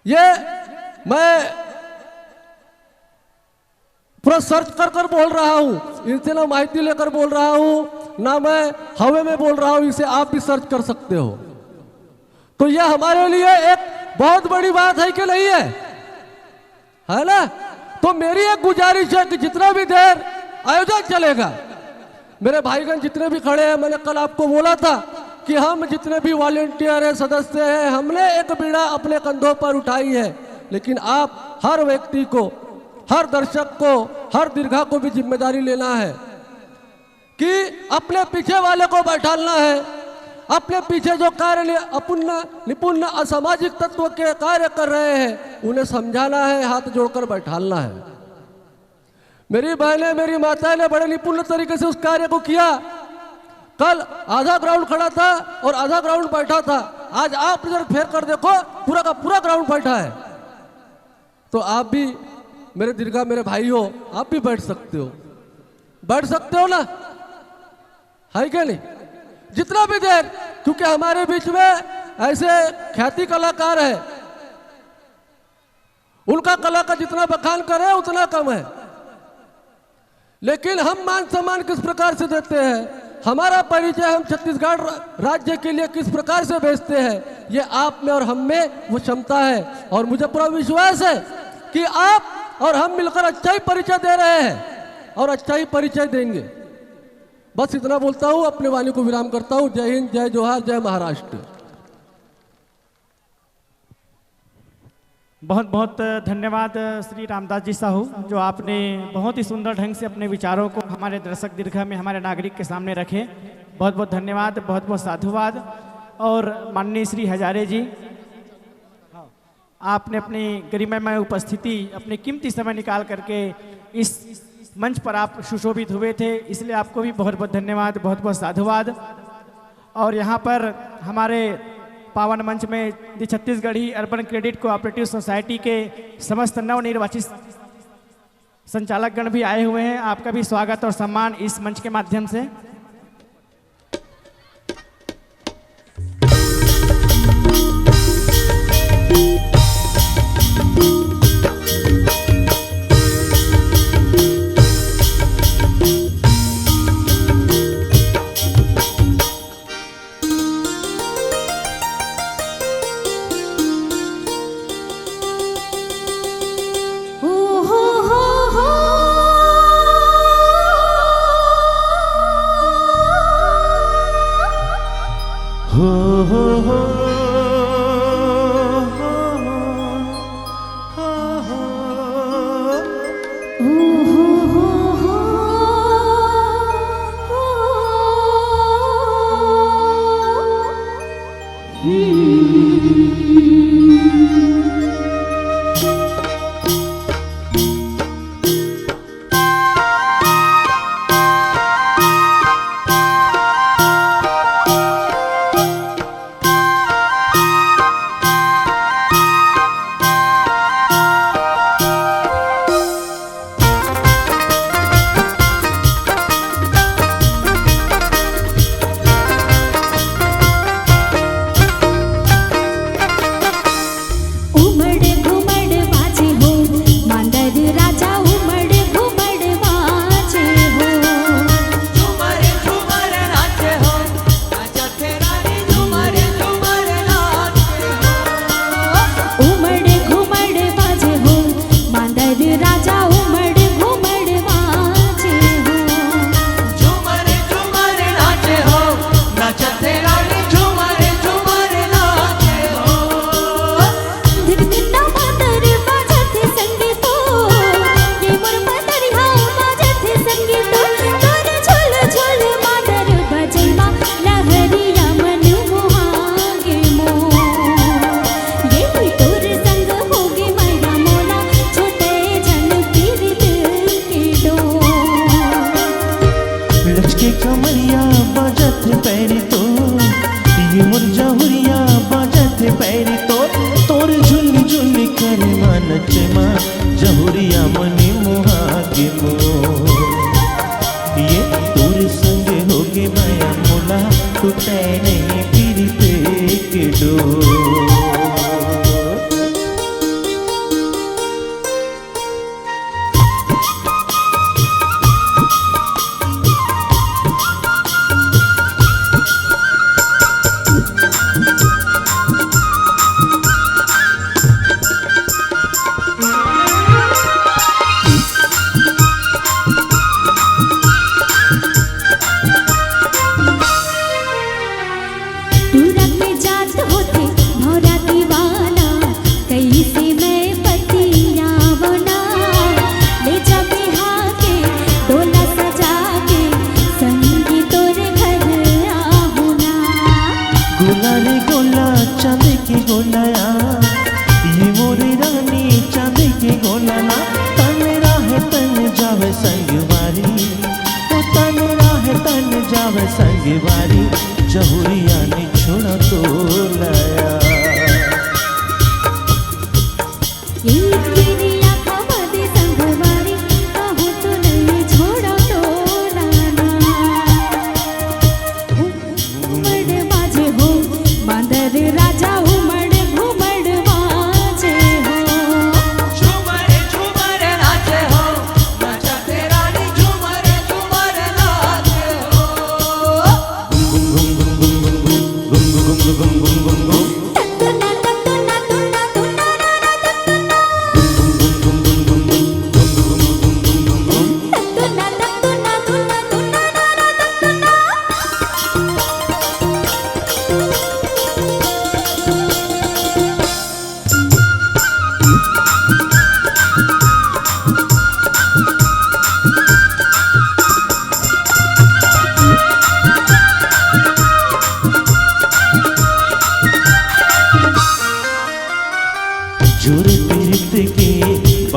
ये मैं पूरा सर्च कर कर बोल रहा हूँ, इनसे ना माहिती लेकर बोल रहा हूँ, ना मैं हवा में बोल रहा हूँ, इसे आप भी सर्च कर सकते हो। तो यह हमारे लिए एक बहुत बड़ी बात है कि नहीं है, है ना? तो मेरी एक गुजारिश है कि जितना भी देर आयोजन चलेगा, मेरे भाईगण जितने भी खड़े हैं, मैंने कल आपको बोला था कि हम जितने भी वॉलंटियर हैं, सदस्य हैं, हमने एक बीड़ा अपने कंधों पर उठाई है, लेकिन आप हर व्यक्ति को, हर दर्शक को, हर दीर्घा को भी जिम्मेदारी लेना है कि अपने पीछे वाले को बैठालना है, अपने पीछे जो कार्य नि-, अपुण्य, निपुण्य असामाजिक तत्व के कार्य कर रहे हैं, उन्हें समझाना है, हाथ जोड़कर बैठालना है। मेरी बहनें, मेरी माताएं ने बड़े निपुण तरीके से उस कार्य को किया। कल आधा ग्राउंड खड़ा था और आधा ग्राउंड बैठा था, आज आप नजर फेर कर देखो, पूरा का पूरा ग्राउंड बैठा है। तो आप भी, मेरे दीर्घा, मेरे भाई हो, आप भी बैठ सकते हो, बैठ सकते हो ना, है क्या नहीं? जितना भी देर, क्योंकि हमारे बीच में ऐसे ख्याति कलाकार हैं, उनका कला का जितना बखान करें उतना कम है। लेकिन हम मान सम्मान किस प्रकार से देते हैं, हमारा परिचय हम छत्तीसगढ़ राज्य के लिए किस प्रकार से बेचते हैं, ये आप में और हम में वो क्षमता है। और मुझे पूरा विश्वास है कि आप और हम मिलकर अच्छा ही परिचय दे रहे हैं और अच्छा ही परिचय देंगे। बस इतना बोलता हूँ, अपने वाणी को विराम करता हूँ। जय हिंद, जय जोहार, जय महाराष्ट्र। बहुत बहुत धन्यवाद श्री रामदास जी साहू, जो आपने बहुत ही सुंदर ढंग से अपने विचारों को हमारे दर्शक दीर्घा में हमारे नागरिक के सामने रखे। बहुत बहुत धन्यवाद, बहुत बहुत साधुवाद। और माननीय श्री हजारे जी, आपने अपनी गरिमामय उपस्थिति, अपने कीमती समय निकाल करके इस मंच पर आप सुशोभित हुए थे, इसलिए आपको भी बहुत बहुत धन्यवाद, बहुत बहुत साधुवाद। और यहाँ पर हमारे पावन मंच में the Chhattisgarhi urban credit cooperative society के समस्त नवनिर्वाचित संचालकगण भी आए हुए हैं। आपका भी स्वागत और सम्मान इस मंच के माध्यम से।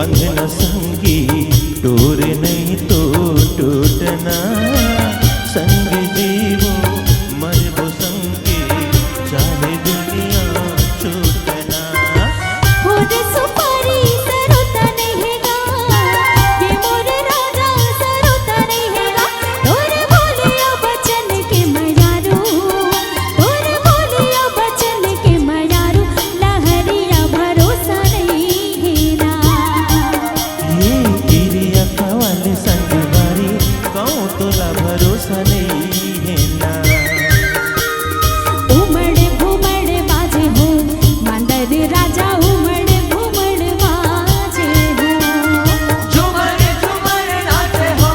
बंधन संगी, डोर नहीं तो टूटना। संग जीवो मरबो संगे, चाहे दुनिया छूटना। हो रे सुपारी सरोता नहीं हेगा, ये मोर राजा सरोता नहीं हेगा। तोर बोलिया बचन के मयारू, तोर बोलिया बचन के मयारू, लहरिया भरोसा नहीं हेना। ये किरिया कवन संगवारी, कहूँ तोला भरोसा नहीं हेना। उमड़ घुमड़ बाजे हो, मांदर राजा उमड़ घुमड़ बाजे हो। झुमर झुमर नाचे हो,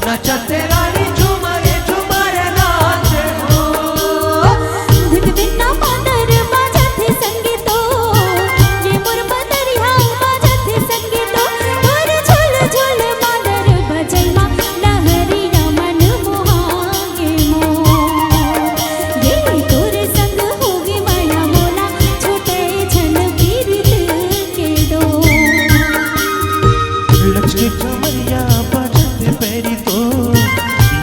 नचते रानी झुमर झुमर नाचे हो। धिन धिन ना मांदर बाजत हे संगीतो, ये मोर बदरिया बाजत हे संगीतो। तोर झुल झुल मांदर बजैमा, लहरिया मन मोहागे मो। ये तोर संग होगे माया मोला, छूटे झन पीरित के डोर। लचके झुमरिया बाजत पैरी तो,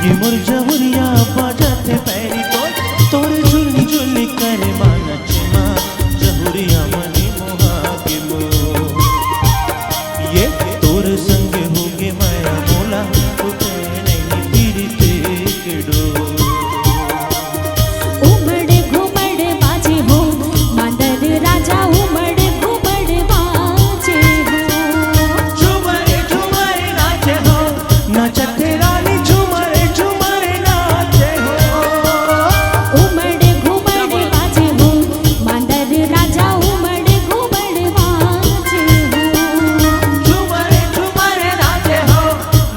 ये मोर जहुरिया बाजत पैरी तो। तोर झुल झुल करे मानच मा, जहुरिया मने मोहा के मोर। ये तोर संग होगे माया मोला, छूटे नहीं पीरित के डोर। उमड़ घुमड़ बाजे हो, मांदर राजा उमड़ घुमड़ बाजे हो। झुमर झुमर नाचे हो, नचत रानी झुमर झुमर नाचे हो। उमड़ घुमड़ बाजे हो, मांदर राजा उमड़ घुमड़ बाजे हो। झुमर झुमर नाचे हो,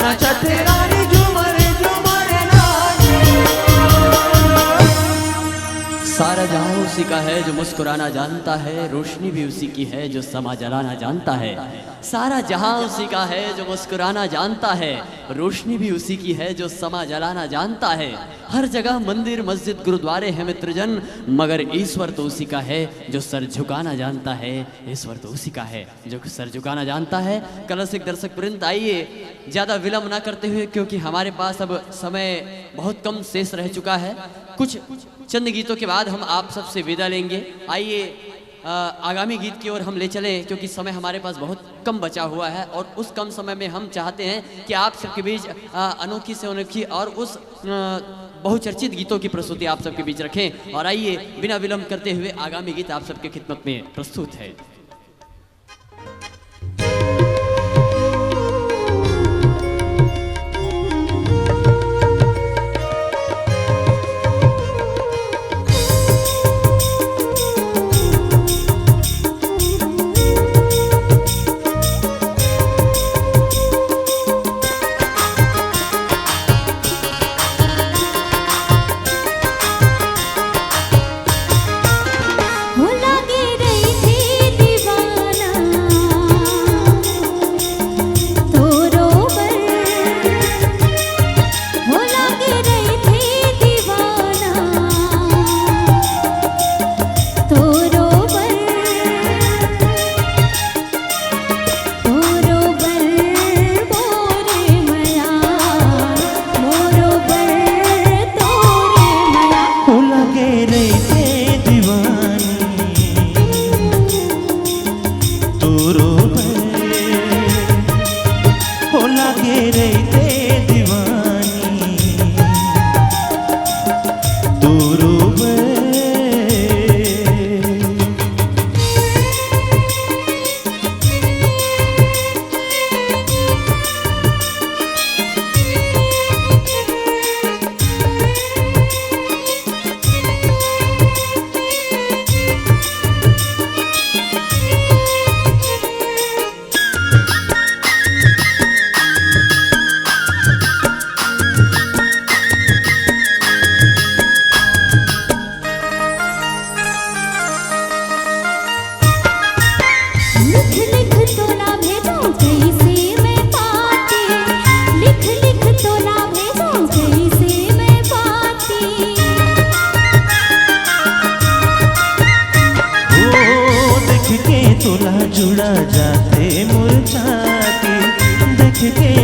नचत रानी झुमर झुमर नाचे हो। सारा जहां उसी का है जो मुस्कुराना जानता है, रोशनी भी उसी की है जो समा जलाना जानता है। सारा जहां उसी का है जो मुस्कुराना जानता है, रोशनी भी उसी की है जो समा जलाना जानता है। हर जगह मंदिर, मस्जिद, गुरुद्वारे हैं मित्रजन, मगर ईश्वर तो उसी का है जो सर झुकाना जानता है। ईश्वर तो उसी का है जो सर झुकाना जानता है। कलसिक दर्शक वृंद, आइए ज्यादा विलंब ना करते हुए, क्योंकि हमारे पास अब समय बहुत कम शेष रह चुका है। कुछ चंद गीतों के बाद हम आप सबसे विदा लेंगे। आइए, अ, आगामी गीत की ओर हम ले चलें, क्योंकि समय हमारे पास बहुत कम बचा हुआ है और उस कम समय में हम चाहते हैं कि आप सबके बीच, अ, अनोखी से अनोखी और उस, अ, बहुचर्चित गीतों की प्रस्तुति आप सबके बीच रखें। और आइए, बिना विलंब करते हुए आगामी गीत आप सबके खिदमत में प्रस्तुत है।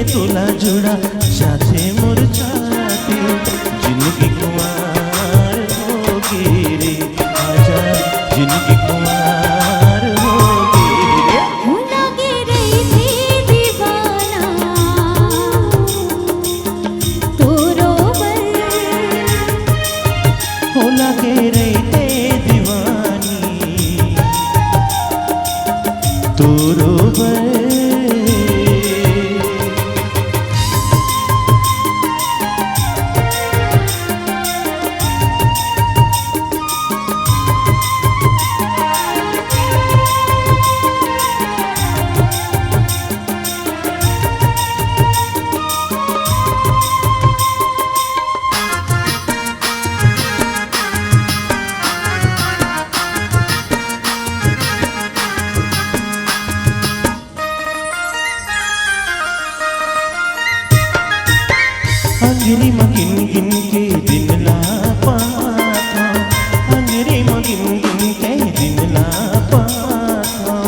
तोला जुड़ा जाथे मोर छाती। जिनगी कुंवार होगे रे, आजा। जिनगी कुंवार होगे रे। हो लागे रहिथे दीवाना तोरो बर। हो लागे रहिथे दीवानी तोरो बर। अंजरी म गिन गिन के दिन ला पाथों, अंजरी म गिन गिन के दिन ला पाथों।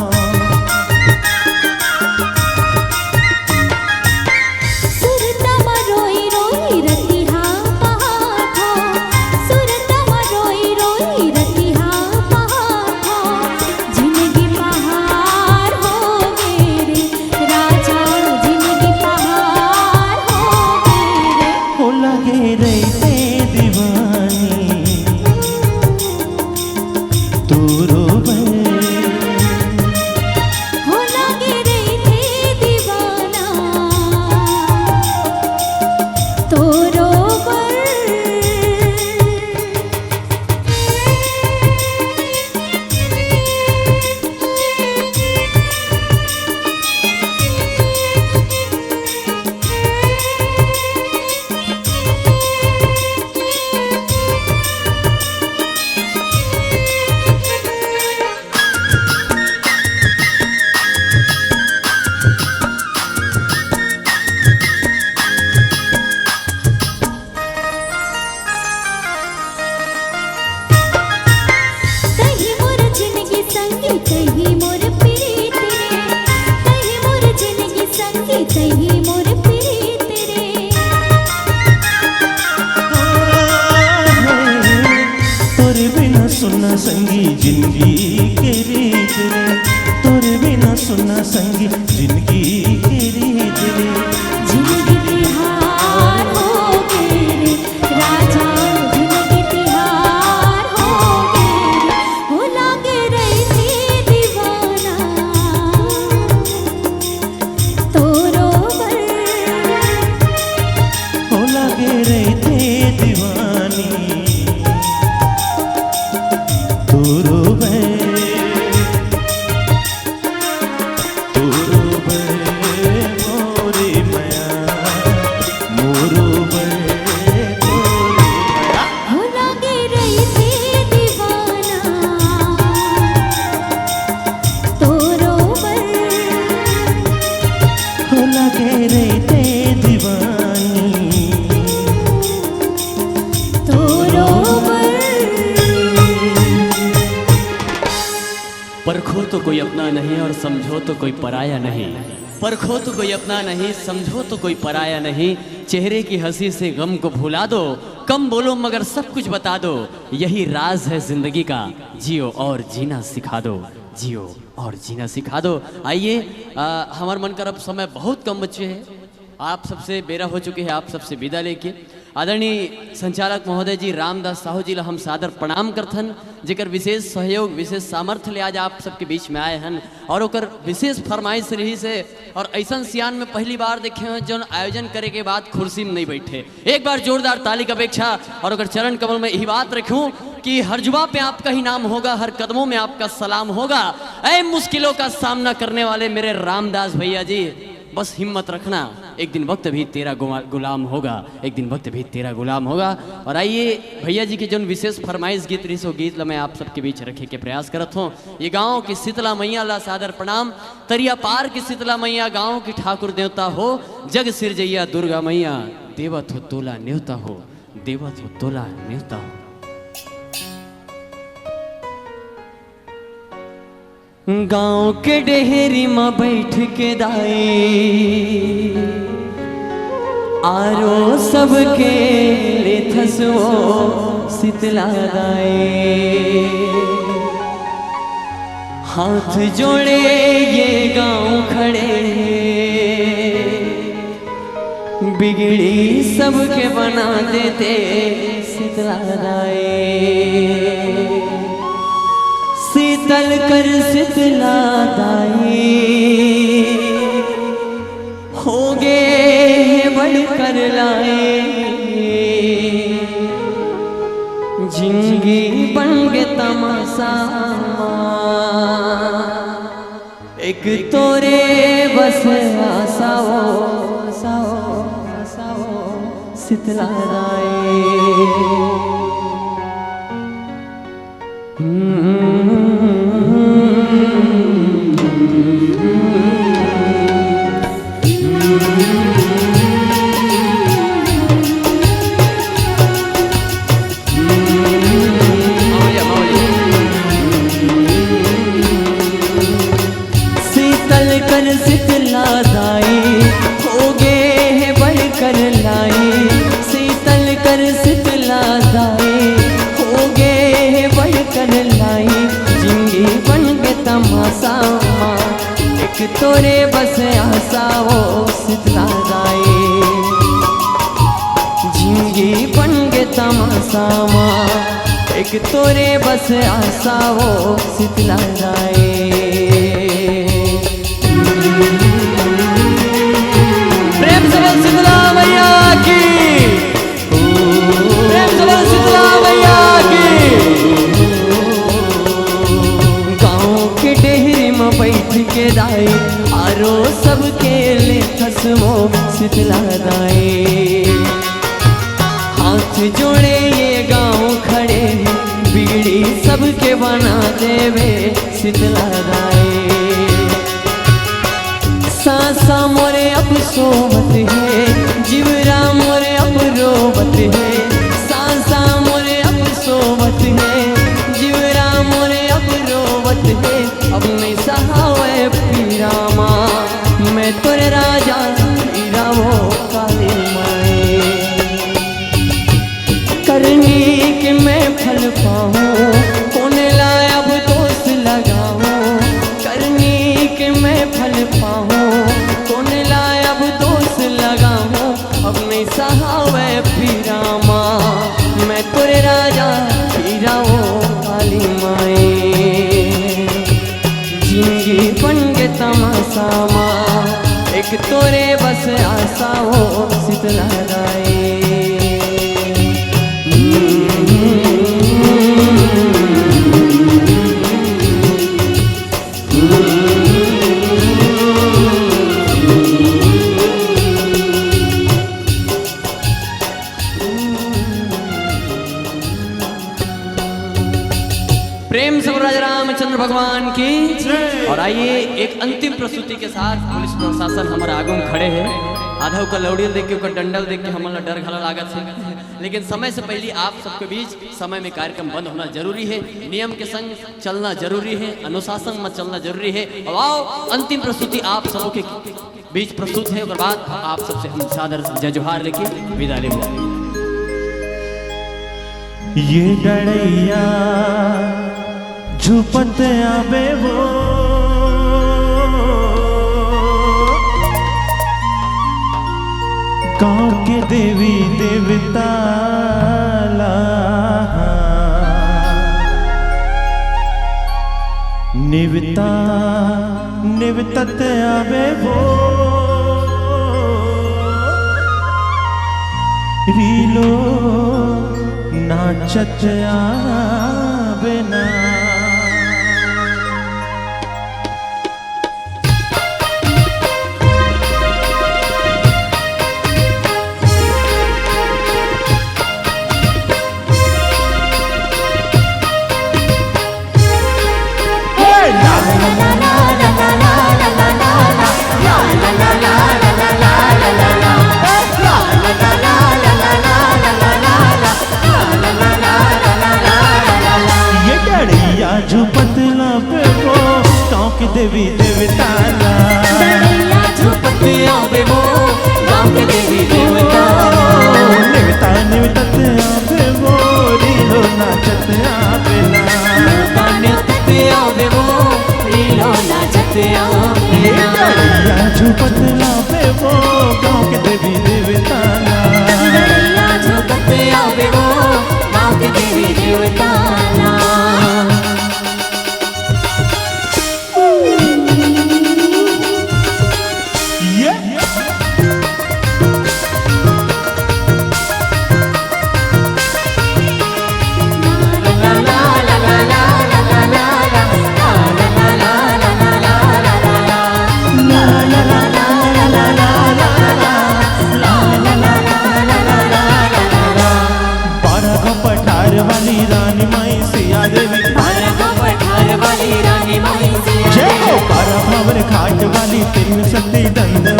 सुरता म रोई रोई रतिहा पाथों, सुरता म रोई रोई रतिहा पाथों। जिनगी पहाड़ होगे रे राजा, जिनगी पहाड़ होगे रे। हो लागे रहिथे दीवानी तोरो बर। हो लागे रहिथे दीवाना तोरो बर। तही मोर जिनगी संगी, तही मोर प्रीत रे। तही मोर जिनगी संगी, तही मोर प्रीत रे। तोर बिना सुना संगी जिनगी के रीत रे, तोर बिना सुना संगी जिनगी के रीत रे। जिनगी तिहार होगे रे राजा, जिनगी तिहार होगे रे। हो लागे रहिथे दीवाना तोरो बर। हो लागे रहिथे दीवानी तोरो बर। तोरो बर मोरे मया, मोरो बर मोरे मया। हो लागे रहिथे दीवाना तोरो बर। हो लागे रहिथे दीवानी तोरो बर। परखो तो कोई अपना नहीं और समझो तो कोई पराया नहीं। परखो तो कोई अपना नहीं, समझो तो कोई पराया नहीं। चेहरे की हंसी से गम को भुला दो, कम बोलो मगर सब कुछ बता दो। यही राज है जिंदगी का, जियो और जीना सिखा दो, जियो और जीना सिखा दो। आइए, आ, हमारे मन कर अब समय बहुत कम बचे हैं, आप सबसे बेरा हो चुके हैं, आप सबसे विदा लेके आदरणीय संचालक महोदय जी रामदास साहू जी ला हम सादर प्रणाम करथन, जेकर विशेष सहयोग, विशेष सामर्थ्य ले आज आप सबके बीच में आए हन और ओकर विशेष फरमाइश रहिस हे। और ऐसन सियान में पहली बार देखे हन, जोन आयोजन करे के बाद कुर्सी में नहीं बैठे। एक बार जोरदार ताली की अपेक्षा और ओकर चरण कमल में यही बात रखूं कि हर जुबा पे आपका ही नाम होगा, हर कदमों में आपका सलाम होगा। ऐ मुश्किलों का सामना करने वाले मेरे रामदास भैया जी, बस हिम्मत रखना, एक दिन वक्त भी तेरा गुमा-, गुलाम होगा, एक दिन वक्त भी तेरा गुलाम होगा। और आइए, भैया जी के जोन विशेष फरमाइश गीत रहिस, वो गीत ला मैं आप सबके बीच रखे के प्रयास करत हूँ। ये गांव की शीतला मैया ला सादर प्रणाम। तरिया पार की शीतला मैया, गांव की ठाकुर देवता हो, जग सिरजैया दुर्गा मैया, देवत हो तोला नेवता हो, देवत हो तोला नेवता हो। गांव के डेहरी म बैठ के दाई, आरो सबके लेथस वो शीतला दाई। हाथ जोड़े ये गांव खड़े, बिगड़ी सबके बना देते शीतला दाई। शीतल कर शीतला दाई, होगे हे बड़ कर लाए, जिंदगी बन गे तमाशा मा। एक तोरे बस आसा वो, आसा वो, आसा वो, शीतला दाई। शीतल कर शीतला दाई, होगे हे बड़ कर लाए। शीतल कर शीतला दाई, होगे हे बड़ कर लाए। जिंदगी बन गे तमाशा मा, एक तोरे बस आसा वो शीतला दाई। जिंदगी बन गे तमाशा मा, एक तोरे बस आसा वो शीतला दाई। प्रेम से बोल शीतला मैया की। प्रेम से बोल शीतला मैया की। गांव के डेहरी म बैठ के दाई, आरो सबके लेथस वो शीतला दाई। हाथ जोड़े ये गांव खड़े, बिगड़ी सबके बना देवे शीतला दाई। सांसा मोरे अब सोवत हे, जीवरा मोरे अब रोवत हे। सांसा मोरे अब सोवत हे, जीवरा मोरे अब रोवत हे। अब नहीं सहावे पीरा मा, मैं तोरे राजा पीरा वो काली माई। करनी के मैं फल पाऊं, कोन ला अब दोष लगाऊं। करनी के मैं फल पाऊं, कोन ला अब दोष लगाऊं। अब नहीं सहावे पीरा मा, मैं तोरे राजा पीरा वो काली माई। जिंदगी बन गे तमाशा मा, एक तोरे बस आसा वो शीतला दाई। प्रेम से बोल राजा रामचंद्र भगवान की। जय। और आइए, एक अंतिम प्रस्तुति के साथ पुलिस प्रशासन हमारे आगू में खड़े हैं। आधा ओकर लौड़ी देख के, ओकर डंडल देख के हमन ला डर घला लागत है, लेकिन समय से पहले आप सबके बीच समय में कार्यक्रम बंद होना जरूरी है, नियम के संग चलना जरूरी है, अनुशासन में चलना जरूरी है। अब आओ, अंतिम प्रस्तुति आप सबों के बीच प्रस्तुत है, ओकर बाद आप सबसे हम सादर जय जोहार लेके विदा लेबो। ये डड़ैया झुपत आबे वो, गांव के देवी देवता ला निवता निवतत आवे वो, रीलो नाचत आवे ना।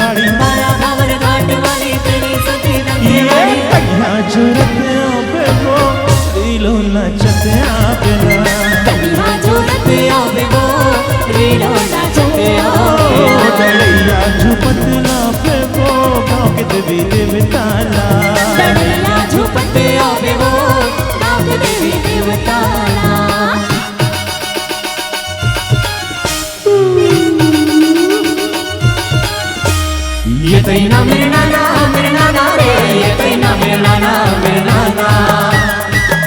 बारा भावर घाट वाली तेरी सती ये दंतेवाड़ी। कन्या जूरत आवे वो, रीलो नाचत आवे ना। कन्या जूरत आवे वो, रीलो नाचत आवे ना। डड़ैया झूपत आवे वो, गाँव के देवी देवता ला। डड़ैया झूपत आवे वो, गाँव के देवी देवता ला। ये तैना मेरे नाना, मेरे नाना रे, ये तैना मेरे नाना, मेरे नाना।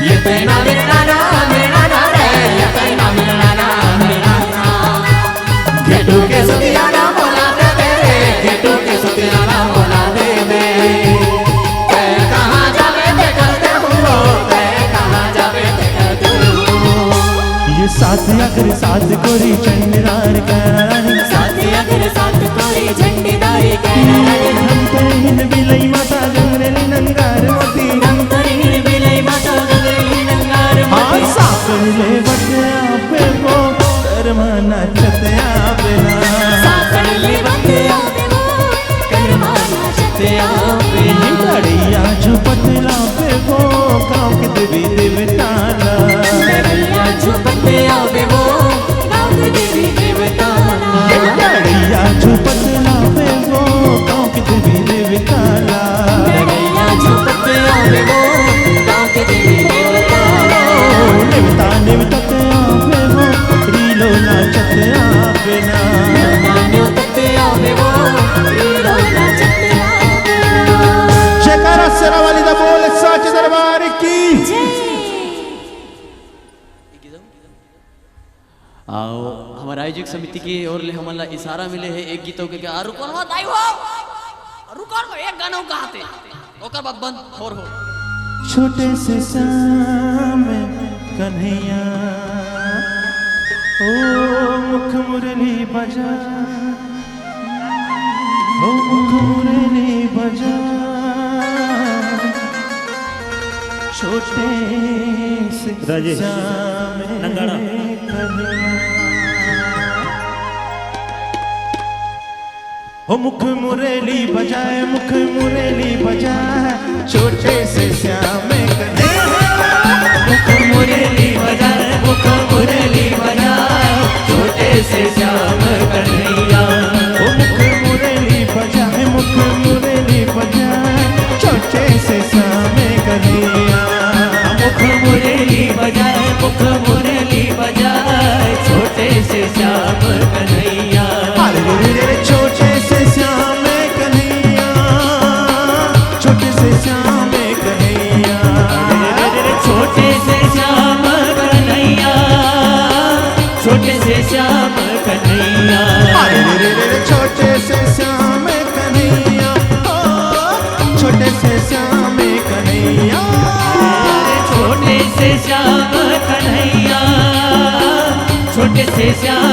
ये तैना मेरे नाना, मेरे नाना रे, ये तैना मेरे नाना, मेरे नाना। घेटू के सुतियाना बोला दे दे, घेटू के सुतियाना बोला दे दे। तै कहाँ जावे ते करते हो, तै कहाँ जावे ते करते हो। ये सात अगर सात कोरी चंडीदार का रानी। सात अगर सात कोरी झंडीदारी का रानी। हम तो हिन बिलई माता गंगरेली नंगार मोती। हम तो हिन बिलई माता गंगरेली नंगार मोती। हाँ, साकड़ ले बटे आपे वो, करमाना चते आपे ना। साकड़ ले बटे आपे वो, करमाना चते आपे ना। डड़ैया झूपत आवे वो, गाँव के देवी देवता ला। डड़ैया झूपत आवे वो, गाँव के देवी देवता ला। डड़ैया झूपत आवे वो, गाँव के देवी देवता ला। डड़ैया झूपत आवे वो, गाँव के देवी देवता ला। नेवता नेवतत आवे वो, रीलो नाचत आवे ना। नेवता नेवतत आवे वो, रीलो नाचत आवे ना। जयकारा शेरा वाली दा बोल साच दरबार की। जय। आओ, हमर आयोजक समिति के ओर ले हमन ला इशारा मिले हे एक गीत के, आ, रुको ना, दाई हो, रुको ना, एक गाना कहाते, ओकर बाद बंद, होर हो। छोटे से श्याम कन्हैया, ओ मुख मुरली बजा, ओ मुख मुरली बजा, छोटे से राजेश, श्याम नंगाड़ा। कन्हैया। हो मुख मुरली बजाए, मुख मुरली बजाए, छोटे से श्याम कन्हैया। मुख मुरली बजाए, मुख मुरली बजाए, छोटे से श्याम कन्हैया। ओ मुख मुरली बजाए, मुख मुरली बजाए, छोटे से श्याम कन्हैया। मुख मुरली बजाए, मुख मुरली बजाए, छोटे से श्याम कन्हैया। अरे रे रे रे, छोटे से श्याम कन्हैया, छोटे से श्याम कन्हैया। अरे रे रे रे, छोटे से श्याम कन्हैया, छोटे से श्याम कन्हैया। अरे रे रे रे, छोटे से श्याम कन्हैया, ओ, छोटे से श्याम कन्हैया। अरे छोटे से श्याम कन्हैया, छोटे से श्याम